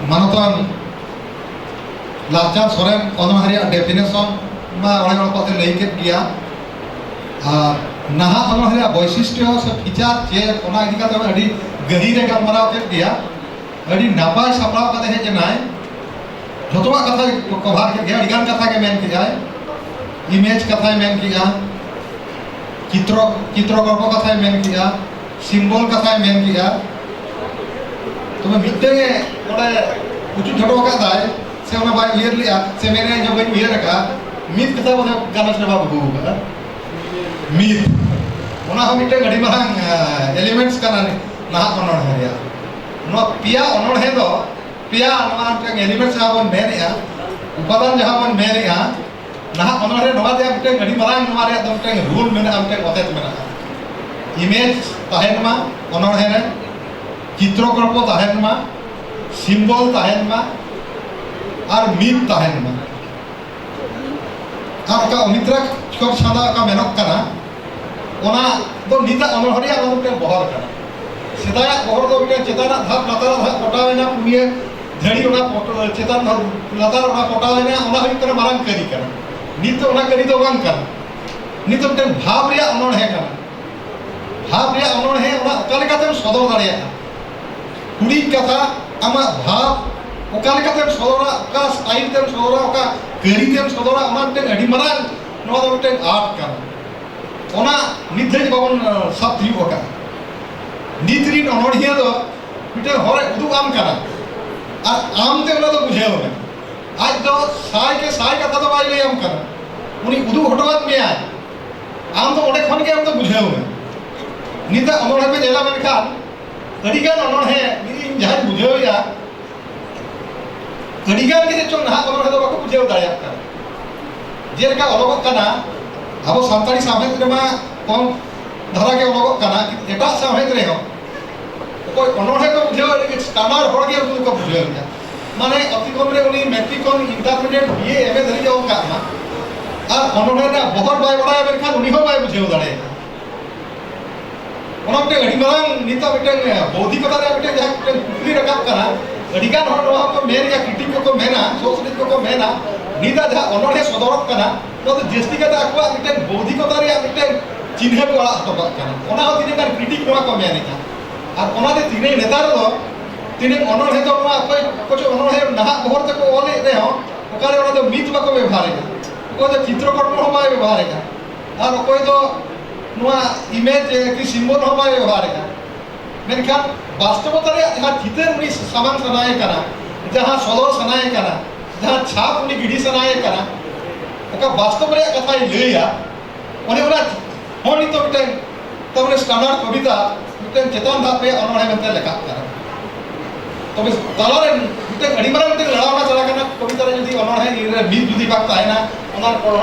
ᱢᱟᱱᱚᱛᱟᱱ ᱞᱟᱞᱪᱟᱸᱫᱽ ᱥᱚᱨᱮᱱ ᱚᱱᱚᱬᱦᱮ ᱨᱮᱭᱟᱜ ᱰᱮᱯᱷᱤᱱᱮᱥᱚᱱ ᱢᱟ ᱚᱸᱰᱮ ᱚᱱᱟ ᱠᱚᱛᱮ ᱞᱟᱹᱭ ᱠᱮᱫ ᱜᱮᱭᱟ᱾ ᱟᱨ ᱱᱟᱦᱟᱜ ᱚᱱᱚᱬᱦᱮ ᱨᱮᱭᱟᱜ ᱵᱳᱭᱥᱤᱥᱴᱚ ᱥᱮ ᱯᱷᱤᱪᱟᱨ ᱪᱮᱫ, ᱚᱱᱟ ᱤᱫᱤ ᱠᱟᱛᱮ ᱟᱹᱰᱤ ᱜᱟᱹᱦᱤᱨ ᱮ ᱜᱟᱞᱢᱟᱨᱟᱣ ᱠᱮᱫ ᱜᱮᱭᱟ᱾ ᱟᱹᱰᱤ ᱱᱟᱯᱟᱭ ᱥᱟᱯᱲᱟᱣ ᱠᱟᱛᱮ ᱦᱮᱡ ᱮᱱᱟᱭ᱾ ᱡᱚᱛᱚᱣᱟᱜ ᱠᱟᱛᱷᱟ ᱠᱚᱵᱷᱟᱨ ᱠᱮᱫ ᱜᱮᱭᱟ, ᱟᱹᱰᱤᱜᱟᱱ ᱠᱟᱛᱷᱟ ᱜᱮ ᱢᱮᱱ ᱠᱮᱫᱟᱭ᱾ ᱤᱢᱮᱡᱽ ᱠᱟᱛᱷᱟᱭ ᱢᱮᱱ ᱠᱮᱫᱼᱟ, ᱪᱤᱛᱨᱚ ᱪᱤᱛᱨᱚᱠᱚᱞᱯᱚ ᱠᱟᱛᱷᱟᱭ ᱢᱮᱱ ᱠᱮᱫᱼᱟ, ᱥᱤᱢᱵᱚᱞ ᱠᱟᱛᱷᱟᱭ ᱢᱮᱱ ᱠᱮᱫᱼᱟ᱾ ᱛᱚᱵᱮ ᱢᱤᱫᱴᱟᱝ ᱮ ᱚᱸᱰᱮ ᱩᱪᱩ ᱪᱷᱚᱴᱚ ᱟᱠᱟᱫᱟᱭ, ᱥᱮ ᱚᱱᱟ ᱵᱟᱭ ᱩᱭᱦᱟᱹᱨ ᱞᱮᱫᱼᱟ, ᱥᱮ ᱢᱮᱱᱮᱫᱼᱟ ᱤᱧ ᱦᱚᱸ ᱵᱟᱹᱧ ᱩᱭᱦᱟᱹᱨ ᱟᱠᱟᱫᱼᱟ᱾ ᱢᱤᱫ ᱠᱟᱛᱷᱟ ᱵᱚᱞᱮ ᱜᱟᱞᱚᱪ ᱨᱮ ᱵᱟᱵᱚ ᱟᱹᱜᱩ ᱟᱠᱟᱫᱼᱟ, ᱢᱤᱫ᱾ ᱚᱱᱟ ᱦᱚᱸ ᱢᱤᱫᱴᱟᱝ ᱟᱹᱰᱤ ᱢᱟᱨᱟᱝ ᱮᱞᱤᱢᱮᱱᱴᱥ ᱠᱟᱱᱟ ᱱᱟᱦᱟᱜ ᱚᱱᱚᱬᱦᱮ ᱨᱮᱭᱟᱜ᱾ ᱱᱚᱣᱟ ᱯᱮᱭᱟ ᱚᱱᱚᱬᱦᱮ ᱫᱚ, ᱯᱮᱭᱟ ᱱᱚᱣᱟ ᱢᱤᱫᱴᱟᱝ ᱮᱞᱤᱢᱮᱱᱴᱥ ᱡᱟᱦᱟᱸ ᱵᱚᱱ ᱢᱮᱱᱮᱫᱼᱟ, ᱩᱯᱟᱫᱟᱱ ᱡᱟᱦᱟᱸ ᱵᱚᱱ ᱢᱮᱱᱮᱫᱼᱟ, ᱱᱟᱦᱟᱜ ᱚᱱᱚᱬᱦᱮ ᱱᱚᱣᱟ ᱨᱮᱭᱟᱜ ᱢᱤᱫᱴᱟᱝ ᱟᱹᱰᱤ ᱢᱟᱨᱟᱝ, ᱱᱚᱣᱟ ᱨᱮᱭᱟᱜ ᱫᱚ ᱢᱤᱫᱴᱟᱝ ᱨᱩᱞ ᱢᱮᱱᱟᱜᱼᱟ, ᱢᱤᱫᱴᱟᱝ ᱚᱛᱮᱛ ᱢᱮᱱᱟᱜᱼᱟ᱾ ᱤᱢᱮᱡᱽ ᱛᱟᱦᱮᱱ ᱢᱟ ᱚᱱᱚᱬᱦᱮ ᱨᱮ, ᱪᱤᱛᱨᱚᱠᱚᱞᱯᱚ ᱛᱟᱦᱮᱱ ᱢᱟ, ᱥᱤᱢᱵᱚᱞ ᱛᱟᱦᱮᱱ ᱢᱟ, ᱟᱨ ᱢᱤᱛ ᱛᱟᱦᱮᱱ ᱢᱟ᱾ ᱟᱨ ᱚᱠᱟ ᱚᱢᱤᱛᱨᱟ ᱪᱷᱚᱠ ᱪᱷᱟᱸᱫᱟ ᱚᱠᱟ ᱢᱮᱱᱚᱜ ᱠᱟᱱᱟ, ᱚᱱᱟ ᱫᱚ ᱱᱤᱛᱟᱜ ᱚᱱᱚᱬᱦᱮ ᱨᱮᱭᱟᱜ ᱚᱱᱟ ᱢᱤᱫᱴᱟᱝ ᱵᱚᱦᱚᱨ ᱠᱟᱱᱟ᱾ ᱥᱮᱫᱟᱭᱟᱜ ᱵᱚᱦᱚᱨ ᱫᱚ ᱢᱤᱫᱴᱟᱝ ᱪᱮᱛᱟᱱᱟᱜ ᱫᱷᱟᱯ ᱞᱟᱛᱟᱨᱟᱜ ᱫᱷᱟᱯ ᱯᱚᱴᱟᱣ ᱮᱱᱟ, ᱯᱩᱱᱭᱟᱹ ᱫᱷᱟᱹᱲᱤ ᱚᱱᱟ ᱯᱚᱴ-, ᱪᱮᱛᱟᱱ ᱫᱷᱟᱯ ᱞᱟᱛᱟᱨ ᱚᱱᱟ ᱯᱚᱴᱟᱣ ᱮᱱᱟ, ᱚᱱᱟ ᱦᱩᱭᱩᱜ ᱠᱟᱱᱟ ᱢᱟᱨᱟᱝ ᱠᱟᱹᱨᱤ ᱠᱟᱱᱟ᱾ ᱱᱤᱛ ᱫᱚ ᱚᱱᱟ ᱠᱟᱹᱨᱤ ᱫᱚ ᱵᱟᱝ ᱠᱟᱱᱟ᱾ ᱱᱤᱛ ᱫᱚ ᱢᱤᱫᱴᱟᱝ ᱵᱷᱟᱵᱽ ᱨᱮᱭᱟᱜ ᱚᱱᱚᱬᱦᱮ ᱠᱟᱱᱟ᱾ ᱵᱷᱟᱵᱽ ᱨᱮᱭᱟᱜ ᱚᱱᱚᱬᱦᱮ ᱚᱱᱟ ᱚᱠᱟ ᱞᱮᱠᱟᱛᱮᱢ ᱥᱚᱫᱚᱨ ᱫᱟᱲᱮᱭᱟᱜᱼᱟ, ᱠᱩᱲᱤᱫ ᱠᱟᱛᱷᱟ, ᱟᱢᱟᱜ ᱵᱷᱟᱵᱽ ᱚᱠᱟ ᱞᱮᱠᱟᱛᱮᱢ ᱥᱚᱫᱚᱨᱟ, ᱚᱠᱟ ᱥᱴᱟᱭᱤᱞ ᱛᱮᱢ ᱥᱚᱫᱚᱨᱟ, ᱚᱠᱟ ᱠᱟᱹᱨᱤ ᱛᱮᱢ ᱥᱚᱫᱚᱨᱟ, ᱚᱱᱟ ᱢᱤᱫᱴᱟᱝ ᱟᱹᱰᱤ ᱢᱟᱨᱟᱝ, ᱱᱚᱣᱟ ᱫᱚ ᱢᱤᱫᱴᱟᱝ ᱟᱨᱴ ᱠᱟᱱᱟ᱾ ᱚᱱᱟ ᱱᱤᱛ ᱫᱷᱟᱹᱵᱤᱡ ᱵᱟᱵᱚᱱ, ᱟᱸ, ᱥᱟᱵ ᱛᱤᱭᱳᱜ ᱟᱠᱟᱫᱟ᱾ ᱱᱤᱛ ᱨᱤᱱ ᱚᱱᱚᱬᱦᱤᱭᱟᱹ ᱫᱚ ᱢᱤᱫᱴᱟᱝ ᱦᱚᱲᱮ ᱩᱫᱩᱜ ᱟᱢ ᱠᱟᱱᱟ, ᱟᱨ ᱟᱢ ᱛᱮ ᱚᱱᱟ ᱫᱚ ᱵᱩᱡᱷᱟᱹᱣ ᱢᱮ᱾ ᱟᱡ ᱫᱚ ᱥᱟᱭ ᱠᱮ ᱥᱟᱭ ᱠᱟᱛᱷᱟ ᱫᱚ ᱵᱟᱭ ᱞᱟᱹᱭᱟᱢ ᱠᱟᱱᱟ, ᱩᱱᱤ ᱩᱫᱩᱜ ᱦᱚᱴᱚᱣᱟᱫ ᱢᱮᱭᱟᱭ᱾ ᱟᱢ ᱫᱚ ᱚᱸᱰᱮ ᱠᱷᱚᱱ ᱜᱮ ᱟᱢ ᱫᱚ ᱵᱩᱡᱷᱟᱹᱣ ᱢᱮ᱾ ᱱᱤᱛᱟᱜ ᱚᱱᱚᱬᱦᱮ ᱯᱮ ᱧᱮᱞᱟ, ᱢᱮᱱᱠᱷᱟᱱ ᱟᱹᱰᱤᱜᱟᱱ ᱚᱱᱚᱬᱦᱮ ᱤᱧ ᱡᱟᱦᱟᱸᱧ ᱵᱩᱡᱷᱟᱹᱣᱮᱫᱼᱟ, ᱟᱹᱰᱤᱜᱟᱱ ᱜᱮ ᱪᱮᱫ ᱪᱚᱝ ᱱᱟᱦᱟᱜ ᱚᱱᱚᱬᱦᱮ ᱫᱚ ᱵᱟᱠᱚ ᱵᱩᱡᱷᱟᱹᱣ ᱫᱟᱲᱮᱭᱟᱜ ᱠᱟᱱᱟ᱾ ᱡᱮᱞᱮᱠᱟ ᱚᱞᱚᱜᱚᱜ ᱠᱟᱱᱟ, ᱟᱵᱚ ᱥᱟᱱᱛᱟᱲᱤ ᱥᱟᱶᱦᱮᱫ ᱨᱮᱢᱟ ᱠᱚᱢ ᱫᱷᱟᱨᱟ ᱜᱮ ᱚᱞᱚᱜᱚᱜ ᱠᱟᱱᱟ, ᱮᱴᱟᱜ ᱥᱟᱶᱦᱮᱫ ᱨᱮᱦᱚᱸ ᱚᱠᱚᱭ ᱚᱱᱚᱬᱦᱮ ᱠᱚ ᱵᱩᱡᱷᱟᱹᱣ, ᱟᱹᱰᱤ ᱥᱴᱟᱱᱰᱟᱨᱰ ᱦᱚᱲ ᱜᱮ ᱩᱱᱠᱩ ᱫᱚᱠᱚ ᱵᱩᱡᱷᱟᱹᱣ ᱜᱮᱭᱟ᱾ ᱢᱟᱱᱮ ᱚᱛᱤ ᱠᱚᱢ ᱨᱮ ᱩᱱᱤ ᱢᱮᱴᱨᱤᱠ ᱠᱷᱚᱱ ᱤᱱᱴᱟᱨᱢᱤᱰᱤᱭᱮᱴ, ᱵᱤ ᱮ, ᱮᱢ ᱮ ᱫᱷᱟᱹᱨᱤᱡ ᱮ ᱚᱞ ᱠᱟᱜ ᱢᱟ, ᱟᱨ ᱚᱱᱚᱬᱦᱮ ᱨᱮᱱᱟᱜ ᱵᱚᱦᱚᱨ ᱵᱟᱭ ᱵᱟᱲᱟᱭᱟ, ᱢᱮᱱᱠᱷᱟᱱ ᱩᱱᱤ ᱦᱚᱸ ᱵᱟᱭ ᱵᱩᱡᱷᱟᱹᱣ ᱫᱟᱲᱮᱭᱟᱜᱼᱟ᱾ ᱚᱱᱟ ᱢᱤᱫᱴᱮᱱ ᱟᱹᱰᱤ ᱢᱟᱨᱟᱝ ᱱᱤᱛᱚᱜ ᱢᱤᱫᱴᱮᱱ ᱵᱳᱫᱷᱤᱠᱚᱛᱟ ᱨᱮᱭᱟᱜ ᱢᱤᱫᱴᱮᱱ ᱡᱟᱦᱟᱸ ᱢᱤᱫᱴᱮᱱ ᱠᱩᱠᱞᱤ ᱨᱟᱠᱟᱵ ᱠᱟᱱᱟ, ᱟᱹᱰᱤ ᱜᱟᱱ ᱦᱚᱲ ᱱᱚᱣᱟ ᱠᱚ ᱢᱮᱱ ᱜᱮᱭᱟ, ᱠᱨᱤᱴᱤᱠ ᱠᱚᱠᱚ ᱢᱮᱱᱟ, ᱥᱚᱥᱨᱤᱡ ᱠᱚᱠᱚ ᱢᱮᱱᱟ, ᱱᱤᱛᱟᱜ ᱡᱟᱦᱟᱸ ᱚᱱᱚᱬᱦᱮ ᱥᱚᱫᱚᱨᱚᱜ ᱠᱟᱱᱟ, ᱱᱚᱣᱟ ᱫᱚ ᱡᱟᱹᱥᱛᱤ ᱠᱟᱛᱮ ᱟᱠᱚᱣᱟᱜ ᱢᱤᱫᱴᱮᱱ ᱵᱳᱫᱷᱤᱠᱚᱛᱟ ᱨᱮᱭᱟᱜ ᱢᱤᱫᱴᱮᱱ ᱪᱤᱱᱦᱟᱹ ᱠᱚ ᱟᱲᱟᱜ ᱦᱚᱴᱚ ᱠᱟᱜ ᱠᱟᱱᱟ᱾ ᱚᱱᱟ ᱦᱚᱸ ᱛᱤᱱᱟᱹᱜ ᱜᱟᱱ ᱠᱨᱤᱴᱤᱠ ᱱᱚᱣᱟ ᱠᱚ ᱢᱮᱱᱮᱫᱼᱟ᱾ ᱟᱨ ᱚᱱᱟᱛᱮ ᱛᱤᱱᱟᱹᱜ ᱱᱮᱛᱟᱨ ᱫᱚ ᱛᱤᱱᱟᱹᱜ ᱚᱱᱚᱬᱦᱮ ᱫᱚ ᱱᱚᱣᱟ ᱚᱠᱚᱭ ᱠᱚᱪᱚ ᱚᱱᱚᱬᱦᱮ ᱱᱟᱦᱟᱜ ᱵᱚᱦᱚᱨ ᱛᱮᱠᱚ ᱚᱞᱮᱫ ᱨᱮᱦᱚᱸ, ᱚᱠᱟᱨᱮ ᱚᱱᱟ ᱫᱚ ᱢᱤᱛ ᱵᱟᱠᱚ ᱵᱮᱵᱷᱟᱨᱮᱫᱼᱟ, ᱚᱠᱚᱭ ᱫᱚ ᱪᱤᱛᱨᱚᱠᱚᱨᱢᱚ ᱦᱚᱸ ᱵᱟᱭ ᱵᱮᱵᱷᱟᱨᱮᱫᱼᱟ, ᱟᱨ ᱚᱠᱚᱭ ᱫᱚ ᱱᱚᱣᱟ ᱤᱢᱮᱡᱽ ᱠᱤ ᱥᱤᱢᱵᱚᱞ ᱦᱚᱸ ᱵᱟᱭ ᱵᱮᱵᱚᱦᱟᱨᱮᱫᱼᱟ᱾ ᱢᱮᱱᱠᱷᱟᱱ ᱵᱟᱥᱛᱚᱵᱚᱛᱟ ᱨᱮᱭᱟᱜ ᱡᱟᱦᱟᱸ ᱪᱤᱛᱟᱹᱨ ᱩᱱᱤ ᱥᱟᱢᱟᱝ ᱥᱟᱱᱟᱭᱮ ᱠᱟᱱᱟ, ᱡᱟᱦᱟᱸ ᱥᱚᱫᱚᱨ ᱥᱟᱱᱟᱭᱮ ᱠᱟᱱᱟ, ᱡᱟᱦᱟᱸ ᱪᱷᱟᱯ ᱩᱱᱤ ᱜᱤᱰᱤ ᱥᱟᱱᱟᱭᱮ ᱠᱟᱱᱟ, ᱚᱠᱟ ᱵᱟᱥᱛᱚᱵ ᱨᱮᱭᱟᱜ ᱠᱟᱛᱷᱟᱭ ᱞᱟᱹᱭᱟ, ᱚᱱᱮ ᱚᱱᱟ ᱦᱚᱸ ᱱᱤᱛᱚᱜ ᱢᱤᱫᱴᱮᱱ ᱛᱟᱨᱢᱟᱱᱮ ᱥᱴᱟᱱᱰᱟᱨᱰ ᱠᱚᱵᱤᱛᱟ, ᱢᱤᱫᱴᱮᱱ ᱪᱮᱛᱟᱱ ᱫᱷᱟᱯ ᱨᱮᱭᱟᱜ ᱚᱱᱚᱬᱦᱮ ᱢᱮᱱᱛᱮ ᱞᱮᱠᱷᱟᱜ ᱠᱟᱱᱟ᱾ ᱛᱚᱵᱮ ᱛᱟᱞᱟᱨᱮ ᱢᱤᱫᱴᱮᱱ ᱟᱹᱰᱤ ᱢᱟᱨᱟᱝ ᱢᱤᱫᱴᱮᱱ ᱞᱟᱲᱟᱣᱱᱟ ᱪᱟᱞᱟᱜ ᱠᱟᱱᱟ, ᱠᱚᱵᱤᱛᱟ ᱨᱮ ᱡᱩᱫᱤ ᱚᱱᱚᱬᱦᱮ ᱨᱮ ᱢᱤᱫ ᱡᱩᱫᱤ ᱵᱟᱝ ᱛᱟᱦᱮᱱᱟ, ᱚᱱᱟ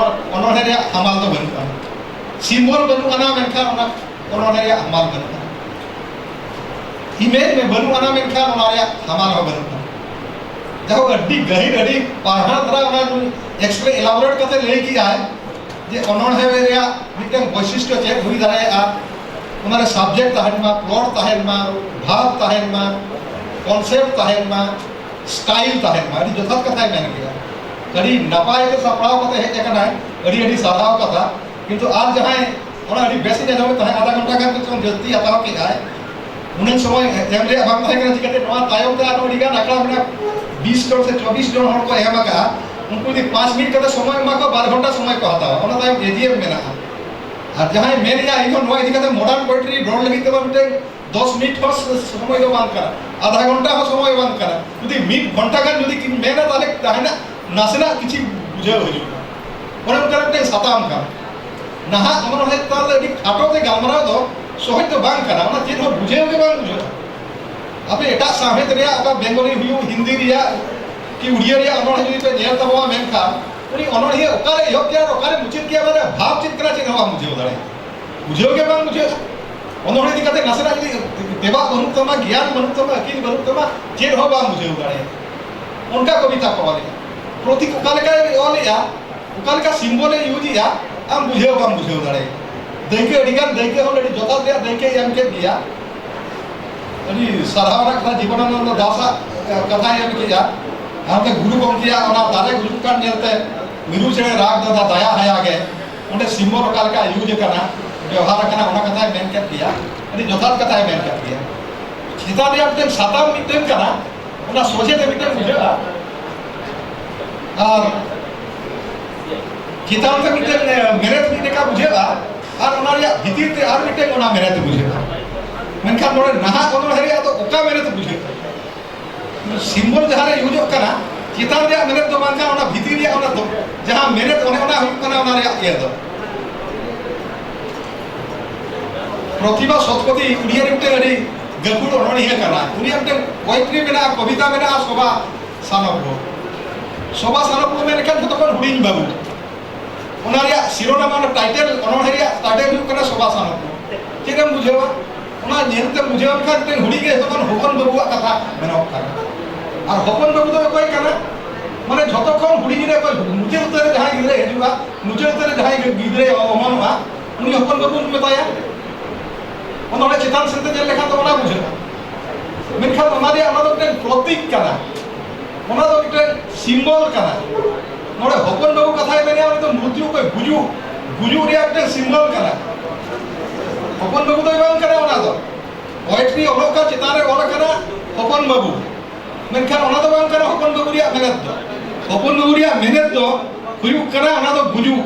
ᱚᱱᱚᱬᱦᱮ ᱨᱮᱭᱟᱜ ᱦᱟᱢᱟᱞ ᱫᱚ ᱵᱟᱹᱱᱩᱜᱼᱟ᱾ ᱥᱤᱢᱵᱚᱞ ᱵᱟᱹᱱᱩᱜ ᱟᱱᱟ, ᱢᱮᱱᱠᱷᱟᱱ ᱚᱱᱟ ᱚᱱᱚᱬᱦᱮ ᱨᱮᱭᱟᱜ ᱦᱟᱢᱟᱞ ᱵᱟᱹᱱᱩᱜᱼᱟ᱾ ᱤᱢᱮᱡᱽ ᱢᱮ ᱵᱟᱹᱱᱩᱜ ᱟᱱᱟ, ᱢᱮᱱᱠᱷᱟᱱ ᱚᱱᱟ ᱨᱮᱭᱟᱜ ᱦᱟᱢᱟᱞ ᱦᱚᱸ ᱵᱟᱹᱱᱩᱜᱼᱟ᱾ ᱡᱟᱦᱳᱠ, ᱟᱹᱰᱤ ᱜᱟᱹᱦᱤᱨ, ᱟᱹᱰᱤ ᱯᱟᱲᱦᱟᱣ ᱫᱷᱟᱨᱟ ᱚᱱᱟ ᱮᱠᱥᱯᱞᱮ ᱮᱞᱟᱵᱳᱨᱮᱴ ᱠᱟᱛᱮ ᱞᱟᱹᱭ ᱠᱮᱜᱼᱟᱭ ᱡᱮ ᱚᱱᱚᱬᱦᱮ ᱨᱮᱭᱟᱜ ᱢᱤᱫᱴᱟᱝ ᱵᱳᱭᱥᱤᱥᱴᱚ ᱪᱮᱫ ᱦᱩᱭ ᱫᱟᱲᱮᱭᱟᱜᱼᱟ, ᱚᱱᱟᱨᱮ ᱥᱟᱵᱡᱮᱠᱴ ᱛᱟᱦᱮᱱ ᱢᱟ, ᱯᱞᱚᱴ ᱛᱟᱦᱮᱱ ᱢᱟ, ᱵᱷᱟᱵᱽ ᱛᱟᱦᱮᱱ ᱢᱟ, ᱠᱚᱱᱥᱮᱯᱴ ᱛᱟᱦᱮᱱ ᱢᱟ, ᱥᱴᱟᱭᱤᱞ ᱛᱟᱦᱮᱱ ᱢᱟ᱾ ᱟᱹᱰᱤ ᱡᱚᱛᱷᱟᱛ ᱠᱟᱛᱷᱟᱭ ᱢᱮᱱ ᱠᱮᱫᱟ᱾ ᱟᱹᱰᱤ ᱱᱟᱯᱟᱭ ᱛᱮ ᱥᱟᱯᱲᱟᱣ ᱠᱟᱛᱮ ᱦᱮᱡ ᱟᱠᱟᱱᱟᱭ, ᱟᱹᱰᱤ ᱟᱹᱰᱤ ᱥᱟᱨᱦᱟᱣ ᱠᱟᱛᱷᱟ᱾ ᱠᱤᱱᱛᱩ ᱟᱨ ᱡᱟᱦᱟᱸᱭ ᱚᱱᱟ ᱟᱹᱰᱤ ᱵᱮᱥ ᱤᱧ ᱟᱸᱡᱚᱢᱮᱫ ᱛᱟᱦᱮᱸᱫ, ᱟᱫᱷᱟ ᱜᱷᱚᱱᱴᱟ ᱜᱟᱱ ᱪᱚᱝ ᱡᱟᱹᱥᱛᱤ ᱦᱟᱛᱟᱣ ᱠᱮᱫᱟᱭ, ᱩᱱᱟᱹᱝ ᱥᱚᱢᱚᱭ ᱮᱢ ᱨᱮᱭᱟᱜ ᱵᱟᱝ ᱛᱟᱦᱮᱸ ᱠᱟᱱᱟ᱾ ᱪᱤᱠᱟᱹᱛᱮ ᱱᱚᱣᱟ ᱛᱟᱭᱚᱢ ᱛᱮ ᱟᱨᱦᱚᱸ ᱟᱹᱰᱤ ᱜᱟᱱ ᱟᱠᱷᱲᱟ ᱢᱮᱱᱟᱜᱼᱟ, ᱵᱤᱥ ᱡᱚᱱ ᱥᱮ ᱪᱚᱵᱵᱤᱥ ᱡᱚᱱ ᱦᱚᱲ ᱠᱚ ᱮᱢ ᱟᱠᱟᱫᱼᱟ, ᱩᱱᱠᱩ ᱡᱩᱫᱤ ᱯᱟᱸᱪ ᱢᱤᱱᱤᱴ ᱠᱟᱛᱮ ᱥᱚᱢᱚᱭ ᱮᱢᱟ ᱠᱚᱣᱟ, ᱵᱟᱨ ᱜᱷᱚᱱᱴᱟ ᱥᱚᱢᱚᱭ ᱠᱚ ᱦᱟᱛᱟᱣᱟ, ᱚᱱᱟ ᱛᱟᱭᱚᱢ ᱮᱡᱤᱭᱮᱢ ᱢᱮᱱᱟᱜᱼᱟ᱾ ᱟᱨ ᱡᱟᱦᱟᱸᱭ ᱢᱮᱱᱮᱫᱼᱟ, ᱤᱧ ᱦᱚᱸ ᱱᱚᱣᱟ ᱤᱫᱤ ᱠᱟᱛᱮ ᱢᱚᱰᱟᱨᱱ ᱯᱳᱭᱮᱴᱨᱤ ᱨᱚᱲ ᱞᱟᱹᱜᱤᱫ ᱛᱮ ᱢᱤᱫᱴᱮᱱ ᱫᱚᱥ ᱢᱤᱱᱤᱴ ᱦᱚᱸ ᱥᱚᱢᱚᱭ ᱫᱚ ᱵᱟᱝ ᱠᱟᱱᱟ, ᱟᱫᱷᱟ ᱜᱷᱚᱱᱴᱟ ᱦᱚᱸ ᱥᱚᱢᱚᱭ ᱵᱟᱝ ᱠᱟᱱᱟ᱾ ᱡᱩᱫᱤ ᱢᱤᱫ ᱜᱷᱚᱱᱴᱟ ᱜᱟᱱ ᱡᱩᱫᱤ ᱠᱤᱱ ᱢᱮᱱᱟ, ᱛᱟᱦᱚᱞᱮ ᱛᱟᱦᱮᱱᱟ ᱱᱟᱥᱮᱱᱟᱜ ᱠᱤᱪᱷᱤ ᱵᱩᱡᱷᱟᱹᱣ ᱦᱩᱭᱩᱜᱼᱟ᱾ ᱚᱱᱮ ᱚᱱᱠᱟ ᱢᱤᱫᱴᱮᱱ ᱥᱟᱛᱟᱢ ᱠᱟᱱᱟ᱾ ᱱᱟᱦᱟᱜ ᱚᱱᱚᱬᱦᱮ ᱪᱮᱛᱟᱱ ᱨᱮ ᱟᱹᱰᱤ ᱠᱷᱟᱴᱚ ᱛᱮ ᱜᱟᱞᱢᱟᱨᱟᱣ ᱫᱚ ᱥᱚᱦᱚᱡᱽ ᱫᱚ ᱵᱟᱝ ᱠᱟᱱᱟ, ᱚᱱᱟ ᱪᱮᱫ ᱦᱚᱸ ᱵᱩᱡᱷᱟᱹᱣ ᱜᱮ ᱵᱟᱝ ᱵᱩᱡᱷᱟᱹᱜᱼᱟ᱾ ᱟᱯᱮ ᱮᱴᱟᱜ ᱥᱟᱶᱦᱮᱫ ᱨᱮᱭᱟᱜ, ᱚᱠᱟ ᱵᱮᱝᱜᱚᱞᱤ ᱦᱩᱭᱩᱜ, ᱦᱤᱱᱫᱤ ᱨᱮᱭᱟᱜ ᱠᱤ ᱩᱲᱤᱭᱟ ᱨᱮᱭᱟᱜ ᱚᱱᱚᱬᱦᱮ ᱡᱩᱫᱤ ᱯᱮ ᱧᱮᱞ ᱛᱟᱵᱚᱣᱟ, ᱢᱮᱱᱠᱷᱟᱱ ᱩᱱᱤ ᱚᱱᱚᱬᱦᱤᱭᱟᱹ ᱚᱠᱟᱨᱮ ᱮᱦᱚᱵ ᱠᱮᱭᱟ ᱟᱨ ᱚᱠᱟᱨᱮ ᱢᱩᱪᱟᱹᱫ ᱠᱮᱭᱟ, ᱚᱱᱟ ᱨᱮᱭᱟᱜ ᱵᱷᱟᱵᱽ ᱪᱮᱫ ᱠᱟᱱᱟ, ᱪᱮᱫ ᱦᱚᱸ ᱵᱟᱢ ᱵᱩᱡᱷᱟᱹᱣ ᱫᱟᱲᱮᱭᱟᱜᱼᱟ᱾ ᱵᱩᱡᱷᱟᱹᱣ ᱜᱮ ᱵᱟᱝ ᱵᱩᱡᱷᱟᱹᱜᱼᱟ᱾ ᱚᱱᱚᱬᱦᱮ ᱤᱫᱤ ᱠᱟᱛᱮ ᱱᱟᱥᱮᱱᱟᱜ ᱡᱩᱫᱤ ᱛᱮᱵᱟᱜ ᱵᱟᱹᱱᱩᱜ ᱛᱟᱢᱟ, ᱜᱮᱭᱟᱱ ᱵᱟᱹᱱᱩᱜ ᱛᱟᱢᱟ, ᱟᱹᱠᱤᱞ ᱵᱟᱹᱱᱩᱜ ᱛᱟᱢᱟ, ᱪᱮᱫ ᱦᱚᱸ ᱵᱟᱢ ᱵᱩᱡᱷᱟᱹᱣ ᱫᱟᱲᱮᱭᱟᱜᱼᱟ᱾ ᱚᱱᱠᱟ ᱠᱚᱵᱤᱛᱟ ᱠᱚ ᱚᱞᱮᱜᱼᱟ᱾ ᱯᱨᱚᱛᱤᱠ ᱚᱠᱟ ᱞᱮᱠᱟᱭ ᱚᱞᱮᱜᱼᱟ, ᱚᱠᱟ ᱞᱮᱠᱟ ᱥᱤᱢᱵᱚᱞᱮ ᱤᱭᱩᱡᱽ ᱮᱜᱼᱟ, ᱟᱢ ᱵᱩᱡᱷᱟᱹᱣ ᱵᱟᱢ ᱵᱩᱡᱷᱟᱹᱣ ᱫᱟᱲᱮᱭᱟᱜᱼᱟ᱾ ᱫᱟᱹᱭᱠᱟᱹ ᱟᱹᱰᱤᱜᱟᱱ ᱫᱟᱹᱭᱠᱟᱹ ᱦᱚᱸ ᱟᱹᱰᱤ ᱡᱚᱛᱷᱟᱛ ᱨᱮᱭᱟᱜ ᱫᱟᱹᱭᱠᱟᱹᱭ ᱮᱢ ᱠᱮᱫ ᱜᱮᱭᱟ᱾ ᱟᱹᱰᱤ ᱥᱟᱨᱦᱟᱣ ᱨᱮᱱᱟᱜ ᱠᱟᱛᱷᱟ, ᱡᱤᱵᱚᱱᱟᱱᱚᱱᱫᱚ ᱫᱟᱥᱟᱜ ᱠᱟᱛᱷᱟᱭ ᱮᱢ ᱠᱮᱫᱼᱟ᱾ ᱦᱟᱱᱛᱮ ᱜᱩᱨᱩ ᱜᱚᱢᱠᱮᱭᱟᱜ ᱚᱱᱟ ᱫᱟᱨᱮ ᱜᱩᱡᱩᱜ ᱠᱟᱱ ᱧᱮᱞᱛᱮ ᱢᱤᱨᱩ ᱪᱮᱬᱮ ᱨᱟᱜᱽ ᱫᱟᱫᱟ ᱫᱟᱭᱟ ᱦᱟᱭᱟ ᱜᱮ, ᱚᱸᱰᱮ ᱥᱤᱢᱵᱚᱞ ᱚᱠᱟ ᱞᱮᱠᱟ ᱤᱭᱩᱡᱽ ᱟᱠᱟᱱᱟ, ᱵᱮᱣᱦᱟᱨ ᱟᱠᱟᱱᱟ, ᱚᱱᱟ ᱠᱟᱛᱷᱟᱭ ᱢᱮᱱ ᱠᱮᱫ ᱜᱮᱭᱟ᱾ ᱟᱹᱰᱤ ᱡᱚᱛᱷᱟᱛ ᱠᱟᱛᱷᱟᱭ ᱢᱮᱱ ᱠᱮᱫ ᱜᱮᱭᱟ᱾ ᱪᱮᱛᱟᱱ ᱨᱮᱭᱟᱜ ᱢᱤᱫᱴᱮᱱ ᱥᱟᱛᱟᱢ ᱢᱤᱫᱴᱮᱱ ᱠᱟᱱᱟ, ᱚᱱᱟ ᱥᱚᱡᱷᱮ ᱛᱮ ᱢᱤᱫᱴᱮᱱ ᱵᱩᱡᱷᱟᱹᱜᱼᱟ, ᱟᱨ ᱪᱮᱛᱟᱱ ᱛᱮ ᱢᱤᱫᱴᱮᱱ, ᱮ, ᱢᱮᱨᱮᱫ ᱢᱤᱫ ᱞᱮᱠᱟ ᱵᱩᱡᱷᱟᱹᱜᱼᱟ, ᱟᱨ ᱚᱱᱟ ᱨᱮᱭᱟᱜ ᱵᱷᱤᱛᱤᱨ ᱛᱮ ᱟᱨ ᱢᱤᱫᱴᱮᱱ ᱚᱱᱟ ᱢᱮᱨᱮᱫ ᱵᱩᱡᱷᱟᱹᱜᱼᱟ᱾ ᱢᱮᱱᱠᱷᱟᱱ ᱱᱚᱰᱮ ᱱᱟᱦᱟᱜ ᱚᱱᱚᱬᱦᱮ ᱨᱮᱭᱟᱜ ᱫᱚ ᱚᱠᱟ ᱢᱮᱨᱮᱫ ᱵᱩᱡᱷᱟᱹᱜᱼᱟ? ᱥᱤᱢᱵᱚᱞ ᱡᱟᱦᱟᱸ ᱨᱮ ᱤᱭᱩᱡᱚᱜ ᱠᱟᱱᱟ, ᱪᱮᱛᱟᱱ ᱨᱮᱭᱟᱜ ᱢᱮᱨᱮᱫ ᱫᱚ ᱵᱟᱝ ᱠᱟᱱᱟ, ᱚᱱᱟ ᱵᱷᱤᱛᱤᱨ ᱨᱮᱭᱟᱜ ᱚᱱᱟ ᱫᱚ, ᱡᱟᱦᱟᱸ ᱢᱮᱨᱮᱫ, ᱚᱱᱮ ᱚᱱᱟ ᱦᱩᱭᱩᱜ ᱠᱟᱱᱟ ᱚᱱᱟ ᱨᱮᱭᱟᱜ ᱤᱭᱟᱹ ᱫᱚ᱾ ᱯᱨᱚᱛᱤᱵᱷᱟ ᱥᱚᱛᱯᱚᱛᱷᱤ ᱩᱲᱤᱭᱟ ᱨᱮ ᱢᱤᱫᱴᱮᱱ ᱟᱹᱰᱤ ᱜᱟᱹᱠᱷᱩᱲ ᱚᱱᱚᱬᱦᱤᱭᱟᱹ ᱠᱟᱱᱟ᱾ ᱩᱱᱤᱭᱟᱜ ᱢᱤᱫᱴᱮᱱ poetry ᱢᱮᱱᱟᱜᱼᱟ, ᱠᱚᱵᱤᱛᱟ ᱢᱮᱱᱟᱜᱼᱟ, ᱥᱚᱵᱷᱟ ᱥᱟᱱᱚᱠ ᱵᱚ᱾ ᱥᱚᱵᱷᱟ ᱥᱟᱱᱚᱠ ᱵᱚ ᱢᱮᱱ ᱞᱮᱠᱷᱟᱱ ᱡᱷᱚᱛᱚ ᱠᱷᱚᱱ ᱦᱩᱰᱤᱧ ᱵᱟᱹᱵᱩ᱾ ᱚᱱᱟ ᱨᱮᱭᱟᱜ ᱥᱤᱨᱳᱱᱟᱢ, ᱚᱱᱟ title, ᱚᱱᱚᱬᱦᱮ ᱨᱮᱭᱟᱜ title ᱦᱩᱭᱩᱜ ᱠᱟᱱᱟ ᱥᱚᱵᱷᱟ ᱥᱟᱱᱚᱠ ᱵᱚ᱾ ᱪᱮᱫ ᱮᱢ ᱵᱩᱡᱷᱟᱹᱣᱟ? ᱚᱱᱟ ᱧᱮᱞ ᱛᱮᱢ ᱵᱩᱡᱷᱟᱹᱣ ᱞᱮᱠᱷᱟᱱ ᱢᱤᱫᱴᱮᱱ ᱦᱩᱰᱤᱧ ᱨᱮ ᱡᱷᱚᱛᱚ ᱠᱷᱚᱱ ᱦᱚᱯᱚᱱ ᱵᱟᱹᱵᱩᱣᱟᱜ ᱠᱟᱛᱷᱟ ᱢᱮᱱᱚᱜ ᱠᱟᱱᱟ᱾ ᱟᱨ ᱦᱚᱯᱚᱱ ᱵᱟᱹᱵᱩ ᱫᱚ ᱚᱠᱚᱭ ᱠᱟᱱᱟ? ᱢᱟᱱᱮ ᱡᱷᱚᱛᱚ ᱠᱷᱚᱱ ᱦᱩᱰᱤᱧ ᱨᱮ ᱚᱠᱚᱭ, ᱢᱩᱪᱟᱹᱫ ᱩᱛᱟᱹᱨ ᱨᱮ ᱡᱟᱦᱟᱸᱭ ᱜᱤᱫᱽᱨᱟᱹᱭ ᱦᱤᱡᱩᱜᱼᱟ, ᱢᱩᱪᱟᱹᱫ ᱩᱛᱟᱹᱨ ᱨᱮ ᱡᱟᱦᱟᱸᱭ ᱜᱤᱫᱽᱨᱟᱹᱭ ᱚᱢᱚᱱᱚᱜᱼᱟ, ᱩᱱᱤ ᱦᱚᱯᱚᱱ ᱵᱟᱹᱵᱩᱢ ᱢᱮᱛᱟᱭᱟ᱾ ᱚᱱᱟ ᱚᱸᱰᱮ ᱪᱮᱛᱟᱱ ᱥᱮᱫ ᱛᱮ ᱧᱮᱞ ᱞᱮᱠᱷᱟᱱ ᱫᱚ ᱚᱱᱟ ᱵᱩᱡᱷᱟᱹᱜᱼᱟ᱾ ᱢᱮᱱᱠᱷᱟᱱ ᱚᱱᱟ ᱨᱮᱭᱟᱜ, ᱚᱱᱟ ᱫᱚ ᱢᱤᱫᱴᱮᱱ ᱯᱨᱚᱛᱤᱠ ᱠᱟᱱᱟ, ᱚᱱᱟ ᱫᱚ ᱢᱤᱫᱴᱮᱱ ᱥᱤᱢᱵᱚᱞ ᱠᱟᱱᱟ᱾ ᱱᱚᱰᱮ ᱦᱚᱯᱚᱱ ᱵᱟᱹᱵᱩ ᱠᱟᱛᱷᱟᱭ ᱢᱮᱱᱮᱜᱼᱟ, ᱩᱱᱤ ᱫᱚ ᱢᱨᱤᱛᱭᱩ, ᱚᱠᱚᱭ ᱜᱩᱡᱩᱜ, ᱜᱩᱡᱩᱜ ᱨᱮᱭᱟᱜ ᱢᱤᱫᱴᱮᱱ ᱥᱤᱢᱵᱚᱞ ᱠᱟᱱᱟ᱾ ᱦᱚᱯᱚᱱ ᱵᱟᱹᱵᱩ ᱫᱚᱭ ᱵᱟᱝ ᱠᱟᱱᱟ ᱚᱱᱟ ᱫᱚ᱾ Poetry ᱚᱞᱚᱜ ᱠᱟᱱ ᱪᱮᱛᱟᱱ ᱨᱮ ᱚᱞ ᱟᱠᱟᱱᱟ ᱦᱚᱯᱚᱱ ᱵᱟᱹᱵᱩ, ᱢᱮᱱᱠᱷᱟᱱ ᱚᱱᱟ ᱫᱚ ᱵᱟᱝ ᱠᱟᱱᱟ ᱦᱚᱯᱚᱱ ᱵᱟᱹᱵᱩ ᱨᱮᱭᱟᱜ ᱢᱮᱱᱮᱛ ᱫᱚ᱾ ᱦᱚᱯᱚᱱ ᱵᱟᱹᱵᱩ ᱨᱮᱭᱟᱜ ᱢᱮᱱᱮᱛ ᱫᱚ ᱦᱩᱭᱩᱜ ᱠᱟᱱᱟ ᱚᱱᱟ ᱫᱚ ᱜᱩᱡᱩᱜ᱾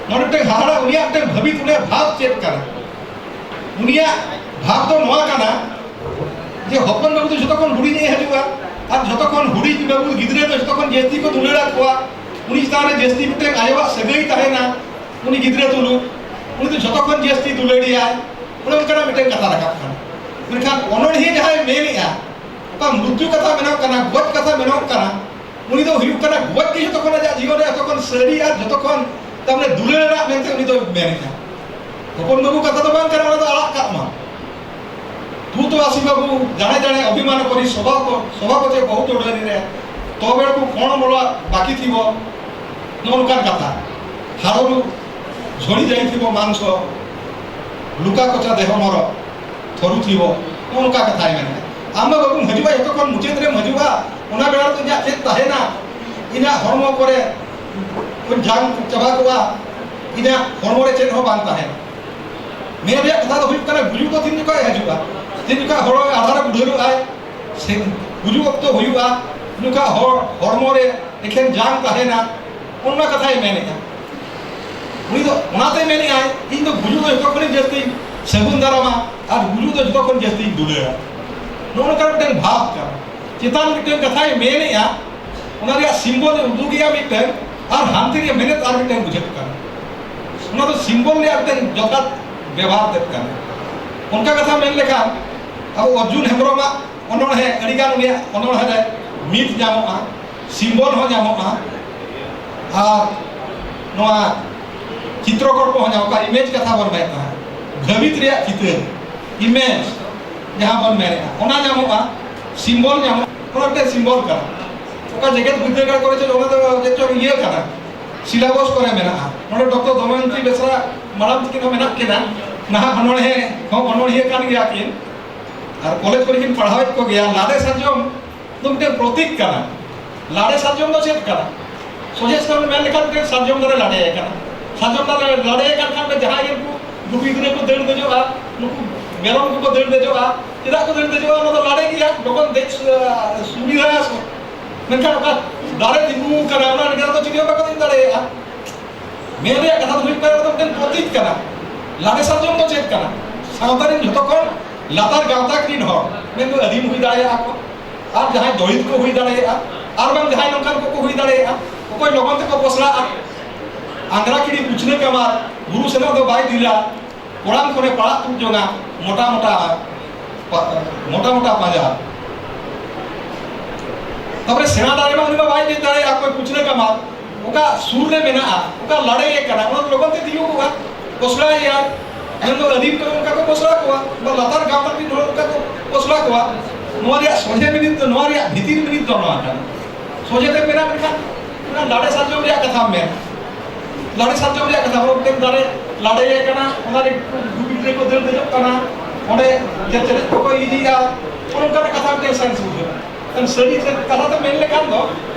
ᱱᱚᱰᱮ ᱢᱤᱫᱴᱮᱱ ᱦᱟᱦᱟᱲᱟ, ᱩᱱᱤᱭᱟᱜ ᱢᱤᱫᱴᱮᱱ ᱵᱷᱟᱹᱵᱤᱛ, ᱩᱱᱤᱭᱟᱜ ᱵᱷᱟᱵᱽ ᱪᱮᱫ ᱠᱟᱱᱟ? ᱩᱱᱤᱭᱟᱜ ᱵᱷᱟᱵᱽ ᱫᱚ ᱱᱚᱣᱟ ᱠᱟᱱᱟ ᱡᱮ ᱦᱚᱯᱚᱱ ᱵᱟᱹᱵᱩ ᱫᱚ ᱡᱷᱚᱛᱚ ᱠᱷᱚᱱ ᱦᱩᱰᱤᱧ ᱮ ᱦᱤᱡᱩᱜᱼᱟ, ᱟᱨ ᱡᱷᱚᱛᱚ ᱠᱷᱚᱱ ᱦᱩᱰᱤᱧ ᱵᱟᱹᱵᱩ ᱜᱤᱫᱽᱨᱟᱹ ᱫᱚ ᱡᱷᱚᱛᱚ ᱠᱷᱚᱱ ᱡᱟᱹᱥᱛᱤ ᱠᱚ ᱫᱩᱞᱟᱹᱲ ᱟᱠᱚᱣᱟ, ᱩᱱᱤ ᱪᱮᱛᱟᱱ ᱨᱮ ᱡᱟᱹᱥᱛᱤ ᱢᱤᱫᱴᱮᱱ ᱟᱭᱳᱣᱟᱜ ᱥᱟᱹᱜᱟᱹᱭ ᱛᱟᱦᱮᱱᱟ, ᱩᱱᱤ ᱜᱤᱫᱽᱨᱟᱹ ᱛᱩᱞᱩᱡ᱾ ᱩᱱᱤ ᱫᱚ ᱡᱷᱚᱛᱚ ᱠᱷᱚᱱ ᱡᱟᱹᱥᱛᱤ ᱫᱩᱞᱟᱹᱲᱤᱭᱟᱭ᱾ ᱚᱱᱮ ᱚᱱᱠᱟᱱᱟᱜ ᱢᱤᱫᱴᱮᱱ ᱠᱟᱛᱷᱟ ᱨᱟᱠᱟᱵ ᱠᱟᱱᱟ᱾ ᱢᱮᱱᱠᱷᱟᱱ ᱚᱱᱚᱬᱦᱤᱭᱟᱹ ᱡᱟᱦᱟᱸᱭ ᱢᱮᱱᱮᱜᱼᱟ, ᱚᱠᱟ ᱢᱨᱤᱛᱭᱩ ᱠᱟᱛᱷᱟ ᱢᱮᱱᱚᱜ ᱠᱟᱱᱟ, ᱜᱚᱡ ᱠᱟᱛᱷᱟ ᱢᱮᱱᱚᱜ ᱠᱟᱱᱟ, ᱩᱱᱤ ᱫᱚ ᱦᱩᱭᱩᱜ ᱠᱟᱱᱟ ᱜᱚᱡ ᱜᱮ ᱡᱚᱛᱚ ᱠᱷᱚᱱ ᱟᱡᱟᱜ ᱡᱤᱭᱚᱱ ᱨᱮ ᱡᱚᱛᱚ ᱠᱷᱚᱱ ᱥᱟᱹᱨᱤ ᱟᱨ ᱡᱚᱛᱚ ᱠᱷᱚᱱ ᱛᱟᱨᱢᱟᱱᱮ ᱫᱩᱞᱟᱹᱲ ᱨᱮᱱᱟᱜ ᱢᱮᱱᱛᱮ ᱩᱱᱤ ᱫᱚᱭ ᱢᱮᱱᱮᱫᱼᱟ᱾ ᱦᱚᱯᱚᱱ ᱵᱟᱹᱵᱩ ᱠᱟᱛᱷᱟ ᱫᱚ ᱵᱟᱝ ᱠᱟᱱᱟ, ᱚᱱᱟ ᱫᱚ ᱟᱲᱟᱜ ᱠᱟᱜ ᱢᱟ᱾ ᱛᱩ ᱛᱚ ᱟᱥᱤ ᱵᱟᱹᱵᱩ ᱡᱟᱬᱮ ᱡᱟᱬᱮ ᱚᱵᱷᱤᱢᱟᱱ ᱠᱚᱨᱤ ᱥᱚᱵᱷᱟ ᱠᱚ, ᱥᱚᱵᱷᱟ ᱠᱚ ᱪᱮ ᱵᱚᱦᱩ ᱴᱚᱰᱟᱹᱨᱤ ᱨᱮ ᱛᱚᱵᱮ ᱠᱚ ᱠᱚᱬ ᱢᱚᱞᱟ ᱵᱟᱹᱠᱤ ᱛᱷᱤᱵᱚ᱾ ᱱᱚᱜᱼᱚ ᱱᱚᱝᱠᱟᱱ ᱠᱟᱛᱷᱟ᱾ ᱦᱟᱲᱚᱞᱩ ᱡᱷᱚᱲᱤ ᱡᱟᱭ ᱛᱷᱤᱵᱚ ᱢᱟᱝᱥᱚ, ᱞᱩᱠᱟ ᱠᱚᱪᱟ ᱫᱮᱦᱚ ᱢᱚᱨᱚ ᱛᱷᱚᱨᱩ ᱛᱷᱤᱵᱚ᱾ ᱱᱚᱜᱼᱚ ᱱᱚᱝᱠᱟ ᱠᱟᱛᱷᱟᱭ ᱢᱮᱱᱟ᱾ ᱟᱢ ᱫᱚ ᱵᱟᱹᱵᱩᱢ ᱦᱤᱡᱩᱜᱼᱟ, ᱡᱚᱛᱚ ᱠᱷᱚᱱ ᱢᱩᱪᱟᱹᱫ ᱨᱮᱢ ᱦᱤᱡᱩᱜᱼᱟ, ᱚᱱᱟ ᱵᱮᱲᱟ ᱨᱮᱫᱚ ᱤᱧᱟᱹᱜ ᱪᱮᱫ ᱛᱟᱦᱮᱱᱟ? ᱤᱧᱟᱹᱜ ᱦᱚᱲᱢᱚ ᱠᱚᱨᱮ ᱠᱚᱧ ᱡᱟᱝ ᱪᱟᱵᱟ ᱠᱚᱜᱼᱟ, ᱤᱧᱟᱹᱜ ᱦᱚᱲᱢᱚ ᱨᱮ ᱪᱮᱫ ᱦᱚᱸ ᱵᱟᱝ ᱛᱟᱦᱮᱱᱟ᱾ ᱢᱮᱱ ᱨᱮᱭᱟᱜ ᱠᱟᱛᱷᱟ ᱫᱚ ᱦᱩᱭᱩᱜ ᱠᱟᱱᱟ, ᱜᱩᱡᱩᱜ ᱫᱚ ᱛᱤᱱ ᱡᱚᱠᱷᱟᱡ ᱦᱤᱡᱩᱜᱼᱟ? ᱛᱤᱱ ᱡᱚᱠᱷᱟᱡ ᱦᱚᱲ ᱟᱫᱷᱟᱨᱮ ᱵᱩᱰᱷᱟᱹᱨᱚᱜ ᱟᱭ, ᱥᱮ ᱜᱩᱡᱩᱜ ᱚᱠᱛᱚ ᱦᱩᱭᱩᱜᱼᱟ, ᱩᱱ ᱡᱚᱠᱷᱟᱡ ᱦᱚᱲ ᱦᱚᱲᱢᱚ ᱨᱮ ᱮᱠᱷᱮᱱ ᱡᱟᱝ ᱛᱟᱦᱮᱱᱟ, ᱚᱱᱟ ᱠᱟᱛᱷᱟᱭ ᱢᱮᱱᱮᱫᱼᱟ᱾ ᱩᱱᱤ ᱫᱚ ᱚᱱᱟᱛᱮ ᱢᱮᱱᱮᱫᱼᱟᱭ, ᱤᱧ ᱫᱚ ᱜᱩᱡᱩᱜ ᱫᱚ ᱡᱚᱛᱚ ᱠᱷᱚᱱᱤᱧ ᱡᱟᱹᱥᱛᱤᱧ ᱥᱟᱹᱜᱩᱱ ᱫᱟᱨᱟᱢᱟ ᱟᱨ ᱜᱩᱡᱩᱜ ᱫᱚ ᱡᱚᱛᱚ ᱠᱷᱚᱱ ᱡᱟᱹᱥᱛᱤᱧ ᱫᱩᱞᱟᱹᱲᱟ᱾ ᱱᱚᱜᱼᱚ ᱱᱚᱝᱠᱟ ᱢᱤᱫᱴᱮᱱ ᱵᱷᱟᱵᱽ ᱠᱟᱱᱟ᱾ ᱪᱮᱛᱟᱱ ᱢᱤᱫᱴᱮᱱ ᱠᱟᱛᱷᱟᱭ ᱢᱮᱱᱮᱫᱼᱟ, ᱚᱱᱟ ᱨᱮᱭᱟᱜ ᱥᱤᱢᱵᱚᱞ ᱮ ᱩᱫᱩᱜᱮᱜᱼᱟ ᱢᱤᱫᱴᱮᱱ, ᱟᱨ ᱦᱟᱱᱛᱮ ᱨᱮᱭᱟᱜ ᱢᱮᱱᱮᱛ ᱟᱨ ᱢᱤᱫᱴᱮᱱ ᱵᱩᱡᱷᱟᱹᱜ ᱠᱟᱱᱟ᱾ ᱚᱱᱟ ᱫᱚ ᱥᱤᱢᱵᱚᱞ ᱨᱮᱭᱟᱜ ᱢᱤᱫᱴᱮᱱ ᱡᱚᱛᱷᱟᱛ ᱵᱮᱵᱷᱟᱨ ᱛᱮᱫ ᱠᱟᱱᱟ᱾ ᱚᱱᱠᱟ ᱠᱟᱛᱷᱟ ᱢᱮᱱ ᱞᱮᱠᱷᱟᱱ, ᱟᱵᱚ ᱚᱨᱡᱩᱱ ᱦᱮᱢᱵᱨᱚᱢᱟᱜ ᱚᱱᱚᱬᱦᱮ, ᱟᱹᱰᱤᱜᱟᱱ ᱩᱱᱤᱭᱟᱜ ᱚᱱᱚᱬᱦᱮ ᱨᱮ ᱢᱤᱛ ᱧᱟᱢᱚᱜᱼᱟ, ᱥᱤᱢᱵᱚᱞ ᱦᱚᱸ ᱧᱟᱢᱚᱜᱼᱟ, ᱟᱨ ᱱᱚᱣᱟ ᱪᱤᱛᱨᱚᱠᱚᱨᱯᱚ ᱦᱚᱸ ᱧᱟᱢᱚᱜᱼᱟ, ᱤᱢᱮᱡᱽ ᱠᱟᱛᱷᱟ ᱵᱚᱱ ᱢᱮᱱᱮᱫ ᱛᱟᱦᱮᱸᱫ, ᱜᱷᱟᱹᱵᱤᱛ ᱨᱮᱭᱟᱜ ᱪᱤᱛᱟᱹᱨ, ᱤᱢᱮᱡᱽ ᱡᱟᱦᱟᱸ ᱵᱚᱱ ᱢᱮᱱᱮᱫᱼᱟ, ᱚᱱᱟ ᱧᱟᱢᱚᱜᱼᱟ, ᱥᱤᱢᱵᱚᱞ ᱧᱟᱢᱚᱜᱼᱟ, ᱚᱱᱟ ᱢᱤᱫᱴᱮᱱ ᱥᱤᱢᱵᱚᱞ ᱠᱟᱱᱟ᱾ ᱚᱠᱟ ᱡᱮᱜᱮᱛ ᱵᱤᱨᱫᱟᱹᱜᱟᱲ ᱠᱚᱨᱮ ᱪᱚ ᱚᱱᱟ ᱫᱚ ᱪᱮᱫ ᱪᱚᱝ ᱤᱭᱟᱹ ᱠᱟᱱᱟ, ᱥᱤᱞᱟᱵᱚᱥ ᱠᱚᱨᱮ ᱢᱮᱱᱟᱜᱼᱟ᱾ ᱱᱚᱰᱮ ᱰᱚᱠᱴᱚᱨ ᱫᱚᱢᱚᱭᱚᱱᱛᱤ ᱵᱮᱥᱨᱟ ᱢᱟᱲᱟᱝ ᱛᱟᱹᱠᱤᱱ ᱦᱚᱸ ᱢᱮᱱᱟᱜ ᱠᱤᱱᱟ, ᱱᱟᱦᱟᱜ ᱚᱱᱚᱬᱦᱮ ᱦᱚᱸ ᱚᱱᱚᱬᱦᱤᱭᱟᱹ ᱠᱟᱱ ᱜᱮᱭᱟ ᱠᱤᱱ, ᱟᱨ ᱠᱚᱞᱮᱡᱽ ᱠᱚᱨᱮ ᱠᱤᱱ ᱯᱟᱲᱦᱟᱣᱮᱫ ᱠᱚᱜᱮᱭᱟ᱾ ᱞᱟᱰᱮ ᱥᱟᱨᱡᱚᱢ ᱫᱚ ᱢᱤᱫᱴᱮᱱ ᱯᱨᱚᱛᱤᱠ ᱠᱟᱱᱟ᱾ ᱞᱟᱰᱮ ᱥᱟᱨᱡᱚᱢ ᱫᱚ ᱪᱮᱫ ᱠᱟᱱᱟ? ᱥᱚᱡᱷᱮ ᱥᱟᱨᱡᱚᱢ ᱢᱮᱱ ᱞᱮᱠᱷᱟᱱ ᱢᱤᱫᱴᱮᱱ ᱥᱟᱨᱡᱚᱢ ᱫᱟᱨᱮ ᱞᱟᱰᱮ ᱟᱠᱟᱱᱟ᱾ ᱥᱟᱨᱡᱚᱢ ᱫᱟᱨᱮ ᱞᱟᱰᱮ ᱟᱠᱟᱱ ᱠᱷᱟᱱ ᱫᱚ ᱡᱟᱦᱟᱸᱭ ᱜᱮ ᱱᱩᱠᱩ ᱜᱩᱯᱤ ᱜᱤᱫᱽᱨᱟᱹ ᱠᱚ ᱫᱟᱹᱲ ᱫᱮᱡᱚᱜᱼᱟ, ᱱᱩᱠᱩ ᱢᱮᱨᱚᱢ ᱠᱚᱠᱚ ᱫᱟᱹᱲ ᱫᱮᱡᱚᱜᱼᱟ᱾ ᱪᱮᱫᱟᱜ ᱠᱚ ᱫᱟᱹᱲ ᱫᱮᱡᱚᱜᱼᱟ? ᱚᱱᱟ ᱫᱚ ᱞᱟᱰᱮ ᱜᱮᱭᱟ, ᱡᱚᱠᱷᱚᱱ ᱫᱮᱡ ᱥᱩ-, ᱥᱩᱵᱤᱫᱷᱟ᱾ ᱢᱮᱱᱠᱷᱟᱱ ᱚᱠᱟ ᱫᱟᱨᱮ ᱛᱤᱸᱜᱩ ᱠᱟᱱᱟ, ᱚᱱᱟ ᱨᱮᱜᱮ ᱫᱚ ᱪᱤᱞᱤ ᱦᱚᱸ ᱵᱟᱠᱚ ᱫᱮᱡ ᱫᱟᱲᱮᱭᱟᱜᱼᱟ᱾ ᱢᱮᱱ ᱨᱮᱭᱟᱜ ᱠᱟᱛᱷᱟ ᱫᱚ ᱦᱩᱭᱩᱜ ᱠᱟᱱᱟ, ᱚᱱᱟ ᱫᱚ ᱢᱤᱫᱴᱮᱱ ᱯᱨᱚᱛᱤᱠ ᱠᱟᱱᱟ᱾ ᱞᱟᱰᱮ ᱥᱟᱨᱡᱚᱢ ᱫᱚ ᱪᱮᱫ ᱠᱟᱱᱟ? ᱥᱟᱶᱛᱟ ᱨᱮᱱ ᱡᱷᱚᱛᱚ ᱠᱷᱚᱱ ᱞᱟᱛᱟᱨ ᱜᱟᱶᱛᱟ ᱨᱤᱱ ᱦᱚᱲ, ᱢᱮᱱᱫᱚ ᱟᱹᱫᱤᱢ ᱦᱩᱭ ᱫᱟᱲᱮᱭᱟᱜᱼᱟ ᱠᱚ, ᱟᱨ ᱡᱟᱦᱟᱸᱭ ᱫᱚᱞᱤᱛ ᱠᱚ ᱦᱩᱭ ᱫᱟᱲᱮᱭᱟᱜᱼᱟ, ᱟᱨ ᱵᱟᱝ ᱡᱟᱦᱟᱸᱭ ᱱᱚᱝᱠᱟᱱ ᱠᱚᱠᱚ ᱦᱩᱭ ᱫᱟᱲᱮᱭᱟᱜᱼᱟ, ᱚᱠᱚᱭ ᱞᱚᱜᱚᱱ ᱛᱮᱠᱚ ᱯᱚᱥᱲᱟᱜᱼᱟ᱾ ᱟᱝᱜᱽᱨᱟ ᱠᱤᱲᱤ ᱩᱪᱷᱱᱟᱹ ᱠᱟᱢᱟᱨ, ᱵᱩᱨᱩ ᱥᱮᱱᱚᱜ ᱫᱚ ᱵᱟᱭ ᱫᱤᱞᱟ, ᱠᱚᱲᱟᱢ ᱠᱷᱚᱱᱮ ᱯᱟᱲᱟᱜ ᱛᱩᱫ ᱡᱚᱝᱟ, ᱢᱚᱴᱟ ᱢᱚᱴᱟ ᱯᱟ-, ᱢᱚᱴᱟ ᱢᱚᱴᱟ ᱯᱟᱸᱡᱟ᱾ ᱛᱟᱯᱚᱨᱮ ᱥᱮᱬᱟ ᱫᱟᱨᱮ ᱢᱟ ᱩᱱᱤ ᱢᱟ ᱵᱟᱭ ᱫᱮᱡ ᱫᱟᱲᱮᱭᱟᱜᱼᱟ, ᱚᱠᱚᱭ ᱠᱩᱪᱱᱟᱹ ᱠᱟᱢᱟᱨ, ᱚᱠᱟ ᱥᱩᱨ ᱨᱮ ᱢᱮᱱᱟᱜᱼᱟ, ᱚᱠᱟ ᱞᱟᱲᱮ ᱜᱮ ᱠᱟᱱᱟ, ᱚᱱᱟ ᱞᱚᱜᱚᱱ ᱛᱮ ᱛᱤᱸᱜᱩ ᱠᱚᱜᱼᱟ, ᱯᱚᱥᱲᱟᱭᱮᱭᱟ᱾ ᱢᱮᱱᱫᱚ ᱟᱹᱫᱤᱢ ᱠᱚ ᱚᱱᱠᱟ ᱠᱚ ᱯᱚᱥᱲᱟ ᱠᱚᱣᱟ, ᱵᱟ ᱞᱟᱛᱟᱨ ᱜᱟᱶᱛᱟ ᱨᱤᱱ ᱦᱚᱲ ᱚᱱᱠᱟ ᱠᱚ ᱯᱚᱥᱲᱟ ᱠᱚᱣᱟ᱾ ᱱᱚᱣᱟ ᱨᱮᱭᱟᱜ ᱥᱚᱡᱷᱮ ᱵᱤᱱᱤᱰ ᱫᱚ, ᱱᱚᱣᱟ ᱨᱮᱭᱟᱜ ᱵᱷᱤᱛᱤᱨ ᱵᱤᱱᱤᱰ ᱫᱚ ᱱᱚᱣᱟ ᱠᱟᱱᱟ᱾ ᱥᱚᱡᱷᱮ ᱛᱮ ᱢᱮᱱᱟ, ᱢᱮᱱᱠᱷᱟᱱ ᱚᱱᱟ ᱞᱟᱲᱮ ᱥᱟᱨᱡᱚᱢ ᱨᱮᱭᱟᱜ ᱠᱟᱛᱷᱟᱢ ᱢᱮᱱ, ᱞᱟᱲᱮ ᱥᱟᱨᱡᱚᱢ ᱨᱮᱭᱟᱜ ᱠᱟᱛᱷᱟ, ᱵᱚᱞᱮ ᱢᱤᱫᱴᱮᱱ ᱫᱟᱨᱮ ᱞᱟᱲᱮᱭᱮ ᱠᱟᱱᱟ, ᱚᱱᱟ ᱨᱮ ᱜᱤᱫᱽᱨᱟᱹ ᱠᱚ ᱫᱟᱹᱲ ᱫᱮᱡᱚᱜ ᱠᱟᱱᱟ, ᱚᱸᱰᱮ ᱪᱮᱫ ᱪᱮᱫ ᱠᱚᱠᱚ ᱤᱫᱤᱭᱟ, ᱚᱱᱮ ᱚᱱᱠᱟᱱᱟᱜ ᱠᱟᱛᱷᱟ ᱢᱤᱫᱴᱮᱱ ᱥᱟᱭᱮᱱᱥ ᱵᱩᱡᱷᱟᱹᱜᱼᱟ᱾ ᱮᱱᱠᱷᱟᱱ ᱥᱟᱹᱨᱤ ᱠᱟᱛᱷᱟ ᱛᱮ ᱢᱮᱱ ᱞᱮᱠᱷᱟᱱ ᱫᱚ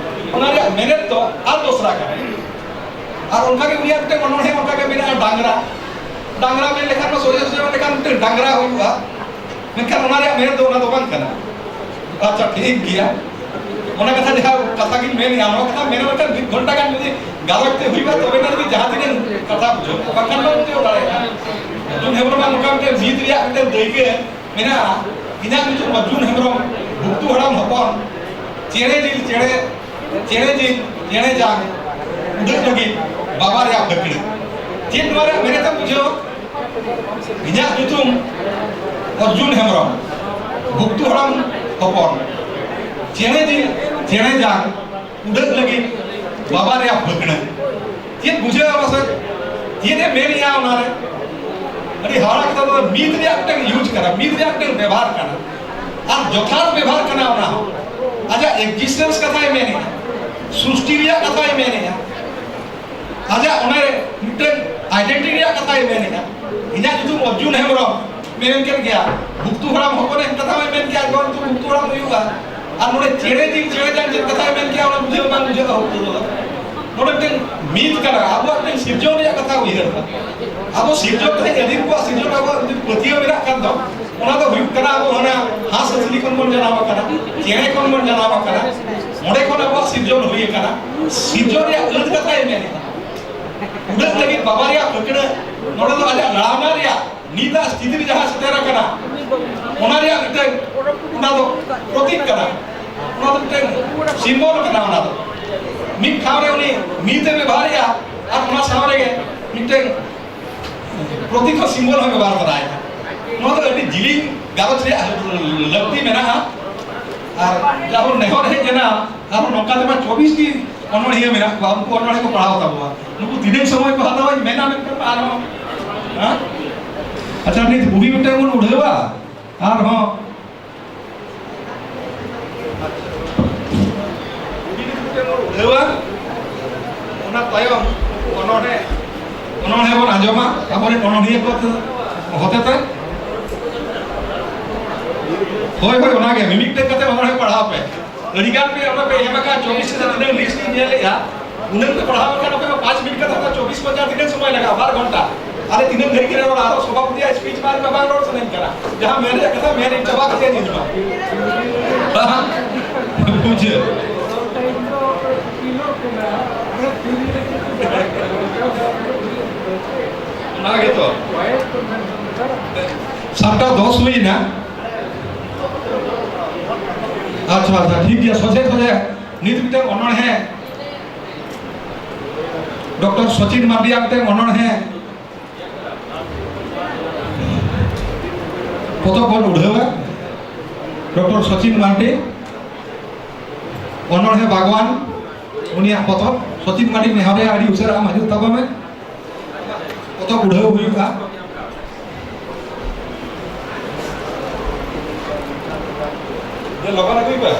ᱚᱱᱟ ᱨᱮᱭᱟᱜ ᱢᱮᱱᱮᱛ ᱫᱚ ᱟᱨ ᱫᱚᱥᱨᱟ ᱠᱟᱱᱟ᱾ ᱟᱨ ᱚᱱᱠᱟᱜᱮ ᱩᱱᱤᱭᱟᱜ ᱢᱤᱫᱴᱮᱱ ᱚᱱᱚᱬᱦᱮ ᱚᱱᱠᱟᱜᱮ ᱢᱮᱱᱟᱜᱼᱟ, ᱰᱟᱝᱨᱟ᱾ ᱰᱟᱝᱨᱟ ᱢᱮᱱ ᱞᱮᱠᱷᱟᱱ ᱫᱚ ᱥᱚᱡᱷᱮ ᱥᱚᱡᱷᱮ ᱢᱮᱱ ᱞᱮᱠᱷᱟᱱ ᱢᱤᱫᱴᱮᱱ ᱰᱟᱝᱨᱟ ᱦᱩᱭᱩᱜᱼᱟ, ᱢᱮᱱᱠᱷᱟᱱ ᱚᱱᱟ ᱨᱮᱭᱟᱜ ᱢᱮᱱᱮᱛ ᱫᱚ ᱚᱱᱟ ᱫᱚ ᱵᱟᱝ ᱠᱟᱱᱟ᱾ ᱟᱪᱪᱷᱟ, ᱴᱷᱤᱠ ᱜᱮᱭᱟ, ᱚᱱᱟ ᱠᱟᱛᱷᱟ ᱡᱟᱦᱟᱸ ᱠᱟᱛᱷᱟ ᱜᱤᱧ ᱢᱮᱱᱮᱜᱼᱟ, ᱱᱚᱣᱟ ᱠᱟᱛᱷᱟ ᱢᱮᱱ ᱞᱮᱠᱷᱟᱱ ᱢᱤᱫ ᱜᱷᱚᱱᱴᱟ ᱜᱟᱱ ᱡᱩᱫᱤ ᱜᱟᱞᱚᱪ ᱛᱮ ᱦᱩᱭᱩᱜᱼᱟ, ᱛᱚᱵᱮ ᱮᱱᱟ ᱡᱩᱫᱤ ᱡᱟᱦᱟᱸ ᱛᱤᱱᱟᱹᱜ ᱠᱟᱛᱷᱟ ᱵᱩᱡᱷᱟᱹᱣ, ᱵᱟᱝᱠᱷᱟᱱ ᱵᱟᱢ ᱵᱩᱡᱷᱟᱹᱣ ᱫᱟᱲᱮᱭᱟᱜᱼᱟ᱾ ᱚᱨᱡᱩᱱ ᱦᱮᱢᱵᱨᱚᱢᱟᱜ ᱱᱚᱝᱠᱟ ᱢᱤᱫᱴᱮᱱ ᱡᱤᱛ ᱨᱮᱭᱟᱜ ᱢᱤᱫᱴᱮᱱ ᱫᱟᱹᱭᱠᱟᱹ ᱢᱮᱱᱟᱜᱼᱟ, ᱤᱧᱟᱹᱜ ᱧᱩᱛᱩᱢ ᱚᱨᱡᱩᱱ ᱦᱮᱢᱵᱨᱚᱢ, ᱵᱷᱩᱠᱛᱩ ᱦᱟᱲᱟᱢ ᱦᱚᱯᱚᱱ, ᱪᱮᱬᱮ ᱡᱤᱞ ᱪᱮᱬᱮ, ᱪᱮᱬᱮ ᱡᱤᱞ ᱪᱮᱬᱮ ᱡᱟᱝ, ᱩᱰᱟᱹᱜ ᱞᱟᱹᱜᱤᱫ ᱵᱟᱵᱟ ᱨᱮᱭᱟᱜ ᱯᱷᱟᱹᱠᱲᱟᱹ᱾ ᱪᱮᱫ ᱱᱚᱣᱟ ᱨᱮᱭᱟᱜ ᱢᱮᱱᱮᱛ ᱮᱢ ᱵᱩᱡᱷᱟᱹᱣᱟ? ᱤᱧᱟᱹᱜ ᱧᱩᱛᱩᱢ ᱚᱨᱡᱩᱱ ᱦᱮᱢᱵᱨᱚᱢ, ᱵᱷᱩᱠᱛᱩ ᱦᱟᱲᱟᱢ ᱦᱚᱯᱚᱱ, ᱪᱮᱬᱮ ᱡᱤᱞ ᱪᱮᱬᱮ ᱡᱟᱝ, ᱩᱰᱟᱹᱜ ᱞᱟᱹᱜᱤᱫ ᱵᱟᱵᱟ ᱨᱮᱭᱟᱜ ᱯᱷᱟᱹᱠᱲᱟᱹ᱾ ᱪᱮᱫ ᱵᱩᱡᱷᱟᱹᱜᱼᱟ ᱢᱟᱥᱮ? ᱪᱮᱫ ᱮ ᱢᱮᱱᱮᱜᱼᱟ ᱚᱱᱟᱨᱮ? ᱟᱹᱰᱤ ᱦᱟᱦᱟᱲᱟ ᱠᱟᱛᱷᱟ ᱫᱚ, ᱢᱤᱛ ᱨᱮᱭᱟᱜ ᱢᱤᱫᱴᱟᱝ use ᱠᱟᱱᱟ, ᱢᱤᱛ ᱨᱮᱭᱟᱜ ᱢᱤᱫᱴᱟᱝ ᱵᱮᱵᱷᱟᱨ ᱠᱟᱱᱟ, ᱟᱨ ᱡᱚᱛᱷᱟᱛ ᱵᱮᱵᱷᱟᱨ ᱠᱟᱱᱟ ᱚᱱᱟ ᱦᱚᱸ᱾ ᱟᱡᱟᱜ existence ᱠᱟᱛᱷᱟᱭ ᱢᱮᱱᱮᱜᱼᱟ, ᱥᱨᱤᱥᱴᱤ ᱨᱮᱭᱟᱜ ᱠᱟᱛᱷᱟᱭ ᱢᱮᱱᱮᱜᱼᱟ, ᱟᱡᱟᱜ ᱚᱱᱮ ᱢᱤᱫᱴᱟᱝ identity ᱨᱮᱭᱟᱜ ᱠᱟᱛᱷᱟᱭ ᱢᱮᱱᱮᱜᱼᱟ᱾ ᱤᱧᱟᱹᱜ ᱧᱩᱛᱩᱢ ᱚᱨᱡᱩᱱ ᱦᱮᱢᱵᱨᱚᱢ ᱢᱮᱱ ᱠᱮᱫ ᱜᱮᱭᱟ, ᱵᱷᱩᱠᱛᱩ ᱦᱟᱲᱟᱢ ᱦᱚᱯᱚᱱ ᱮᱢ ᱠᱟᱛᱷᱟ ᱢᱟᱭ ᱢᱮᱱ ᱠᱮᱫ, ᱟᱡ ᱵᱟᱵᱟ ᱧᱩᱛᱩᱢ ᱵᱷᱩᱠᱛᱩ ᱦᱟᱲᱟᱢ ᱦᱩᱭᱩᱜᱼᱟ᱾ ᱟᱨ ᱱᱚᱰᱮ ᱪᱮᱬᱮ ᱡᱤᱞ ᱪᱮᱬᱮ ᱡᱟᱝ ᱪᱮᱫ ᱠᱟᱛᱷᱟᱭ ᱢᱮᱱ ᱠᱮᱫᱟ, ᱚᱱᱟ ᱵᱩᱡᱷᱟᱹᱣ ᱵᱟᱝ ᱵᱩᱡᱷᱟᱹᱜᱼᱟ ᱦᱚᱭᱛᱳ ᱫᱚ᱾ ᱱᱚᱰᱮ ᱢᱤᱫᱴᱮᱱ ᱢᱤᱛ ᱠᱟᱱᱟ, ᱟᱵᱚᱣᱟᱜ ᱢᱤᱫᱴᱮᱱ ᱥᱤᱨᱡᱚᱱ ᱨᱮᱭᱟᱜ ᱠᱟᱛᱷᱟ ᱩᱭᱦᱟᱹᱨ ᱫᱟ᱾ ᱟᱵᱚ ᱥᱤᱨᱡᱚᱱ ᱛᱮᱦᱮᱧ ᱟᱹᱫᱤᱢ ᱠᱚᱣᱟᱜ ᱥᱤᱨᱡᱚᱱ ᱟᱵᱚᱣᱟᱜ ᱡᱩᱫᱤ ᱯᱟᱹᱛᱭᱟᱹᱣ ᱢᱮᱱᱟᱜ ᱠᱷᱟᱱ ᱫᱚ, ᱚᱱᱟ ᱫᱚ ᱦᱩᱭᱩᱜ ᱠᱟᱱᱟ ᱟᱵᱚ ᱚᱱᱟ ᱦᱟᱸᱥ ᱦᱟᱹᱥᱞᱤ ᱠᱷᱚᱱ ᱵᱚᱱ ᱡᱟᱱᱟᱢ ᱟᱠᱟᱱᱟ, ᱪᱮᱬᱮ ᱠᱷᱚᱱ ᱵᱚᱱ ᱡᱟᱱᱟᱢ ᱟᱠᱟᱱᱟ, ᱚᱸᱰᱮ ᱠᱷᱚᱱ ᱟᱵᱚᱣᱟᱜ ᱥᱤᱨᱡᱚᱱ ᱦᱩᱭ ᱟᱠᱟᱱᱟ᱾ ᱥᱤᱨᱡᱚᱱ ᱨᱮᱭᱟᱜ ᱟᱹᱛ ᱠᱟᱛᱷᱟᱭ ᱢᱮᱱᱮᱫᱟ᱾ ᱩᱰᱟᱹᱜ ᱞᱟᱹᱜᱤᱫ ᱵᱟᱵᱟ ᱨᱮᱭᱟᱜ ᱯᱷᱟᱹᱠᱲᱟᱹ, ᱱᱚᱰᱮ ᱫᱚ ᱟᱡᱟᱜ ᱞᱟᱲᱟᱣᱱᱟ ᱨᱮᱭᱟᱜ ᱱᱤᱛᱟᱜ ᱥᱛᱷᱤᱛᱤ ᱨᱮ ᱡᱟᱦᱟᱸ ᱥᱮᱴᱮᱨ ᱟᱠᱟᱱᱟ, ᱚᱱᱟ ᱨᱮᱭᱟᱜ ᱢᱤᱫᱴᱟᱝ, ᱚᱱᱟ ᱫᱚ ᱯᱨᱚᱛᱤᱠ ᱠᱟᱱᱟ, ᱚᱱᱟ ᱫᱚ ᱢᱤᱫᱴᱟᱝ symbol ᱠᱟᱱᱟ᱾ ᱚᱱᱟ ᱫᱚ ᱢᱤᱫ ᱴᱷᱟᱶ ᱨᱮ ᱩᱱᱤ ᱢᱤᱛ ᱮ ᱵᱮᱵᱚᱦᱟᱨᱮᱜᱼᱟ ᱟᱨ ᱚᱱᱟ ᱥᱟᱶ ᱨᱮᱜᱮ ᱢᱤᱫᱴᱟᱝ ᱯᱨᱚᱛᱤᱠ ᱦᱚᱸ symbol ᱦᱚᱸ ᱵᱮᱵᱚᱦᱟᱨ ᱛᱚᱨᱟᱭᱮᱫᱟ᱾ ᱱᱚᱣᱟ ᱫᱚ ᱟᱹᱰᱤ ᱡᱤᱞᱤᱧ ᱜᱟᱞᱚᱪ ᱨᱮᱭᱟᱜ ᱞᱟᱹᱠᱛᱤ ᱢᱮᱱᱟᱜᱼᱟ᱾ ᱟᱨ ᱡᱟᱦᱟᱸ ᱵᱚᱱ ᱱᱮᱦᱚᱨ ᱦᱮᱡ ᱮᱱᱟ, ᱟᱨᱦᱚᱸ ᱱᱚᱝᱠᱟ ᱛᱮᱢᱟ ᱪᱚᱵᱵᱤᱥ ᱴᱤ ᱚᱱᱚᱬᱦᱤᱭᱟᱹ ᱢᱮᱱᱟᱜ ᱠᱚᱣᱟ, ᱩᱱᱠᱩ ᱚᱱᱚᱬᱦᱮ ᱠᱚ ᱯᱟᱲᱦᱟᱣ ᱛᱟᱵᱚᱣᱟ᱾ ᱱᱩᱠᱩ ᱛᱤᱱᱟᱹᱜ ᱥᱚᱢᱚᱭ ᱠᱚ ᱦᱟᱛᱟᱣᱟ ᱤᱧ ᱢᱮᱱᱟ, ᱢᱮᱱᱠᱷᱟᱱ ᱟᱨᱦᱚᱸ, ᱦᱮᱸ? ᱟᱪᱪᱷᱟ, ᱱᱤᱛ ᱵᱩᱰᱤ ᱢᱤᱫᱴᱟᱝ ᱵᱚᱱ ᱩᱰᱷᱟᱹᱣᱟ, ᱟᱨᱦᱚᱸ ᱩᱰᱷᱟᱹᱣᱟ᱾ ᱚᱱᱟ ᱛᱟᱭᱚᱢ ᱚᱱᱚᱬᱦᱮ, ᱚᱱᱚᱬᱦᱮ ᱵᱚᱱ ᱟᱸᱡᱚᱢᱟ ᱟᱵᱚᱨᱮᱱ ᱚᱱᱚᱬᱦᱤᱭᱟᱹ ᱠᱚ ᱦᱚᱛᱮᱛᱮ᱾ ᱦᱳᱭ, ᱦᱳᱭ, ᱚᱱᱟᱜᱮ, ᱢᱤᱢᱤᱫᱴᱮᱱ ᱠᱟᱛᱮ ᱚᱱᱚᱬᱦᱮ ᱯᱟᱲᱦᱟᱣ ᱯᱮ᱾ ᱟᱹᱰᱤ ᱜᱟᱱ ᱯᱮ ᱚᱱᱟ ᱯᱮ ᱮᱢ ᱟᱠᱟᱫ, ᱪᱚᱵᱵᱤᱥ ᱨᱮ ᱛᱤᱱᱟᱹᱜ ᱞᱤᱥᱴ ᱤᱧ ᱧᱮᱞᱮᱫᱼᱟ, ᱩᱱᱟᱹᱜ ᱯᱮ ᱯᱟᱲᱦᱟᱣ ᱞᱮᱠᱷᱟᱱ ᱟᱯᱮ ᱢᱟ ᱯᱟᱸᱪ ᱢᱤᱱᱤᱴ ᱠᱟᱛᱮ ᱦᱟᱛᱟᱣ, ᱪᱚᱵᱵᱤᱥ ᱯᱚᱸᱪᱟᱥ ᱛᱤᱱᱟᱹᱜ ᱥᱚᱢᱚᱭ ᱞᱟᱜᱟᱜᱼᱟ? ᱵᱟᱨ ᱜᱷᱚᱱᱴᱟ᱾ ᱟᱞᱮ ᱛᱤᱱᱟᱹᱜ ᱜᱷᱟᱹᱲᱤᱡ ᱨᱮ ᱚᱲᱟᱜ ᱨᱮ ᱥᱚᱵᱷᱟᱯᱚᱛᱤᱭᱟᱜ ᱥᱯᱤᱪ ᱵᱟᱝ, ᱵᱟᱝ ᱨᱚᱲ ᱥᱟᱱᱟᱧ ᱠᱟᱱᱟ᱾ ᱡᱟᱦᱟᱸ ᱢᱮᱱ ᱨᱮᱭᱟᱜ ᱠᱟᱛᱷᱟ ᱢᱮᱱ ᱤᱧ ᱪᱟᱵᱟ ᱠᱟᱛᱮ ᱤᱧ ᱦᱤᱡᱩᱜᱼᱟ᱾ ᱵᱩᱡᱷᱟᱹᱣ᱾ ᱚᱱᱟ ᱜᱮᱛᱚ᱾ ᱥᱟᱛᱴᱟ ᱫᱚᱥ ᱦᱩᱭ ᱮᱱᱟ᱾ ᱟᱪᱪᱷᱟ, ᱟᱪᱪᱷᱟ, ᱴᱷᱤᱠ ᱜᱮᱭᱟ᱾ ᱥᱚᱡᱷᱮ ᱥᱚᱡᱷᱮ ᱱᱤᱛ ᱢᱤᱫᱴᱟᱝ ᱚᱱᱚᱬᱦᱮ, ᱰᱚᱠᱴᱚᱨ ᱥᱚᱪᱤᱱ ᱢᱟᱨᱰᱤᱭᱟᱜ ᱢᱤᱫᱴᱟᱝ ᱚᱱᱚᱬᱦᱮ ᱯᱚᱛᱚᱵ ᱵᱚᱱ ᱩᱰᱷᱟᱹᱣᱟ᱾ ᱰᱚᱠᱴᱚᱨ ᱥᱚᱪᱤᱱ ᱢᱟᱨᱰᱤ, ᱚᱱᱚᱬᱦᱮ ᱵᱟᱜᱽᱣᱟᱱ, ᱩᱱᱤᱭᱟᱜ ᱯᱚᱛᱚᱵ᱾ ᱥᱚᱪᱤᱱ ᱢᱟᱨᱰᱤ, ᱱᱮᱦᱚᱨ ᱨᱮ ᱟᱹᱰᱤ ᱩᱥᱟᱹᱨᱟ ᱟᱢ ᱦᱤᱡᱩᱜ ᱛᱟᱵᱚᱱ ᱢᱮ᱾ ᱯᱚᱛᱚᱵ ᱩᱰᱷᱟᱹᱣ ᱦᱩᱭᱩᱜᱼᱟ᱾ ᱫᱮ, ᱞᱚᱜᱚᱱ ᱟᱹᱜᱩᱭ ᱯᱮ᱾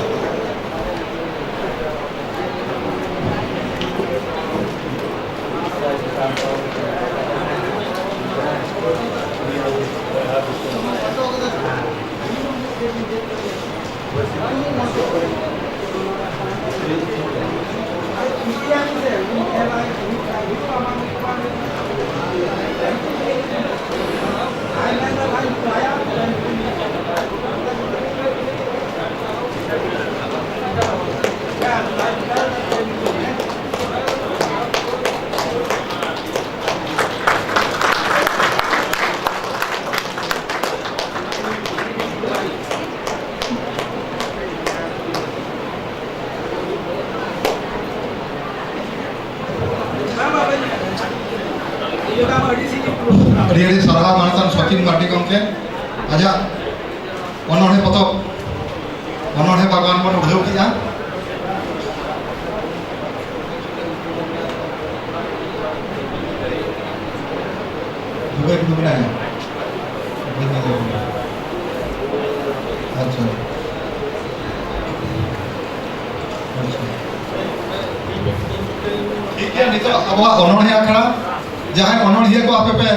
ᱟᱹᱰᱤ ᱟᱹᱰᱤ ᱥᱟᱨᱦᱟᱣ ᱢᱟᱱᱚᱛᱟᱱ ᱥᱚᱪᱤᱱ ᱢᱟᱨᱰᱤ ᱜᱚᱢᱠᱮ, ᱟᱡᱟᱜ ᱚᱱᱚᱬᱦᱮ ᱯᱚᱛᱚᱵ ᱚᱱᱚᱬᱦᱮ ᱵᱟᱜᱽᱣᱟᱱ ᱵᱚᱱ ᱩᱰᱷᱟᱹᱣ ᱠᱮᱫᱼᱟ᱾ ᱵᱷᱩᱯᱮᱱ ᱴᱩᱰᱩ ᱢᱮᱱᱟᱭᱟ? ᱵᱟᱹᱧ ᱧᱮᱞ ᱞᱮᱫᱮᱭᱟ᱾ ᱟᱪᱪᱷᱟ᱾ ᱟᱪᱪᱷᱟ᱾ ᱴᱷᱤᱠ ᱜᱮᱭᱟ, ᱱᱤᱛᱚᱜ ᱟᱵᱚᱣᱟᱜ ᱚᱱᱚᱬᱦᱮ ᱟᱠᱷᱲᱟ, ᱡᱟᱦᱟᱸᱭ ᱚᱱᱚᱬᱦᱤᱭᱟᱹ ᱠᱚ ᱟᱯᱮ ᱯᱮ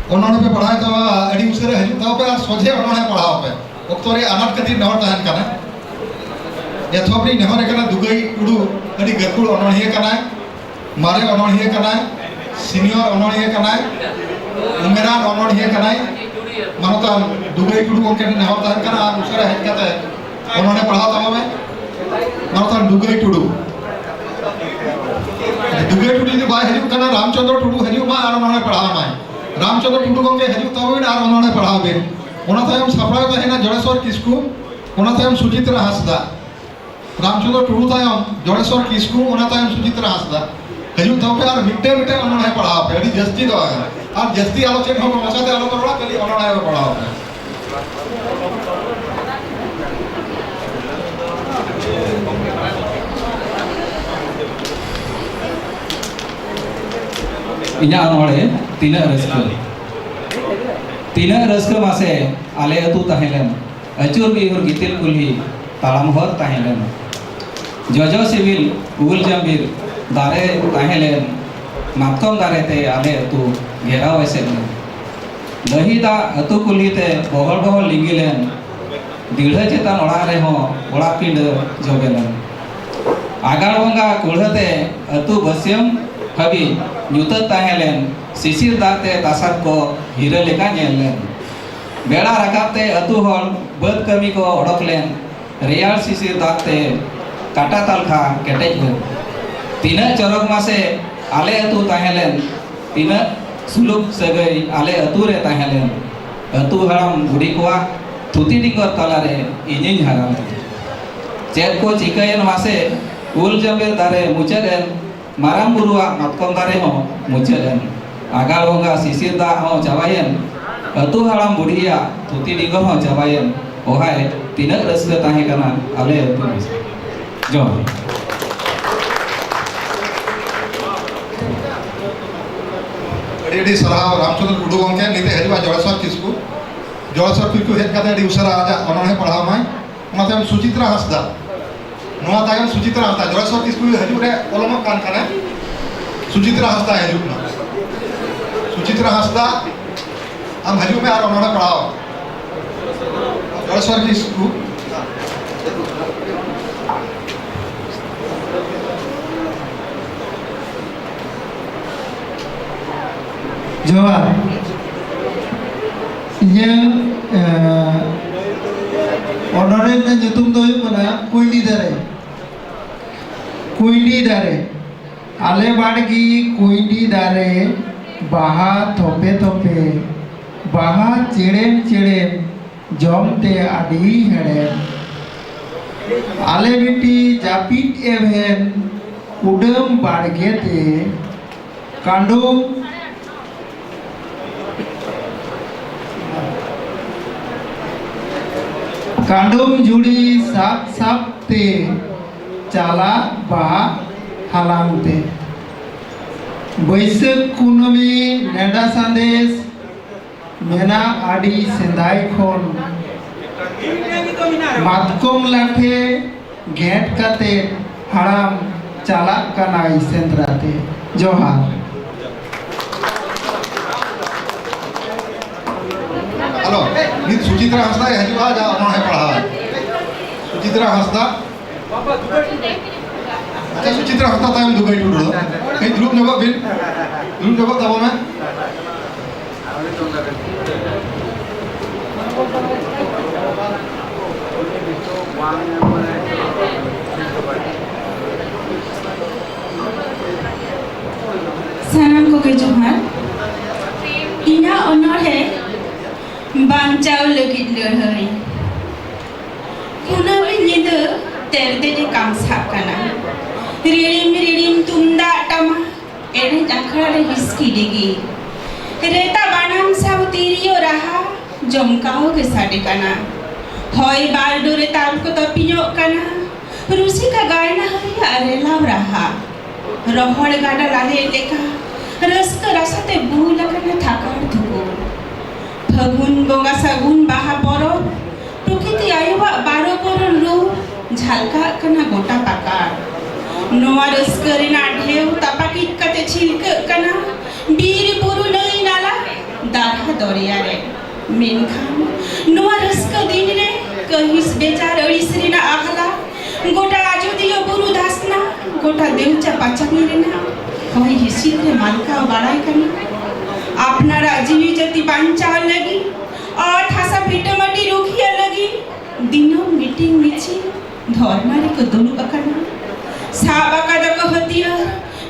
ᱚᱱᱚᱬᱦᱮ ᱯᱮ ᱯᱟᱲᱦᱟᱣ ᱛᱟᱵᱚᱱᱟ, ᱟᱹᱰᱤ ᱩᱥᱟᱹᱨᱟ ᱦᱤᱡᱩᱜ ᱛᱟᱵᱚᱱ ᱯᱮ ᱟᱨ ᱥᱚᱡᱷᱮ ᱚᱱᱚᱬᱦᱮ ᱯᱟᱲᱦᱟᱣ ᱯᱮ᱾ ᱚᱠᱛᱚ ᱨᱮ ᱟᱱᱟᱴ ᱠᱷᱟᱹᱛᱤᱨ ᱱᱮᱦᱚᱨ ᱛᱟᱦᱮᱱ ᱠᱟᱱᱟ᱾ ᱮᱛᱚᱦᱚᱵ ᱨᱤᱧ ᱱᱮᱦᱚᱨᱮ ᱠᱟᱱᱟ, ᱫᱩᱜᱟᱹᱭ ᱴᱩᱰᱩ ᱟᱹᱰᱤ ᱜᱟᱹᱠᱷᱩᱲ ᱚᱱᱚᱬᱦᱤᱭᱟᱹ ᱠᱟᱱᱟᱭ, ᱢᱟᱨᱮ ᱚᱱᱚᱬᱦᱤᱭᱟᱹ ᱠᱟᱱᱟᱭ, ᱥᱤᱱᱤᱭᱚᱨ ᱚᱱᱚᱬᱦᱤᱭᱟᱹ ᱠᱟᱱᱟᱭ, ᱩᱢᱮᱨᱟᱱ ᱚᱱᱚᱬᱦᱤᱭᱟᱹ ᱠᱟᱱᱟᱭ, ᱢᱟᱱᱚᱛᱟᱱ ᱫᱩᱜᱟᱹᱭ ᱴᱩᱰᱩ ᱜᱚᱢᱠᱮ ᱴᱷᱮᱱ ᱱᱮᱦᱚᱨ ᱛᱟᱦᱮᱱ ᱠᱟᱱᱟ, ᱟᱨ ᱩᱥᱟᱹᱨᱟ ᱦᱮᱡ ᱠᱟᱛᱮ ᱚᱱᱚᱬᱦᱮ ᱯᱟᱲᱦᱟᱣ ᱛᱟᱵᱚᱱ ᱢᱮ᱾ ᱢᱟᱱᱚᱛᱟᱱ ᱫᱩᱜᱟᱹᱭ ᱴᱩᱰᱩ, ᱫᱩᱜᱟᱹᱭ ᱴᱩᱰᱩ ᱡᱩᱫᱤ ᱵᱟᱭ ᱦᱤᱡᱩᱜ ᱠᱟᱱᱟ, ᱨᱟᱢᱪᱚᱸᱫᱽᱨᱚ ᱴᱩᱰᱩ ᱦᱤᱡᱩᱜ ᱢᱟ ᱟᱨ ᱚᱱᱚᱬᱦᱮ ᱯᱟᱲᱦᱟᱣ ᱢᱟᱭ᱾ ᱨᱟᱢᱪᱚᱸᱫᱽᱨᱚ ᱴᱩᱰᱩ ᱜᱚᱢᱠᱮ ᱦᱤᱡᱩᱜ ᱛᱟᱵᱚᱱ ᱟᱨ ᱚᱱᱚᱬᱦᱮ ᱯᱟᱲᱦᱟᱣ ᱵᱤᱱ᱾ ᱚᱱᱟ ᱛᱟᱭᱚᱢ ᱥᱟᱯᱲᱟᱣ ᱛᱟᱦᱮᱱᱟ ᱡᱚᱲᱮᱥᱣᱚᱨ ᱠᱤᱥᱠᱩ, ᱚᱱᱟ ᱛᱟᱭᱚᱢ ᱥᱩᱪᱤᱛᱨᱟ ᱦᱟᱸᱥᱫᱟ᱾ ᱨᱟᱢᱪᱚᱸᱫᱽᱨᱚ ᱴᱩᱰᱩ ᱛᱟᱭᱚᱢ ᱡᱚᱲᱮᱥᱣᱚᱨ ᱠᱤᱥᱠᱩ, ᱚᱱᱟ ᱛᱟᱭᱚᱢ ᱥᱩᱪᱤᱛᱨᱟ ᱦᱟᱸᱥᱫᱟ᱾ ᱦᱤᱡᱩᱜ ᱛᱟᱵᱚᱱ ᱯᱮ ᱟᱨ ᱢᱤᱫᱴᱮᱱ ᱢᱤᱫᱴᱮᱱ ᱚᱱᱚᱬᱦᱮ ᱯᱟᱲᱦᱟᱣ ᱯᱮ, ᱟᱹᱰᱤ ᱡᱟᱹᱥᱛᱤ ᱫᱚ ᱵᱟᱝ᱾ ᱟᱨ ᱡᱟᱹᱥᱛᱤ ᱟᱞᱚ ᱪᱮᱫ ᱦᱚᱸ ᱢᱚᱪᱟᱛᱮ ᱟᱞᱚ ᱯᱮ ᱨᱚᱲᱟ, ᱠᱷᱟᱹᱞᱤ ᱚᱱᱚᱬᱦᱮ ᱯᱮ ᱯᱟᱲᱦᱟᱣ ᱯᱮ᱾ ᱤᱧᱟᱜ ᱚᱱᱚᱬᱦᱮ ᱛᱤᱱᱟᱹᱜ ᱨᱟᱹᱥᱠᱟᱹ᱾ ᱛᱤᱱᱟᱹᱜ ᱨᱟᱹᱥᱠᱟᱹ ᱢᱟᱥᱮ ᱟᱞᱮ ᱟᱹᱛᱩ ᱛᱟᱦᱮᱸ ᱞᱮᱱ, ᱟᱹᱪᱩᱨ ᱵᱤᱦᱩᱨ ᱜᱤᱛᱤᱞ ᱠᱩᱞᱦᱤ ᱛᱟᱲᱟᱢ ᱦᱚᱨ ᱛᱟᱦᱮᱸ ᱞᱮᱱ᱾ ᱡᱚᱡᱚ ᱥᱤᱵᱤᱞ ᱩᱞ ᱡᱟᱢᱵᱤᱨ ᱫᱟᱨᱮ ᱛᱟᱦᱮᱸ ᱞᱮᱱ, ᱢᱟᱛᱠᱚᱢ ᱫᱟᱨᱮ ᱛᱮ ᱟᱞᱮ ᱟᱹᱛᱩ ᱜᱷᱮᱨᱟᱣ ᱮᱥᱮᱫ ᱞᱮᱱ᱾ ᱰᱟᱹᱦᱤ ᱫᱟᱜ ᱟᱹᱛᱩ ᱠᱩᱞᱦᱤ ᱛᱮ ᱵᱚᱦᱚᱲ ᱵᱚᱦᱚᱲ ᱞᱤᱸᱜᱤ ᱞᱮᱱ, ᱫᱤᱲᱦᱟᱹ ᱪᱮᱛᱟᱱ ᱚᱲᱟᱜ ᱨᱮᱦᱚᱸ ᱚᱲᱟᱜ ᱯᱤᱸᱰᱟᱹ ᱡᱚᱵᱮ ᱞᱮᱱ᱾ ᱟᱜᱟᱲ ᱵᱚᱸᱜᱟ ᱠᱩᱲᱦᱟᱹ ᱛᱮ ᱟᱹᱛᱩ ᱵᱟᱹᱥᱭᱟᱹᱢ ᱦᱟᱹᱵᱤᱡ ᱧᱩᱛᱟᱹᱛ ᱛᱟᱦᱮᱸ ᱞᱮᱱ, ᱥᱤᱥᱤᱨ ᱫᱟᱜ ᱛᱮ ᱛᱟᱥᱟᱫ ᱠᱚ ᱦᱤᱨᱟᱹ ᱞᱮᱠᱟ ᱧᱮᱞ ᱞᱮᱱ᱾ ᱵᱮᱲᱟ ᱨᱟᱠᱟᱵ ᱛᱮ ᱟᱹᱛᱩ ᱦᱚᱲ ᱵᱟᱹᱫᱽ ᱠᱟᱹᱢᱤ ᱠᱚ ᱚᱰᱚᱠ ᱞᱮᱱ, ᱨᱮᱭᱟᱲ ᱥᱤᱥᱤᱨ ᱫᱟᱜ ᱛᱮ ᱠᱟᱴᱟ ᱛᱟᱞᱠᱷᱟ ᱠᱮᱴᱮᱡ ᱞᱮᱱ᱾ ᱛᱤᱱᱟᱹᱜ ᱪᱚᱨᱚᱠ ᱢᱟᱥᱮ ᱟᱞᱮ ᱟᱹᱛᱩ ᱛᱟᱦᱮᱸ ᱞᱮᱱ, ᱛᱤᱱᱟᱹᱜ ᱥᱩᱞᱩᱠ ᱥᱟᱹᱜᱟᱹᱭ ᱟᱞᱮ ᱟᱹᱛᱩ ᱨᱮ ᱛᱟᱦᱮᱸ ᱞᱮᱱ᱾ ᱟᱹᱛᱩ ᱦᱟᱲᱟᱢ ᱵᱩᱰᱷᱤ ᱠᱚᱣᱟᱜ ᱛᱷᱩᱛᱤ ᱰᱤᱸᱜᱚᱨ ᱛᱟᱞᱟᱨᱮ ᱤᱧᱤᱧ ᱦᱟᱨᱟ ᱞᱮᱱ᱾ ᱪᱮᱫ ᱠᱚ ᱪᱤᱠᱟᱹᱭᱮᱱ ᱢᱟᱥᱮ, ᱩᱞ ᱡᱟᱢᱵᱮᱨ ᱫᱟᱨᱮ ᱢᱩᱪᱟᱹᱫ ᱮᱱ, ᱢᱟᱨᱟᱝ ᱵᱩᱨᱩᱣᱟᱜ ᱢᱟᱛᱠᱚᱢ ᱫᱟᱨᱮ ᱦᱚᱸ ᱢᱩᱪᱟᱹᱫ ᱮᱱ, ᱟᱜᱟᱲ ᱵᱚᱸᱜᱟ ᱥᱤᱥᱤᱨ ᱫᱟᱜ ᱦᱚᱸ ᱪᱟᱵᱟᱭᱮᱱ, ᱟᱹᱛᱩ ᱦᱟᱲᱟᱢ ᱵᱩᱰᱷᱤᱭᱟᱜ ᱛᱷᱩᱛᱤ ᱰᱤᱸᱜᱚᱨ ᱦᱚᱸ ᱪᱟᱵᱟᱭᱮᱱ, ᱚᱦᱟᱭ ᱛᱤᱱᱟᱹᱜ ᱨᱟᱹᱥᱠᱟᱹ ᱛᱟᱦᱮᱸ ᱠᱟᱱᱟ ᱟᱞᱮ ᱟᱹᱛᱩ ᱨᱮ᱾ ᱡᱚᱦᱟᱨ᱾ ᱟᱹᱰᱤ ᱟᱹᱰᱤ ᱥᱟᱨᱦᱟᱣ ᱨᱟᱢᱪᱚᱸᱫᱽᱨᱚ ᱴᱩᱰᱩ ᱜᱚᱢᱠᱮ᱾ ᱱᱤᱛ ᱮ ᱦᱤᱡᱩᱜᱼᱟ ᱡᱚᱲᱮᱥᱣᱚᱨ ᱠᱤᱥᱠᱩ᱾ ᱡᱚᱲᱮᱥᱣᱚᱨ ᱠᱤᱥᱠᱩ ᱦᱮᱡ ᱠᱟᱛᱮ ᱟᱹᱰᱤ ᱩᱥᱟᱹᱨᱟ ᱟᱡᱟᱜ ᱚᱱᱚᱬᱦᱮ ᱯᱟᱲᱦᱟᱣ ᱢᱟᱭ᱾ ᱚᱱᱟ ᱛᱟᱭᱚᱢ ᱥᱩᱪᱤᱛᱨᱟ ᱦᱟᱸᱥᱫᱟ᱾ ᱱᱚᱣᱟ ᱛᱟᱭᱚᱢ ᱥᱩᱪᱤᱛᱨᱟ ᱦᱟᱸᱥᱫᱟ, ᱡᱚᱲᱮᱥᱣᱚᱨ ᱠᱤᱥᱠᱩ ᱦᱤᱡᱩᱜ ᱨᱮ ᱯᱚᱞᱚᱢᱚᱜ ᱠᱟᱱ ᱠᱷᱟᱱᱮ, ᱥᱩᱪᱤᱛᱨᱟ ᱦᱟᱸᱥᱫᱟ ᱦᱤᱡᱩᱜ ᱢᱟ᱾ ᱥᱩᱪᱤᱛᱨᱟ ᱦᱟᱸᱥᱫᱟ, ᱟᱢ ᱦᱤᱡᱩᱜ ᱢᱮ ᱟᱨ ᱚᱱᱚᱬᱦᱮ ᱯᱟᱲᱦᱟᱣ᱾ ᱡᱚᱲᱮᱥᱣᱚᱨ ᱠᱤᱥᱠᱩ᱾ ᱡᱚᱦᱟᱨ᱾ ᱤᱧᱟᱹᱜ, ᱮ, ᱚᱱᱚᱬᱦᱮ ᱨᱮᱱᱟᱜ ᱧᱩᱛᱩᱢ ᱫᱚ ᱦᱩᱭᱩᱜ ᱠᱟᱱᱟ ᱠᱩᱸᱭᱰᱤ ᱫᱟᱨᱮ᱾ ᱠᱩᱸᱭᱰᱤ ᱫᱟᱨᱮ, ᱟᱞᱮ ᱵᱟᱲᱜᱮ ᱠᱩᱸᱭᱰᱤ ᱫᱟᱨᱮ, ᱵᱟᱦᱟ ᱛᱷᱚᱯᱮ ᱛᱷᱚᱯᱮ, ᱵᱟᱦᱟ ᱪᱮᱲᱮᱢ ᱪᱮᱲᱮᱢ, ᱡᱚᱢ ᱛᱮ ᱟᱹᱰᱤ ᱦᱮᱲᱮᱢ᱾ ᱟᱞᱮ ᱵᱤᱴᱤ ᱡᱟᱹᱯᱤᱫ ᱮᱵᱷᱮᱱ, ᱠᱩᱰᱟᱹᱢ ᱵᱟᱲᱜᱮ ᱛᱮ, ᱠᱟᱸᱰᱚᱢ, ᱠᱟᱸᱰᱚᱢ ᱡᱷᱩᱲᱤ ᱥᱟᱵ ᱥᱟᱵ ᱛᱮ ᱪᱟᱞᱟᱜ ᱵᱟᱦᱟ ᱦᱟᱞᱟᱝ ᱛᱮ᱾ ᱵᱟᱹᱭᱥᱟᱹᱠᱷ ᱠᱩᱱᱟᱹᱢᱤ ᱱᱮᱰᱟ ᱥᱟᱸᱫᱮᱥ ᱢᱮᱱᱟᱜ ᱟᱹᱰᱤ ᱥᱮᱫᱟᱭ ᱠᱷᱚᱱ᱾ ᱢᱟᱛᱠᱚᱢ ᱞᱟᱴᱷᱮ ᱜᱷᱮᱸᱴ ᱠᱟᱛᱮ ᱦᱟᱲᱟᱢ ᱪᱟᱞᱟᱜ ᱠᱟᱱᱟᱭ ᱥᱮᱸᱫᱽᱨᱟ ᱛᱮ᱾ ᱡᱚᱦᱟᱨ᱾ ᱦᱮᱞᱳ, ᱱᱤᱛ ᱥᱩᱪᱤᱛᱨᱟ ᱦᱟᱸᱥᱫᱟᱭ ᱦᱤᱡᱩᱜᱼᱟ, ᱡᱟ ᱚᱱᱚᱬᱦᱮ ᱯᱟᱲᱦᱟᱣ᱾ ᱥᱩᱪᱤᱛᱨᱟ ᱦᱟᱸᱥᱫᱟ᱾ ᱟᱪᱪᱷᱟ, ᱥᱩᱪᱤᱛᱨᱟ ᱦᱟᱸᱥᱫᱟ ᱛᱟᱭᱚᱢ ᱫᱩᱵᱟᱹᱭ ᱴᱩᱰᱩ ᱫᱚ᱾ ᱠᱟᱹᱡ ᱫᱩᱲᱩᱵ ᱧᱚᱜᱚᱜ ᱵᱤᱱ, ᱫᱩᱲᱩᱵ ᱧᱚᱜᱚᱜ ᱛᱟᱵᱚᱱ ᱢᱮ᱾ ᱥᱟᱱᱟᱢ ᱠᱚᱜᱮ ᱡᱚᱦᱟᱨ᱾ ᱤᱧᱟᱹᱜ ᱚᱱᱚᱬᱦᱮ ᱵᱟᱧᱪᱟᱣ ᱞᱟᱹᱜᱤᱫ ᱞᱟᱹᱲᱦᱟᱹᱭ᱾ ᱠᱩᱱᱟᱹᱢᱤ ᱧᱤᱫᱟᱹ ᱛᱮᱨᱫᱮᱡ ᱮ ᱠᱟᱢᱥᱟᱜ ᱠᱟᱱᱟ᱾ ᱨᱤᱲᱤᱢ ᱨᱤᱲᱤᱢ ᱛᱩᱢᱫᱟᱜ ᱴᱟᱢᱟᱠ, ᱮᱱᱮᱡ ᱟᱠᱷᱲᱟ ᱨᱮ ᱦᱤᱥᱠᱤ ᱰᱤᱜᱤ᱾ ᱨᱮᱛᱟ ᱵᱟᱱᱟᱢ ᱥᱟᱶ ᱛᱤᱨᱭᱳ ᱨᱟᱦᱟ ᱡᱚᱢᱠᱟᱣ ᱜᱮ ᱥᱟᱰᱮ ᱠᱟᱱᱟ᱾ ᱦᱚᱭ ᱵᱟᱹᱨᱰᱩ ᱨᱮ ᱛᱟᱨ ᱠᱚ ᱛᱟᱹᱯᱤᱧᱚᱜ ᱠᱟᱱᱟ, ᱨᱩᱥᱤᱠᱟ ᱜᱟᱭᱱᱟ ᱦᱟᱹᱨᱤᱭᱟᱜ ᱨᱮᱞᱟᱣ ᱨᱟᱦᱟ᱾ ᱨᱚᱦᱚᱲ ᱜᱟᱰᱟ ᱞᱟᱞᱮ ᱞᱮᱠᱟ ᱨᱟᱹᱥᱠᱟᱹ ᱨᱟᱥᱟ ᱛᱮ ᱵᱩᱞ ᱟᱠᱟᱱᱟ ᱛᱷᱟᱠᱟᱲ ᱛᱷᱩᱠᱩᱲ᱾ ᱯᱷᱟᱹᱜᱩᱱ ᱵᱚᱸᱜᱟ ᱥᱟᱹᱜᱩᱱ ᱵᱟᱦᱟ ᱯᱚᱨᱚᱵᱽ, ᱯᱨᱚᱠᱤᱛᱤ ᱟᱭᱳᱣᱟᱜ ᱵᱟᱨᱚ ᱵᱚᱨᱚᱱ ᱨᱩ ᱡᱷᱟᱞᱠᱟᱜ ᱠᱟᱱᱟ ᱜᱚᱴᱟ ᱯᱟᱠᱟᱲ᱾ ᱱᱚᱣᱟ ᱨᱟᱹᱥᱠᱟᱹ ᱨᱮᱱᱟᱜ ᱰᱷᱮᱣ ᱛᱟᱯᱟᱠᱤᱡ ᱠᱟᱛᱮ ᱪᱷᱤᱞᱠᱟᱹᱜ ᱠᱟᱱᱟ ᱵᱤᱨ ᱵᱩᱨᱩ ᱱᱟᱹᱭ ᱱᱟᱞᱟ ᱫᱟᱨᱦᱟ ᱫᱚᱨᱭᱟ ᱨᱮ᱾ ᱢᱮᱱᱠᱷᱟᱱ ᱱᱚᱣᱟ ᱨᱟᱹᱥᱠᱟᱹ ᱫᱤᱱ ᱨᱮ ᱠᱟᱹᱦᱤᱥ ᱵᱮᱡᱟᱨ ᱟᱹᱲᱤᱥ ᱨᱮᱱᱟᱜ ᱟᱦᱞᱟ, ᱜᱚᱴᱟ ᱟᱡᱚᱫᱤᱭᱟᱹ ᱵᱩᱨᱩ ᱫᱷᱟᱥᱱᱟ, ᱜᱚᱴᱟ ᱫᱮᱣᱪᱟ ᱯᱟᱪᱟᱢᱤ ᱨᱮᱱᱟᱜ ᱦᱚᱭ ᱦᱤᱸᱥᱤᱫ ᱨᱮ ᱢᱟᱞᱠᱟᱣ ᱵᱟᱲᱟᱭ ᱠᱟᱱᱟ᱾ ᱟᱯᱱᱟᱨᱟᱜ ᱡᱤᱣᱤ ᱡᱟᱹᱛᱤ ᱵᱟᱧᱪᱟᱣ ᱞᱟᱹᱜᱤᱫ, ᱚᱛ ᱦᱟᱥᱟ ᱵᱷᱤᱴᱟᱹ ᱢᱟᱹᱴᱤ ᱨᱩᱠᱷᱤᱭᱟᱹ ᱞᱟᱹᱜᱤᱫ ᱫᱤᱱᱟᱹᱢ ᱢᱤᱴᱤᱝ ᱢᱤᱪᱷᱤᱞ ᱫᱷᱚᱨᱱᱟ ᱨᱮᱠᱚ ᱫᱩᱲᱩᱵ ᱟᱠᱟᱱᱟ᱾ ᱥᱟᱵ ᱟᱠᱟᱫᱟ ᱠᱚ ᱦᱟᱹᱛᱭᱟᱹᱨ,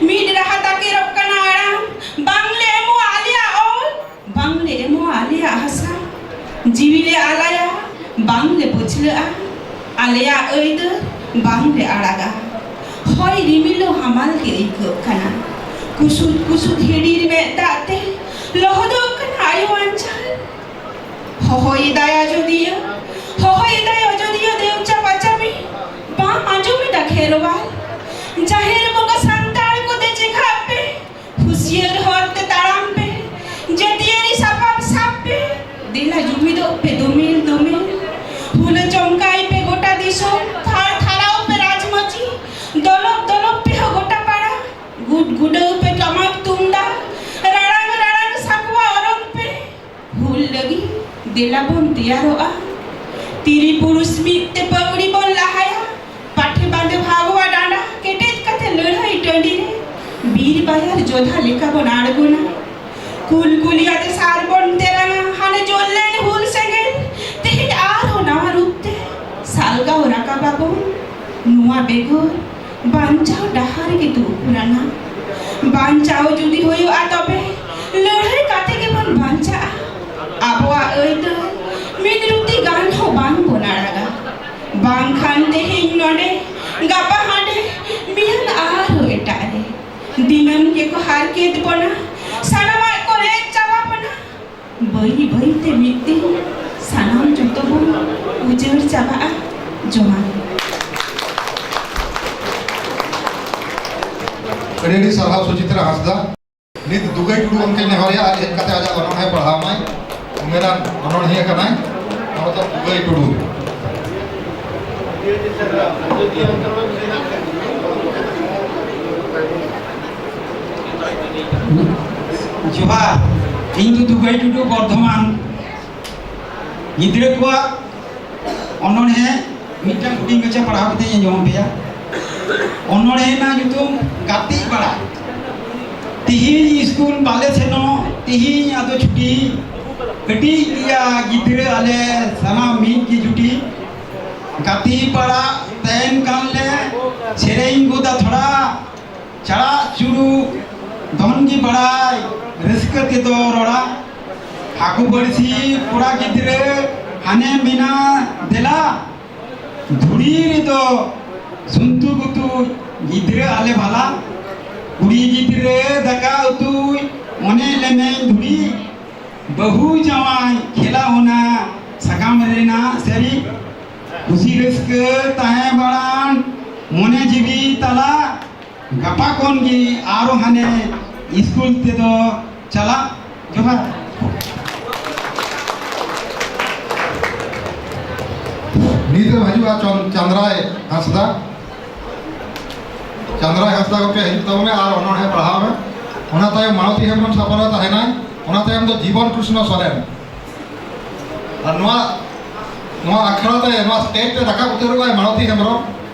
ᱢᱤᱫ ᱨᱟᱦᱟ ᱛᱟᱠᱮᱨᱚᱜ ᱠᱟᱱᱟ ᱟᱲᱟᱝ, ᱵᱟᱝᱞᱮ ᱮᱢᱚᱜᱼᱟ ᱟᱞᱮᱭᱟᱜ ᱚᱞ, ᱵᱟᱝᱞᱮ ᱮᱢᱚᱜᱼᱟ ᱟᱞᱮᱭᱟᱜ ᱦᱟᱥᱟ᱾ ᱡᱤᱣᱤ ᱞᱮ ᱟᱞᱟᱭᱟ, ᱵᱟᱝᱞᱮ ᱯᱟᱹᱪᱷᱞᱟᱹᱜᱼᱟ, ᱟᱞᱮᱭᱟᱜ ᱟᱹᱭᱫᱟᱹᱨ ᱵᱟᱝᱞᱮ ᱟᱲᱟᱜᱟ᱾ ᱦᱚᱭ ᱨᱤᱢᱤᱞ ᱦᱚᱸ ᱦᱟᱢᱟᱞ ᱜᱮ ᱟᱹᱭᱠᱟᱹᱜ ᱠᱟᱱᱟ᱾ ᱠᱩᱥᱩᱫ ᱠᱩᱥᱩᱫ ᱦᱤᱰᱤᱨ ᱢᱮᱫ ᱫᱟᱜ ᱛᱮ ᱞᱚᱦᱚᱫᱚᱜ ᱠᱟᱱᱟ ᱟᱭᱳ ᱟᱧᱪᱟᱨ᱾ ᱦᱚᱦᱚᱭᱮᱫᱟᱭ ᱟᱡᱚᱫᱤᱭᱟᱹ, ᱦᱚᱦᱚᱭᱮᱫᱟᱭ ᱟᱡᱚᱫᱤᱭᱟᱹ ᱫᱮᱣᱪᱟ ᱯᱟᱪᱟᱢᱤ, ᱵᱟᱢ ᱟᱸᱡᱚᱢᱮᱫᱟ ᱠᱷᱮᱨᱣᱟᱞ? ᱡᱟᱦᱮᱨ ᱵᱚᱸᱜᱟ ᱥᱟᱱᱛᱟᱲ ᱠᱚᱛᱮ ᱪᱮᱸᱜᱷᱟᱜ ᱯᱮ, ᱦᱩᱥᱤᱭᱟᱹᱨ ᱦᱚᱨ ᱛᱮ ᱛᱟᱲᱟᱢ ᱯᱮ, ᱡᱟᱹᱛᱤᱭᱟᱹᱨᱤ ᱥᱟᱯᱟᱵ ᱥᱟᱵ ᱯᱮ, ᱫᱮᱞᱟ ᱡᱩᱢᱤᱫᱚᱜ ᱯᱮ ᱫᱚᱢᱮᱞ ᱫᱚᱢᱮᱞ᱾ ᱦᱩᱞᱟᱹ ᱪᱚᱢᱠᱟᱭ ᱯᱮ ᱜᱚᱴᱟ ᱫᱤᱥᱚᱢ, ᱛᱷᱟᱨ ᱛᱷᱟᱨᱟᱣ ᱯᱮ ᱨᱟᱡᱽᱢᱟᱹᱪᱤ, ᱫᱚᱞᱚᱵ ᱫᱚᱞᱚᱵ ᱯᱮ ᱦᱚᱸ ᱜᱚᱴᱟ ᱯᱟᱲᱟ, ᱜᱩᱰ ᱜᱩᱰᱟᱹᱣ ᱯᱮ ᱴᱟᱢᱟᱠ ᱛᱩᱢᱫᱟᱜ, ᱨᱟᱲᱟᱝ ᱨᱟᱲᱟᱝ ᱥᱟᱠᱣᱟ ᱚᱨᱚᱝ ᱯᱮ᱾ ᱦᱩᱞ ᱞᱟᱹᱜᱤᱫ ᱫᱮᱞᱟ ᱵᱚᱱ ᱛᱮᱭᱟᱨᱚᱜᱼᱟ᱾ ᱛᱤᱨᱤ ᱯᱩᱨᱩᱥ ᱢᱤᱫ ᱛᱮ ᱯᱟᱹᱣᱲᱤ ᱵᱚᱱ ᱞᱟᱦᱟᱭᱟ᱾ ᱯᱟᱴᱷᱮ ᱵᱟᱸᱫᱮ ᱵᱷᱟᱜᱽᱣᱟ ᱰᱟᱸᱰᱟ ᱠᱮᱴᱮᱡ ᱠᱟᱛᱮ ᱞᱟᱹᱲᱦᱟᱹᱭ ᱴᱟᱺᱰᱤ ᱨᱮ ᱵᱤᱨ ᱵᱟᱭᱟᱨ ᱡᱚᱫᱷᱟ ᱞᱮᱠᱟ ᱵᱚᱱ ᱟᱬᱜᱚᱱᱟ᱾ ᱠᱩᱞ ᱠᱩᱞᱤᱭᱟᱛᱮ ᱥᱟᱨ ᱵᱚᱱ ᱛᱮᱨᱟᱝᱟ ᱦᱟᱱᱮ ᱡᱚᱞ ᱞᱮᱱ ᱦᱩᱞ ᱥᱮᱸᱜᱮᱞ᱾ ᱛᱮᱦᱮᱧ ᱟᱨᱦᱚᱸ ᱱᱟᱣᱟ ᱨᱩᱯ ᱛᱮ ᱥᱟᱞᱜᱟᱣ ᱨᱟᱠᱟᱵᱟᱵᱚᱱ᱾ ᱱᱚᱣᱟ ᱵᱮᱜᱚᱨ ᱵᱟᱧᱪᱟᱣ ᱰᱟᱦᱟᱨ ᱜᱮ ᱫᱩᱠᱷ ᱟᱱᱟ᱾ ᱵᱟᱧᱪᱟᱣ ᱡᱩᱫᱤ ᱦᱩᱭᱩᱜᱼᱟ, ᱛᱚᱵᱮ ᱞᱟᱹᱲᱦᱟᱹᱭ ᱠᱟᱛᱮ ᱜᱮᱵᱚᱱ ᱵᱟᱧᱪᱟᱜᱼᱟ᱾ ᱟᱵᱚᱣᱟᱜ ᱟᱹᱭᱫᱟᱹᱨ ᱢᱤᱫ ᱨᱩᱛᱤ ᱜᱟᱱ ᱦᱚᱸ ᱵᱟᱝ ᱵᱚᱱ ᱟᱲᱟᱜᱟ᱾ ᱵᱟᱝᱠᱷᱟᱱ ᱛᱮᱦᱮᱧ ᱱᱚᱰᱮ, ᱜᱟᱯᱟ ᱦᱟᱸᱰᱮ, ᱢᱮᱭᱟᱝ ᱟᱨᱦᱚᱸ ᱮᱴᱟᱜ ᱨᱮ᱾ ᱫᱤᱱᱟᱹᱢ ᱜᱮᱠᱚ ᱦᱟᱨᱠᱮᱛ ᱵᱚᱱᱟ, ᱥᱟᱱᱟᱢᱟᱜ ᱠᱚ ᱨᱮᱡ ᱪᱟᱵᱟ ᱵᱚᱱᱟ᱾ ᱵᱟᱹᱭ ᱵᱟᱹᱭ ᱛᱮ ᱢᱤᱫ ᱫᱤᱱ ᱥᱟᱱᱟᱢ ᱡᱚᱛᱚ ᱵᱚᱱ ᱡᱟᱹᱲ ᱪᱟᱵᱟᱜᱼᱟ᱾ ᱡᱚᱦᱟᱨ᱾ ᱟᱹᱰᱤ ᱟᱹᱰᱤ ᱥᱟᱨᱦᱟᱣ ᱥᱩᱪᱤᱛᱨᱟ ᱦᱟᱸᱥᱫᱟ᱾ ᱱᱤᱛ ᱫᱩᱜᱟᱹᱭ ᱴᱩᱰᱩ ᱜᱚᱢᱠᱮ ᱱᱮᱦᱚᱨᱮᱭᱟ, ᱟᱡ ᱦᱮᱡ ᱠᱟᱛᱮ ᱟᱡᱟᱜ ᱚᱱᱚᱬᱦᱮ ᱯᱟᱲᱦᱟᱣ ᱢᱟᱭ᱾ ᱩᱢᱮᱨᱟᱱ ᱚᱱᱚᱬᱦᱤᱭᱟᱹ ᱠᱟᱱᱟᱭ ᱱᱚᱣᱟ ᱫᱚ ᱫᱩᱜᱟᱹᱭ ᱴᱩᱰᱩ᱾ ᱡᱚᱦᱟᱨ, ᱤᱧ ᱫᱚ ᱫᱩᱜᱟᱹᱭ ᱴᱩᱰᱩ, ᱵᱚᱨᱫᱷᱚᱢᱟᱱ᱾ ᱜᱤᱫᱽᱨᱟᱹ ᱠᱚᱣᱟᱜ ᱚᱱᱚᱬᱦᱮ ᱢᱤᱫᱴᱟᱝ ᱦᱩᱰᱤᱧ ᱢᱟᱪᱷᱟ ᱯᱟᱲᱦᱟᱣ ᱠᱟᱛᱮᱧ ᱟᱸᱡᱚᱢ ᱟᱯᱮᱭᱟ᱾ ᱚᱱᱚᱬᱦᱮ ᱨᱮᱱᱟᱜ ᱧᱩᱛᱩᱢ ᱜᱟᱛᱮᱜ ᱵᱟᱲᱟ᱾ ᱛᱤᱦᱤᱧ ᱥᱠᱩᱞ ᱵᱟᱞᱮ ᱥᱮᱱᱚᱜ, ᱛᱤᱦᱤᱧ ᱟᱫᱚ ᱪᱷᱩᱴᱤ᱾ ᱠᱟᱹᱴᱤᱡ ᱜᱮᱭᱟ ᱜᱤᱫᱽᱨᱟᱹ ᱟᱞᱮ, ᱥᱟᱱᱟᱢ ᱢᱤᱫ ᱜᱮ ᱡᱩᱴᱤ᱾ ᱜᱟᱛᱮ ᱵᱟᱲᱟ ᱛᱟᱦᱮᱱ ᱠᱟᱱ ᱞᱮ, ᱥᱮᱨᱮᱧ ᱜᱚᱫᱟ ᱛᱷᱚᱲᱟ᱾ ᱪᱟᱲᱟᱜ ᱪᱩᱲᱩᱜ ᱫᱚᱱ ᱜᱮ ᱵᱟᱲᱟᱭ, ᱨᱟᱹᱥᱠᱟᱹ ᱛᱮᱫᱚ ᱨᱚᱲᱟ᱾ ᱦᱟᱹᱠᱩ ᱵᱟᱹᱲᱥᱤ ᱠᱚᱲᱟ ᱜᱤᱫᱽᱨᱟᱹ ᱦᱟᱱᱮ ᱢᱮᱱᱟ ᱫᱮᱞᱟ᱾ ᱫᱷᱩᱲᱤ ᱨᱮᱫᱚ ᱥᱩᱱᱛᱩ ᱜᱩᱛᱩ ᱜᱤᱫᱽᱨᱟᱹ ᱟᱞᱮ ᱵᱷᱟᱞᱟ᱾ ᱠᱩᱲᱤ ᱜᱤᱫᱽᱨᱟᱹ ᱫᱟᱠᱟ ᱩᱛᱩᱭ ᱢᱚᱱᱮ ᱞᱮᱢᱮᱧ ᱫᱷᱩᱲᱤ᱾ ᱵᱟᱹᱦᱩ ᱡᱟᱶᱟᱭ ᱠᱷᱮᱞᱟ ᱚᱱᱟ ᱥᱟᱠᱟᱢ ᱨᱮᱱᱟᱜ ᱥᱟᱹᱨᱤ᱾ ᱠᱩᱥᱤ ᱨᱟᱹᱥᱠᱟᱹ ᱛᱟᱦᱮᱸ ᱵᱟᱲᱟᱱ ᱢᱚᱱᱮ ᱡᱤᱣᱤ ᱛᱟᱞᱟ᱾ ᱜᱟᱯᱟ ᱠᱷᱚᱱ ᱜᱮ ᱟᱨᱚ ᱦᱟᱱᱮ ᱥᱠᱩᱞ ᱛᱮᱫᱚ ᱪᱟᱞᱟᱜ᱾ ᱡᱚᱦᱟᱨ᱾ ᱱᱤᱛ ᱮ ᱦᱤᱡᱩᱜᱼᱟ ᱪᱚᱱ-, ᱪᱟᱸᱫᱽᱨᱟᱭ ᱦᱟᱸᱥᱫᱟ᱾ ᱪᱟᱸᱫᱽᱨᱟᱭ ᱦᱟᱸᱥᱫᱟ ᱜᱚᱢᱠᱮ, ᱦᱤᱡᱩᱜ ᱛᱟᱵᱚᱱ ᱢᱮ ᱟᱨ ᱚᱱᱚᱬᱦᱮ ᱯᱟᱲᱦᱟᱣ ᱢᱮ᱾ ᱚᱱᱟ ᱛᱟᱭᱚᱢ ᱢᱟᱞᱚᱛᱤ ᱦᱮᱢᱵᱨᱚᱢ ᱥᱟᱯᱲᱟᱣ ᱛᱟᱦᱮᱱᱟᱭ᱾ ᱚᱱᱟ ᱛᱟᱭᱚᱢ ᱫᱚ ᱡᱤᱵᱚᱱ ᱠᱨᱤᱥᱱᱚ ᱥᱚᱨᱮᱱ᱾ ᱟᱨ ᱱᱚᱣᱟ, ᱱᱚᱣᱟ ᱟᱠᱷᱲᱟ ᱛᱮ, ᱱᱚᱣᱟ ᱥᱴᱮᱡᱽ ᱛᱮ ᱨᱟᱠᱟᱵ ᱩᱛᱟᱹᱨᱚᱜᱼᱟᱭ ᱢᱟᱞᱚᱛᱤ ᱦᱮᱢᱵᱨᱚᱢ᱾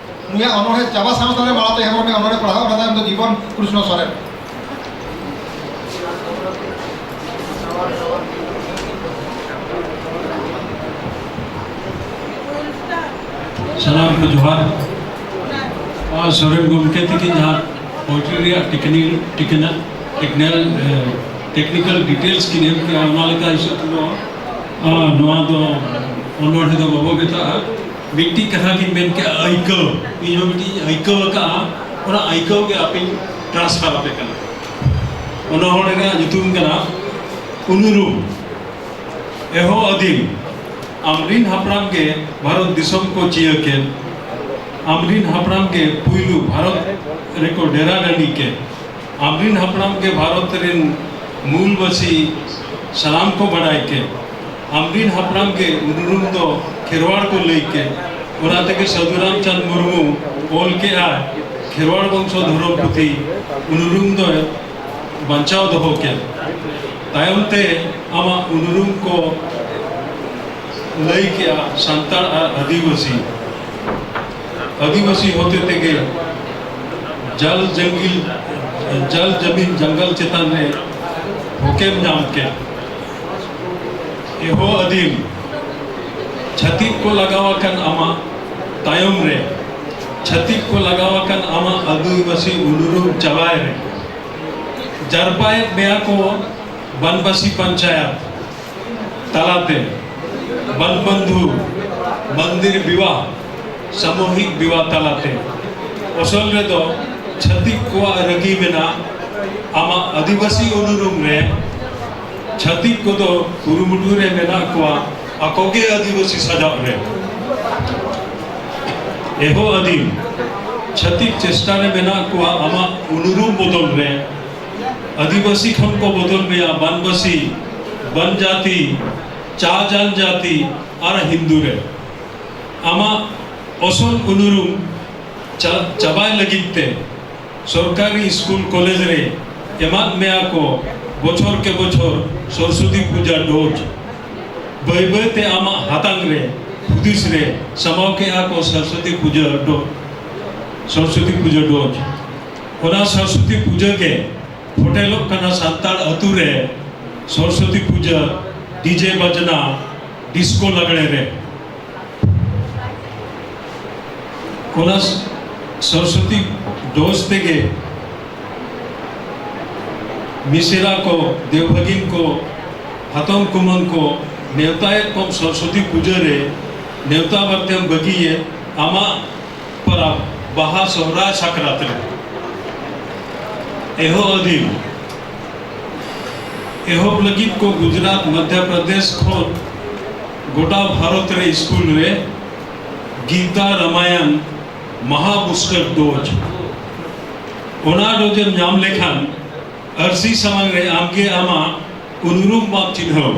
ᱱᱩᱭᱟᱜ ᱚᱱᱚᱬᱦᱮ ᱪᱟᱵᱟ ᱥᱟᱶ ᱥᱟᱶᱛᱮ ᱢᱟᱞᱚᱛᱤ ᱦᱮᱢᱵᱨᱚᱢ ᱚᱱᱚᱬᱦᱮ ᱯᱟᱲᱦᱟᱣ, ᱚᱱᱟ ᱛᱟᱭᱚᱢ ᱫᱚ ᱡᱤᱵᱚᱱ ᱠᱨᱤᱥᱱᱚ ᱥᱚᱨᱮᱱ᱾ ᱥᱟᱱᱟᱢ ᱠᱚ ᱡᱚᱦᱟᱨ᱾ ᱟᱨ ᱥᱚᱨᱮᱱ ᱜᱚᱢᱠᱮ ᱛᱤᱠᱤᱱ ᱡᱟᱦᱟᱸ poetry ᱨᱮᱭᱟᱜ technical, technical, technical, ᱮ, technical details ᱠᱤᱱ ᱮᱢ ᱠᱮᱜᱼᱟ, ᱚᱱᱟ ᱞᱮᱠᱟ ᱦᱤᱥᱟᱹᱵ ᱛᱮᱫᱚ, ᱟ, ᱱᱚᱣᱟ ᱫᱚ ᱚᱱᱚᱬᱦᱮ ᱫᱚ ᱵᱟᱵᱚ ᱢᱮᱛᱟᱜᱼᱟ᱾ ᱢᱤᱫᱴᱤᱡ ᱠᱟᱛᱷᱟ ᱠᱤᱱ ᱢᱮᱱ ᱠᱮᱜᱼᱟ, ᱟᱹᱭᱠᱟᱹᱣ᱾ ᱤᱧ ᱦᱚᱸ ᱢᱤᱫᱴᱤᱡ ᱤᱧ ᱟᱹᱭᱠᱟᱹᱣ ᱟᱠᱟᱫᱼᱟ, ᱚᱱᱟ ᱟᱹᱭᱠᱟᱹᱣ ᱜᱮ ᱟᱯᱮᱧ transfer ᱟᱯᱮ ᱠᱟᱱᱟ᱾ ᱚᱱᱚᱬᱦᱮ ᱨᱮᱭᱟᱜ ᱧᱩᱛᱩᱢ ᱠᱟᱱᱟ ᱩᱱᱩᱨᱩᱢ᱾ ᱮᱦᱚᱵ ᱟᱹᱫᱤᱢ, ᱟᱢᱨᱤᱱ ᱦᱟᱯᱲᱟᱢ ᱜᱮ ᱵᱷᱟᱨᱚᱛ ᱫᱤᱥᱚᱢ ᱠᱚ ᱪᱤᱭᱟᱹ ᱠᱮᱫ᱾ ᱟᱢᱨᱤᱱ ᱦᱟᱯᱲᱟᱢ ᱜᱮ ᱯᱩᱭᱞᱩ ᱵᱷᱟᱨᱚᱛ ᱨᱮᱠᱚ ᱰᱮᱨᱟ ᱰᱟᱹᱰᱤ ᱠᱮᱫ᱾ ᱟᱢᱨᱤᱱ ᱦᱟᱯᱲᱟᱢ ᱜᱮ ᱵᱷᱟᱨᱚᱛ ᱨᱮᱱ ᱢᱩᱞ ᱵᱟᱹᱥᱤ ᱥᱟᱱᱟᱢ ᱠᱚ ᱵᱟᱰᱟᱭ ᱠᱮᱫ᱾ ᱟᱢᱨᱤᱱ ᱦᱟᱯᱲᱟᱢ ᱜᱮ ᱩᱱᱩᱨᱩᱢ ᱫᱚ ᱠᱷᱮᱨᱣᱟᱲ ᱠᱚ ᱞᱟᱹᱭ ᱠᱮᱫ᱾ ᱚᱱᱟ ᱛᱮᱜᱮ ᱥᱟᱹᱫᱷᱩ ᱨᱟᱢᱪᱟᱸᱫᱽ ᱢᱩᱨᱢᱩ ᱚᱞ ᱠᱮᱫᱼᱟ ᱠᱷᱮᱨᱣᱟᱲ ᱵᱚᱝᱥᱚ ᱫᱷᱚᱨᱚᱢ ᱯᱩᱛᱷᱤ ᱩᱱᱩᱨᱩᱢ ᱫᱚᱭ ᱵᱟᱧᱪᱟᱣ ᱫᱚᱦᱚ ᱠᱮᱫ᱾ ᱛᱟᱭᱚᱢ ᱛᱮ ᱟᱢᱟᱜ ᱩᱱᱩᱨᱩᱢ ᱠᱚ ᱞᱟᱹᱭ ᱠᱮᱫᱼᱟ ᱥᱟᱱᱛᱟᱲ ᱟᱨ ᱟᱹᱫᱤᱵᱟᱹᱥᱤ᱾ ᱟᱹᱫᱤᱵᱟᱹᱥᱤ ᱦᱚᱛᱮ ᱛᱮᱜᱮ ᱡᱟᱞ ᱡᱟᱝᱜᱤᱞ, ᱡᱟᱞ ᱡᱟᱢᱤᱱ ᱡᱟᱝᱜᱟᱞ ᱪᱮᱛᱟᱱ ᱨᱮ ᱦᱚᱠᱮᱢ ᱧᱟᱢ ᱠᱮᱫ᱾ ᱮᱦᱚ ᱟᱹᱫᱤᱢ, ᱪᱷᱟᱹᱛᱤᱠ ᱠᱚ ᱞᱟᱜᱟᱣ ᱟᱠᱟᱱ ᱟᱢᱟᱜ ᱛᱟᱭᱚᱢ ᱨᱮ, ᱪᱷᱟᱹᱛᱤᱠ ᱠᱚ ᱞᱟᱜᱟᱣ ᱟᱠᱟᱱ ᱟᱢᱟᱜ ᱟᱹᱫᱤᱵᱟᱹᱥᱤ ᱩᱱᱩᱨᱩᱢ ᱪᱟᱵᱟᱭ ᱨᱮ, ᱡᱟᱨᱯᱟᱭᱮᱫ ᱢᱮᱭᱟ ᱠᱚ ᱵᱟᱱᱵᱟᱥᱤ ᱯᱚᱧᱪᱟᱭᱟᱛ ᱛᱟᱞᱟᱛᱮ, ᱵᱟᱱᱵᱚᱱᱫᱷᱩ, ᱢᱚᱱᱫᱤᱨ ᱵᱤᱣᱟᱦ, ᱥᱟᱢᱩᱦᱤᱠ ᱵᱤᱣᱟᱦ ᱛᱟᱞᱟᱛᱮ᱾ ᱚᱥᱚᱞ ᱨᱮᱫᱚ ᱪᱷᱟᱹᱛᱤᱠ ᱠᱚᱣᱟᱜ ᱨᱟᱹᱜᱤ ᱢᱮᱱᱟᱜ ᱟᱢᱟᱜ ᱟᱹᱫᱤᱵᱟᱹᱥᱤ ᱩᱱᱩᱨᱩᱢ ᱨᱮ᱾ ᱪᱷᱟᱹᱛᱤᱠ ᱠᱚᱫᱚ ᱠᱩᱨᱩᱢᱩᱴᱩ ᱨᱮ ᱢᱮᱱᱟᱜ ᱠᱚᱣᱟ ᱟᱠᱚᱜᱮ ᱟᱹᱫᱤᱵᱟᱹᱥᱤ ᱥᱟᱡᱟᱣ ᱨᱮ᱾ ᱮᱦᱚ ᱟᱹᱫᱤᱢ, ᱪᱷᱟᱹᱛᱤᱠ ᱪᱮᱥᱴᱟ ᱨᱮ ᱢᱮᱱᱟᱜ ᱠᱚᱣᱟ ᱟᱢᱟᱜ ᱩᱱᱩᱨᱩᱢ ᱵᱚᱫᱚᱞ ᱨᱮ᱾ ᱟᱹᱫᱤᱵᱟᱹᱥᱤ ᱠᱷᱚᱱ ᱠᱚ ᱵᱚᱫᱚᱞ ᱢᱮᱭᱟ ᱵᱟᱱᱵᱟᱹᱥᱤ, ᱵᱟᱱᱡᱟᱛᱤ, ᱪᱟ ᱡᱟᱱᱡᱟᱛᱤ ᱟᱨ ᱦᱤᱱᱫᱩ ᱨᱮ᱾ ᱟᱢᱟᱜ ᱚᱥᱚᱞ ᱩᱱᱩᱨᱩᱢ ᱪᱟ-, ᱪᱟᱵᱟᱭ ᱞᱟᱹᱜᱤᱫ ᱛᱮ ᱥᱚᱨᱠᱟᱨᱤ ᱥᱠᱩᱞ ᱠᱚᱞᱮᱡᱽ ᱨᱮ ᱮᱢᱟᱫ ᱢᱮᱭᱟ ᱠᱚ ᱵᱚᱪᱷᱚᱨ ᱠᱮ ᱵᱚᱪᱷᱚᱨ ᱥᱚᱨᱚᱥᱚᱛᱤ ᱯᱩᱡᱟ ᱰᱳᱡᱽ᱾ ᱵᱟᱹᱭ ᱵᱟᱹᱭ ᱛᱮ ᱟᱢᱟᱜ ᱦᱟᱛᱟᱝ ᱨᱮ ᱦᱩᱫᱤᱥ ᱨᱮ ᱥᱟᱢᱟᱣ ᱠᱮᱜᱼᱟ ᱠᱚ ᱥᱚᱨᱚᱥᱚᱛᱤ ᱯᱩᱡᱟ ᱰᱳᱡᱽ, ᱥᱚᱨᱚᱥᱚᱛᱤ ᱯᱩᱡᱟ ᱰᱳᱡᱽ᱾ ᱚᱱᱟ ᱥᱚᱨᱚᱥᱚᱛᱤ ᱯᱩᱡᱟ ᱜᱮ ᱯᱷᱚᱴᱮᱞᱚᱜ ᱠᱟᱱᱟ ᱥᱟᱱᱛᱟᱲ ᱟᱹᱛᱩ ᱨᱮ ᱥᱚᱨᱚᱥᱚᱛᱤ ᱯᱩᱡᱟ, ᱰᱤᱡᱮ ᱵᱟᱡᱽᱱᱟ, ᱰᱤᱥᱠᱳ ᱞᱟᱜᱽᱲᱮ ᱨᱮ᱾ ᱚᱱᱟ ᱥᱚᱨᱚᱥᱚᱛᱤ ᱰᱳᱡᱽ ᱛᱮᱜᱮ ᱢᱤᱥᱮᱨᱟ ᱠᱚ, ᱫᱮᱣᱵᱷᱟᱹᱜᱤᱱ ᱠᱚ, ᱦᱟᱛᱚᱢ ᱠᱩᱢᱟᱹᱝ ᱠᱚ ᱱᱮᱣᱛᱟᱭᱮᱫ ᱠᱚᱢ ᱥᱚᱨᱚᱥᱚᱛᱤ ᱯᱩᱡᱟᱹ ᱨᱮ ᱱᱮᱣᱛᱟ ᱵᱟᱨᱛᱮᱢ ᱵᱟᱹᱜᱤᱭᱮᱫ ᱟᱢᱟᱜ ᱯᱚᱨᱚᱵᱽ, ᱵᱟᱦᱟ, ᱥᱚᱦᱨᱟᱭ, ᱥᱟᱠᱨᱟᱛ ᱨᱮ᱾ ᱮᱦᱚᱵ ᱟᱹᱫᱤᱢ, ᱮᱦᱚᱵ ᱞᱟᱹᱜᱤᱫ ᱠᱚ ᱜᱩᱡᱽᱨᱟᱴ, ᱢᱚᱫᱷᱭᱚ ᱯᱨᱚᱫᱮᱥ ᱠᱷᱚᱱ ᱜᱚᱴᱟ ᱵᱷᱟᱨᱚᱛ ᱨᱮ ᱥᱠᱩᱞ ᱨᱮ ᱜᱤᱛᱟ ᱨᱟᱢᱟᱭᱚᱱ ᱢᱟᱦᱟ ᱵᱩᱥᱴᱟᱨ ᱰᱳᱡᱽ, ᱚᱱᱟ ᱰᱳᱡᱽ ᱮᱢ ᱧᱟᱢ ᱞᱮᱠᱷᱟᱱ ᱟᱹᱨᱥᱤ ᱥᱟᱢᱟᱝ ᱨᱮ ᱟᱢᱜᱮ ᱟᱢᱟᱜ ᱩᱱᱩᱨᱩᱢ ᱵᱟᱢ ᱪᱤᱱᱦᱟᱹᱣ᱾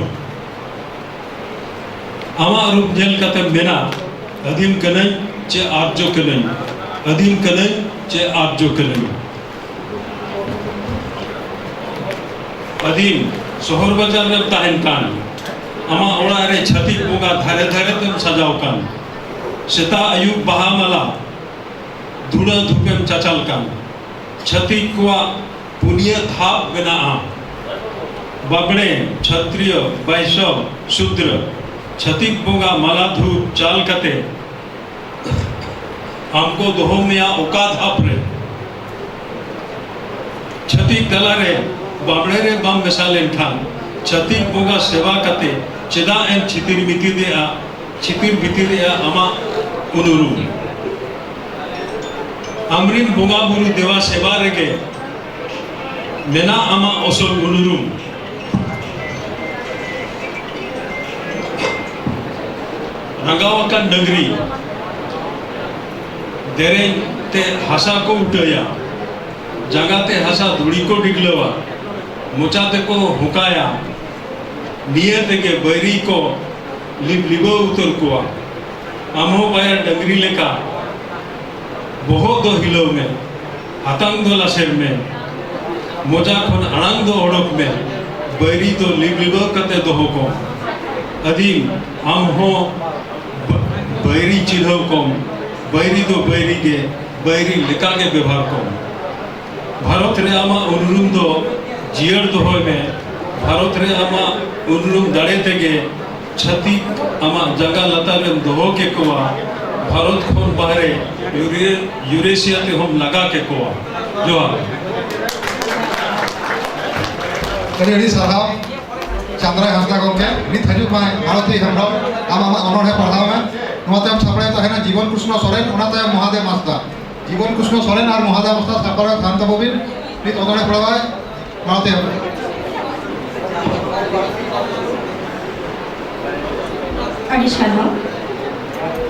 ᱟᱢᱟᱜ ᱨᱩᱯ ᱧᱮᱞ ᱠᱟᱛᱮᱢ ᱢᱮᱱᱟ, "ᱟᱹᱫᱤᱢ ᱠᱟᱹᱱᱟᱹᱧ ᱪᱮ ᱟᱨᱡᱚ ᱠᱟᱹᱱᱟᱹᱧ? ᱟᱹᱫᱤᱢ ᱠᱟᱹᱱᱟᱹᱧ ᱪᱮ ᱟᱨᱡᱚ ᱠᱟᱹᱱᱟᱹᱧ?" ᱟᱹᱫᱤᱢ, ᱥᱚᱦᱚᱨ ᱵᱟᱡᱟᱨ ᱨᱮᱢ ᱛᱟᱦᱮᱱ ᱠᱟᱱ, ᱟᱢᱟᱜ ᱚᱲᱟᱜ ᱨᱮ ᱪᱷᱟᱹᱛᱤᱠ ᱵᱚᱸᱜᱟ ᱫᱷᱟᱨᱮ ᱫᱷᱟᱨᱮ ᱛᱮᱢ ᱥᱟᱡᱟᱣ ᱠᱟᱱ, ᱥᱮᱛᱟᱜ ᱟᱹᱭᱩᱵ ᱵᱟᱦᱟ ᱢᱟᱞᱟ ᱫᱷᱩᱲᱟᱹ ᱫᱷᱩᱯᱮᱢ ᱪᱟᱪᱟᱞ ᱠᱟᱱ, ᱪᱷᱟᱹᱛᱤᱠ ᱠᱚᱣᱟᱜ ᱯᱩᱱᱭᱟᱹ ᱫᱷᱟᱯ ᱢᱮᱱᱟᱜᱼᱟ, ᱵᱟᱵᱽᱲᱮ, ᱪᱷᱟᱛᱨᱤᱭᱚ, ᱵᱟᱭᱥᱚ, ᱥᱩᱫᱨᱚ᱾ ᱪᱷᱟᱹᱛᱤᱠ ᱵᱚᱸᱜᱟ ᱢᱟᱞᱟ ᱫᱷᱩᱯ ᱪᱟᱞ ᱠᱟᱛᱮ ᱟᱢ ᱠᱚ ᱫᱚᱦᱚ ᱢᱮᱭᱟ ᱚᱠᱟ ᱫᱷᱟᱯ ᱨᱮ? ᱪᱷᱟᱹᱛᱤᱠ ᱛᱟᱞᱟᱨᱮ ᱵᱟᱵᱽᱲᱮ ᱨᱮ ᱵᱟᱢ ᱢᱮᱥᱟ ᱞᱮᱱᱠᱷᱟᱱ, ᱪᱷᱟᱹᱛᱤᱠ ᱵᱚᱸᱜᱟ ᱥᱮᱵᱟ ᱠᱟᱛᱮ ᱪᱮᱫᱟᱜ ᱮᱢ ᱪᱷᱤᱛᱤᱨ ᱢᱤᱛᱤᱨᱮᱜᱼᱟ, ᱪᱷᱤᱛᱤᱨ ᱵᱷᱤᱛᱤᱨᱮᱜᱼᱟ ᱟᱢᱟᱜ ᱩᱱᱩᱨᱩᱢ? ᱟᱢᱨᱤᱱ ᱵᱚᱸᱜᱟ ᱵᱩᱨᱩ ᱫᱮᱵᱟ ᱥᱮᱵᱟ ᱨᱮᱜᱮ ᱢᱮᱱᱟᱜ ᱟᱢᱟᱜ ᱚᱥᱚᱞ ᱩᱱᱩᱨᱩᱢ᱾ ᱨᱟᱸᱜᱟᱣ ᱟᱠᱟᱱ ᱰᱟᱹᱝᱨᱤ ᱫᱮᱨᱮᱧ ᱛᱮ ᱦᱟᱥᱟ ᱠᱚ ᱩᱴᱟᱹᱭᱟ, ᱡᱟᱸᱜᱟ ᱛᱮ ᱦᱟᱥᱟ ᱫᱷᱩᱲᱤ ᱠᱚ ᱰᱤᱜᱞᱟᱹᱣᱟ, ᱢᱚᱪᱟ ᱛᱮᱠᱚ ᱦᱚᱸᱠᱟᱭᱟ, ᱱᱤᱭᱟᱹ ᱛᱮᱜᱮ ᱵᱟᱹᱭᱨᱤ ᱠᱚ ᱞᱤᱵ ᱞᱤᱵᱟᱹᱣ ᱩᱛᱟᱹᱨ ᱠᱚᱣᱟ᱾ ᱟᱢ ᱦᱚᱸ ᱵᱟᱭᱟᱨ ᱰᱟᱹᱝᱨᱤ ᱞᱮᱠᱟ ᱵᱚᱦᱚᱜ ᱫᱚ ᱦᱤᱞᱟᱹᱣ ᱢᱮ, ᱦᱟᱛᱟᱝ ᱫᱚ ᱞᱟᱥᱮᱨ ᱢᱮ, ᱢᱚᱡᱟ ᱠᱷᱚᱱ ᱟᱲᱟᱝ ᱫᱚ ᱚᱰᱚᱠ ᱢᱮ, ᱵᱟᱹᱭᱨᱤ ᱫᱚ ᱞᱤᱵ ᱞᱤᱵᱟᱹᱣ ᱠᱟᱛᱮ ᱫᱚᱦᱚ ᱠᱚᱢ᱾ ᱟᱹᱫᱤᱢ, ᱟᱢ ᱦᱚᱸ ᱵᱟᱹᱭᱨᱤ ᱪᱤᱱᱦᱟᱹᱣ ᱠᱚᱢ, ᱵᱟᱹᱭᱨᱤ ᱫᱚ ᱵᱟᱹᱭᱨᱤ ᱜᱮ, ᱵᱟᱹᱭᱨᱤ ᱞᱮᱠᱟ ᱜᱮ ᱵᱮᱵᱷᱟᱨ ᱠᱚᱢ᱾ ᱵᱷᱟᱨᱚᱛ ᱨᱮ ᱟᱢᱟᱜ ᱩᱱᱩᱨᱩᱢ ᱫᱚ ᱡᱤᱭᱟᱹᱲ ᱫᱚᱦᱚᱭ ᱢᱮ᱾ ᱵᱷᱟᱨᱚᱛ ᱨᱮ ᱟᱢᱟᱜ ᱩᱱᱩᱨᱩᱢ ᱫᱟᱲᱮ ᱛᱮᱜᱮ ᱪᱷᱟᱹᱛᱤᱠ ᱟᱢᱟᱜ ᱡᱟᱸᱜᱟ ᱞᱟᱛᱟᱨ ᱨᱮᱢ ᱫᱚᱦᱚ ᱠᱮᱠᱚᱣᱟ᱾ ᱵᱷᱟᱨᱚᱛ ᱠᱷᱚᱱ ᱵᱟᱦᱨᱮ ᱭᱩᱨᱮ-, ᱭᱩᱨᱮᱥᱤᱭᱟ ᱛᱮᱦᱚᱸᱢ ᱞᱟᱜᱟ ᱠᱮᱠᱚᱣᱟ᱾ ᱡᱚᱦᱟᱨ᱾ ᱟᱹᱰᱤ ᱟᱹᱰᱤ ᱥᱟᱨᱦᱟᱣ ᱪᱟᱸᱫᱽᱨᱟᱭ ᱦᱟᱸᱥᱫᱟ ᱜᱚᱢᱠᱮ᱾ ᱱᱤᱛ ᱦᱤᱡᱩᱜ ᱢᱟᱭ ᱢᱟᱞᱚᱛᱤ ᱦᱮᱢᱵᱨᱚᱢ, ᱟᱢ ᱟᱢᱟᱜ ᱚᱱᱚᱬᱦᱮ ᱯᱟᱲᱦᱟᱣ ᱢᱮ᱾ ᱱᱚᱣᱟ ᱛᱟᱭᱚᱢ ᱥᱟᱯᱲᱟᱣ ᱛᱟᱦᱮᱱᱟ ᱡᱤᱵᱚᱱ ᱠᱨᱤᱥᱱᱚ ᱥᱚᱨᱮᱱ, ᱚᱱᱟ ᱛᱟᱭᱚᱢ ᱢᱚᱦᱟᱫᱮᱵ ᱦᱟᱸᱥᱫᱟ᱾ ᱡᱤᱵᱚᱱ ᱠᱨᱤᱥᱱᱚ ᱥᱚᱨᱮᱱ ᱟᱨ ᱢᱚᱦᱟᱫᱮᱵ ᱦᱟᱸᱥᱫᱟ ᱥᱟᱯᱲᱟᱣ ᱛᱟᱦᱮᱱ ᱛᱟᱵᱚ ᱵᱤᱱ᱾ ᱱᱤᱛ ᱚᱱᱚᱬᱦᱮ ᱯᱟᱲᱦᱟᱣᱟᱭ ᱢᱟᱞᱚᱛᱤ ᱦᱮᱢᱵᱨᱚᱢ᱾ ᱟᱹᱰᱤ ᱥᱟᱨᱦᱟᱣ᱾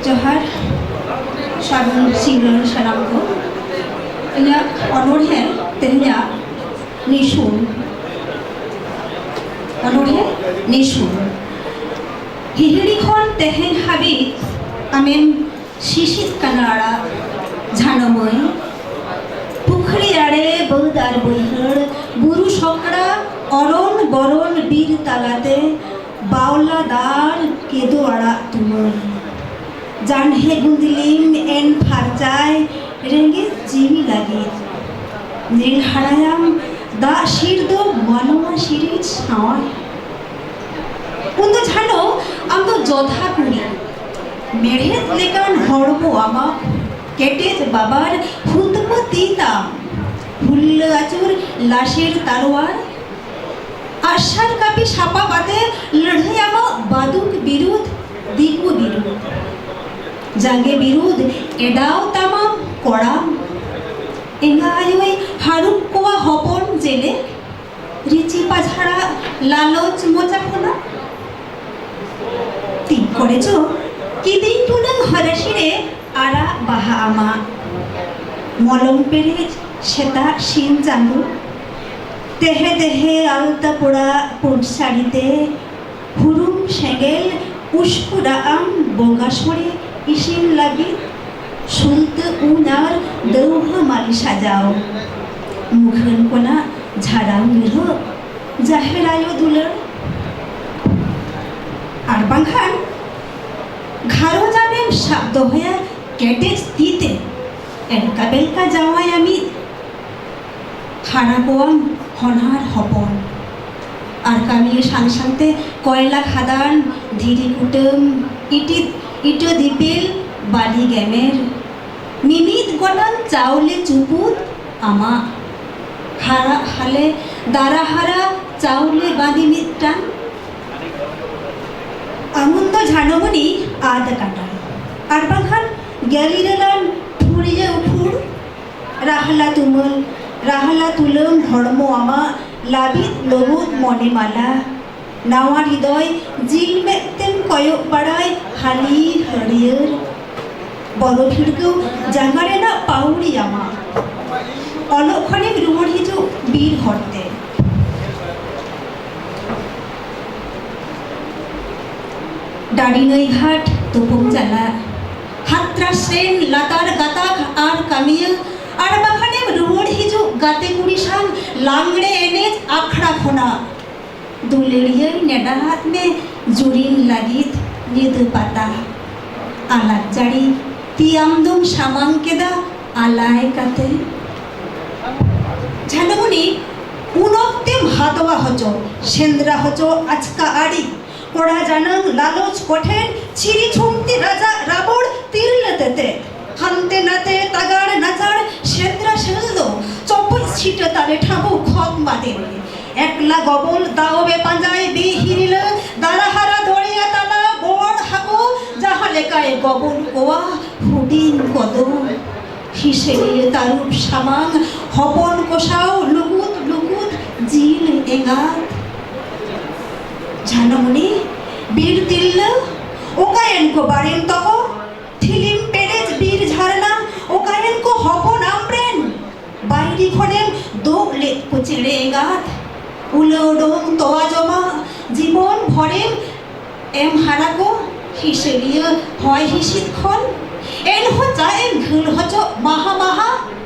ᱡᱚᱦᱟᱨ᱾ ᱥᱟᱹᱜᱩᱱ ᱥᱤᱸᱜᱟᱹᱲ ᱥᱟᱱᱟᱢ ᱠᱚ᱾ ᱤᱧᱟᱹᱜ ᱚᱱᱚᱬᱦᱮ ᱛᱮᱦᱮᱧᱟᱜ ᱱᱤᱥᱩᱱ᱾ ᱚᱱᱚᱬᱦᱮ ᱱᱤᱥᱩᱱ᱾ ᱦᱤᱦᱤᱲᱤ ᱠᱷᱚᱱ ᱛᱮᱦᱮᱧ ᱦᱟᱹᱵᱤᱡ ᱟᱢᱮᱢ ᱥᱤᱥᱤᱨ ᱠᱟᱱᱟ ᱟᱲᱟᱜ ᱡᱷᱟᱱᱚ ᱢᱟᱹᱭ᱾ ᱯᱩᱠᱷᱨᱤ ᱟᱲᱮ, ᱵᱟᱹᱫᱽ ᱟᱨ ᱵᱟᱹᱭᱦᱟᱹᱲ, ᱵᱩᱨᱩ ᱥᱚᱠᱲᱟ, ᱚᱨᱚᱱ ᱵᱚᱨᱚᱱ ᱵᱤᱨ ᱛᱟᱞᱟᱛᱮ ᱵᱟᱣᱞᱟ ᱫᱟᱨ ᱠᱮᱫᱳ ᱟᱲᱟᱜ ᱛᱩᱢᱟᱹᱞ᱾ ᱡᱟᱱᱦᱮ ᱜᱩᱸᱫᱽᱞᱤᱢ ᱮᱱ ᱯᱷᱟᱨᱪᱟᱭ ᱨᱮᱸᱜᱮᱡ ᱡᱤᱣᱤ ᱞᱟᱹᱜᱤᱫ᱾ ᱧᱮᱞ ᱦᱟᱨᱟᱭᱟᱢ ᱫᱟᱜ ᱥᱤᱨ ᱫᱚ ᱢᱟᱱᱣᱟ ᱥᱤᱨᱤᱡ ᱥᱟᱶᱟᱭ᱾ ᱩᱱ ᱫᱚ ᱡᱷᱟᱱᱚ, ᱟᱢ ᱫᱚ ᱡᱚᱫᱷᱟ ᱠᱩᱲᱤ᱾ ᱢᱮᱲᱦᱮᱫ ᱞᱮᱠᱟᱱ ᱦᱚᱲᱢᱚ ᱟᱢᱟᱜ, ᱠᱮᱴᱮᱡ ᱵᱟᱵᱟᱨ ᱦᱩᱛᱢᱟᱹ ᱛᱤ ᱛᱟᱢ᱾ ᱦᱩᱞᱞᱟᱹ ᱟᱹᱪᱩᱨ ᱞᱟᱥᱮᱨ ᱛᱟᱞᱣᱟᱨ᱾ ᱟᱜᱼᱥᱟᱨ ᱠᱟᱹᱯᱤ ᱥᱟᱯᱟᱵ ᱟᱛᱮ ᱞᱟᱹᱲᱦᱟᱹᱭ ᱟᱢᱟᱜ ᱵᱟᱫᱩᱠ ᱵᱤᱨᱩᱫᱷ, ᱫᱤᱠᱩ ᱵᱤᱨᱩᱫᱷ᱾ ᱡᱟᱸᱜᱮ ᱵᱤᱨᱩᱫᱷ ᱮᱰᱟᱣ ᱛᱟᱢᱟᱢ ᱠᱚᱲᱟᱢ᱾ ᱮᱸᱜᱟ ᱟᱭᱳᱭ ᱦᱟᱹᱨᱩᱵ ᱠᱚᱣᱟ ᱦᱚᱯᱚᱱ ᱡᱮᱞᱮ᱾ ᱨᱤᱪᱤ ᱯᱟᱡᱷᱟᱲᱟᱜ ᱞᱟᱞᱚᱪ ᱢᱚᱪᱟ ᱠᱷᱚᱱᱟᱜ᱾ ᱛᱤ ᱠᱚᱨᱮ ᱪᱚ ᱠᱤᱫᱤᱧ ᱴᱩᱰᱟᱹᱝ ᱦᱚᱨᱟᱥᱤ ᱨᱮ ᱟᱨᱟᱜ ᱵᱟᱦᱟ ᱟᱢᱟᱜ᱾ ᱢᱚᱞᱚᱝ ᱯᱮᱨᱮᱡ ᱥᱮᱛᱟᱜ ᱥᱤᱧ ᱪᱟᱸᱫᱚ᱾ ᱛᱮᱦᱮ ᱛᱮᱦᱮ ᱟᱞᱛᱟ ᱯᱚᱲᱟ ᱯᱩᱸᱰ ᱥᱟᱹᱲᱤ ᱛᱮ ᱦᱩᱨᱩᱢ ᱥᱮᱸᱜᱮᱞ ᱩᱥᱠᱩᱨᱟᱜ ᱟᱢ ᱵᱚᱸᱜᱟ ᱥᱚᱲᱮ ᱤᱥᱤᱱ ᱞᱟᱹᱜᱤᱫ᱾ ᱥᱩᱞᱛᱟᱹ ᱩᱧ ᱟᱨ ᱫᱟᱹᱣᱦᱟᱹ ᱢᱟᱹᱞᱤ ᱥᱟᱡᱟᱣ᱾ ᱢᱩᱠᱷᱟᱹᱱ ᱠᱚᱱᱟᱜ ᱡᱷᱟᱨᱟᱣ ᱧᱩᱨᱦᱟᱹᱜ ᱡᱟᱦᱮᱨ ᱟᱭᱳ ᱫᱩᱞᱟᱹᱲ᱾ ᱟᱨ ᱵᱟᱝᱠᱷᱟᱱ ᱜᱷᱟᱨᱚᱸᱡᱽ ᱟᱢᱮᱢ ᱥᱟᱵ ᱫᱚᱦᱚᱭᱟ ᱠᱮᱴᱮᱡ ᱛᱤ ᱛᱮ᱾ ᱮᱞᱠᱟ ᱵᱮᱞᱠᱟ ᱡᱟᱶᱟᱭ ᱟᱢᱤᱡ᱾ ᱦᱟᱨᱟ ᱠᱚᱣᱟᱢ ᱦᱚᱱᱦᱟᱨ ᱦᱚᱯᱚᱱ᱾ ᱟᱨ ᱠᱟᱹᱢᱤ ᱥᱟᱝ ᱥᱟᱝᱛᱮ ᱠᱚᱭᱞᱟ ᱠᱷᱟᱫᱟᱱ, ᱫᱷᱤᱨᱤ ᱠᱩᱴᱟᱹᱢ, ᱤᱴᱤ, ᱤᱴᱟᱹ ᱫᱤᱯᱤᱞ, ᱵᱟᱹᱞᱤ ᱜᱮᱢᱮᱨ᱾ ᱢᱤᱢᱤᱫ ᱜᱚᱴᱟᱝ ᱪᱟᱣᱞᱮ ᱪᱩᱯᱩᱫ ᱟᱢᱟᱜ᱾ ᱦᱟᱨᱟᱜ ᱦᱟᱞᱮ ᱫᱟᱨᱟ ᱦᱟᱨᱟ ᱪᱟᱣᱞᱮ ᱵᱟᱸᱫᱤ ᱢᱤᱫᱴᱟᱝ᱾ ᱟᱢᱩᱱ ᱫᱚ ᱡᱷᱟᱱᱚᱢᱩᱱᱤ ᱟᱫ ᱠᱟᱴᱟ᱾ ᱟᱨ ᱵᱟᱝᱠᱷᱟᱱ ᱜᱮᱞᱤᱨᱟᱹᱞᱟᱱ ᱴᱷᱩᱲᱤᱭᱟᱹ ᱩᱯᱷᱩᱲ᱾ ᱨᱟᱦᱞᱟ ᱛᱩᱢᱟᱹᱞ, ᱨᱟᱦᱞᱟ ᱛᱩᱞᱟᱹᱢ ᱦᱚᱲᱢᱚ ᱟᱢᱟᱜ ᱞᱟᱹᱵᱤᱫ ᱞᱚᱜᱚᱫ ᱢᱚᱱᱮ ᱢᱟᱞᱟ᱾ ᱱᱟᱣᱟ ᱦᱨᱤᱫᱚᱭ ᱡᱤᱞ ᱢᱮᱫ ᱛᱮᱢ ᱠᱚᱭᱚᱜ ᱵᱟᱲᱟᱭ ᱦᱟᱹᱞᱤ ᱦᱟᱹᱨᱭᱟᱹᱲ᱾ ᱵᱚᱨᱚ ᱵᱷᱤᱲᱠᱟᱹᱣ ᱡᱟᱸᱜᱟ ᱨᱮᱱᱟᱜ ᱯᱟᱹᱣᱲᱤ ᱟᱢᱟᱜ᱾ ᱚᱞᱚᱜ ᱠᱷᱚᱱᱮᱢ ᱨᱩᱣᱟᱹᱲ ᱦᱤᱡᱩᱜ ᱵᱤᱨ ᱦᱚᱨᱛᱮ᱾ ᱰᱟᱹᱰᱤ ᱱᱟᱹᱭ ᱜᱷᱟᱴ ᱛᱩᱯᱩᱢ ᱪᱟᱞᱟᱜ᱾ ᱦᱟᱛᱨᱟᱥ ᱨᱮᱱ ᱞᱟᱛᱟᱨ ᱜᱟᱛᱟᱠ ᱟᱨ ᱠᱟᱹᱢᱤᱭᱟᱹ, ᱟᱨ ᱵᱟᱠᱷᱟᱱᱮᱢ ᱨᱩᱣᱟᱹᱲ ᱦᱤᱡᱩᱜ ᱜᱟᱛᱮ ᱠᱩᱲᱤ ᱥᱟᱶ ᱞᱟᱝᱲᱮ ᱮᱱᱮᱡ ᱟᱠᱷᱲᱟ ᱠᱷᱚᱱᱟᱜ᱾ ᱫᱩᱞᱟᱹᱲᱤᱭᱟᱹ ᱱᱮᱰᱟᱦᱟᱫ ᱢᱮ ᱡᱩᱨᱤᱱ ᱞᱟᱹᱜᱤᱫ ᱧᱤᱫᱟᱹ ᱯᱟᱛᱟ᱾ ᱟᱞᱟᱜ ᱡᱟᱹᱲᱤ ᱛᱤ ᱟᱢ ᱫᱚᱢ ᱥᱟᱢᱟᱝ ᱠᱮᱫᱟ ᱟᱞᱟᱭ ᱠᱟᱛᱮ᱾ ᱡᱷᱟᱱᱩᱢᱩᱱᱤ, ᱩᱱ ᱚᱠᱛᱮᱢ ᱦᱟᱛᱣᱟ ᱦᱚᱪᱚ, ᱥᱮᱸᱫᱽᱨᱟ ᱦᱚᱪᱚ ᱟᱪᱠᱟ ᱟᱹᱰᱤ᱾ ᱠᱚᱲᱟ ᱡᱟᱱᱟᱝ ᱞᱟᱞᱚᱪ ᱠᱚᱴᱷᱮᱱ ᱪᱤᱨᱤ ᱪᱷᱩᱢᱛᱤ ᱨᱟᱡᱟᱜ ᱨᱟᱵᱚᱲ ᱛᱤᱨᱞᱟᱹ ᱛᱮᱛᱮ᱾ ᱦᱟᱱᱛᱮ ᱱᱟᱛᱮ ᱛᱟᱜᱟᱲ ᱱᱟᱪᱟᱲ ᱥᱮᱸᱫᱽᱨᱟ ᱥᱮᱸᱜᱮᱞ ᱫᱚ ᱪᱚᱯᱚᱡ ᱥᱤᱴᱟᱹ ᱛᱟᱞᱮ ᱴᱷᱟᱵᱩ ᱠᱷᱚᱛ ᱢᱟᱫᱮ ᱨᱮ᱾ ᱮᱠᱞᱟ ᱜᱚᱵᱚᱞ ᱫᱟᱣ ᱮ ᱯᱟᱸᱡᱟᱭ ᱵᱤᱦᱤᱨᱤᱞᱟᱹ ᱫᱟᱨᱟ ᱦᱟᱨᱟ ᱫᱚᱨᱭᱟ ᱛᱟᱞᱟ ᱵᱚᱲ ᱦᱟᱹᱠᱩ ᱡᱟᱦᱟᱸ ᱞᱮᱠᱟᱭ ᱜᱚᱵᱚᱞ ᱠᱚᱣᱟ ᱦᱩᱰᱤᱧ ᱠᱚᱫᱚ᱾ ᱦᱤᱥᱟᱹᱞᱤᱭᱟᱹ ᱛᱟᱹᱨᱩᱵ ᱥᱟᱢᱟᱝ ᱦᱚᱯᱚᱱ ᱠᱚᱥᱟᱣ ᱞᱩᱜᱩᱫ ᱞᱩᱜᱩᱫ ᱡᱤᱞ ᱮᱸᱜᱟᱛ᱾ ᱡᱷᱟᱱᱚᱢᱩᱱᱤ, ᱵᱤᱨ ᱛᱤᱨᱞᱟᱹ, ᱚᱠᱟᱭᱮᱱ ᱠᱚ ᱵᱟᱨᱮᱱ ᱛᱟᱠᱚ? ᱴᱷᱤᱞᱤᱢ ᱯᱮᱨᱮᱡ ᱵᱤᱨ ᱡᱷᱟᱨᱱᱟ, ᱚᱠᱟᱭᱮᱱ ᱠᱚ ᱦᱚᱯᱚᱱ ᱟᱢᱨᱮᱱ? ᱵᱟᱭᱨᱤ ᱠᱷᱚᱱᱮᱢ ᱫᱳᱜ ᱞᱮᱫ ᱠᱚ ᱪᱮᱬᱮ ᱮᱸᱜᱟᱛ, ᱩᱞᱟᱹ ᱰᱚᱝ ᱛᱚᱣᱟ ᱡᱚᱢᱟᱜ, ᱡᱤᱵᱚᱱ ᱵᱷᱚᱨᱮᱢ ᱮᱢ ᱦᱟᱨᱟ ᱠᱚ ᱦᱤᱥᱟᱹᱞᱤᱭᱟᱹ ᱦᱚᱭ ᱦᱤᱸᱥᱤᱫ ᱠᱷᱚᱱ, ᱮᱱᱦᱚᱸ ᱪᱟᱜ ᱮᱢ ᱜᱷᱟᱹᱞ ᱦᱚᱪᱚᱜ ᱢᱟᱦᱟ ᱢᱟᱦᱟ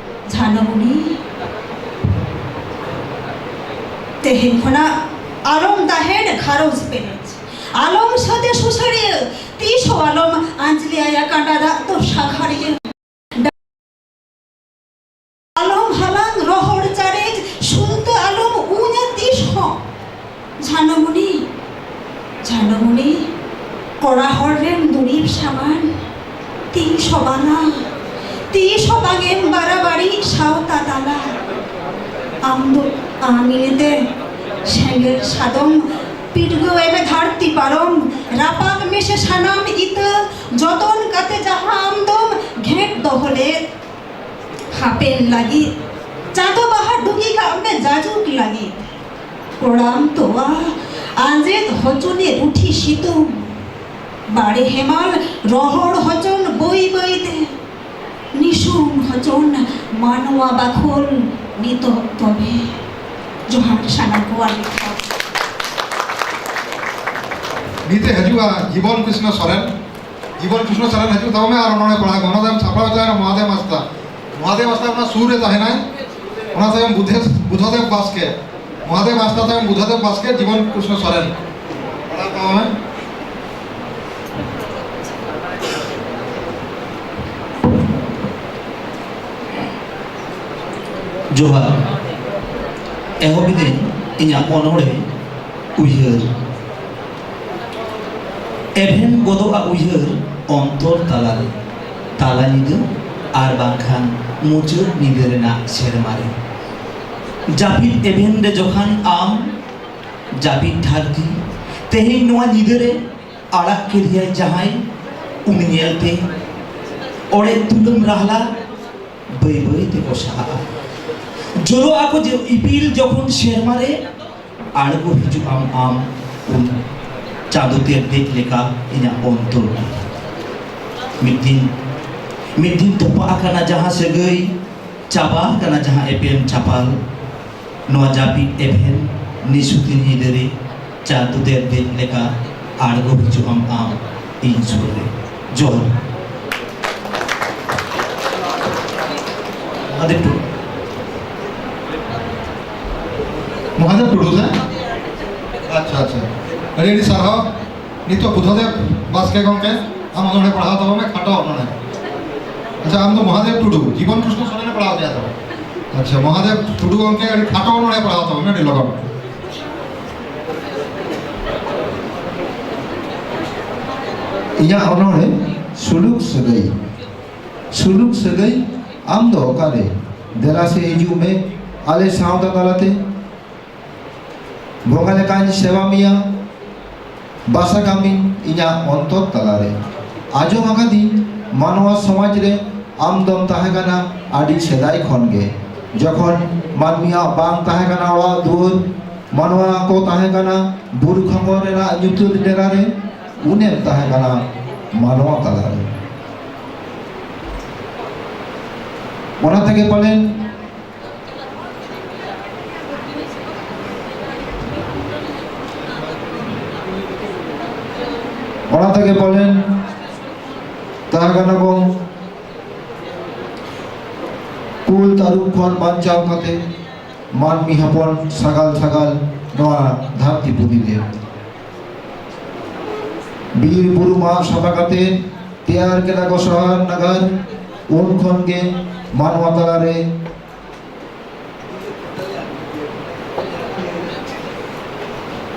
ᱡᱷᱟᱱᱚᱢᱩᱱᱤ᱾ ᱛᱮᱦᱮᱧ ᱠᱷᱚᱱᱟᱜ ᱟᱞᱚᱢ ᱛᱟᱦᱮᱱ ᱜᱷᱟᱨᱚᱸᱡᱽ ᱯᱮᱨᱮᱡ, ᱟᱞᱚᱢ ᱥᱟᱹᱛᱮ ᱥᱩᱥᱟᱹᱨᱤᱭᱟᱹ, ᱛᱤᱥ ᱦᱚᱸ ᱟᱞᱚᱢ ᱟᱸᱡᱽᱞᱮ ᱟᱭᱟ ᱠᱟᱸᱰᱟ ᱫᱟᱜ ᱫᱚ ᱥᱟᱸᱜᱷᱟᱨᱤᱭᱟᱹ᱾ ᱟᱞᱚᱢ ᱦᱟᱞᱟᱝ ᱨᱚᱦᱚᱲ ᱪᱟᱨᱮᱡ, ᱥᱩᱞᱛᱟᱹ ᱟᱞᱚᱢ ᱩᱧᱟ ᱛᱤᱥ ᱦᱚᱸ᱾ ᱡᱷᱟᱱᱚᱢᱩᱱᱤ, ᱡᱷᱟᱱᱚᱢᱩᱱᱤ, ᱠᱚᱲᱟ ᱦᱚᱲ ᱨᱮᱱ ᱫᱩᱨᱤᱵ ᱥᱟᱢᱟᱱ, ᱛᱤᱥ ᱦᱚᱸ ᱵᱟᱝᱟ, ᱛᱤᱥ ᱦᱚᱸ ᱵᱟᱝ ᱮᱢ ᱵᱟᱨᱟᱵᱟᱨᱤ ᱥᱟᱶᱛᱟ ᱛᱟᱞᱟ᱾ ᱟᱢ ᱫᱚ ᱟᱢ ᱤᱱᱟᱹᱛᱮ ᱥᱮᱸᱜᱮᱞ ᱥᱟᱫᱚᱢ ᱯᱤᱰᱜᱟᱹᱣ ᱮᱢᱮ ᱫᱷᱟᱹᱨᱛᱤ ᱯᱟᱨᱚᱢ, ᱨᱟᱯᱟᱜ ᱢᱮᱥᱮ ᱥᱟᱱᱟᱢ ᱤᱛᱟᱹ, ᱡᱚᱛᱚᱱ ᱠᱟᱛᱮ ᱡᱟᱦᱟᱸ ᱟᱢ ᱫᱚᱢ ᱜᱷᱮᱸᱴ ᱫᱚᱦᱚ ᱞᱮᱫ᱾ ᱦᱟᱯᱮᱱ ᱞᱟᱹᱜᱤᱫ ᱪᱟᱸᱫᱚ ᱵᱟᱦᱟ ᱰᱩᱜᱤ ᱠᱟᱜ ᱢᱮ ᱡᱟᱡᱩᱜᱽ ᱞᱟᱹᱜᱤᱫ᱾ ᱠᱚᱲᱟᱢ ᱛᱚᱣᱟ ᱟᱸᱡᱮᱫ ᱦᱚᱪᱚᱱᱤᱡ ᱨᱩᱴᱷᱤ ᱥᱤᱛᱩᱝ, ᱵᱟᱲᱮ ᱦᱮᱢᱟᱞ ᱨᱚᱦᱚᱲ ᱦᱚᱪᱚᱱ ᱵᱟᱹᱭ ᱵᱟᱹᱭ ᱛᱮ, ᱱᱤᱥᱩᱱ ᱦᱚᱪᱚᱱ ᱢᱟᱱᱣᱟ ᱵᱟᱠᱷᱳᱞ ᱱᱤᱛᱚᱜ ᱛᱚᱵᱮ᱾ ᱡᱚᱦᱟᱨ ᱥᱟᱱᱟᱢ ᱠᱚ ᱟᱨ ᱢᱤᱫ ᱫᱷᱟᱣ᱾ ᱱᱤᱛᱮ ᱦᱤᱡᱩᱜᱼᱟ ᱡᱤᱵᱚᱱ ᱠᱨᱤᱥᱱᱚ ᱥᱚᱨᱮᱱ᱾ ᱡᱤᱵᱚᱱ ᱠᱨᱤᱥᱱᱚ ᱥᱚᱨᱮᱱ ᱦᱤᱡᱩᱜ ᱛᱟᱵᱚᱱ ᱢᱮ ᱟᱨ ᱚᱱᱚᱬᱦᱮ ᱯᱟᱲᱦᱟᱣ ᱠᱚ᱾ ᱚᱱᱟ ᱛᱟᱭᱚᱢ ᱥᱟᱯᱲᱟᱣ ᱛᱟᱦᱮᱱᱟ ᱢᱚᱦᱟᱫᱮᱵ ᱦᱟᱸᱥᱫᱟ᱾ ᱢᱚᱦᱟᱫᱮᱵ ᱦᱟᱸᱥᱫᱟ ᱚᱱᱟ ᱥᱩᱨ ᱨᱮ ᱛᱟᱦᱮᱱᱟᱭ᱾ ᱚᱱᱟ ᱛᱟᱭᱚᱢ ᱵᱩᱫᱷᱮᱥ-, ᱵᱩᱫᱷᱚᱫᱮᱵ ᱵᱟᱥᱠᱮ᱾ ᱢᱚᱦᱟᱫᱮᱵ ᱦᱟᱸᱥᱫᱟ ᱛᱟᱭᱚᱢ ᱵᱩᱫᱷᱚᱫᱮᱵ ᱵᱟᱥᱠᱮ, ᱡᱤᱵᱚᱱ ᱠᱨᱤᱥᱱᱚ ᱥᱚᱨᱮᱱ᱾ ᱯᱟᱲᱦᱟᱣ ᱛᱟᱵᱚᱱ ᱢᱮ᱾ ᱡᱚᱦᱟᱨ᱾ ᱮᱦᱚᱵ ᱤᱫᱟᱹᱧ ᱤᱧᱟᱹᱜ ᱚᱱᱚᱬᱦᱮ ᱩᱭᱦᱟᱹᱨ᱾ ᱮᱵᱷᱮᱱ ᱜᱚᱫᱚᱜᱼᱟ ᱩᱭᱦᱟᱹᱨ ᱚᱱᱛᱚᱨ ᱛᱟᱞᱟᱨᱮ, ᱛᱟᱞᱟ ᱧᱤᱫᱟᱹ ᱟᱨ ᱵᱟᱝᱠᱷᱟᱱ ᱢᱩᱪᱟᱹᱫ ᱧᱤᱫᱟᱹ ᱨᱮᱱᱟᱜ ᱥᱮᱨᱢᱟ ᱨᱮ᱾ ᱡᱟᱹᱯᱤᱫ ᱮᱵᱷᱮᱱ ᱨᱮ ᱡᱚᱠᱷᱟᱱ ᱟᱢ ᱡᱟᱹᱯᱤᱫ ᱴᱷᱟᱨᱠᱤ, ᱛᱮᱦᱮᱧ ᱱᱚᱣᱟ ᱧᱤᱫᱟᱹ ᱨᱮ ᱟᱲᱟᱜ ᱠᱮᱫᱮᱭᱟᱭ ᱡᱟᱦᱟᱸᱭ, ᱩᱱᱤ ᱧᱮᱞᱛᱮ ᱚᱲᱮᱡ ᱛᱩᱞᱟᱹᱢ ᱨᱟᱦᱞᱟ ᱵᱟᱹᱭ ᱵᱟᱹᱭ ᱛᱮᱠᱚ ᱥᱟᱦᱟᱜᱼᱟ᱾ ᱡᱚᱨᱚᱜ ᱟᱠᱚ ᱡᱮ ᱤᱯᱤᱞ ᱡᱚᱠᱷᱚᱱ ᱥᱮᱨᱢᱟ ᱨᱮ, ᱟᱬᱜᱚ ᱦᱤᱡᱩᱜ ᱟᱢ ᱟᱢ ᱩᱱ ᱪᱟᱸᱫᱚ ᱛᱮᱨᱫᱮᱡ ᱞᱮᱠᱟ ᱤᱧᱟᱹᱜ ᱚᱱᱛᱚᱨ ᱨᱮ᱾ ᱢᱤᱫ ᱫᱤᱱ, ᱢᱤᱫ ᱫᱤᱱ ᱛᱚᱯᱟᱜ ᱟᱠᱟᱱᱟ ᱡᱟᱦᱟᱸ ᱥᱟᱹᱜᱟᱹᱭ, ᱪᱟᱵᱟ ᱟᱠᱟᱱᱟ ᱡᱟᱦᱟᱸ ᱮᱯᱮᱢ ᱪᱟᱯᱟᱞ, ᱱᱚᱣᱟ ᱡᱟᱹᱯᱤᱫ ᱮᱵᱷᱮᱱ ᱱᱤᱥᱩᱛᱤ ᱧᱤᱫᱟᱹ ᱨᱮ ᱪᱟᱸᱫᱚ ᱛᱮᱨᱫᱮᱡ ᱞᱮᱠᱟ ᱟᱬᱜᱚ ᱦᱤᱡᱩᱜ ᱟᱢ ᱟᱢ ᱤᱧ ᱥᱩᱨ ᱨᱮ᱾ ᱡᱚᱦᱟᱨ᱾ ᱢᱚᱦᱟᱫᱮᱵ ᱴᱩᱰᱩ᱾ ᱢᱚᱦᱟᱫᱮᱵ ᱴᱩᱰᱩ ᱥᱮ? ᱟᱪᱪᱷᱟ, ᱟᱪᱪᱷᱟ᱾ ᱟᱹᱰᱤ, ᱟᱹᱰᱤ ᱥᱟᱨᱦᱟᱣ᱾ ᱱᱤᱛᱚᱜ ᱵᱩᱫᱷᱚᱫᱮᱵ ᱵᱟᱥᱠᱮ ᱜᱚᱢᱠᱮ, ᱟᱢ ᱚᱱᱚᱬᱦᱮ ᱯᱟᱲᱦᱟᱣ ᱛᱟᱵᱚᱱ ᱢᱮ, ᱠᱷᱟᱴᱚ ᱚᱱᱚᱬᱦᱮ᱾ ᱟᱪᱪᱷᱟ, ᱟᱢ ᱫᱚ ᱢᱚᱦᱟᱫᱮᱵ ᱴᱩᱰᱩ, ᱡᱤᱵᱚᱱ ᱠᱨᱤᱥᱱᱚ ᱥᱚᱨᱮᱱᱮ ᱯᱟᱲᱦᱟᱣ ᱠᱮᱫᱟ ᱛᱚ? ᱟᱪᱪᱷᱟ, ᱢᱚᱦᱟᱫᱮᱵ ᱴᱩᱰᱩ ᱜᱚᱢᱠᱮ, ᱟᱹᱰᱤ ᱠᱷᱟᱴᱚ ᱚᱱᱚᱬᱦᱮ ᱯᱟᱲᱦᱟᱣ ᱛᱟᱵᱚᱱ ᱢᱮ, ᱟᱹᱰᱤ ᱞᱚᱜᱚᱱ᱾ ᱤᱧᱟᱹᱜ ᱚᱱᱚᱬᱦᱮ ᱥᱩᱞᱩᱠ ᱥᱟᱹᱜᱟᱹᱭ᱾ ᱥᱩᱞᱩᱠ ᱥᱟᱹᱜᱟᱹᱭ, ᱟᱢ ᱫᱚ ᱚᱠᱟᱨᱮ? ᱫᱮᱞᱟ ᱥᱮ ᱦᱤᱡᱩᱜ ᱢᱮ ᱟᱞᱮ ᱥᱟᱶᱛᱟ ᱛᱟᱞᱟᱛᱮ᱾ ᱵᱚᱸᱜᱟ ᱞᱮᱠᱟᱧ ᱥᱮᱵᱟ ᱢᱮᱭᱟ, ᱵᱟᱥᱟ ᱠᱟᱹᱢᱤ ᱤᱧᱟᱹᱜ ᱚᱱᱛᱚᱨ ᱛᱟᱞᱟᱨᱮ᱾ ᱟᱸᱡᱚᱢ ᱟᱠᱟᱫᱤᱧ ᱢᱟᱱᱣᱟ ᱥᱚᱢᱟᱡᱽ ᱨᱮ ᱟᱢ ᱫᱚᱢ ᱛᱟᱦᱮᱸ ᱠᱟᱱᱟ ᱟᱹᱰᱤ ᱥᱮᱫᱟᱭ ᱠᱷᱚᱱ ᱜᱮ᱾ ᱡᱚᱠᱷᱚᱱ ᱢᱟᱹᱱᱢᱤᱭᱟᱜ ᱵᱟᱝ ᱛᱟᱦᱮᱸ ᱠᱟᱱᱟ ᱚᱲᱟᱜ ᱫᱩᱣᱟᱹᱨ, ᱢᱟᱱᱣᱟ ᱠᱚ ᱛᱟᱦᱮᱸ ᱠᱟᱱᱟ ᱵᱩᱨᱩ ᱠᱷᱚᱸᱜᱚᱨ ᱨᱮᱱᱟᱜ ᱧᱩᱛᱟᱹᱛ ᱰᱮᱨᱟ ᱨᱮ, ᱩᱱᱤᱢ ᱛᱟᱦᱮᱸ ᱠᱟᱱᱟ ᱢᱟᱱᱣᱟ ᱛᱟᱞᱟᱨᱮ᱾ ᱚᱱᱟ ᱛᱮᱜᱮ ᱯᱟᱞᱮᱱ, ᱚᱱᱟ ᱛᱮᱜᱮ ᱯᱟᱞᱮᱱ ᱛᱟᱦᱮᱸ ᱠᱟᱱᱟ ᱵᱚᱱ ᱠᱩᱞ ᱛᱟᱹᱨᱩᱵ ᱠᱷᱚᱱ ᱵᱟᱧᱪᱟᱣ ᱠᱟᱛᱮ ᱢᱟᱹᱱᱢᱤ ᱦᱚᱯᱚᱱ ᱥᱟᱜᱟᱞ ᱥᱟᱜᱟᱞ ᱱᱚᱣᱟ ᱫᱷᱟᱹᱨᱛᱤ ᱯᱩᱨᱤ ᱨᱮ᱾ ᱵᱤᱨ ᱵᱩᱨᱩ ᱢᱟᱜ ᱥᱟᱯᱷᱟ ᱠᱟᱛᱮ ᱛᱮᱭᱟᱨ ᱠᱮᱫᱟ ᱠᱚ ᱥᱟᱦᱟᱨ ᱱᱟᱜᱟᱨ᱾ ᱩᱱ ᱠᱷᱚᱱ ᱜᱮ ᱢᱟᱱᱣᱟ ᱛᱟᱞᱟᱨᱮ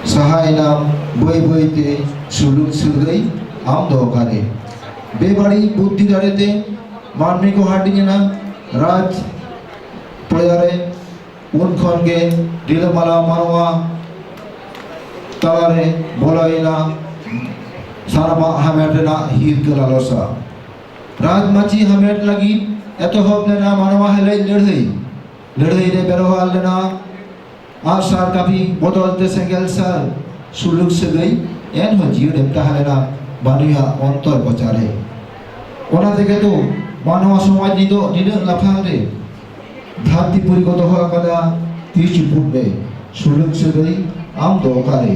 ᱥᱟᱦᱟᱭᱮᱱᱟᱢ ᱵᱟᱹᱭ ᱵᱟᱹᱭ ᱛᱮ ᱥᱩᱞᱩᱠ ᱥᱟᱹᱜᱟᱹᱭ ᱟᱢ ᱫᱚ ᱚᱠᱟᱨᱮ? ᱵᱮᱵᱟᱹᱲᱤᱡ ᱵᱩᱫᱽᱫᱷᱤ ᱫᱟᱲᱮᱛᱮ ᱢᱟᱹᱱᱢᱤ ᱠᱚ ᱦᱟᱹᱴᱤᱧ ᱮᱱᱟ ᱨᱟᱡᱽ ᱯᱨᱚᱡᱟ ᱨᱮ᱾ ᱩᱱ ᱠᱷᱚᱱ ᱜᱮ ᱨᱤᱞᱟᱹᱢᱟᱞᱟ ᱢᱟᱱᱣᱟ ᱛᱟᱞᱟᱨᱮ ᱵᱚᱞᱚᱭᱮᱱᱟ ᱥᱟᱱᱟᱢᱟᱜ ᱦᱟᱢᱮᱴ ᱨᱮᱱᱟᱜ ᱦᱤᱨᱠᱟᱹ ᱞᱟᱞᱚᱥᱟ᱾ ᱨᱟᱡᱽ ᱢᱟᱹᱪᱤ ᱦᱟᱢᱮᱴ ᱞᱟᱹᱜᱤᱫ ᱮᱛᱚᱦᱚᱵ ᱞᱮᱱᱟ ᱢᱟᱱᱣᱟ ᱦᱮᱞᱮᱡ ᱞᱟᱹᱲᱦᱟᱹᱭ᱾ ᱞᱟᱹᱲᱦᱟᱹᱭ ᱨᱮ ᱵᱮᱣᱦᱟᱨ ᱞᱮᱱᱟ ᱟᱜᱼᱥᱟᱨ ᱠᱟᱹᱯᱤ ᱵᱚᱫᱚᱞ ᱛᱮ ᱥᱮᱸᱜᱮᱞ ᱥᱟᱨ᱾ ᱥᱩᱞᱩᱠ ᱥᱟᱹᱜᱟᱹᱭ ᱮᱱᱦᱚᱸ ᱡᱤᱭᱟᱹᱲᱮᱢ ᱛᱟᱦᱮᱸ ᱞᱮᱱᱟ ᱢᱟᱹᱱᱢᱤᱭᱟᱜ ᱚᱱᱛᱚᱨ ᱠᱚᱪᱟᱨᱮ᱾ ᱚᱱᱟ ᱛᱮᱜᱮ ᱛᱚ ᱢᱟᱱᱣᱟ ᱥᱚᱢᱟᱡᱽ ᱱᱤᱛᱚᱜ ᱱᱤᱱᱟᱹᱜ ᱞᱟᱯᱷᱟᱝ ᱨᱮ ᱫᱷᱟᱹᱨᱛᱤ ᱯᱩᱨᱤ ᱠᱚ ᱫᱚᱦᱚ ᱟᱠᱟᱫᱟ ᱛᱤ ᱪᱩᱯᱩᱫ ᱨᱮ᱾ ᱥᱩᱞᱩᱠ ᱥᱟᱹᱜᱟᱹᱭ ᱟᱢ ᱫᱚ ᱚᱠᱟᱨᱮ?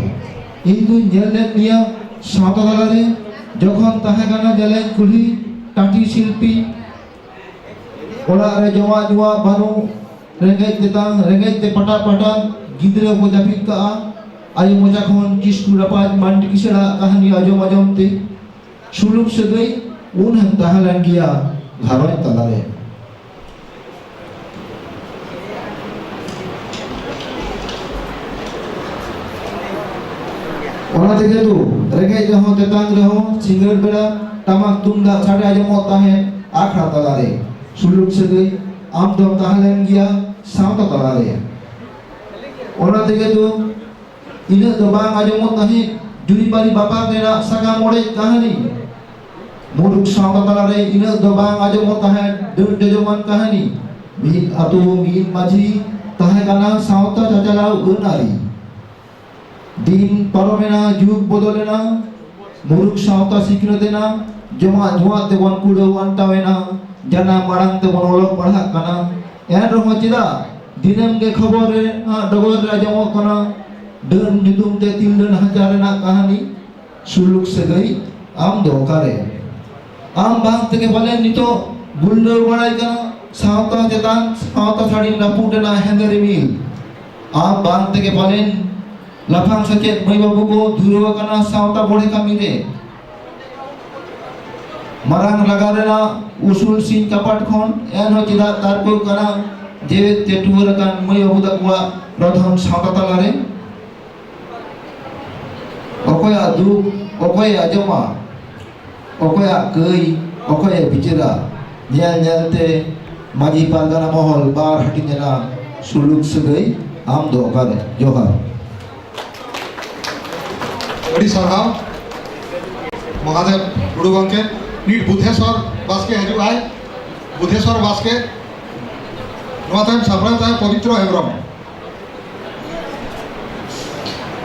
ᱤᱧ ᱫᱩᱧ ᱧᱮᱞ ᱞᱮᱫ ᱢᱮᱭᱟ ᱥᱟᱶᱛᱟ ᱛᱟᱞᱟᱨᱮ, ᱡᱚᱠᱷᱚᱱ ᱛᱟᱦᱮᱸ ᱠᱟᱱᱟ ᱡᱟᱞᱮᱫ ᱠᱩᱞᱦᱤ ᱴᱟᱹᱴᱤ ᱥᱤᱞᱯᱤᱧ, ᱚᱲᱟᱜ ᱨᱮ ᱡᱚᱢᱟᱜ ᱧᱩᱣᱟᱜ ᱵᱟᱹᱱᱩᱜ, ᱨᱮᱸᱜᱮᱡ ᱛᱮᱛᱟᱝ, ᱨᱮᱸᱜᱮᱡ ᱛᱮ ᱯᱟᱴᱟ ᱯᱟᱴᱟ, ᱜᱤᱫᱽᱨᱟᱹ ᱠᱚ ᱡᱟᱹᱯᱤᱫ ᱠᱟᱜᱼᱟ᱾ ᱟᱭᱳ ᱢᱚᱪᱟ ᱠᱷᱚᱱ ᱠᱤᱥᱠᱩ ᱨᱟᱯᱟᱡ ᱢᱟᱱᱰᱤ ᱠᱤᱥᱟᱹᱲᱟᱜ ᱠᱟᱹᱦᱱᱤ ᱟᱸᱡᱚᱢ ᱟᱸᱡᱚᱢ ᱛᱮ ᱥᱩᱞᱩᱠ ᱥᱟᱹᱜᱟᱹᱭ ᱩᱱ ᱦᱚᱸ ᱛᱟᱦᱮᱸ ᱞᱮᱱ ᱜᱮᱭᱟ ᱜᱷᱟᱨᱚᱸᱡᱽ ᱛᱟᱞᱟᱨᱮ᱾ ᱚᱱᱟ ᱛᱮᱜᱮ ᱛᱚ ᱨᱮᱸᱜᱮᱡ ᱨᱮᱦᱚᱸ ᱛᱮᱛᱟᱝ ᱨᱮᱦᱚᱸ ᱥᱤᱸᱜᱟᱹᱲ ᱵᱮᱲᱟ ᱴᱟᱢᱟᱠ ᱛᱩᱢᱫᱟᱜ ᱥᱟᱰᱮ ᱟᱸᱡᱚᱢᱚᱜ ᱛᱟᱦᱮᱸᱫ ᱟᱠᱷᱲᱟ ᱛᱟᱞᱟᱨᱮ᱾ ᱥᱩᱞᱩᱠ ᱥᱟᱹᱜᱟᱹᱭ ᱟᱢ ᱫᱚᱢ ᱛᱟᱦᱮᱸ ᱞᱮᱱ ᱜᱮᱭᱟ ᱥᱟᱶᱛᱟ ᱛᱟᱞᱟᱨᱮ᱾ ᱚᱱᱟ ᱛᱮᱜᱮ ᱛᱚ ᱤᱱᱟᱹᱜ ᱫᱚ ᱵᱟᱝ ᱟᱸᱡᱚᱢᱚᱜ ᱛᱟᱦᱮᱸᱫ ᱡᱩᱨᱤᱯᱟᱹᱨᱤ ᱵᱟᱯᱟᱠ ᱨᱮᱱᱟᱜ ᱥᱟᱠᱟᱢ ᱚᱲᱮᱡ ᱠᱟᱹᱦᱱᱤ᱾ ᱢᱩᱨᱩᱠ ᱥᱟᱶᱛᱟ ᱛᱟᱞᱟᱨᱮ ᱤᱱᱟᱹᱜ ᱫᱚ ᱵᱟᱝ ᱟᱸᱡᱚᱢᱚᱜ ᱛᱟᱦᱮᱸᱫ ᱰᱟᱹᱱ ᱡᱚᱡᱚᱢᱟᱱ ᱠᱟᱹᱦᱱᱤ᱾ ᱢᱤᱫ ᱟᱹᱛᱩ ᱢᱤᱫ ᱢᱟᱹᱡᱷᱤ ᱛᱟᱦᱮᱸ ᱠᱟᱱᱟ ᱥᱟᱶᱛᱟ ᱪᱟᱪᱟᱞᱟᱣ ᱟᱹᱱ ᱟᱹᱨᱤ᱾ ᱫᱤᱱ ᱯᱟᱨᱚᱢᱮᱱᱟ, ᱡᱩᱜᱽ ᱵᱚᱫᱚᱞᱮᱱᱟ, ᱢᱩᱨᱩᱠ ᱥᱟᱶᱛᱟ ᱥᱤᱠᱷᱱᱟᱹᱛ ᱮᱱᱟ, ᱡᱚᱢᱟᱜ ᱧᱩᱣᱟᱜ ᱛᱮᱵᱚᱱ ᱠᱩᱲᱟᱹᱣ ᱟᱱᱴᱟᱣ ᱮᱱᱟ, ᱡᱟᱱᱟᱢ ᱟᱲᱟᱝ ᱛᱮᱵᱚᱱ ᱚᱞᱚᱜ ᱯᱟᱲᱦᱟᱜ ᱠᱟᱱᱟ᱾ ᱮᱱ ᱨᱮᱦᱚᱸ ᱪᱮᱫᱟᱜ ᱫᱤᱱᱟᱹᱢ ᱜᱮ ᱠᱷᱚᱵᱚᱨ ᱨᱮ, ᱰᱚᱜᱚᱨ ᱨᱮ ᱟᱸᱡᱚᱢᱚᱜ ᱠᱟᱱᱟ ᱰᱟᱹᱱ ᱧᱩᱛᱩᱢ ᱛᱮ ᱛᱤᱨᱞᱟᱹ ᱱᱟᱦᱟᱪᱟᱨ ᱨᱮᱱᱟᱜ ᱠᱟᱹᱦᱱᱤ? ᱥᱩᱞᱩᱠ ᱥᱟᱹᱜᱟᱹᱭ ᱟᱢ ᱫᱚ ᱚᱠᱟᱨᱮ? ᱟᱢ ᱵᱟᱝ ᱛᱮᱜᱮ ᱯᱟᱞᱮᱱ ᱱᱤᱛᱚᱜ ᱜᱩᱞᱞᱟᱹᱣ ᱵᱟᱲᱟᱭ ᱠᱟᱱᱟ ᱥᱟᱶᱛᱟ ᱪᱮᱛᱟᱱ ᱥᱟᱶᱛᱟ ᱥᱟᱹᱲᱤᱢ ᱨᱟᱹᱯᱩᱫ ᱨᱮᱱᱟᱜ ᱦᱮᱸᱫᱮ ᱨᱤᱢᱤᱞ᱾ ᱟᱢ ᱵᱟᱝ ᱛᱮᱜᱮ ᱯᱟᱞᱮᱱ ᱞᱟᱯᱷᱟᱝ ᱥᱮᱪᱮᱫ ᱢᱟᱹᱭ ᱵᱟᱹᱵᱩ ᱠᱚ ᱫᱷᱩᱨᱟᱹᱣ ᱟᱠᱟᱱᱟ ᱥᱟᱶᱛᱟ ᱵᱚᱲᱦᱮ ᱠᱟᱹᱢᱤ ᱨᱮ᱾ ᱢᱟᱨᱟᱝ ᱞᱟᱜᱟ ᱨᱮᱱᱟᱜ ᱩᱥᱩᱞ ᱥᱤᱧ ᱠᱟᱯᱟᱴ ᱠᱷᱚᱱ ᱮᱱᱦᱚᱸ ᱪᱮᱫᱟᱜ ᱛᱟᱨᱠᱚᱜ ᱠᱟᱱᱟ ᱡᱮᱣᱮᱫ ᱛᱮ ᱴᱩᱣᱟᱹᱨ ᱟᱠᱟᱱ ᱢᱟᱹᱭ ᱵᱟᱹᱵᱩ ᱛᱟᱠᱚᱣᱟᱜ ᱨᱚᱫᱷᱚᱱ ᱥᱟᱶᱛᱟ ᱛᱟᱞᱟᱨᱮ? ᱚᱠᱚᱭᱟᱜ ᱫᱩᱠ ᱚᱠᱚᱭᱮ ᱟᱸᱡᱚᱢᱟ? ᱚᱠᱚᱭᱟᱜ ᱠᱟᱹᱭ ᱚᱠᱚᱭᱮ ᱵᱤᱪᱟᱹᱨᱟ? ᱧᱮᱞ ᱧᱮᱞᱛᱮ ᱢᱟᱹᱡᱷᱤ ᱯᱟᱨᱜᱟᱱᱟ ᱢᱚᱦᱚᱞ ᱵᱟᱨ ᱦᱟᱹᱴᱤᱧ ᱮᱱᱟ᱾ ᱥᱩᱞᱩᱠ ᱥᱟᱹᱜᱟᱹᱭ ᱟᱢ ᱫᱚ ᱚᱠᱟᱨᱮ? ᱡᱚᱦᱟᱨ᱾ ᱟᱹᱰᱤ ᱥᱟᱨᱦᱟᱣ ᱢᱚᱦᱟᱫᱮᱵ ᱴᱩᱰᱩ ᱜᱚᱢᱠᱮ᱾ ᱱᱤᱛ ᱵᱩᱫᱷᱮᱥᱚᱨ ᱵᱟᱥᱠᱮ ᱦᱤᱡᱩᱜ ᱟᱭ᱾ ᱵᱩᱫᱷᱮᱥᱚᱨ ᱵᱟᱥᱠᱮ᱾ ᱱᱚᱣᱟ ᱛᱟᱭᱚᱢ ᱥᱟᱯᱲᱟᱣ ᱛᱟᱭ ᱯᱚᱵᱤᱛᱨᱚ ᱦᱮᱢᱵᱨᱚᱢ᱾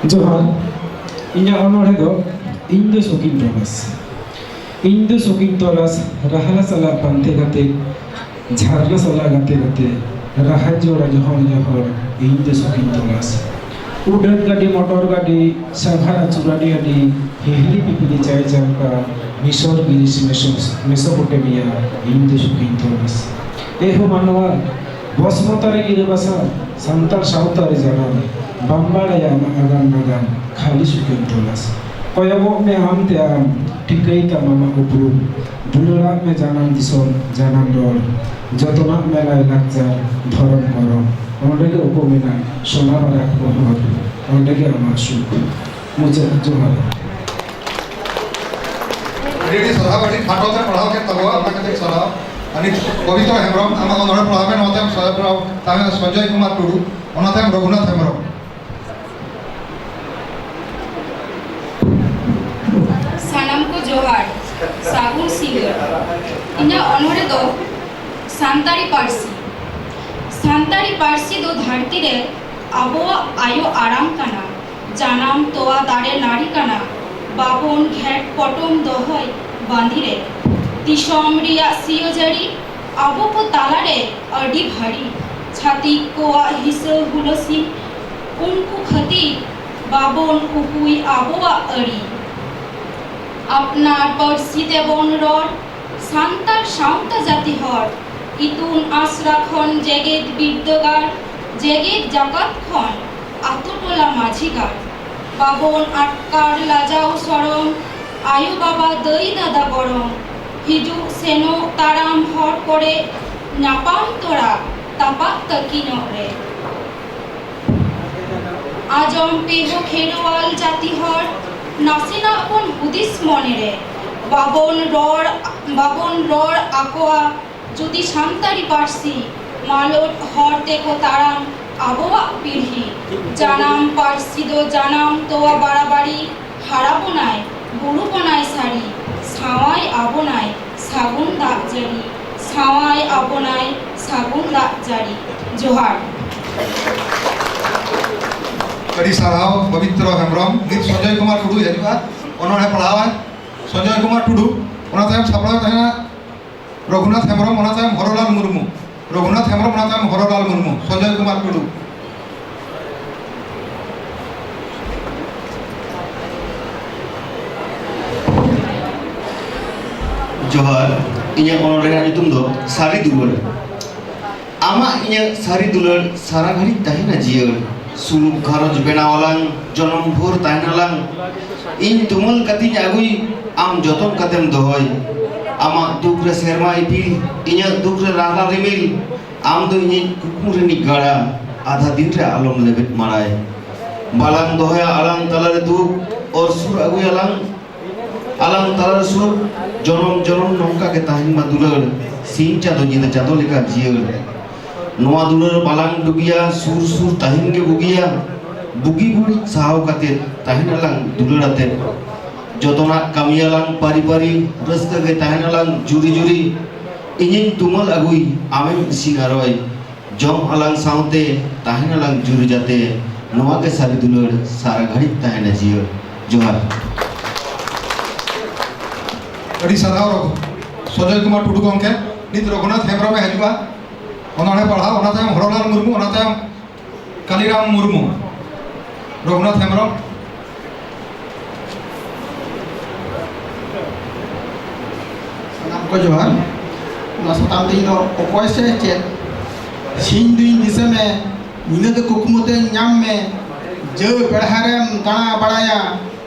ᱡᱚᱦᱟᱨ᱾ ᱤᱧᱟᱹᱜ ᱚᱱᱚᱬᱦᱮ ᱫᱚ ᱤᱧ ᱫᱚ ᱥᱩᱠᱤᱧ ᱛᱚᱞᱟᱥ᱾ ᱤᱧ ᱫᱚ ᱥᱩᱠᱤᱧ ᱛᱚᱞᱟᱥ, ᱨᱟᱦᱞᱟ ᱥᱟᱞᱟᱜ ᱯᱟᱱᱛᱮ ᱠᱟᱛᱮ, ᱡᱷᱟᱨᱱᱟ ᱥᱟᱞᱟᱜ ᱜᱟᱛᱮ ᱠᱟᱛᱮ, ᱨᱟᱦᱟ ᱡᱚᱲᱟ ᱡᱚᱦᱚᱲ ᱡᱚᱦᱚᱲ, ᱤᱧ ᱫᱚ ᱥᱩᱠᱤᱧ ᱛᱚᱞᱟᱥ᱾ ᱩᱰᱟᱹᱱ ᱜᱟᱹᱰᱤ, ᱢᱚᱴᱚᱨ ᱜᱟᱹᱰᱤ, ᱥᱟᱸᱜᱷᱟᱨ ᱟᱹᱪᱩᱨ ᱟᱹᱰᱤ ᱟᱹᱰᱤ, ᱦᱤᱦᱤᱲᱤ ᱯᱤᱯᱤᱲᱤ ᱪᱟᱭ ᱪᱟᱢᱯᱟ, ᱢᱤᱥᱚᱨ ᱜᱤᱨᱤᱥ ᱢᱮᱥᱚ-, ᱢᱮᱥᱚᱯᱚᱴᱮᱢᱤᱭᱟ, ᱤᱧ ᱫᱚ ᱥᱩᱠᱤᱧ ᱛᱚᱞᱟᱥ᱾ ᱮ ᱦᱳ ᱢᱟᱱᱣᱟ, ᱵᱚᱥᱢᱚᱛᱟ ᱨᱮ ᱜᱤᱨᱟᱹ ᱵᱟᱥᱟ, ᱥᱟᱱᱛᱟᱲ ᱥᱟᱶᱛᱟ ᱨᱮ ᱡᱟᱱᱟᱢ, ᱵᱟᱢ ᱵᱟᱲᱟᱭᱟ ᱟᱢᱟᱜ ᱟᱜᱟᱢ ᱱᱟᱜᱟᱢ, ᱠᱷᱟᱹᱞᱤ ᱥᱩᱠᱮᱢ ᱛᱚᱞᱟᱥ᱾ ᱠᱚᱭᱚᱜᱚᱜ ᱢᱮ ᱟᱢ ᱛᱮ ᱟᱢ, ᱴᱷᱤᱠᱟᱹᱭ ᱛᱟᱢ ᱟᱢᱟᱜ ᱩᱯᱨᱩᱢ, ᱫᱩᱞᱟᱹᱲᱟᱜ ᱢᱮ ᱡᱟᱱᱟᱢ ᱫᱤᱥᱚᱢ, ᱡᱟᱱᱟᱢ ᱨᱚᱲ, ᱡᱚᱛᱚᱱᱟᱜ ᱢᱮ ᱞᱟᱭ ᱞᱟᱠᱪᱟᱨ, ᱫᱷᱚᱨᱚᱢ ᱠᱚᱨᱚᱢ, ᱚᱸᱰᱮ ᱜᱮ ᱩᱠᱩ ᱢᱮᱱᱟᱜ ᱥᱚᱱᱟ ᱵᱟᱨᱟᱠ ᱢᱚᱦᱚᱨ, ᱚᱸᱰᱮ ᱜᱮ ᱟᱢᱟᱜ ᱥᱩᱠ᱾ ᱢᱩᱪᱟᱹᱫ, ᱡᱚᱦᱟᱨ᱾ ᱟᱹᱰᱤ ᱟᱹᱰᱤ ᱥᱟᱨᱦᱟᱣ, ᱟᱹᱰᱤ ᱠᱷᱟᱴᱚ ᱛᱮ ᱯᱟᱲᱦᱟᱣ ᱠᱮᱫ ᱛᱟᱵᱚᱣᱟ, ᱚᱱᱟ ᱠᱷᱟᱹᱛᱤᱨ ᱥᱟᱨᱦᱟᱣ᱾ ᱟᱹᱰᱤ ᱯᱚᱵᱤᱛᱨᱚ ᱦᱮᱢᱵᱨᱚᱢ, ᱟᱢᱟᱜ ᱚᱱᱚᱬᱦᱮ ᱯᱟᱲᱦᱟᱣ ᱢᱮ, ᱱᱚᱣᱟ ᱛᱟᱭᱚᱢ ᱥᱟᱨᱦᱟᱣ ᱯᱟᱲᱦᱟᱣ ᱛᱟᱦᱮᱸ ᱥᱚᱧᱡᱚᱭ ᱠᱩᱢᱟᱨ ᱴᱩᱰᱩ, ᱚᱱᱟ ᱛᱟᱭᱚᱢ ᱨᱚᱜᱷᱩᱱᱟᱛᱷ ᱦᱮᱢᱵᱨᱚᱢ᱾ ᱥᱟᱱᱟᱢ ᱠᱚ ᱡᱚᱦᱟᱨ, ᱥᱟᱹᱜᱩᱱ ᱥᱤᱸᱜᱟᱹᱲ᱾ ᱤᱧᱟᱹᱜ ᱚᱱᱚᱬᱦᱮ ᱫᱚ ᱥᱟᱱᱛᱟᱲᱤ ᱯᱟᱹᱨᱥᱤ᱾ ᱥᱟᱱᱛᱟᱲᱤ ᱯᱟᱹᱨᱥᱤ ᱫᱚ ᱫᱷᱟᱹᱨᱛᱤ ᱨᱮ ᱟᱵᱚᱣᱟᱜ ᱟᱭᱳ ᱟᱲᱟᱝ ᱠᱟᱱᱟ᱾ ᱡᱟᱱᱟᱢ ᱛᱚᱣᱟ ᱫᱟᱨᱮ ᱱᱟᱹᱲᱤ ᱠᱟᱱᱟ, ᱵᱟᱵᱚᱱ ᱜᱷᱮᱸᱴ ᱯᱚᱴᱚᱢ ᱫᱚᱦᱚᱭ ᱵᱟᱸᱫᱤ ᱨᱮ᱾ ᱫᱤᱥᱚᱢ ᱨᱮᱭᱟᱜ ᱥᱤᱭᱟᱹ ᱡᱟᱹᱲᱤ ᱟᱵᱚ ᱠᱚ ᱛᱟᱞᱟᱨᱮ ᱟᱹᱰᱤ ᱵᱷᱟᱹᱨᱤ᱾ ᱪᱷᱟᱹᱛᱤᱠ ᱠᱚᱣᱟᱜ ᱦᱤᱥᱟᱹ ᱦᱩᱞᱟᱹᱥᱤ, ᱩᱱᱠᱩ ᱠᱷᱟᱹᱛᱤᱨ ᱵᱟᱵᱚᱱ ᱩᱠᱩᱭ ᱟᱵᱚᱣᱟᱜ ᱟᱹᱨᱤ᱾ ᱟᱯᱱᱟᱨ ᱯᱟᱹᱨᱥᱤ ᱛᱮᱵᱚᱱ ᱨᱚᱲ, ᱥᱟᱱᱛᱟᱲ ᱥᱟᱶᱛᱟ ᱡᱟᱹᱛᱤ ᱦᱚᱲ᱾ ᱤᱛᱩᱱ ᱟᱥᱲᱟ ᱠᱷᱚᱱ ᱡᱮᱜᱮᱛ ᱵᱤᱨᱫᱟᱹᱜᱟᱲ, ᱡᱮᱜᱮᱛ ᱡᱟᱠᱟᱛ ᱠᱷᱚᱱ ᱟᱛᱳ ᱴᱚᱞᱟ ᱢᱟᱹᱡᱷᱤ ᱜᱟᱲ᱾ ᱵᱟᱵᱚᱱ ᱟᱴᱠᱟᱨ ᱞᱟᱡᱟᱣ ᱥᱚᱨᱚᱢ, ᱟᱭᱳ ᱵᱟᱵᱟ ᱫᱟᱹᱭ ᱫᱟᱫᱟ ᱜᱚᱲᱚᱢ᱾ ᱦᱤᱡᱩᱜ ᱥᱮᱱᱚᱜ ᱛᱟᱲᱟᱢ ᱦᱚᱨ ᱠᱚᱨᱮ, ᱧᱟᱯᱟᱢ ᱛᱚᱨᱟ ᱛᱟᱯᱟᱜ ᱛᱟᱹᱠᱤᱱᱚᱜ ᱨᱮ᱾ ᱟᱸᱡᱚᱢ ᱯᱮ ᱦᱳ ᱠᱷᱮᱨᱣᱟᱞ ᱡᱟᱹᱛᱤ ᱦᱚᱲ, ᱱᱟᱥᱮᱱᱟᱜ ᱵᱚᱱ ᱦᱩᱫᱤᱥ ᱢᱚᱱᱮ ᱨᱮ᱾ ᱵᱟᱵᱚᱱ ᱨᱚᱲ, ᱵᱟᱵᱚᱱ ᱨᱚᱲ ᱟᱠᱚᱣᱟ ᱡᱩᱫᱤ ᱥᱟᱱᱛᱟᱲᱤ ᱯᱟᱹᱨᱥᱤ᱾ ᱢᱟᱞᱚᱴ ᱦᱚᱨ ᱛᱮᱠᱚ ᱛᱟᱲᱟᱢ ᱟᱵᱚᱣᱟᱜ ᱯᱤᱲᱦᱤ᱾ ᱡᱟᱱᱟᱢ ᱯᱟᱹᱨᱥᱤ ᱫᱚ ᱡᱟᱱᱟᱢ ᱛᱚᱣᱟ ᱵᱟᱲᱟᱵᱟᱲᱤ᱾ ᱦᱟᱨᱟ ᱵᱚᱱᱟᱭ, ᱵᱩᱨᱩ ᱵᱚᱱᱟᱭ ᱥᱟᱹᱨᱤ᱾ ᱥᱟᱶᱟᱭ ᱟᱵᱚᱱᱟᱭ ᱥᱟᱹᱜᱩᱱ ᱫᱟᱜ ᱡᱟᱹᱲᱤ᱾ ᱥᱟᱶᱟᱭ ᱟᱵᱚᱱᱟᱭ ᱥᱟᱹᱜᱩᱱ ᱫᱟᱜ ᱡᱟᱹᱲᱤ᱾ ᱡᱚᱦᱟᱨ᱾ ᱟᱹᱰᱤ ᱥᱟᱨᱦᱟᱣ ᱯᱚᱵᱤᱛᱨᱚ ᱦᱮᱢᱵᱨᱚᱢ᱾ ᱱᱤᱛ ᱥᱚᱧᱡᱚᱭ ᱠᱩᱢᱟᱨ ᱴᱩᱰᱩᱭ ᱦᱤᱡᱩᱜᱼᱟ, ᱚᱱᱚᱬᱦᱮ ᱯᱟᱲᱦᱟᱣᱟᱭ᱾ ᱥᱚᱧᱡᱚᱭ ᱠᱩᱢᱟᱨ ᱴᱩᱰᱩ, ᱚᱱᱟ ᱛᱟᱭᱚᱢ ᱥᱟᱯᱲᱟᱣ ᱛᱟᱦᱮᱱᱟ ᱨᱚᱜᱷᱩᱱᱟᱛᱷ ᱦᱮᱢᱵᱨᱚᱢ, ᱚᱱᱟ ᱛᱟᱭᱚᱢ ᱦᱚᱨᱚᱞᱟᱞ ᱢᱩᱨᱢᱩ᱾ ᱨᱚᱜᱷᱩᱱᱟᱛᱷ ᱦᱮᱢᱵᱨᱚᱢ, ᱚᱱᱟ ᱛᱟᱭᱚᱢ ᱦᱚᱨᱚᱞᱟᱞ ᱢᱩᱨᱢᱩ᱾ ᱥᱚᱧᱡᱚᱭ ᱠᱩᱢᱟᱨ ᱴᱩᱰᱩ᱾ ᱡᱚᱦᱟᱨ᱾ ᱤᱧᱟᱹᱜ ᱚᱱᱚᱬᱦᱮ ᱨᱮᱱᱟᱜ ᱧᱩᱛᱩᱢ ᱫᱚ ᱥᱟᱹᱨᱤ ᱫᱩᱞᱟᱹᱲ᱾ ᱟᱢᱟᱜ ᱤᱧᱟᱹᱜ ᱥᱟᱹᱨᱤ ᱫᱩᱞᱟᱹᱲ ᱥᱟᱨᱟ ᱜᱷᱟᱹᱲᱤᱡ ᱛᱟᱦᱮᱱᱟ ᱡᱤᱭᱟᱹᱲ᱾ ᱥᱩᱞᱩᱠ ᱜᱷᱟᱨᱚᱸᱡᱽ ᱵᱮᱱᱟᱣ ᱟᱞᱟᱝ, ᱡᱚᱱᱚᱢ ᱵᱷᱳᱨ ᱛᱟᱦᱮᱱᱟᱞᱟᱝ᱾ ᱤᱧ ᱛᱩᱢᱟᱹᱞ ᱠᱟᱛᱮᱧ ᱟᱹᱜᱩᱭ, ᱟᱢ ᱡᱚᱛᱚᱱ ᱠᱟᱛᱮᱢ ᱫᱚᱦᱚᱭ᱾ ᱟᱢᱟᱜ ᱫᱩᱠ ᱨᱮ ᱥᱮᱨᱢᱟ ᱤᱯᱤᱞ, ᱤᱧᱟᱹᱜ ᱫᱩᱠ ᱨᱮ ᱨᱟᱦᱞᱟ ᱨᱤᱢᱤᱞ᱾ ᱟᱢ ᱫᱚ ᱤᱧᱤᱡ ᱠᱩᱠᱢᱩ ᱨᱤᱱᱤᱡ ᱜᱟᱲᱟ, ᱟᱫᱷᱟ ᱫᱤᱱ ᱨᱮ ᱟᱞᱚᱢ ᱞᱮᱵᱮᱫ ᱢᱟᱲᱟᱭ᱾ ᱵᱟᱞᱟᱝ ᱫᱚᱦᱚᱭᱟ ᱟᱞᱟᱝ ᱛᱟᱞᱟᱨᱮ ᱫᱩᱠ, ᱚᱨ ᱥᱩᱨ ᱟᱹᱜᱩᱭᱟᱞᱟᱝ ᱟᱞᱟᱝ ᱛᱟᱞᱟᱨᱮ ᱥᱩᱠ᱾ ᱡᱚᱱᱚᱢ ᱡᱚᱱᱚᱢ ᱱᱚᱝᱠᱟ ᱜᱮ ᱛᱟᱦᱮᱱ ᱢᱟ ᱫᱩᱞᱟᱹᱲ, ᱥᱤᱧ ᱪᱟᱸᱫᱚ ᱧᱤᱫᱟᱹ ᱪᱟᱸᱫᱚ ᱞᱮᱠᱟ ᱡᱤᱭᱟᱹᱲ᱾ ᱱᱚᱣᱟ ᱫᱩᱞᱟᱹᱲ ᱵᱟᱞᱟᱝ ᱰᱩᱜᱤᱭᱟ, ᱥᱩᱨ ᱥᱩᱨ ᱛᱟᱦᱮᱱ ᱜᱮ ᱵᱩᱜᱤᱭᱟ᱾ ᱵᱩᱜᱤ ᱵᱟᱹᱲᱤᱡ ᱥᱟᱦᱟᱣ ᱠᱟᱛᱮ ᱛᱟᱦᱮᱱᱟᱞᱟᱝ ᱫᱩᱞᱟᱹᱲ ᱟᱛᱮ᱾ ᱡᱚᱛᱚᱱᱟᱜ ᱠᱟᱹᱢᱤᱭᱟᱞᱟᱝ ᱯᱟᱹᱨᱤ ᱯᱟᱹᱨᱤ, ᱨᱟᱹᱥᱠᱟᱹ ᱜᱮ ᱛᱟᱦᱮᱱᱟᱞᱟᱝ ᱡᱩᱨᱤ ᱡᱩᱨᱤ᱾ ᱤᱧᱤᱧ ᱛᱩᱢᱟᱹᱞ ᱟᱹᱜᱩᱭ, ᱟᱢᱮᱢ ᱤᱥᱤᱱ ᱟᱨᱚᱭ᱾ ᱡᱚᱢ ᱟᱞᱟᱝ ᱥᱟᱶᱛᱮ ᱛᱟᱦᱮᱱᱟᱞᱟᱝ ᱡᱩᱨᱤ ᱡᱟᱛᱮ᱾ ᱱᱚᱣᱟ ᱜᱮ ᱥᱟᱹᱨᱤ ᱫᱩᱞᱟᱹᱲ ᱥᱟᱨᱟ ᱜᱷᱟᱹᱲᱤᱡ ᱛᱟᱦᱮᱱᱟ ᱡᱤᱭᱟᱹᱲ᱾ ᱡᱚᱦᱟᱨ᱾ ᱟᱹᱰᱤ ᱥᱟᱨᱦᱟᱣ ᱨᱚᱜᱷᱩ-, ᱥᱚᱡᱚᱭ ᱠᱩᱢᱟᱨ ᱴᱩᱰᱩ ᱜᱚᱢᱠᱮ᱾ ᱱᱤᱛ ᱨᱚᱜᱷᱩᱱᱟᱛᱷ ᱦᱮᱢᱵᱨᱚᱢᱮ ᱦᱤᱡᱩᱜᱼᱟ ᱚᱱᱚᱬᱦᱮ ᱯᱟᱲᱦᱟᱣ, ᱚᱱᱟ ᱛᱟᱭᱚᱢ ᱦᱚᱨᱚᱞᱟᱞ ᱢᱩᱨᱢᱩ, ᱚᱱᱟ ᱛᱟᱭᱚᱢ ᱠᱟᱞᱤᱨᱟᱢ ᱢᱩᱨᱢᱩ᱾ ᱨᱚᱜᱷᱩᱱᱟᱛᱷ ᱦᱮᱢᱵᱨᱚᱢ᱾ ᱥᱟᱱᱟᱢ ᱠᱚ ᱡᱚᱦᱟᱨ᱾ ᱱᱚᱣᱟ ᱥᱟᱛᱟᱢ ᱛᱮᱧ ᱫᱚ ᱚᱠᱚᱭ ᱥᱮ ᱪᱮᱫ? ᱥᱤᱧ ᱫᱩᱧ ᱫᱤᱥᱟᱹ ᱢᱮ, ᱧᱤᱫᱟᱹ ᱫᱚ ᱠᱩᱠᱢᱩ ᱛᱮᱧ ᱧᱟᱢ ᱢᱮ, ᱡᱟᱹᱣ ᱵᱮᱲᱦᱟ ᱨᱮᱢ ᱫᱟᱬᱟ ᱵᱟᱲᱟᱭᱟ,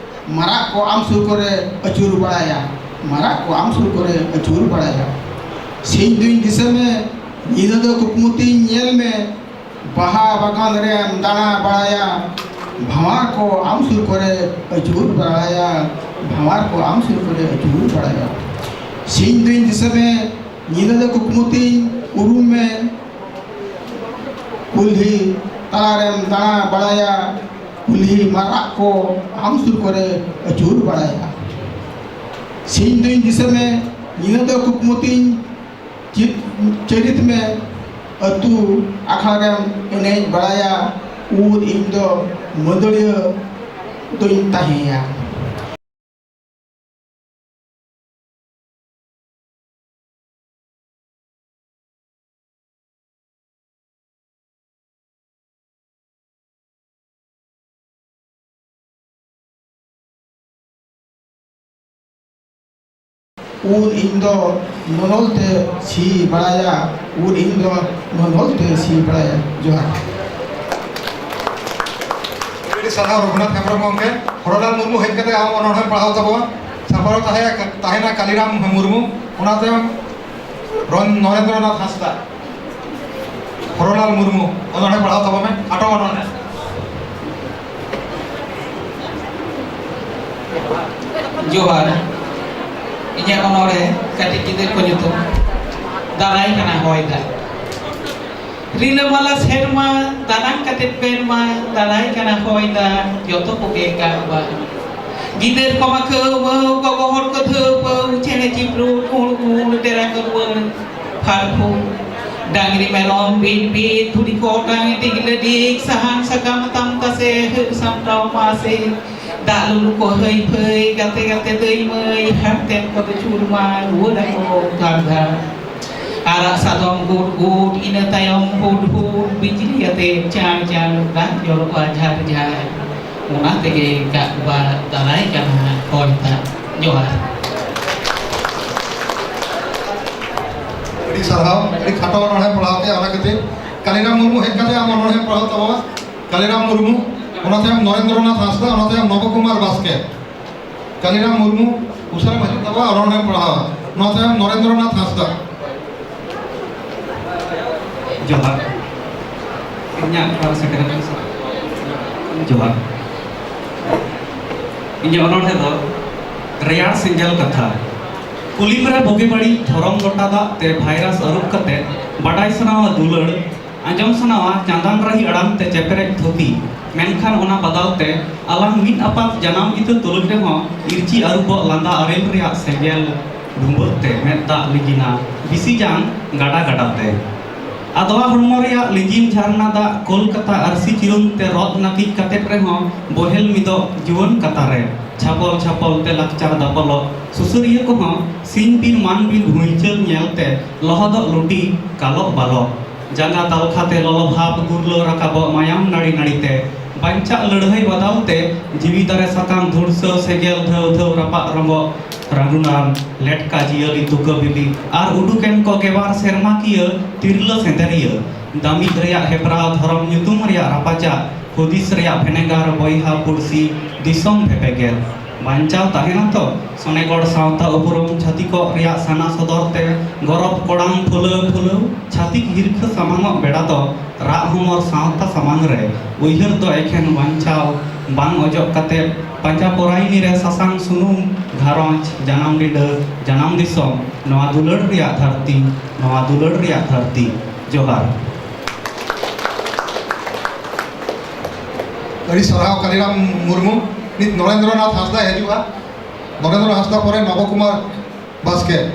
ᱢᱟᱨᱟᱜ ᱠᱚ ᱟᱢ ᱥᱩᱨ ᱠᱚᱨᱮ ᱟᱹᱪᱩᱨ ᱵᱟᱲᱟᱭᱟ, ᱢᱟᱨᱟᱜ ᱠᱚ ᱟᱢ ᱥᱩᱨ ᱠᱚᱨᱮ ᱟᱹᱪᱩᱨ ᱵᱟᱲᱟᱭᱟ᱾ ᱥᱤᱧ ᱫᱩᱧ ᱫᱤᱥᱟᱹ ᱢᱮ, ᱧᱤᱫᱟᱹ ᱫᱚ ᱠᱩᱠᱢᱩ ᱛᱤᱧ ᱧᱮᱞ ᱢᱮ, ᱵᱟᱦᱟ ᱵᱟᱜᱟᱱ ᱨᱮᱢ ᱫᱟᱬᱟ ᱵᱟᱲᱟᱭᱟ, ᱵᱷᱟᱶᱟᱨ ᱠᱚ ᱟᱢ ᱥᱩᱨ ᱠᱚᱨᱮ ᱟᱹᱪᱩᱨ ᱵᱟᱲᱟᱭᱟ, ᱵᱷᱟᱶᱟᱨ ᱠᱚ ᱟᱢ ᱥᱩᱨ ᱠᱚᱨᱮ ᱟᱹᱪᱩᱨ ᱵᱟᱲᱟᱭᱟ᱾ ᱥᱤᱧ ᱫᱩᱧ ᱫᱤᱥᱟᱹ ᱢᱮ, ᱧᱤᱫᱟᱹ ᱫᱚ ᱠᱩᱠᱢᱩ ᱛᱤᱧ ᱩᱨᱩᱢ ᱢᱮ, ᱠᱩᱞᱦᱤ ᱛᱟᱞᱟᱨᱮᱢ ᱫᱟᱬᱟ ᱵᱟᱲᱟᱭᱟ, ᱠᱩᱞᱦᱤ ᱢᱟᱨᱟᱜ ᱠᱚ ᱟᱢ ᱥᱩᱨ ᱠᱚᱨᱮ ᱟᱹᱪᱩᱨ ᱵᱟᱲᱟᱭᱟ᱾ ᱥᱤᱧ ᱫᱩᱧ ᱫᱤᱥᱟᱹ ᱢᱮ, ᱧᱤᱫᱟᱹ ᱫᱚ ᱠᱩᱠᱢᱩ ᱛᱤᱧ ᱪᱤᱫ-, ᱪᱟᱹᱨᱤᱛ ᱢᱮ, ᱟᱹᱛᱩ ᱟᱠᱷᱲᱟ ᱨᱮᱢ ᱮᱱᱮᱡ ᱵᱟᱲᱟᱭᱟ, ᱩᱨ ᱤᱧ ᱫᱚ ᱢᱟᱹᱫᱟᱹᱲᱤᱭᱟᱹ ᱫᱚᱧ ᱛᱟᱦᱮᱸᱭᱟ᱾ ᱩᱨ ᱤᱧ ᱫᱚ ᱱᱚᱱᱚᱞ ᱛᱮ ᱥᱤ ᱵᱟᱲᱟᱭᱟ, ᱩᱨ ᱤᱧ ᱫᱚ ᱱᱚᱱᱚᱞ ᱛᱮ ᱥᱤ ᱵᱟᱲᱟᱭᱟ᱾ ᱡᱚᱦᱟᱨ᱾ ᱟᱹᱰᱤ ᱥᱟᱨᱦᱟᱣ ᱨᱚᱜᱷᱩᱱᱟᱛᱷ ᱦᱮᱢᱵᱨᱚᱢ ᱜᱚᱢᱠᱮ᱾ ᱦᱚᱨᱚᱞᱟᱞ ᱢᱩᱨᱢᱩ ᱦᱮᱡ ᱠᱟᱛᱮ ᱟᱢ ᱚᱱᱚᱬᱦᱮ ᱯᱟᱲᱦᱟᱣ ᱛᱟᱵᱚᱱᱟ᱾ ᱥᱟᱯᱲᱟᱣ ᱛᱟᱦᱮᱸ-, ᱛᱟᱦᱮᱱᱟ ᱠᱟᱞᱤᱨᱟᱢ ᱢᱩᱨᱢᱩ, ᱚᱱᱟ ᱛᱟᱭᱚᱢ ᱨᱚᱱ-, ᱱᱚᱨᱮᱱᱫᱨᱚᱱᱟᱛᱷ ᱦᱟᱸᱥᱫᱟ᱾ ᱦᱚᱨᱚᱞᱟᱞ ᱢᱩᱨᱢᱩ, ᱚᱱᱚᱬᱦᱮ ᱯᱟᱲᱦᱟᱣ ᱛᱟᱵᱚᱱ ᱢᱮ, ᱟᱴᱚᱢ ᱚᱱᱚᱬᱦᱮ᱾ ᱡᱚᱦᱟᱨ᱾ ᱤᱧᱟᱹᱜ ᱚᱱᱚᱬᱦᱮ ᱠᱟᱹᱴᱤᱡ ᱜᱤᱫᱟᱹᱨ ᱠᱚ ᱧᱩᱛᱩᱢ, ᱫᱟᱨᱟᱭ ᱠᱟᱱᱟ ᱦᱚᱭ ᱫᱟᱜ᱾ ᱨᱤᱞᱟᱹᱢᱟᱞᱟ ᱥᱮᱨᱢᱟ, ᱫᱟᱱᱟᱝ ᱠᱟᱛᱮ ᱯᱮᱱ ᱢᱟ, ᱫᱟᱨᱟᱭ ᱠᱟᱱᱟ ᱦᱚᱭ ᱫᱟᱜ, ᱡᱚᱛᱚ ᱠᱚᱜᱮ ᱜᱟᱜ ᱵᱟᱜ᱾ ᱜᱤᱫᱟᱹᱨ ᱠᱚᱢᱟ ᱠᱟᱹᱣ ᱢᱟᱹᱣ, ᱜᱚᱜᱚ ᱦᱚᱲ ᱠᱚ ᱫᱷᱟᱹᱣ ᱯᱟᱹᱣ, ᱪᱮᱬᱮ ᱪᱤᱯᱨᱩ ᱠᱩᱬ ᱠᱩᱬ, ᱰᱮᱨᱟ ᱠᱚ ᱨᱩᱣᱟᱹᱲ ᱯᱷᱟᱲ ᱯᱷᱩᱲ᱾ ᱰᱟᱝᱨᱤ ᱢᱮᱨᱚᱢ ᱵᱤᱱ ᱵᱤᱱ, ᱫᱷᱩᱲᱤ ᱠᱚ ᱚᱴᱟᱝ ᱤᱫᱤ ᱞᱟᱹᱰᱤ, ᱥᱟᱦᱟᱱ ᱥᱟᱠᱟᱢ ᱛᱟᱢ ᱛᱟᱥᱮ, ᱦᱟᱹᱨ ᱥᱟᱢᱴᱟᱣ ᱢᱟᱥᱮ᱾ ᱫᱟᱜ ᱞᱩᱞᱩ ᱠᱚ ᱦᱟᱹᱭ ᱯᱷᱟᱹᱭ, ᱜᱟᱛᱮ ᱜᱟᱛᱮ ᱫᱟᱹᱭ ᱢᱟᱹᱭ, ᱦᱟᱨᱛᱮᱢ ᱠᱚᱫᱚ ᱪᱩᱨᱢᱟ, ᱨᱩᱣᱟᱹᱲ ᱟᱠᱚ ᱫᱷᱟᱨ ᱫᱷᱟᱨ᱾ ᱟᱨᱟᱜ ᱥᱟᱫᱚᱢ ᱜᱩᱰ ᱜᱩᱰ, ᱤᱱᱟᱹ ᱛᱟᱭᱚᱢ ᱦᱩᱰ ᱦᱩᱰ, ᱵᱤᱡᱽᱞᱤ ᱟᱛᱮ ᱪᱟᱬ ᱪᱟᱬ, ᱫᱟᱜ ᱡᱚᱨᱚᱜᱼᱟ ᱡᱷᱟᱨ ᱡᱷᱟᱨ᱾ ᱚᱱᱟ ᱛᱮᱜᱮ ᱫᱟᱜ ᱵᱟ ᱫᱟᱨᱟᱭ ᱠᱟᱱᱟ ᱦᱚᱭ ᱫᱟᱜ᱾ ᱡᱚᱦᱟᱨ᱾ ᱟᱹᱰᱤ ᱥᱟᱨᱦᱟᱣ, ᱟᱹᱰᱤ ᱠᱷᱟᱴᱚ ᱚᱱᱚᱬᱦᱮ ᱯᱟᱲᱦᱟᱣ ᱠᱮᱫᱼᱟ, ᱚᱱᱟ ᱠᱷᱟᱹᱛᱤᱨ᱾ ᱠᱟᱞᱤᱨᱟᱢ ᱢᱩᱨᱢᱩ ᱦᱮᱡ ᱠᱟᱛᱮ ᱟᱢ ᱚᱱᱚᱬᱦᱮ ᱯᱟᱲᱦᱟᱣ ᱛᱟᱵᱚᱱᱟ᱾ ᱠᱟᱞᱤᱨᱟᱢ ᱢᱩᱨᱢᱩ, ᱚᱱᱟ ᱛᱟᱭᱚᱢ ᱱᱚᱨᱮᱱᱫᱨᱚᱱᱟᱛᱷ ᱦᱟᱸᱥᱫᱟ, ᱚᱱᱟ ᱛᱟᱭᱚᱢ ᱱᱚᱵᱚᱠᱩᱢᱟᱨ ᱵᱟᱥᱠᱮ᱾ ᱠᱟᱞᱤᱨᱟᱢ ᱢᱩᱨᱢᱩ, ᱩᱥᱟᱹᱨᱟᱢ ᱦᱤᱡᱩᱜ ᱛᱟᱵᱚᱱᱟ, ᱚᱱᱚᱬᱦᱮᱢ ᱯᱟᱲᱦᱟᱣᱟ᱾ ᱱᱚᱣᱟ ᱛᱟᱭᱚᱢ ᱱᱚᱨᱮᱱᱫᱨᱚᱱᱟᱛᱷ ᱦᱟᱸᱥᱫᱟ᱾ ᱡᱚᱦᱟᱨ᱾ ᱤᱧᱟᱹᱜ ᱴᱷᱟᱶ ᱥᱮᱴᱮᱨ ᱟᱠᱟᱱ᱾ ᱡᱚᱦᱟᱨ᱾ ᱤᱧᱟᱹᱜ ᱚᱱᱚᱬᱦᱮ ᱫᱚ ᱨᱮᱭᱟᱲ ᱥᱮᱸᱜᱮᱞ ᱠᱟᱛᱷᱟ᱾ ᱠᱩᱞᱤᱢ ᱨᱮ ᱵᱩᱜᱤ ᱵᱟᱹᱲᱤᱡ, ᱫᱷᱚᱨᱚᱢ ᱞᱚᱴᱟ ᱫᱟᱜ ᱛᱮ ᱵᱷᱟᱭᱨᱟᱥ ᱟᱹᱨᱩᱵ ᱠᱟᱛᱮ ᱵᱟᱰᱟᱭ ᱥᱟᱱᱟᱣᱟ ᱫᱩᱞᱟᱹᱲ, ᱟᱸᱡᱚᱢ ᱥᱟᱱᱟᱣᱟ ᱪᱟᱸᱫᱟᱱ ᱨᱟᱹᱦᱤ ᱟᱲᱟᱝ ᱛᱮ ᱪᱮᱯᱮᱨᱮᱡ ᱛᱷᱩᱛᱤ᱾ ᱢᱮᱱᱠᱷᱟᱱ ᱚᱱᱟ ᱵᱟᱫᱟᱞ ᱛᱮ ᱟᱞᱟᱝ ᱢᱤᱫ ᱟᱯᱟᱛ ᱡᱟᱱᱟᱢ ᱤᱛᱟᱹ ᱛᱩᱞᱩᱡ ᱨᱮᱦᱚᱸ ᱤᱨᱪᱤ ᱟᱹᱨᱩᱵᱚᱜ ᱞᱟᱸᱫᱟ ᱟᱨᱮᱞ ᱨᱮᱭᱟᱜ ᱥᱮᱸᱜᱮᱞ ᱰᱷᱩᱸᱵᱟᱹᱜ ᱛᱮ ᱢᱮᱫ ᱫᱟᱜ ᱞᱤᱸᱜᱤᱱᱟ ᱵᱤᱥᱤ ᱡᱟᱝ ᱜᱟᱰᱟ ᱜᱟᱰᱟ ᱛᱮ᱾ ᱟᱫᱣᱟ ᱦᱚᱲᱢᱚ ᱨᱮᱭᱟᱜ ᱞᱤᱸᱜᱤᱱ ᱡᱷᱟᱨᱱᱟ ᱫᱟᱜ ᱠᱳᱞᱠᱟᱛᱟ ᱟᱹᱨᱥᱤ ᱪᱤᱨᱩᱱ ᱛᱮ ᱨᱚᱫ ᱱᱟᱹᱠᱤᱡ ᱠᱟᱛᱮᱫ ᱨᱮᱦᱚᱸ ᱵᱚᱦᱮᱞ ᱢᱤᱫᱚᱜ ᱡᱩᱣᱟᱹᱱ ᱠᱟᱛᱟ ᱨᱮ ᱪᱷᱟᱯᱚᱞ ᱪᱷᱟᱯᱚᱞ ᱛᱮ ᱞᱟᱠᱪᱟᱨ ᱫᱟᱯᱚᱞᱚᱜ ᱥᱩᱥᱟᱹᱨᱤᱭᱟᱹ ᱠᱚᱦᱚᱸ ᱥᱤᱧ ᱵᱤᱱ ᱢᱟᱱ ᱵᱤᱱ ᱦᱩᱭᱪᱟᱹᱞ ᱧᱮᱞ ᱛᱮ ᱞᱚᱦᱚᱫᱚᱜ ᱞᱩᱴᱤ ᱠᱟᱞᱚᱜ ᱵᱟᱞᱚᱜ᱾ ᱡᱟᱸᱜᱟ ᱛᱟᱞᱠᱷᱟ ᱛᱮ ᱞᱚᱞᱚ ᱵᱷᱟᱵᱽ ᱜᱩᱨᱞᱟᱹ ᱨᱟᱠᱟᱵᱚᱜ ᱢᱟᱭᱟᱢ ᱱᱟᱹᱲᱤ ᱱᱟᱹᱲᱤ ᱛᱮ᱾ ᱵᱟᱧᱪᱟᱜ ᱞᱟᱹᱲᱦᱟᱹᱭ ᱵᱟᱫᱟᱞ ᱛᱮ ᱡᱤᱣᱤ ᱫᱟᱨᱮ ᱥᱟᱠᱟᱢ ᱫᱷᱩᱲᱥᱟᱹᱣ ᱥᱮᱸᱜᱮᱞ ᱫᱷᱟᱹᱣ ᱫᱷᱟᱹᱣ ᱨᱟᱯᱟᱜ ᱨᱚᱸᱜᱚᱜ ᱨᱟᱹᱰᱩᱱᱟᱱ ᱞᱮᱴᱠᱟ ᱡᱤᱭᱟᱹᱞᱤ ᱛᱩᱠᱟᱹ ᱵᱤᱞᱤ ᱟᱨ ᱩᱰᱩᱠᱮᱱ ᱠᱚ ᱜᱮᱵᱟᱨ ᱥᱮᱨᱢᱟᱠᱤᱭᱟᱹ ᱛᱤᱨᱞᱟᱹ ᱥᱮᱸᱫᱮᱨᱤᱭᱟᱹ᱾ ᱫᱟᱹᱢᱤᱡ ᱨᱮᱭᱟᱜ ᱦᱮᱯᱨᱟᱣ ᱫᱷᱚᱨᱚᱢ ᱧᱩᱛᱩᱢ ᱨᱮᱭᱟᱜ ᱨᱟᱯᱟᱪᱟᱜ ᱦᱩᱫᱤᱥ ᱨᱮᱭᱟᱜ ᱵᱷᱮᱱᱮᱜᱟᱨ ᱵᱚᱭᱦᱟ ᱯᱩᱲᱥᱤ ᱫᱤᱥᱚᱢ ᱵᱷᱮᱯᱮᱜᱮᱨ᱾ ᱵᱟᱧᱪᱟᱣ ᱛᱟᱦᱮᱱᱟ ᱛᱚ ᱥᱚᱱᱮᱜᱚᱲ ᱥᱟᱶᱛᱟ ᱩᱯᱨᱩᱢ ᱪᱷᱟᱹᱛᱤᱠᱚᱜ ᱨᱮᱭᱟᱜ ᱥᱟᱱᱟ ᱥᱚᱫᱚᱨ ᱛᱮ ᱜᱚᱨᱚᱵ ᱠᱚᱲᱟᱢ ᱯᱷᱩᱞᱟᱹᱣ ᱯᱷᱩᱞᱟᱹᱣ ᱪᱷᱟᱹᱛᱤᱠ ᱦᱤᱨᱠᱷᱟᱹ ᱥᱟᱢᱟᱝᱚᱜ ᱵᱮᱲᱟ ᱫᱚ ᱨᱟᱜ ᱦᱚᱢᱚᱨ ᱥᱟᱶᱛᱟ ᱥᱟᱢᱟᱝ ᱨᱮ ᱩᱭᱦᱟᱹᱨ ᱫᱚ ᱮᱠᱷᱮᱱ ᱵᱟᱧᱪᱟᱣ ᱵᱟᱝ ᱚᱡᱚᱜ ᱠᱟᱛᱮ ᱯᱟᱸᱡᱟ ᱯᱚᱨᱟᱭᱱᱤ ᱨᱮ ᱥᱟᱥᱟᱝ ᱥᱩᱱᱩᱢ ᱜᱷᱟᱨᱚᱸᱡᱽ ᱡᱟᱱᱟᱢ ᱰᱤᱰᱟᱹ ᱡᱟᱱᱟᱢ ᱫᱤᱥᱚᱢ ᱱᱚᱣᱟ ᱫᱩᱞᱟᱹᱲ ᱨᱮᱭᱟᱜ ᱫᱷᱟᱹᱨᱛᱤ ᱱᱚᱣᱟ ᱫᱩᱞᱟᱹᱲ ᱨᱮᱭᱟᱜ ᱫᱷᱟᱹᱨᱛᱤ᱾ ᱡᱚᱦᱟᱨ᱾ ᱟᱹᱰᱤ ᱥᱟᱨᱦᱟᱣ ᱠᱟᱞᱤᱨᱟᱢ ᱢᱩᱨᱢᱩ᱾ ᱱᱤᱛ ᱱᱚᱨᱮᱱᱫᱨᱚᱱᱟᱛᱷ ᱦᱟᱸᱥᱫᱟᱭ ᱦᱤᱡᱩᱜᱼᱟ᱾ ᱱᱚᱨᱮᱱᱫᱨᱚ ᱦᱟᱸᱥᱫᱟ ᱯᱚᱨᱮ ᱱᱚᱵᱚᱠᱩᱢᱟᱨ ᱵᱟᱥᱠᱮ᱾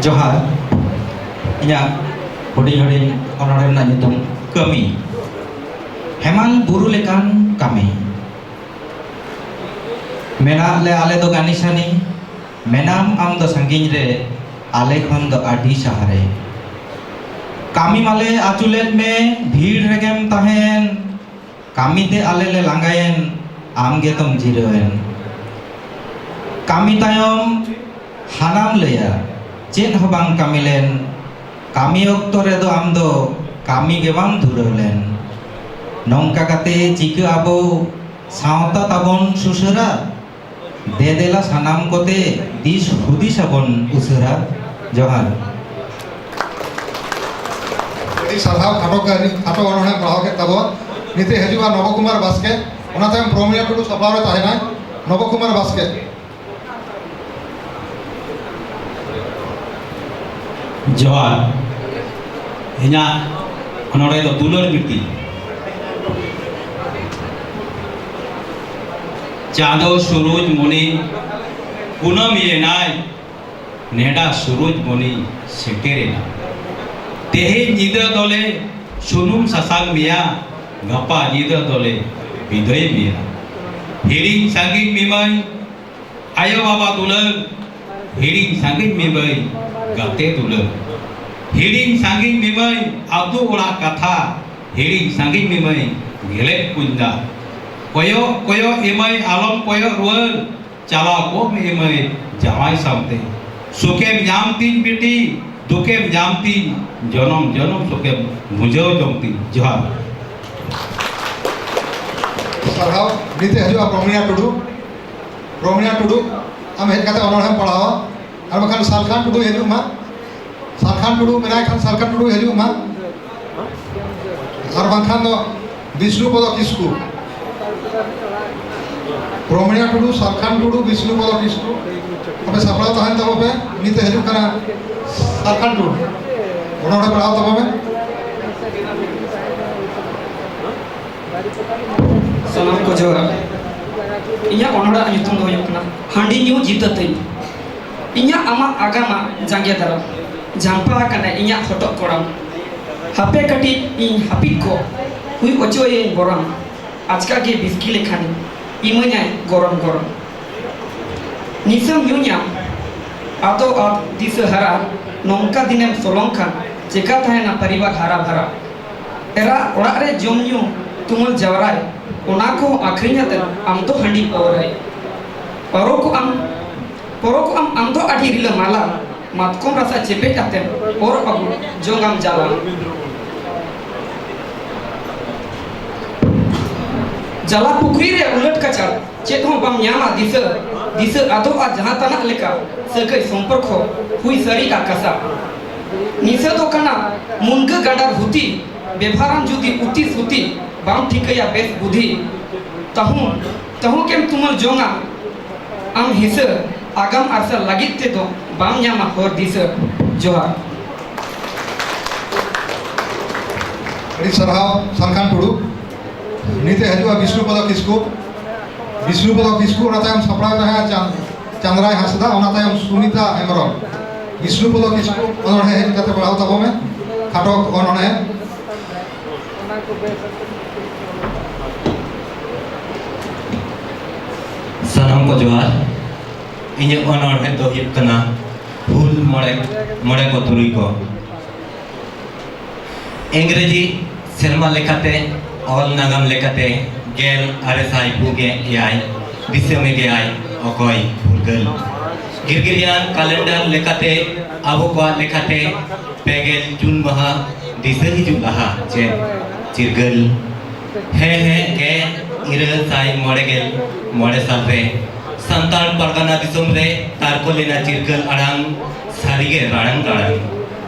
ᱡᱚᱦᱟᱨ᱾ ᱤᱧᱟᱹᱜ ᱦᱩᱰᱤᱧ ᱦᱩᱰᱤᱧ ᱚᱱᱚᱬᱦᱮ ᱨᱮᱱᱟᱜ ᱧᱩᱛᱩᱢ ᱠᱟᱹᱢᱤ᱾ ᱦᱮᱢᱟᱞ ᱵᱩᱨᱩ ᱞᱮᱠᱟᱱ ᱠᱟᱹᱢᱤ᱾ ᱢᱮᱱᱟᱜ ᱞᱮ ᱟᱞᱮ ᱫᱚ ᱜᱟᱱᱤᱥᱟᱱᱤ, ᱢᱮᱱᱟᱢ ᱟᱢ ᱫᱚ ᱥᱟᱺᱜᱤᱧ ᱨᱮ, ᱟᱞᱮ ᱠᱷᱚᱱ ᱫᱚ ᱟᱹᱰᱤ ᱥᱟᱦᱟᱨᱮ᱾ ᱠᱟᱹᱢᱤ ᱢᱟᱞᱮ ᱟᱹᱪᱩ ᱞᱮᱫ ᱢᱮ, ᱵᱷᱤᱲ ᱨᱮᱜᱮᱢ ᱛᱟᱦᱮᱸᱱ, ᱠᱟᱹᱢᱤᱛᱮ ᱟᱞᱮ ᱞᱮ ᱞᱟᱸᱜᱟᱭᱮᱱ, ᱟᱢ ᱜᱮᱛᱚᱢ ᱡᱤᱨᱟᱹᱣᱮᱱ᱾ ᱠᱟᱹᱢᱤ ᱛᱟᱭᱚᱢ ᱦᱟᱱᱟᱢ ᱞᱟᱹᱭᱟ, ᱪᱮᱫ ᱦᱚᱸ ᱵᱟᱝ ᱠᱟᱹᱢᱤ ᱞᱮᱱ᱾ ᱠᱟᱹᱢᱤ ᱚᱠᱛᱚ ᱨᱮᱫᱚ ᱟᱢ ᱫᱚ ᱠᱟᱹᱢᱤ ᱜᱮ ᱵᱟᱢ ᱫᱷᱩᱨᱟᱹᱣ ᱞᱮᱱ᱾ ᱱᱚᱝᱠᱟ ᱠᱟᱛᱮ ᱪᱤᱠᱟᱹ ᱟᱵᱚ ᱥᱟᱶᱛᱟ ᱛᱟᱵᱚᱱ ᱥᱩᱥᱟᱹᱨᱟ? ᱫᱮ ᱫᱮᱞᱟ ᱥᱟᱱᱟᱢ ᱠᱚᱛᱮ ᱫᱤᱥ ᱦᱩᱫᱤᱥ ᱟᱵᱚᱱ ᱩᱥᱟᱹᱨᱟ᱾ ᱡᱚᱦᱟᱨ᱾ ᱟᱹᱰᱤ ᱥᱟᱨᱦᱟᱣ, ᱠᱷᱟᱴᱚ ᱠᱟᱹᱦᱱᱤ, ᱠᱷᱟᱴᱚ ᱚᱱᱚᱬᱦᱮ ᱯᱟᱲᱦᱟᱣ ᱠᱮᱫ ᱛᱟᱵᱚᱱ᱾ ᱱᱤᱛᱚᱜ ᱦᱤᱡᱩᱜᱼᱟ ᱱᱚᱵᱚ ᱠᱩᱢᱟᱨ ᱵᱟᱥᱠᱮ, ᱚᱱᱟ ᱛᱟᱭᱚᱢ ᱯᱨᱚᱢᱤᱞᱟ ᱴᱩᱰᱩ ᱥᱟᱯᱲᱟᱣ ᱨᱮ ᱛᱟᱦᱮᱱᱟᱭ᱾ ᱱᱚᱵᱚ ᱠᱩᱢᱟᱨ ᱵᱟᱥᱠᱮ᱾ ᱡᱚᱦᱟᱨ᱾ ᱤᱧᱟᱹᱜ ᱚᱱᱚᱬᱦᱮ ᱫᱚ ᱫᱩᱞᱟᱹᱲ ᱵᱤᱱᱛᱤ᱾ ᱪᱟᱸᱫᱚ ᱥᱩᱨᱩᱡᱽ ᱢᱚᱱᱤ ᱠᱩᱱᱟᱹᱢᱤ ᱮᱱᱟᱭ, ᱱᱮᱰᱟ ᱥᱩᱨᱩᱡᱽ ᱢᱚᱱᱤ ᱥᱮᱴᱮᱨᱮᱱᱟ᱾ ᱛᱮᱦᱮᱧ ᱧᱤᱫᱟᱹ ᱫᱚᱞᱮ ᱥᱩᱱᱩᱢ ᱥᱟᱥᱟᱝ ᱢᱮᱭᱟ, ᱜᱟᱯᱟ ᱧᱤᱫᱟᱹ ᱫᱚᱞᱮ ᱵᱤᱫᱟᱹᱭ ᱢᱮᱭᱟ᱾ ᱦᱤᱲᱤᱧ ᱥᱟᱺᱜᱤᱧ ᱢᱮ ᱢᱟᱹᱭ, ᱟᱭᱳ ᱵᱟᱵᱟ ᱫᱩᱞᱟᱹᱲ, ᱦᱤᱲᱤᱧ ᱥᱟᱺᱜᱤᱧ ᱢᱮ ᱢᱟᱹᱭ, ᱜᱟᱛᱮ ᱫᱩᱞᱟᱹᱲ᱾ ᱦᱤᱲᱤᱧ ᱥᱟᱺᱜᱤᱧ ᱢᱮ ᱢᱟᱹᱭ, ᱟᱹᱛᱩ ᱚᱲᱟᱜ ᱠᱟᱛᱷᱟ, ᱦᱤᱲᱤᱧ ᱥᱟᱺᱜᱤᱧ ᱢᱮ ᱢᱟᱹᱭ, ᱜᱮᱞᱮᱡ ᱠᱩᱧ ᱫᱟᱜ᱾ ᱠᱚᱭᱚᱜ, ᱠᱚᱭᱚᱜ ᱮ ᱢᱟᱹᱭ, ᱟᱞᱚᱢ ᱠᱚᱭᱚᱜ ᱨᱩᱣᱟᱹᱲ, ᱪᱟᱞᱟᱣ ᱠᱚᱜ ᱢᱮ ᱮ ᱢᱟᱹᱭ, ᱡᱟᱶᱟᱭ ᱥᱟᱶᱛᱮ᱾ ᱥᱩᱠᱮᱢ ᱧᱟᱢ ᱛᱤᱧ ᱵᱤᱴᱤ, ᱫᱩᱠᱮᱢ ᱧᱟᱢ ᱛᱤᱧ, ᱡᱚᱱᱚᱢ ᱡᱚᱱᱚᱢ ᱥᱩᱠᱮᱢ ᱵᱩᱡᱷᱟᱹᱣ ᱡᱚᱝ ᱛᱤᱧ᱾ ᱡᱚᱦᱟᱨ᱾ ᱥᱟᱨᱦᱟᱣ᱾ ᱱᱤᱛ ᱮ ᱦᱤᱡᱩᱜᱼᱟ ᱯᱨᱚᱢᱤᱞᱟ ᱴᱩᱰᱩ᱾ ᱨᱚᱢᱤᱞᱟ ᱴᱩᱰᱩ, ᱟᱢ ᱦᱮᱡ ᱠᱟᱛᱮ ᱚᱱᱚᱬᱦᱮᱢ ᱯᱟᱲᱦᱟᱣᱟ᱾ ᱟᱨ ᱵᱟᱠᱷᱟᱱ ᱥᱟᱞᱠᱷᱟᱱ ᱴᱩᱰᱩ ᱦᱤᱡᱩᱜ ᱢᱟ᱾ ᱥᱟᱞᱠᱷᱟᱱ ᱴᱩᱰᱩ ᱢᱮᱱᱟᱭ ᱠᱷᱟᱱ ᱥᱟᱞᱠᱷᱟᱱ ᱴᱩᱰᱩ ᱦᱤᱡᱩᱜ ᱢᱟ᱾ ᱟᱨ ᱵᱟᱝᱠᱷᱟᱱ ᱫᱚ ᱵᱤᱥᱱᱩ ᱯᱚᱫᱚ ᱠᱤᱥᱠᱩ᱾ ᱨᱚᱢᱤᱞᱟ ᱴᱩᱰᱩ, ᱥᱟᱞᱠᱷᱟᱱ ᱴᱩᱰᱩ, ᱵᱤᱥᱱᱩ ᱯᱚᱫᱚ ᱠᱤᱥᱠᱩ᱾ ᱟᱯᱮ ᱥᱟᱯᱲᱟᱣ ᱛᱟᱦᱮᱱ ᱛᱟᱵᱚ ᱯᱮ᱾ ᱱᱤᱛ ᱮ ᱦᱤᱡᱩᱜ ᱠᱟᱱᱟ ᱥᱟᱞᱠᱷᱟᱱ ᱴᱩᱰᱩ᱾ ᱚᱱᱚᱬᱦᱮ ᱯᱟᱲᱦᱟᱣ ᱛᱟᱵᱚ ᱢᱮ᱾ ᱥᱟᱱᱟᱢ ᱠᱚ ᱡᱚᱦᱟᱨ᱾ ᱤᱧᱟᱹᱜ ᱚᱱᱚᱬᱦᱮ ᱧᱩᱛᱩᱢ ᱫᱚ ᱦᱩᱭᱩᱜ ᱠᱟᱱᱟ ᱦᱟᱺᱰᱤ ᱧᱩ ᱡᱤᱛᱟᱹ ᱛᱤᱧ᱾ ᱤᱧᱟᱹᱜ ᱟᱢᱟᱜ ᱟᱜᱟᱢᱟᱜ ᱡᱟᱸᱜᱮ ᱫᱟᱨᱟᱢ᱾ ᱡᱷᱟᱢᱯᱟ ᱟᱠᱟᱱᱟ ᱤᱧᱟᱹᱜ ᱦᱚᱴᱚᱜ ᱠᱚᱲᱟᱢ᱾ ᱦᱟᱯᱮ ᱠᱟᱹᱴᱤᱡ ᱤᱧ ᱦᱟᱹᱯᱤᱫ ᱠᱚᱜ, ᱦᱩᱭ ᱚᱪᱚᱭᱟᱹᱧ ᱵᱚᱨᱟᱢ᱾ ᱟᱪᱠᱟ ᱜᱮ ᱵᱤᱥᱠᱤ ᱞᱮᱠᱷᱟᱱ ᱤᱢᱟᱹᱧᱟᱭ ᱜᱚᱨᱚᱢ ᱜᱚᱨᱚᱢ᱾ ᱱᱤᱥᱟᱹᱢ ᱧᱩᱧᱟᱢ, ᱟᱫᱚ ᱟᱫ ᱫᱤᱥᱟᱹ ᱦᱟᱨᱟ, ᱱᱚᱝᱠᱟ ᱫᱤᱱᱮᱢ ᱥᱚᱞᱚᱝ ᱠᱷᱟᱱ ᱪᱮᱠᱟ ᱛᱟᱦᱮᱱᱟ ᱯᱟᱨᱤᱵᱟᱨ ᱦᱟᱨᱟ ᱵᱷᱟᱨᱟ᱾ ᱮᱨᱟ ᱚᱲᱟᱜ ᱨᱮ ᱡᱚᱢ ᱧᱩ ᱛᱩᱢᱟᱹᱞ ᱡᱟᱣᱨᱟᱭ, ᱚᱱᱟ ᱠᱚᱦᱚᱸ ᱟᱹᱠᱷᱨᱤᱧ ᱟᱛᱮ ᱟᱢ ᱫᱚ ᱦᱟᱺᱰᱤ ᱯᱟᱹᱣᱨᱟᱹᱭ᱾ ᱯᱟᱹᱣᱨᱟᱹ ᱠᱚ ᱟᱢ ᱯᱚᱨᱚᱠᱚᱜ ᱟᱢ, ᱟᱢ ᱫᱚ ᱟᱹᱰᱤ ᱨᱤᱞᱟᱹᱢᱟᱞᱟ, ᱢᱟᱛᱠᱚᱢ ᱨᱟᱥᱟ ᱪᱮᱯᱮᱡ ᱟᱛᱮᱢ ᱚᱨ ᱟᱹᱜᱩ ᱡᱚᱝ ᱟᱢ ᱡᱟᱞᱟ᱾ ᱡᱟᱞᱟ ᱯᱩᱠᱷᱨᱤ ᱨᱮ ᱩᱞᱟᱹᱴ ᱠᱟᱪᱟᱲ, ᱪᱮᱫ ᱦᱚᱸ ᱵᱟᱢ ᱧᱟᱢᱟ ᱫᱤᱥᱟᱹ, ᱫᱤᱥᱟᱹ ᱟᱫᱚᱜᱼᱟ ᱡᱟᱦᱟᱸ ᱛᱟᱱᱟᱜ ᱞᱮᱠᱟ, ᱥᱟᱹᱜᱟᱹᱭ ᱥᱚᱢᱯᱚᱨᱠᱚ ᱦᱩᱭ ᱥᱟᱹᱨᱤᱜᱼᱟ ᱠᱟᱥᱟ᱾ ᱱᱤᱥᱟᱹ ᱫᱚ ᱠᱟᱱᱟ ᱢᱩᱱᱜᱟᱹ ᱜᱟᱰᱟᱨ ᱦᱩᱛᱤ, ᱵᱮᱵᱷᱟᱨᱟᱢ ᱡᱩᱫᱤ ᱩᱛᱤ ᱥᱩᱛᱤ, ᱵᱟᱢ ᱴᱷᱤᱠᱟᱹᱭᱟ ᱵᱮᱥ ᱵᱩᱫᱷᱤ᱾ ᱛᱟᱦᱩᱸ, ᱛᱟᱦᱩᱸ ᱠᱮᱢ ᱛᱩᱢᱟᱹᱞ ᱡᱚᱝᱟ, ᱟᱢ ᱦᱤᱥᱟᱹ ᱟᱜᱟᱢ ᱟᱨᱥᱟᱞ ᱞᱟᱹᱜᱤᱫ ᱛᱮᱫᱚ ᱵᱟᱢ ᱧᱟᱢᱟ ᱦᱚᱨ ᱫᱤᱥᱟᱹ᱾ ᱡᱚᱦᱟᱨ᱾ ᱟᱹᱰᱤ ᱥᱟᱨᱦᱟᱣ ᱥᱟᱞᱠᱷᱟᱱ ᱴᱩᱰᱩ᱾ ᱱᱤᱛ ᱮ ᱦᱤᱡᱩᱜᱼᱟ ᱵᱤᱥᱱᱩ ᱯᱚᱫᱚ ᱠᱤᱥᱠᱩ᱾ ᱵᱤᱥᱱᱩ ᱯᱚᱫᱚ ᱠᱤᱥᱠᱩ, ᱚᱱᱟ ᱛᱟᱭᱚᱢ ᱥᱟᱯᱲᱟᱣ ᱛᱟᱦᱮᱸ ᱪᱟᱸᱫ-, ᱪᱟᱸᱫᱽᱨᱟᱭ ᱦᱟᱸᱥᱫᱟ, ᱚᱱᱟ ᱛᱟᱭᱚᱢ ᱥᱩᱱᱤᱛᱟ ᱦᱮᱢᱵᱨᱚᱢ᱾ ᱵᱤᱥᱱᱩ ᱯᱚᱫᱚ ᱠᱤᱥᱠᱩ ᱚᱱᱚᱬᱦᱮ ᱦᱮᱡ ᱠᱟᱛᱮ ᱯᱟᱲᱦᱟᱣ ᱛᱟᱵᱚᱱ ᱢᱮ, ᱠᱷᱟᱴᱚ ᱚᱱᱚᱬᱦᱮ᱾ ᱥᱟᱱᱟᱢ ᱠᱚ ᱡᱚᱦᱟᱨ᱾ ᱤᱧᱟᱹᱜ ᱚᱱᱚᱬᱦᱮ ᱫᱚ ᱦᱩᱭᱩᱜ ᱠᱟᱱᱟ ᱦᱩᱞ ᱢᱚᱬᱮ, ᱢᱚᱬᱮ ᱠᱚ ᱛᱩᱨᱩᱭ ᱠᱚ᱾ ᱤᱝᱨᱮᱡᱤ ᱥᱮᱨᱢᱟ ᱞᱮᱠᱟᱛᱮ, ᱚᱞ ᱱᱟᱜᱟᱢ ᱞᱮᱠᱟᱛᱮ ᱜᱮᱞ ᱟᱨᱮ ᱥᱟᱭ ᱯᱩᱜᱮ ᱮᱭᱟᱭ, ᱫᱤᱥᱚᱢᱮ ᱜᱮᱭᱟᱭ ᱚᱠᱚᱭ ᱯᱷᱩᱨᱜᱟᱹᱞ᱾ ᱜᱤᱨᱜᱤᱨᱤᱭᱟᱱ ᱠᱟᱞᱮᱱᱰᱟᱨ ᱞᱮᱠᱟᱛᱮ, ᱟᱵᱚ ᱠᱚᱣᱟᱜ ᱞᱮᱠᱟᱛᱮ ᱯᱮ ᱜᱮᱞ ᱡᱩᱱ ᱢᱟᱦᱟ ᱫᱤᱥᱟᱹ ᱦᱤᱡᱩᱜ ᱞᱟᱦᱟ ᱪᱮᱫ ᱪᱤᱨᱜᱟᱹᱞ᱾ ᱦᱮᱸ, ᱦᱮᱸ, ᱜᱮᱞ ᱤᱨᱟᱹᱞ ᱥᱟᱭ ᱢᱚᱬᱮ ᱜᱮᱞ ᱢᱚᱬᱮ ᱥᱟᱞ ᱨᱮ ᱥᱟᱱᱛᱟᱲ ᱯᱟᱨᱜᱟᱱᱟ ᱫᱤᱥᱚᱢ ᱨᱮ ᱛᱟᱨᱠᱚ ᱞᱮᱱᱟ ᱪᱤᱨᱜᱟᱹᱞ ᱟᱲᱟᱝ, ᱥᱟᱹᱨᱤᱜᱮ ᱨᱟᱲᱟᱝ ᱨᱟᱲᱟᱝ᱾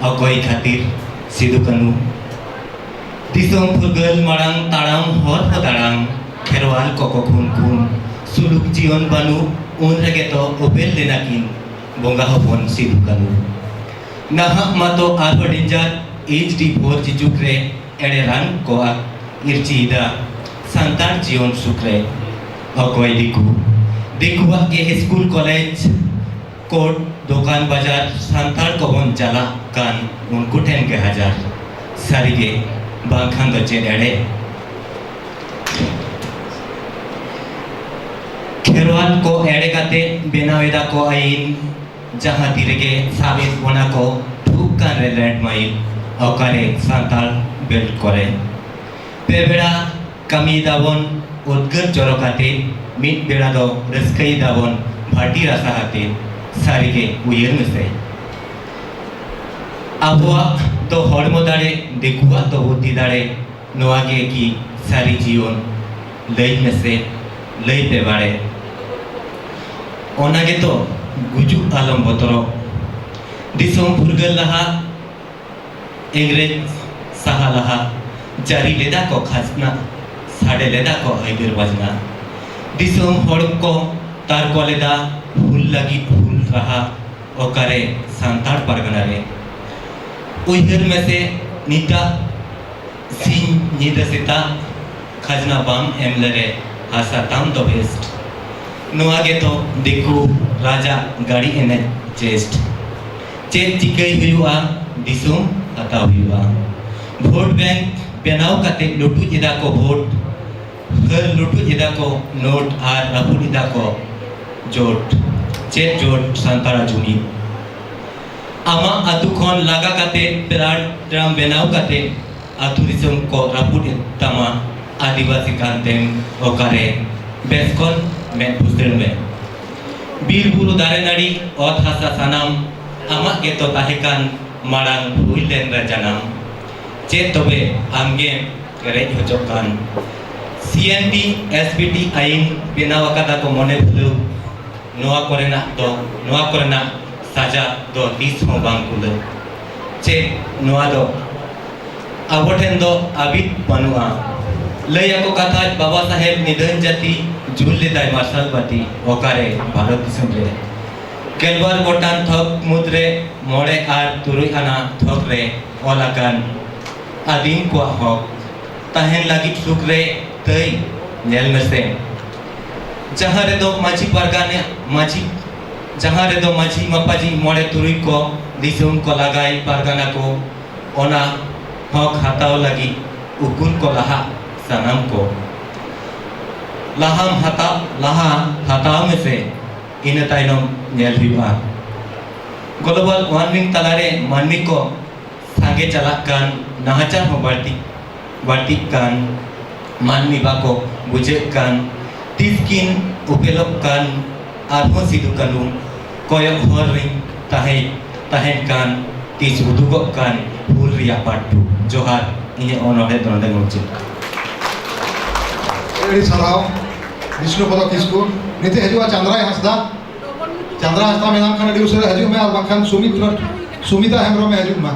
ᱚᱠᱚᱭ ᱠᱷᱟᱹᱛᱤᱨ? ᱥᱤᱫᱩ ᱠᱟᱹᱱᱩ᱾ ᱫᱤᱥᱚᱢ ᱯᱷᱩᱨᱜᱟᱹᱞ ᱢᱟᱲᱟᱝ ᱛᱟᱲᱟᱢ ᱦᱚᱨ ᱠᱚ ᱛᱟᱲᱟᱢ, ᱠᱷᱮᱨᱣᱟᱞ ᱠᱚᱠᱚ ᱠᱷᱩᱱ ᱠᱷᱩᱱ, ᱥᱩᱞᱩᱠ ᱡᱤᱭᱚᱱ ᱵᱟᱹᱱᱩᱜ, ᱩᱱ ᱨᱮᱜᱮ ᱛᱚ ᱚᱯᱮᱞ ᱞᱮᱱᱟ ᱠᱤᱱ ᱵᱚᱸᱜᱟ ᱦᱚᱯᱚᱱ ᱥᱤᱫᱩ ᱠᱟᱹᱱᱩ᱾ ᱱᱟᱦᱟᱜ ᱢᱟᱛᱚ ᱟᱨᱦᱚᱸ danger, H D four G ᱡᱩᱜᱽ ᱨᱮ ᱮᱲᱮ ᱨᱟᱱ ᱠᱚᱣᱟᱜ ᱤᱨᱪᱤᱭᱮᱫᱟ ᱥᱟᱱᱛᱟᱲ ᱡᱤᱭᱚᱱ ᱥᱩᱠ ᱨᱮ᱾ ᱚᱠᱚᱭ ᱫᱤᱠᱩ? ᱫᱤᱠᱩᱣᱟᱜ ᱜᱮ ᱥᱠᱩᱞ ᱠᱚᱞᱮᱡᱽ, ᱠᱳᱴ, ᱫᱚᱠᱟᱱ ᱵᱟᱡᱟᱨ, ᱥᱟᱱᱛᱟᱲ ᱠᱚᱵᱚᱱ ᱪᱟᱞᱟᱜ ᱠᱟᱱ ᱩᱱᱠᱩ ᱴᱷᱮᱱ ᱜᱮ ᱦᱟᱡᱟᱨ᱾ ᱥᱟᱹᱨᱤᱜᱮ, ᱵᱟᱝᱠᱷᱟᱱ ᱫᱚ ᱪᱮᱫ ᱮᱲᱮ? ᱠᱷᱮᱨᱣᱟᱞ ᱠᱚ ᱮᱲᱮ ᱠᱟᱛᱮ ᱵᱮᱱᱟᱣ ᱮᱫᱟ ᱠᱚ ᱟᱹᱭᱤᱱ, ᱡᱟᱦᱟᱸ ᱛᱤ ᱨᱮᱜᱮ ᱥᱟᱵ ᱮᱫ ᱵᱚᱱᱟ ᱠᱚ ᱴᱷᱩᱠ ᱠᱟᱱ ᱨᱮ ᱞᱮᱱᱰ ᱢᱟᱭᱤᱱ᱾ ᱚᱠᱟᱨᱮ ᱥᱟᱱᱛᱟᱲ ᱵᱮᱞᱴ ᱠᱚᱨᱮ? ᱯᱮ ᱵᱮᱲᱟ ᱠᱟᱹᱢᱤ ᱫᱟᱵᱚᱱ ᱩᱫᱽᱜᱟᱹᱨ ᱪᱚᱨᱚ ᱠᱟᱛᱮ, ᱢᱤᱫ ᱵᱮᱲᱟ ᱫᱚ ᱨᱟᱹᱥᱠᱟᱹᱭ ᱫᱟᱵᱚᱱ ᱵᱷᱟᱹᱴᱤ ᱨᱟᱥᱟ ᱟᱛᱮ᱾ ᱥᱟᱹᱨᱤᱜᱮ ᱩᱭᱦᱟᱹᱨ ᱢᱮᱥᱮ, ᱟᱵᱚᱣᱟᱜ ᱫᱚ ᱦᱚᱲᱢᱚ ᱫᱟᱲᱮ, ᱫᱤᱠᱩᱣᱟᱜ ᱫᱚ ᱵᱩᱫᱽᱫᱷᱤ ᱫᱟᱲᱮ᱾ ᱱᱚᱣᱟ ᱜᱮ ᱠᱤ ᱥᱟᱹᱨᱤ ᱡᱤᱭᱚᱱ? ᱞᱟᱹᱭ ᱢᱮᱥᱮ, ᱞᱟᱹᱭ ᱯᱮ ᱵᱟᱲᱮ᱾ ᱚᱱᱟ ᱜᱮᱛᱚ, ᱜᱩᱡᱩᱜ ᱟᱞᱚᱢ ᱵᱚᱛᱚᱨᱚᱜ᱾ ᱫᱤᱥᱚᱢ ᱯᱷᱩᱨᱜᱟᱹᱞ ᱞᱟᱦᱟ ᱤᱝᱨᱮᱡᱽ ᱥᱟᱦᱟ ᱞᱟᱦᱟ, ᱡᱟᱹᱨᱤ ᱞᱮᱫᱟ ᱠᱚ ᱠᱷᱟᱡᱽᱱᱟ, ᱥᱟᱰᱮ ᱞᱮᱫᱟ ᱠᱚ ᱟᱹᱭᱫᱟᱹᱨ ᱵᱟᱡᱽᱱᱟ᱾ ᱫᱤᱥᱚᱢ ᱦᱚᱲ ᱠᱚ ᱛᱟᱨᱠᱚ ᱞᱮᱫᱟ ᱦᱩᱞ ᱞᱟᱹᱜᱤᱫ ᱦᱩᱞ ᱨᱟᱦᱟ, ᱚᱠᱟᱨᱮ ᱥᱟᱱᱛᱟᱲ ᱯᱟᱨᱜᱟᱱᱟ ᱨᱮ? ᱩᱭᱦᱟᱹᱨ ᱢᱮᱥᱮ ᱱᱤᱛᱟᱜ ᱥᱤᱧ ᱧᱤᱫᱟᱹ ᱥᱮᱛᱟᱜ, ᱠᱷᱟᱡᱽᱱᱟ ᱵᱟᱢ ᱮᱢ ᱞᱮᱨᱮ, ᱦᱟᱥᱟ ᱛᱟᱢ ᱫᱚ ᱵᱮᱥᱴ᱾ ᱱᱚᱣᱟ ᱜᱮᱛᱚ ᱫᱤᱠᱩ ᱨᱟᱡᱟ ᱜᱟᱹᱲᱤ ᱮᱱᱮᱡ ᱪᱮᱥᱴ᱾ ᱪᱮᱫ ᱪᱤᱠᱟᱹᱭ ᱦᱩᱭᱩᱜᱼᱟ? ᱫᱤᱥᱚᱢ ᱦᱟᱛᱟᱣ ᱦᱩᱭᱩᱜᱼᱟ᱾ ᱵᱷᱳᱴ ᱵᱮᱝᱠ ᱵᱮᱱᱟᱣ ᱠᱟᱛᱮ ᱞᱩᱴᱩᱡ ᱮᱫᱟ ᱠᱚ ᱵᱷᱳᱴ, ᱦᱟᱹᱨ ᱞᱩᱴᱩᱡ ᱮᱫᱟ ᱠᱚ ᱱᱳᱴ ᱟᱨ ᱨᱟᱹᱯᱩᱫ ᱮᱫᱟ ᱠᱚ ᱡᱳᱴ᱾ ᱪᱮᱫ ᱡᱳᱴ? ᱥᱟᱱᱛᱟᱲᱟᱜ ᱡᱩᱢᱤᱫ᱾ ᱟᱢᱟᱜ ᱟᱹᱛᱩ ᱠᱷᱚᱱ ᱞᱟᱜᱟ ᱠᱟᱛᱮ, ᱯᱞᱟᱴ ᱰᱨᱟᱢ ᱵᱮᱱᱟᱣ ᱠᱟᱛᱮ, ᱟᱹᱛᱩ ᱫᱤᱥᱚᱢ ᱠᱚ ᱨᱟᱹᱯᱩᱫ ᱮᱫ ᱛᱟᱢᱟ᱾ ᱟᱹᱫᱤᱵᱟᱹᱥᱤ ᱠᱟᱱᱛᱮᱢ ᱚᱠᱟᱨᱮ? ᱵᱮᱥ ᱠᱷᱚᱱ ᱢᱮᱫ ᱵᱷᱩᱥᱟᱹᱲ ᱢᱮ᱾ ᱵᱤᱨ ᱵᱩᱨᱩ ᱫᱟᱨᱮ ᱱᱟᱹᱲᱤ, ᱚᱛ ᱦᱟᱥᱟ ᱥᱟᱱᱟᱢ ᱟᱢᱟᱜ ᱜᱮᱛᱚ ᱛᱟᱦᱮᱸ ᱠᱟᱱ, ᱢᱟᱲᱟᱝ ᱦᱩᱭ ᱞᱮᱱ ᱨᱮ ᱡᱟᱱᱟᱢ᱾ ᱪᱮᱫ ᱛᱚᱵᱮ ᱟᱢᱜᱮᱢ ᱨᱮᱡ ᱦᱚᱪᱚᱜ ᱠᱟᱱ? ᱥᱤ N T, S P T ᱟᱭᱤᱱ ᱵᱮᱱᱟᱣ ᱟᱠᱟᱫᱟ ᱠᱚ ᱢᱚᱱᱮ ᱵᱷᱩᱞᱟᱹᱣ᱾ ᱱᱚᱣᱟ ᱠᱚᱨᱮᱱᱟᱜ ᱫᱚ, ᱱᱚᱣᱟ ᱠᱚᱨᱮᱱᱟᱜ ᱥᱟᱡᱟ ᱫᱚ ᱛᱤᱥ ᱦᱚᱸ ᱵᱟᱝ ᱠᱩᱞᱟᱹᱜ᱾ ᱪᱮᱫ ᱱᱚᱣᱟ ᱫᱚ ᱟᱵᱚ ᱴᱷᱮᱱ ᱫᱚ ᱟᱹᱵᱤᱛ ᱵᱟᱹᱱᱩᱜᱼᱟ? ᱞᱟᱹᱭ ᱟᱠᱚ ᱠᱟᱛᱷᱟᱡ ᱵᱟᱵᱟ ᱥᱟᱦᱮᱵᱽ ᱱᱤᱫᱷᱟᱹᱱ ᱡᱟᱹᱛᱤ ᱡᱩᱞ ᱞᱮᱫᱟᱭ ᱢᱟᱨᱥᱟᱞ ᱵᱟᱹᱛᱤ᱾ ᱚᱠᱟᱨᱮ? ᱵᱷᱟᱨᱚᱛ ᱫᱤᱥᱚᱢ ᱨᱮ᱾ ᱜᱮᱞᱵᱟᱨ ᱜᱚᱴᱟᱝ ᱛᱷᱚᱠ ᱢᱩᱫᱽᱨᱮ ᱢᱚᱬᱮ ᱟᱨ ᱛᱩᱨᱩᱭ ᱟᱱᱟᱜ ᱛᱷᱚᱠ ᱨᱮ ᱚᱞ ᱟᱠᱟᱱ ᱟᱹᱫᱤᱢ ᱠᱚᱣᱟᱜ ᱦᱚᱠ ᱛᱟᱦᱮᱱ ᱞᱟᱹᱜᱤᱫ ᱥᱩᱠ ᱨᱮ ᱛᱟᱹᱭ ᱧᱮᱞ ᱢᱮᱥᱮ᱾ ᱡᱟᱦᱟᱸ ᱨᱮᱫᱚ ᱢᱟᱹᱡᱷᱤ ᱯᱟᱨᱜᱟᱱᱟ, ᱢᱟᱹᱡᱷᱤ ᱡᱟᱦᱟᱸ ᱨᱮᱫᱚ ᱢᱟᱹᱡᱷᱤ ᱢᱟᱯᱟᱡᱷᱤ ᱢᱚᱬᱮ ᱛᱩᱨᱩᱭ ᱠᱚ ᱫᱤᱥᱚᱢ ᱠᱚ ᱞᱟᱜᱟᱭ ᱯᱟᱨᱜᱟᱱᱟ ᱠᱚ, ᱚᱱᱟ ᱦᱚᱠ ᱦᱟᱛᱟᱣ ᱞᱟᱹᱜᱤᱫ ᱩᱠᱩᱱ ᱠᱚ ᱞᱟᱦᱟᱜ ᱥᱟᱱᱟᱢ ᱠᱚ᱾ ᱞᱟᱦᱟᱢ ᱦᱟᱛᱟᱣ, ᱞᱟᱦᱟ ᱦᱟᱛᱟᱣ ᱢᱮᱥᱮ, ᱤᱱᱟᱹ ᱛᱟᱭᱱᱚᱢ ᱧᱮᱞ ᱦᱩᱭᱩᱜᱼᱟ᱾ Global warming ᱛᱟᱞᱟᱨᱮ ᱢᱟᱹᱱᱢᱤ ᱠᱚ ᱥᱟᱸᱜᱮ ᱪᱟᱞᱟᱜ ᱠᱟᱱ, ᱱᱟᱦᱟᱪᱟᱨ ᱦᱚᱸ ᱵᱟᱹᱲᱛᱤ, ᱵᱟᱹᱲᱛᱤᱜ ᱠᱟᱱ, ᱢᱟᱹᱱᱢᱤ ᱵᱟᱠᱚ ᱵᱩᱡᱷᱟᱹᱜ ᱠᱟᱱ, ᱛᱤᱥ ᱠᱤᱱ ᱩᱯᱮᱞᱚᱜ ᱠᱟᱱ, ᱟᱨᱦᱚᱸ ᱥᱤᱫᱩ ᱠᱟᱹᱱᱦᱩ ᱠᱚᱭᱚᱜ ᱦᱚᱨ ᱨᱤᱧ ᱛᱟᱦᱮᱸ, ᱛᱟᱦᱮᱱ ᱠᱟᱱ, ᱛᱤᱥ ᱩᱫᱩᱜᱚᱜ ᱠᱟᱱ ᱦᱩᱞ ᱨᱮᱭᱟᱜ part two᱾ ᱡᱚᱦᱟᱨ, ᱤᱧᱟᱹᱜ ᱚᱱᱚᱬᱦᱮ ᱫᱚ ᱱᱚᱰᱮ ᱜᱮ ᱢᱩᱪᱟᱹᱫ᱾ ᱟᱹᱰᱤ ᱥᱟᱨᱦᱟᱣ ᱵᱤᱥᱱᱩᱯᱚᱫᱚ ᱠᱤᱥᱠᱩ᱾ ᱱᱤᱛᱚᱜ ᱦᱤᱡᱩᱜᱼᱟ ᱪᱟᱸᱫᱽᱨᱟᱭ ᱦᱟᱸᱥᱫᱟ᱾ ᱪᱟᱸᱫᱽᱨᱟ ᱦᱟᱸᱥᱫᱟ ᱢᱮᱱᱟᱢ ᱠᱷᱟᱱ ᱟᱹᱰᱤ ᱩᱥᱟᱹᱨᱟ ᱦᱤᱡᱩᱜ ᱢᱮ, ᱟᱨ ᱵᱟᱝᱠᱷᱟᱱ ᱥᱩᱢᱤᱛᱨᱟ, ᱥᱩᱢᱤᱛᱟ ᱦᱮᱢᱵᱨᱚᱢᱮ ᱦᱤᱡᱩᱜ ᱢᱟ᱾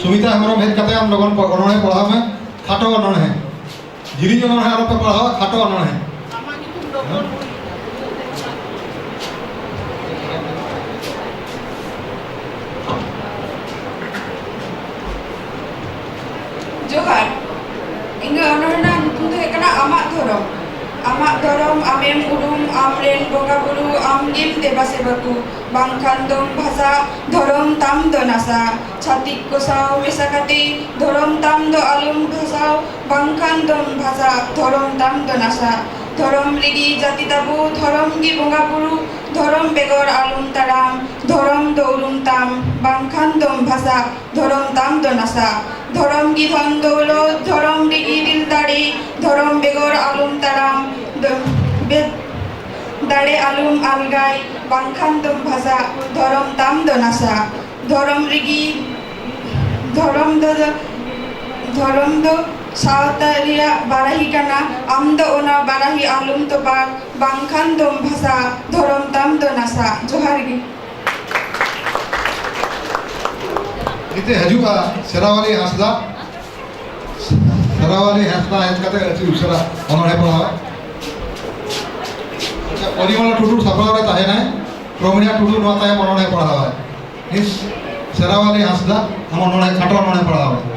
ᱥᱩᱢᱤᱛᱟ ᱦᱮᱢᱵᱨᱚᱢ ᱦᱮᱡ ᱠᱟᱛᱮ ᱟᱢ ᱞᱚᱜᱚᱱ ᱯᱚ-, ᱚᱱᱚᱬᱦᱮ ᱯᱟᱲᱦᱟᱣ ᱢᱮ, ᱠᱷᱟᱴᱚ ᱚᱱᱚᱬᱦᱮ᱾ ᱡᱤᱞᱤᱧ ᱚᱱᱚᱬᱦᱮ ᱟᱞᱚᱯᱮ ᱯᱟᱲᱦᱟᱣᱟ, ᱠᱷᱟᱴᱚ ᱚᱱᱚᱬᱦᱮ᱾ ᱡᱚᱦᱟᱨ᱾ ᱤᱧᱟᱹᱜ ᱚᱱᱚᱬᱦᱮ ᱨᱮᱱᱟᱜ ᱧᱩᱛᱩᱢ ᱫᱚ ᱦᱩᱭᱩᱜ ᱠᱟᱱᱟ ᱟᱢᱟᱜ ᱫᱷᱚᱨᱚᱢ᱾ ᱟᱢᱟᱜ ᱫᱷᱚᱨᱚᱢ ᱟᱢᱮᱢ ᱩᱨᱩᱢ, ᱟᱢᱨᱮᱱ ᱵᱚᱸᱜᱟ ᱵᱩᱨᱩ ᱟᱢᱜᱮᱢ ᱫᱮᱵᱟ ᱥᱮᱵᱟ ᱠᱚ, ᱵᱟᱝᱠᱷᱟᱱ ᱫᱚᱢ ᱵᱷᱟᱥᱟ, ᱫᱷᱚᱨᱚᱢ ᱛᱟᱢ ᱫᱚ ᱱᱟᱥᱟ᱾ ᱪᱷᱟᱹᱛᱤᱠ ᱠᱚ ᱥᱟᱶ ᱢᱮᱥᱟ ᱠᱟᱛᱮ, ᱫᱷᱚᱨᱚᱢ ᱛᱟᱢ ᱫᱚ ᱟᱞᱚᱢ ᱵᱷᱟᱥᱟᱣ, ᱵᱟᱝᱠᱷᱟᱱ ᱫᱚᱢ ᱵᱷᱟᱥᱟ, ᱫᱷᱚᱨᱚᱢ ᱛᱟᱢ ᱫᱚ ᱱᱟᱥᱟ᱾ ᱫᱷᱚᱨᱚᱢ ᱨᱮᱜᱮ ᱡᱟᱹᱛᱤ ᱛᱟᱵᱚ, ᱫᱷᱚᱨᱚᱢ ᱜᱮ ᱵᱚᱸᱜᱟ ᱵᱩᱨᱩ, ᱫᱷᱚᱨᱚᱢ ᱵᱮᱜᱚᱨ ᱟᱞᱚᱢ ᱛᱟᱲᱟᱢ, ᱫᱷᱚᱨᱚᱢ ᱫᱚ ᱩᱨᱩᱢ ᱛᱟᱢ, ᱵᱟᱝᱠᱷᱟᱱ ᱫᱚᱢ ᱵᱷᱟᱥᱟ, ᱫᱷᱚᱨᱚᱢ ᱛᱟᱢ ᱫᱚ ᱱᱟᱥᱟ᱾ ᱫᱷᱚᱨᱚᱢ ᱜᱮ ᱫᱷᱚᱱ ᱫᱚᱣᱞᱚᱛ, ᱫᱷᱚᱨᱚᱢ ᱨᱮᱜᱮ ᱫᱤᱞ ᱫᱟᱲᱮ, ᱫᱷᱚᱨᱚᱢ ᱵᱮᱜᱚᱨ ᱟᱞᱚᱢ ᱛᱟᱲᱟᱢ, ᱫᱚ-, ᱵᱮ-, ᱫᱟᱲᱮ ᱟᱞᱚᱢ ᱟᱞᱜᱟᱭ, ᱵᱟᱝᱠᱷᱟᱱ ᱫᱚᱢ ᱵᱷᱟᱥᱟ, ᱫᱷᱚᱨᱚᱢ ᱛᱟᱢ ᱫᱚ ᱱᱟᱥᱟ᱾ ᱫᱷᱚᱨᱚᱢ ᱨᱮᱜᱮ, ᱫᱷᱚᱨᱚᱢ ᱫᱚ, ᱫᱷᱚᱨᱚᱢ ᱫᱚ ᱥᱟᱶᱛᱟ ᱨᱮᱭᱟᱜ ᱵᱟᱨᱟᱦᱤ ᱠᱟᱱᱟ, ᱟᱢ ᱫᱚ ᱚᱱᱟ ᱵᱟᱨᱟᱦᱤ ᱟᱞᱚᱢ ᱛᱚᱯᱟᱜ, ᱵᱟᱝᱠᱷᱟᱱ ᱫᱚᱢ ᱵᱷᱟᱥᱟ, ᱫᱷᱚᱨᱚᱢ ᱛᱟᱢ ᱫᱚ ᱱᱟᱥᱟ᱾ ᱡᱚᱦᱟᱨ ᱜᱮ᱾ ᱱᱤᱛᱚᱜ ᱦᱤᱡᱩᱜᱼᱟ ᱥᱮᱨᱟᱣᱟᱞᱤ ᱦᱟᱸᱥᱫᱟ᱾ ᱥᱮᱨᱟᱣᱟᱞᱤ ᱦᱟᱸᱥᱫᱟ ᱦᱮᱡ ᱠᱟᱛᱮ ᱟᱹᱰᱤ ᱩᱥᱟᱹᱨᱟ ᱚᱱᱚᱬᱦᱮ ᱯᱟᱲᱦᱟᱣᱟᱭ᱾ ᱟᱪᱪᱷᱟ, ᱯᱚᱨᱤᱢᱚᱞᱟ ᱴᱩᱰᱩ ᱥᱟᱯᱲᱟᱣ ᱨᱮ ᱛᱟᱦᱮᱱᱟᱭ, ᱯᱨᱚᱢᱤᱲᱟ ᱴᱩᱰᱩ ᱱᱚᱣᱟ ᱛᱟᱭᱚᱢ ᱚᱱᱚᱬᱦᱮ ᱯᱟᱲᱦᱟᱣᱟᱭ᱾ ᱢᱤᱥ ᱥᱮᱨᱟᱣᱟᱞᱤ ᱦᱟᱸᱥᱫᱟ, ᱟᱢ ᱚᱱᱚᱬᱦᱮ, ᱠᱷᱟᱴᱚ ᱚᱱᱚᱬᱦᱮ ᱯᱟᱲᱦᱟᱣ ᱢᱮ᱾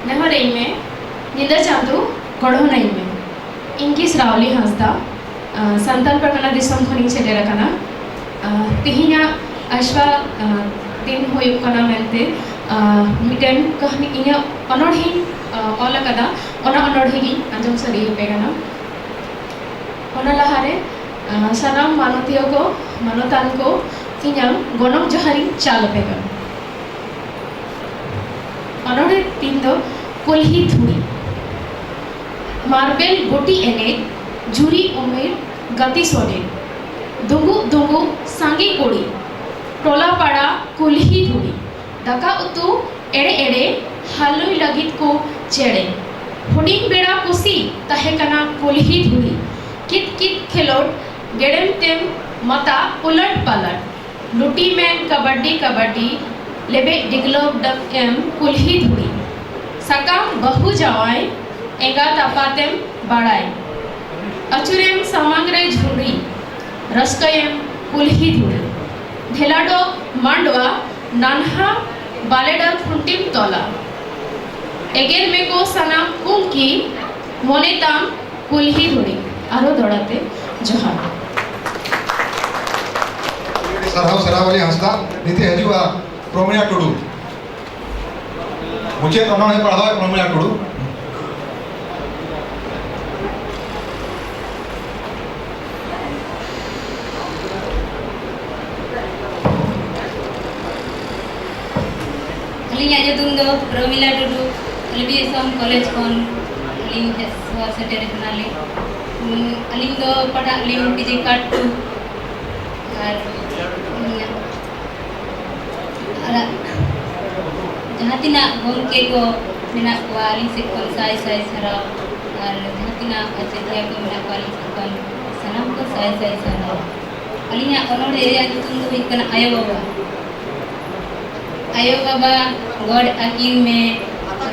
ᱱᱮᱦᱚᱨᱟᱹᱧ ᱢᱮ, ᱧᱤᱫᱟᱹ ᱪᱟᱸᱫᱚ ᱜᱚᱲᱦᱚᱱᱟᱹᱧ ᱢᱮ᱾ ᱤᱧ ᱜᱮ ᱥᱨᱟᱣᱞᱤ ᱦᱟᱸᱥᱫᱟ, ᱟᱸ, ᱥᱟᱱᱛᱟᱲ ᱯᱟᱨᱜᱟᱱᱟ ᱫᱤᱥᱚᱢ ᱠᱷᱚᱱᱤᱧ ᱥᱮᱴᱮᱨ ᱟᱠᱟᱱᱟ᱾ ᱟᱸ, ᱛᱮᱦᱮᱧᱟᱜ ᱟᱥᱣᱟ, ᱟᱸ, ᱫᱤᱱ ᱦᱩᱭᱩᱜ ᱠᱟᱱᱟ ᱢᱮᱱᱛᱮ, ᱟᱸ, ᱢᱤᱫᱴᱮᱱ ᱠᱟᱹᱦᱱᱤ, ᱤᱧᱟᱹᱜ ᱚᱱᱚᱬᱦᱮᱧ, ᱟᱸ, ᱚᱞ ᱟᱠᱟᱫᱟ᱾ ᱚᱱᱟ ᱚᱱᱚᱬᱦᱮ ᱜᱤᱧ ᱟᱸᱡᱚᱢ ᱥᱟᱰᱮ ᱟᱯᱮ ᱠᱟᱱᱟ᱾ ᱚᱱᱟ ᱞᱟᱦᱟᱨᱮ, ᱟᱸ, ᱥᱟᱱᱟᱢ ᱢᱟᱱᱚᱛᱤᱭᱟᱹ ᱠᱚ, ᱢᱟᱱᱚᱛᱟᱱ ᱠᱚ, ᱤᱧᱟᱹᱜ ᱜᱚᱱᱚᱝ ᱡᱚᱦᱟᱨᱤᱧ ᱪᱟᱞ ᱟᱯᱮ ᱠᱟᱱᱟ᱾ ᱚᱱᱚᱬᱦᱮ ᱛᱤᱧ ᱫᱚ ᱠᱩᱞᱦᱤ ᱫᱷᱩᱲᱤ᱾ ᱢᱟᱨᱵᱮᱞ ᱜᱩᱴᱤ ᱮᱱᱮᱡ, ᱡᱩᱨᱤ ᱩᱢᱮᱨ ᱜᱟᱛᱮ ᱥᱚᱰᱮ, ᱫᱩᱸᱜᱩᱜ ᱫᱩᱸᱜᱩᱜ ᱥᱟᱸᱜᱮ ᱠᱩᱲᱤ, ᱴᱚᱞᱟ ᱯᱟᱲᱟ ᱠᱩᱞᱦᱤ ᱫᱷᱩᱲᱤ, ᱫᱟᱠᱟ ᱩᱛᱩ ᱮᱲᱮ ᱮᱲᱮ, ᱦᱟᱞᱩᱭ ᱞᱟᱹᱜᱤᱫ ᱠᱚ ᱪᱮᱲᱮ᱾ ᱦᱩᱰᱤᱧ ᱵᱮᱲᱟ ᱠᱩᱥᱤ ᱛᱟᱦᱮᱸ ᱠᱟᱱᱟ ᱠᱩᱞᱦᱤ ᱫᱷᱩᱲᱤ, ᱠᱤᱛ ᱠᱤᱛ ᱠᱷᱮᱞᱳᱰ, ᱜᱮᱲᱮᱢ ᱛᱮᱢ ᱢᱟᱛᱟ ᱩᱞᱟᱹᱴ ᱯᱟᱞᱟᱴ᱾ ᱞᱩᱴᱤ ᱢᱮᱱ ᱠᱟᱵᱟᱰᱤ ᱠᱟᱵᱟᱰᱤ, ᱞᱮᱵᱮᱫ ᱰᱤᱜᱽᱞᱚᱵ ᱰᱟᱹᱝ ᱮᱢ ᱠᱩᱞᱦᱤ ᱫᱷᱩᱲᱤ᱾ ᱥᱟᱠᱟᱢ ᱵᱟᱹᱦᱩ ᱡᱟᱶᱟᱭ, ᱮᱸᱜᱟᱛ ᱟᱯᱟᱛᱮᱢ ᱵᱟᱲᱟᱭ᱾ ᱟᱹᱪᱩᱨᱮᱢ ᱥᱟᱢᱟᱝ ᱨᱮ ᱡᱷᱩᱲᱤ, ᱨᱟᱹᱥᱠᱟᱹᱭᱮᱢ ᱠᱩᱞᱦᱤ ᱫᱷᱩᱲᱤ᱾ ᱰᱷᱮᱞᱟᱰᱚᱜ ᱢᱟᱰᱣᱟ, ᱱᱟᱱᱦᱟ ᱵᱟᱞᱮ ᱰᱟᱹᱨ ᱠᱷᱩᱱᱴᱤᱢ ᱛᱚᱞᱟ᱾ ᱮᱜᱮᱨ ᱢᱮᱠᱚ ᱥᱟᱱᱟᱢ ᱠᱩᱝᱠᱤ, ᱢᱚᱱᱮ ᱛᱟᱢ ᱠᱩᱞᱦᱤ ᱫᱷᱩᱲᱤ᱾ ᱟᱨᱚ ᱫᱚᱲᱟᱛᱮ ᱡᱚᱦᱟᱨ᱾ ᱥᱟᱨᱦᱟᱣ ᱥᱟᱨᱦᱟᱣ ᱟᱹᱞᱤ ᱦᱟᱸᱥᱫᱟ᱾ ᱱᱤᱛᱮ ᱦᱤᱡᱩᱜᱼᱟ ᱯᱨᱚᱢᱤᱞᱟ ᱴᱩᱰᱩ᱾ ᱢᱩᱪᱟᱹᱫ ᱚᱱᱚᱬᱦᱮ ᱯᱟᱲᱦᱟᱣ ᱯᱨᱚᱢᱤᱞᱟ ᱴᱩᱰᱩ᱾ ᱟᱹᱞᱤᱧᱟᱜ ᱧᱩᱛᱩᱢ ᱫᱚ ᱯᱨᱚᱢᱤᱞᱟ ᱴᱩᱰᱩ᱾ L B S M college ᱠᱷᱚᱱ ᱟᱹᱞᱤᱧ ᱦᱮᱡ ᱥᱚᱦᱚᱨ ᱥᱮᱴᱮᱨ ᱟᱠᱟᱱᱟᱞᱤᱧ᱾ ᱩᱸ, ᱟᱹᱞᱤᱧ ᱫᱚ ᱯᱟᱲᱦᱟᱜ ᱞᱤᱧ ᱯᱤ ᱡᱤ ᱠᱟᱴ ᱴᱩ᱾ ᱟᱨ, ᱩᱸ, ᱟᱨ ᱡᱟᱦᱟᱸ ᱛᱤᱱᱟᱹᱜ ᱜᱚᱢᱠᱮ ᱠᱚ ᱢᱮᱱᱟᱜ ᱠᱚᱣᱟ, ᱟᱹᱞᱤᱧ ᱥᱮᱫ ᱠᱷᱚᱱ ᱥᱟᱭ ᱥᱟᱭ ᱥᱟᱨᱦᱟᱣ᱾ ᱟᱨ ᱡᱟᱦᱟᱸ ᱛᱤᱱᱟᱹᱜ ᱟᱪᱮᱛᱤᱭᱟᱹ ᱠᱚ ᱢᱮᱱᱟᱜ ᱠᱚᱣᱟ, ᱟᱹᱞᱤᱧ ᱥᱮᱫ ᱠᱷᱚᱱ ᱥᱟᱱᱟᱢ ᱠᱚ ᱥᱟᱭ ᱥᱟᱭ ᱥᱟᱨᱦᱟᱣ᱾ ᱟᱹᱞᱤᱧᱟᱜ ᱚᱱᱚᱬᱦᱮ ᱨᱮᱭᱟᱜ ᱧᱩᱛᱩᱢ ᱫᱚ ᱦᱩᱭᱩᱜ ᱠᱟᱱᱟ ᱟᱭᱳᱼᱵᱟᱵᱟ᱾ ᱟᱭᱳᱼᱵᱟᱵᱟ ᱜᱚᱰ ᱟᱹᱠᱤᱱ ᱢᱮ,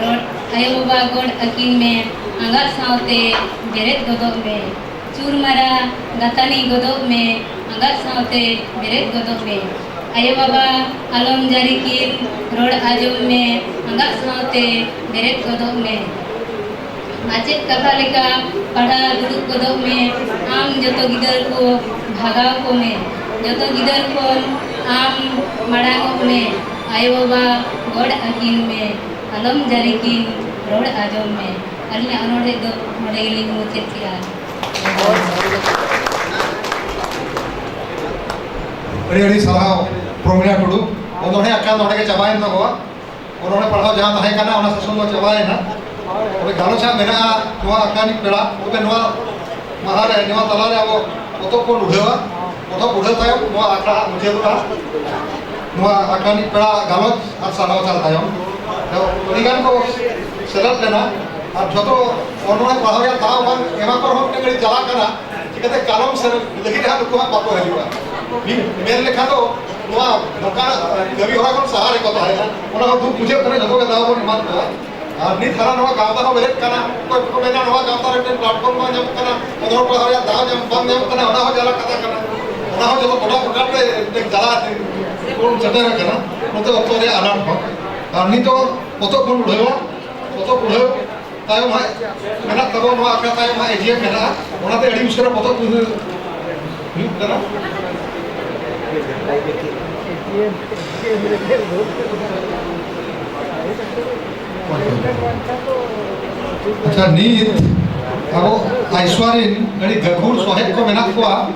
ᱨᱚᱲ, ᱟᱭᱳᱼᱵᱟᱵᱟ ᱜᱚᱰ ᱟᱹᱠᱤᱱ ᱢᱮ, ᱟᱸᱜᱟᱜ ᱥᱟᱶᱛᱮ ᱵᱮᱨᱮᱫ ᱜᱚᱫᱚᱜ ᱢᱮ᱾ ᱪᱩᱨᱢᱟᱨᱟ ᱜᱟᱹᱛᱟᱹᱱᱤ ᱜᱚᱫᱚᱜ ᱢᱮ, ᱟᱸᱜᱟᱜ ᱥᱟᱶᱛᱮ ᱵᱮᱨᱮᱫ ᱜᱚᱫᱚᱜ ᱢᱮ᱾ ᱟᱭᱳ ᱵᱟᱵᱟ ᱟᱞᱚᱢ ᱡᱟᱹᱨᱤ ᱠᱤᱱ, ᱨᱚᱲ ᱟᱸᱡᱚᱢ ᱢᱮ, ᱟᱸᱜᱟᱜ ᱥᱟᱶᱛᱮ ᱵᱮᱨᱮᱫ ᱜᱚᱫᱚᱜ ᱢᱮ᱾ ᱢᱟᱪᱮᱫ ᱠᱟᱛᱷᱟ ᱞᱮᱠᱟ ᱯᱟᱲᱦᱟᱣ ᱫᱩᱲᱩᱵ ᱜᱚᱫᱚᱜ ᱢᱮ᱾ ᱟᱢ ᱡᱚᱛᱚ ᱜᱤᱫᱟᱹᱨ ᱠᱚ ᱵᱷᱟᱜᱟᱣ ᱠᱚᱢᱮ, ᱡᱚᱛᱚ ᱜᱤᱫᱟᱹᱨ ᱠᱷᱚᱱ ᱟᱢ ᱢᱟᱲᱟᱝᱚᱜ ᱢᱮ᱾ ᱟᱭᱳ ᱵᱟᱵᱟ ᱜᱚᱲ ᱟᱹᱠᱤᱱ ᱢᱮ, ᱟᱞᱚᱢ ᱡᱟᱹᱨᱤ ᱠᱤᱱ, ᱨᱚᱲ ᱟᱸᱡᱚᱢ ᱢᱮ᱾ ᱟᱹᱞᱤᱧᱟᱜ ᱚᱱᱚᱬᱦᱮ ᱫᱚ ᱱᱚᱰᱮ ᱜᱮᱞᱤᱧ ᱢᱩᱪᱟᱹᱫ ᱠᱮᱜᱼᱟ᱾ ᱟᱹᱰᱤ ᱟᱹᱰᱤ ᱥᱟᱨᱦᱟᱣ ᱯᱨᱚᱢᱤᱞᱟ ᱴᱩᱰᱩ᱾ ᱚᱱᱚᱬᱦᱮ ᱟᱠᱷᱲᱟ ᱱᱚᱰᱮ ᱜᱮ ᱪᱟᱵᱟᱭᱮᱱ ᱛᱟᱠᱚᱣᱟ᱾ ᱚᱱᱚᱬᱦᱮ ᱯᱟᱲᱦᱟᱣ ᱡᱟᱦᱟᱸ ᱛᱟᱦᱮᱸ ᱠᱟᱱᱟ, ᱚᱱᱟ ᱥᱮᱥᱚᱱ ᱫᱚ ᱪᱟᱵᱟᱭᱮᱱᱟ᱾ ᱛᱚᱵᱮ ᱜᱟᱞᱚᱪ ᱦᱟᱸᱜ ᱢᱮᱱᱟᱜᱼᱟ ᱱᱚᱣᱟ ᱟᱠᱷᱲᱟ ᱨᱤᱱᱤᱡ ᱯᱮᱲᱟ᱾ ᱛᱚᱵᱮ ᱱᱚᱣᱟ ᱢᱟᱦᱟ ᱨᱮ, ᱱᱚᱣᱟ ᱛᱟᱞᱟ ᱨᱮ ᱟᱵᱚ ᱯᱚᱛᱚᱵ ᱵᱚᱱ ᱩᱰᱷᱟᱹᱣᱟ᱾ ᱯᱚᱛᱚᱵ ᱩᱰᱷᱟᱹᱣ ᱛᱟᱭᱚᱢ ᱱᱚᱣᱟ ᱟᱠᱷᱲᱟ ᱦᱟᱸᱜ ᱢᱩᱪᱟᱹᱫᱚᱜᱼᱟ᱾ ᱱᱚᱣᱟ ᱟᱠᱷᱲᱟ ᱨᱤᱱᱤᱡ ᱯᱮᱲᱟ ᱜᱟᱞᱚᱪ ᱟᱨ ᱥᱟᱨᱦᱟᱣ ᱪᱟᱞ ᱛᱟᱭᱚᱢ ᱟᱹᱰᱤ ᱜᱟᱱ ᱠᱚ ᱥᱮᱞᱮᱫ ᱞᱮᱱᱟ᱾ ᱟᱨ ᱡᱷᱚᱛᱚ ᱚᱱᱚᱬᱦᱮ ᱯᱟᱲᱦᱟᱣ ᱨᱮᱭᱟᱜ ᱫᱟᱣ ᱵᱟᱝ ᱮᱢᱟ ᱠᱚ ᱨᱮᱦᱚᱸ ᱢᱤᱫᱴᱮᱱ ᱜᱷᱟᱹᱲᱤᱡ ᱪᱟᱞᱟᱜ ᱠᱟᱱᱟ᱾ ᱪᱤᱠᱟᱹᱛᱮ ᱠᱟᱞᱚᱢ ᱥᱮᱫ ᱞᱟᱹᱜᱤᱫ ᱦᱟᱸᱜ ᱱᱩᱠᱩ ᱦᱟᱸᱜ ᱵᱟᱠᱚ ᱦᱤᱡᱩᱜᱼᱟ᱾ ᱢᱤᱫ ᱢᱮᱱ ᱞᱮᱠᱷᱟᱱ ᱫᱚ ᱱᱚᱣᱟ ᱱᱚᱝᱠᱟᱱᱟᱜ ᱠᱟᱹᱢᱤ ᱦᱚᱨᱟ ᱠᱷᱚᱱ ᱥᱟᱦᱟ ᱨᱮᱠᱚ ᱛᱟᱦᱮᱸᱱᱟ᱾ ᱚᱱᱟ ᱦᱚᱸ ᱫᱩᱠ ᱵᱩᱡᱷᱟᱹᱜ ᱠᱟᱱᱟ, ᱡᱷᱚᱛᱚ ᱜᱮ ᱫᱟᱣ ᱵᱚᱱ ᱮᱢᱟ ᱠᱚᱣᱟ᱾ ᱟᱨ ᱱᱤᱛ ᱦᱟᱨᱟ ᱱᱚᱣᱟ ᱜᱟᱶᱛᱟ ᱦᱚᱸ ᱵᱮᱨᱮᱫ ᱠᱟᱱᱟ, ᱚᱠᱚᱭ ᱠᱚᱠᱚ ᱢᱮᱱᱟ ᱱᱚᱣᱟ ᱜᱟᱶᱛᱟ ᱨᱮ ᱢᱤᱫᱴᱮᱱ platform ᱵᱟᱝ ᱧᱟᱢᱚᱜ ᱠᱟᱱᱟ, ᱚᱱᱚᱬᱦᱮ ᱯᱟᱲᱦᱟᱣ ᱨᱮᱭᱟᱜ ᱫᱟᱣ ᱧᱟᱢ ᱵᱟᱝ ᱧᱟᱢᱚᱜ ᱠᱟᱱᱟ, ᱚᱱᱟ ᱦᱚᱸ ᱡᱟᱞᱟ ᱠᱟᱛᱷᱟ ᱠᱟᱱᱟ᱾ ᱚᱱᱟ ᱦᱚᱸ ᱡᱚᱛᱚ ᱜᱚᱴᱟ ᱯᱨᱚᱠᱟᱨ ᱛᱮ ᱢᱤᱫᱴᱮᱱ ᱡᱟᱞᱟ ᱵᱚᱱ ᱥᱮᱴᱮᱨ ᱟᱠᱟᱱᱟ, ᱱᱚᱛᱮ ᱚᱠᱛᱚ ᱨᱮᱭᱟᱜ ᱟᱱᱟᱴ ᱦᱚᱸ᱾ ᱟᱨ ᱱᱤᱛᱚᱜ ᱯᱚᱛᱚᱵ ᱵᱚᱱ ᱩᱰᱷᱟᱹᱣᱟ, ᱯᱚᱛᱚᱵ ᱩᱰᱷᱟᱹᱣ ᱛᱟᱭᱚᱢ ᱦᱟᱸᱜ ᱢᱮᱱᱟᱜ ᱛᱟᱵᱚᱱ, ᱱᱚᱣᱟ ᱟᱠᱷᱲᱟ ᱛᱟᱭᱚᱢ ᱦᱟᱸᱜ ᱮ ᱡᱤ ᱮᱢ ᱢᱮᱱᱟᱜᱼᱟ, ᱚᱱᱟᱛᱮ ᱟᱹᱰᱤ ᱩᱥᱟᱹᱨᱟ ᱯᱚᱛᱚᱵ ᱩᱰᱷᱟᱹᱣ ᱦᱩᱭᱩᱜ ᱠᱟᱱᱟ᱾ ᱟᱪᱪᱷᱟ, ᱱᱤᱛ ᱟᱵᱚ ᱟᱭᱥᱣᱟ ᱨᱤᱱ ᱟᱹᱰᱤ ᱜᱟᱹᱠᱷᱩᱲ ᱥᱚᱦᱮᱫ ᱠᱚ ᱢᱮᱱᱟᱜ ᱠᱚᱣᱟ,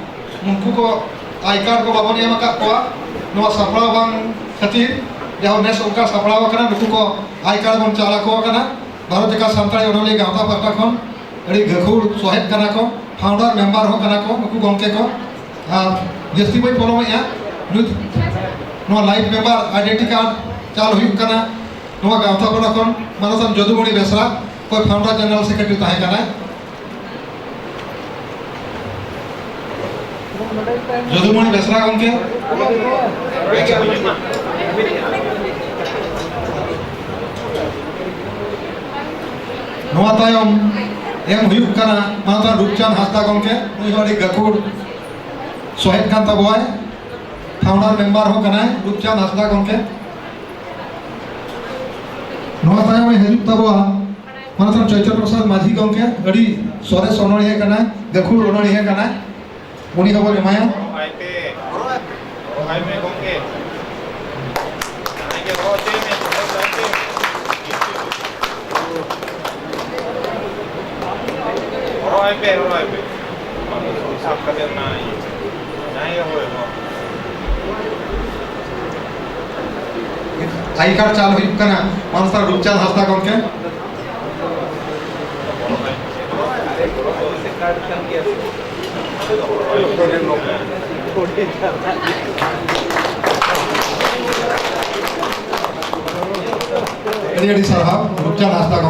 ᱩᱱᱠᱩ ᱠᱚ ᱟᱭ ᱠᱟᱨᱰ ᱠᱚ ᱵᱟᱵᱚᱱ ᱮᱢ ᱟᱠᱟᱫ ᱠᱚᱣᱟ᱾ ᱱᱚᱣᱟ ᱥᱟᱯᱲᱟᱣ ᱵᱟᱝ ᱠᱷᱟᱹᱛᱤᱨ ᱡᱟᱦᱟᱸ ᱱᱮᱥ ᱚᱱᱠᱟ ᱥᱟᱯᱲᱟᱣ ᱟᱠᱟᱱᱟ, ᱱᱩᱠᱩ ᱠᱚ ᱟᱭ ᱠᱟᱨᱰ ᱵᱚᱱ ᱪᱟᱞ ᱟᱠᱚ ᱠᱟᱱᱟ᱾ ᱵᱷᱟᱨᱚᱛ ᱡᱟᱠᱟᱛ ᱥᱟᱱᱛᱟᱲᱤ ᱚᱱᱚᱞᱤᱭᱟᱹ ᱜᱟᱶᱛᱟ ᱯᱟᱦᱴᱟ ᱠᱷᱚᱱ ᱟᱹᱰᱤ ᱜᱟᱹᱠᱷᱩᱲ ᱥᱚᱦᱮᱫ ᱠᱟᱱᱟ ᱠᱚ, ᱯᱷᱟᱣᱩᱱᱰᱟᱨ ᱢᱮᱢᱵᱟᱨ ᱦᱚᱸ ᱠᱟᱱᱟ ᱠᱚ ᱱᱩᱠᱩ ᱜᱚᱢᱠᱮ ᱠᱚ᱾ ᱟᱨ ᱡᱟᱹᱥᱛᱤ ᱵᱟᱹᱧ ᱯᱚᱞᱚᱢᱮᱫᱼᱟ, ᱱᱩᱭ ᱱᱚᱣᱟ ᱞᱟᱭᱤᱵᱷ ᱢᱮᱢᱵᱟᱨ ᱟᱭᱰᱮᱱᱴᱤ ᱠᱟᱨᱰ ᱪᱟᱞ ᱦᱩᱭᱩᱜ ᱠᱟᱱᱟ᱾ ᱱᱚᱣᱟ ᱜᱟᱶᱛᱟ ᱯᱟᱦᱴᱟ ᱠᱷᱚᱱ ᱢᱟᱱᱚᱛᱟᱱ ᱡᱚᱫᱩᱢᱚᱬᱤ ᱵᱮᱥᱨᱟ, ᱚᱠᱚᱭ ᱯᱷᱟᱣᱩᱱᱰᱟᱨ ᱡᱮᱱᱟᱨᱟᱞ ᱥᱮᱠᱨᱮᱴᱟᱨᱤ ᱛᱟᱦᱮᱸ ᱠᱟᱱᱟᱭ᱾ ᱡᱚᱫᱩᱢᱚᱬᱤ ᱵᱮᱥᱨᱟ ᱜᱚᱢᱠᱮ᱾ ᱱᱚᱣᱟ ᱛᱟᱭᱚᱢ ᱮᱢ ᱦᱩᱭᱩᱜ ᱠᱟᱱᱟ ᱢᱟᱱᱚᱛᱟᱱ ᱨᱩᱯᱪᱟᱸᱫᱽ ᱦᱟᱸᱥᱫᱟ ᱜᱚᱢᱠᱮ, ᱱᱩᱭ ᱦᱚᱸ ᱟᱹᱰᱤ ᱜᱟᱹᱠᱷᱩᱲ ᱥᱚᱦᱮᱫ ᱠᱟᱱ ᱛᱟᱵᱚᱣᱟᱭ᱾ ᱯᱷᱟᱣᱩᱱᱰᱟᱨ ᱢᱮᱢᱵᱟᱨ ᱦᱚᱸ ᱠᱟᱱᱟᱭ ᱨᱩᱯᱪᱟᱸᱫᱽ ᱦᱟᱸᱥᱫᱟ ᱜᱚᱢᱠᱮ᱾ ᱱᱚᱣᱟ ᱛᱟᱭᱚᱢ ᱮ ᱦᱤᱡᱩᱜ ᱛᱟᱵᱚᱣᱟ ᱢᱟᱱᱚᱛᱟᱱ ᱪᱚᱭᱛᱚᱱ ᱯᱨᱚᱥᱟᱫᱽ ᱢᱟᱹᱡᱷᱤ ᱜᱚᱢᱠᱮ, ᱟᱹᱰᱤ ᱥᱚᱨᱮᱥ ᱚᱱᱚᱬᱦᱤᱭᱟᱹ ᱠᱟᱱᱟᱭ, ᱜᱟᱹᱠᱷᱩᱲ ᱚᱱᱚᱬᱦᱤᱭᱟᱹ ᱠᱟᱱᱟᱭ, ᱩᱱᱤ ᱦᱚᱸᱵᱚᱱ ᱮᱢᱟᱭᱟ᱾ ᱦᱚᱨᱚᱜ ᱟᱭ ᱯᱮ, ᱦᱚᱨᱚᱜ ᱟᱭ ᱯᱮ ᱜᱚᱢᱠᱮ, ᱡᱟᱦᱟᱸᱭ ᱜᱮ ᱦᱚᱨᱚᱜ ᱦᱚᱪᱚᱭ ᱢᱮ, ᱦᱚᱨᱚᱜ ᱟᱭ ᱯᱮ᱾ ᱦᱚᱨᱚᱜ ᱟᱭ ᱯᱮ, ᱦᱚᱨᱚᱜ ᱟᱭ ᱯᱮ᱾ ᱥᱟᱵ ᱠᱟᱛᱮ ᱚᱱᱟ ᱤᱭᱟᱹ᱾ ᱡᱟᱦᱟᱸᱭ ᱜᱮ ᱦᱳᱭ, ᱦᱳᱭ᱾ ᱟᱭ ᱠᱟᱨᱰ ᱪᱟᱞ ᱦᱩᱭᱩᱜ ᱠᱟᱱᱟ, ᱢᱟᱱᱥᱟᱨ ᱨᱩᱯᱪᱟᱸᱫᱽ ᱦᱟᱸᱥᱫᱟ ᱜᱚᱢᱠᱮ᱾ ᱟᱹᱰᱤ ᱟᱹᱰᱤ ᱥᱟᱨᱦᱟᱣ ᱨᱩᱯᱪᱟᱸᱫᱽ ᱦᱟᱸᱥᱫᱟ ᱜᱚᱢᱠᱮ᱾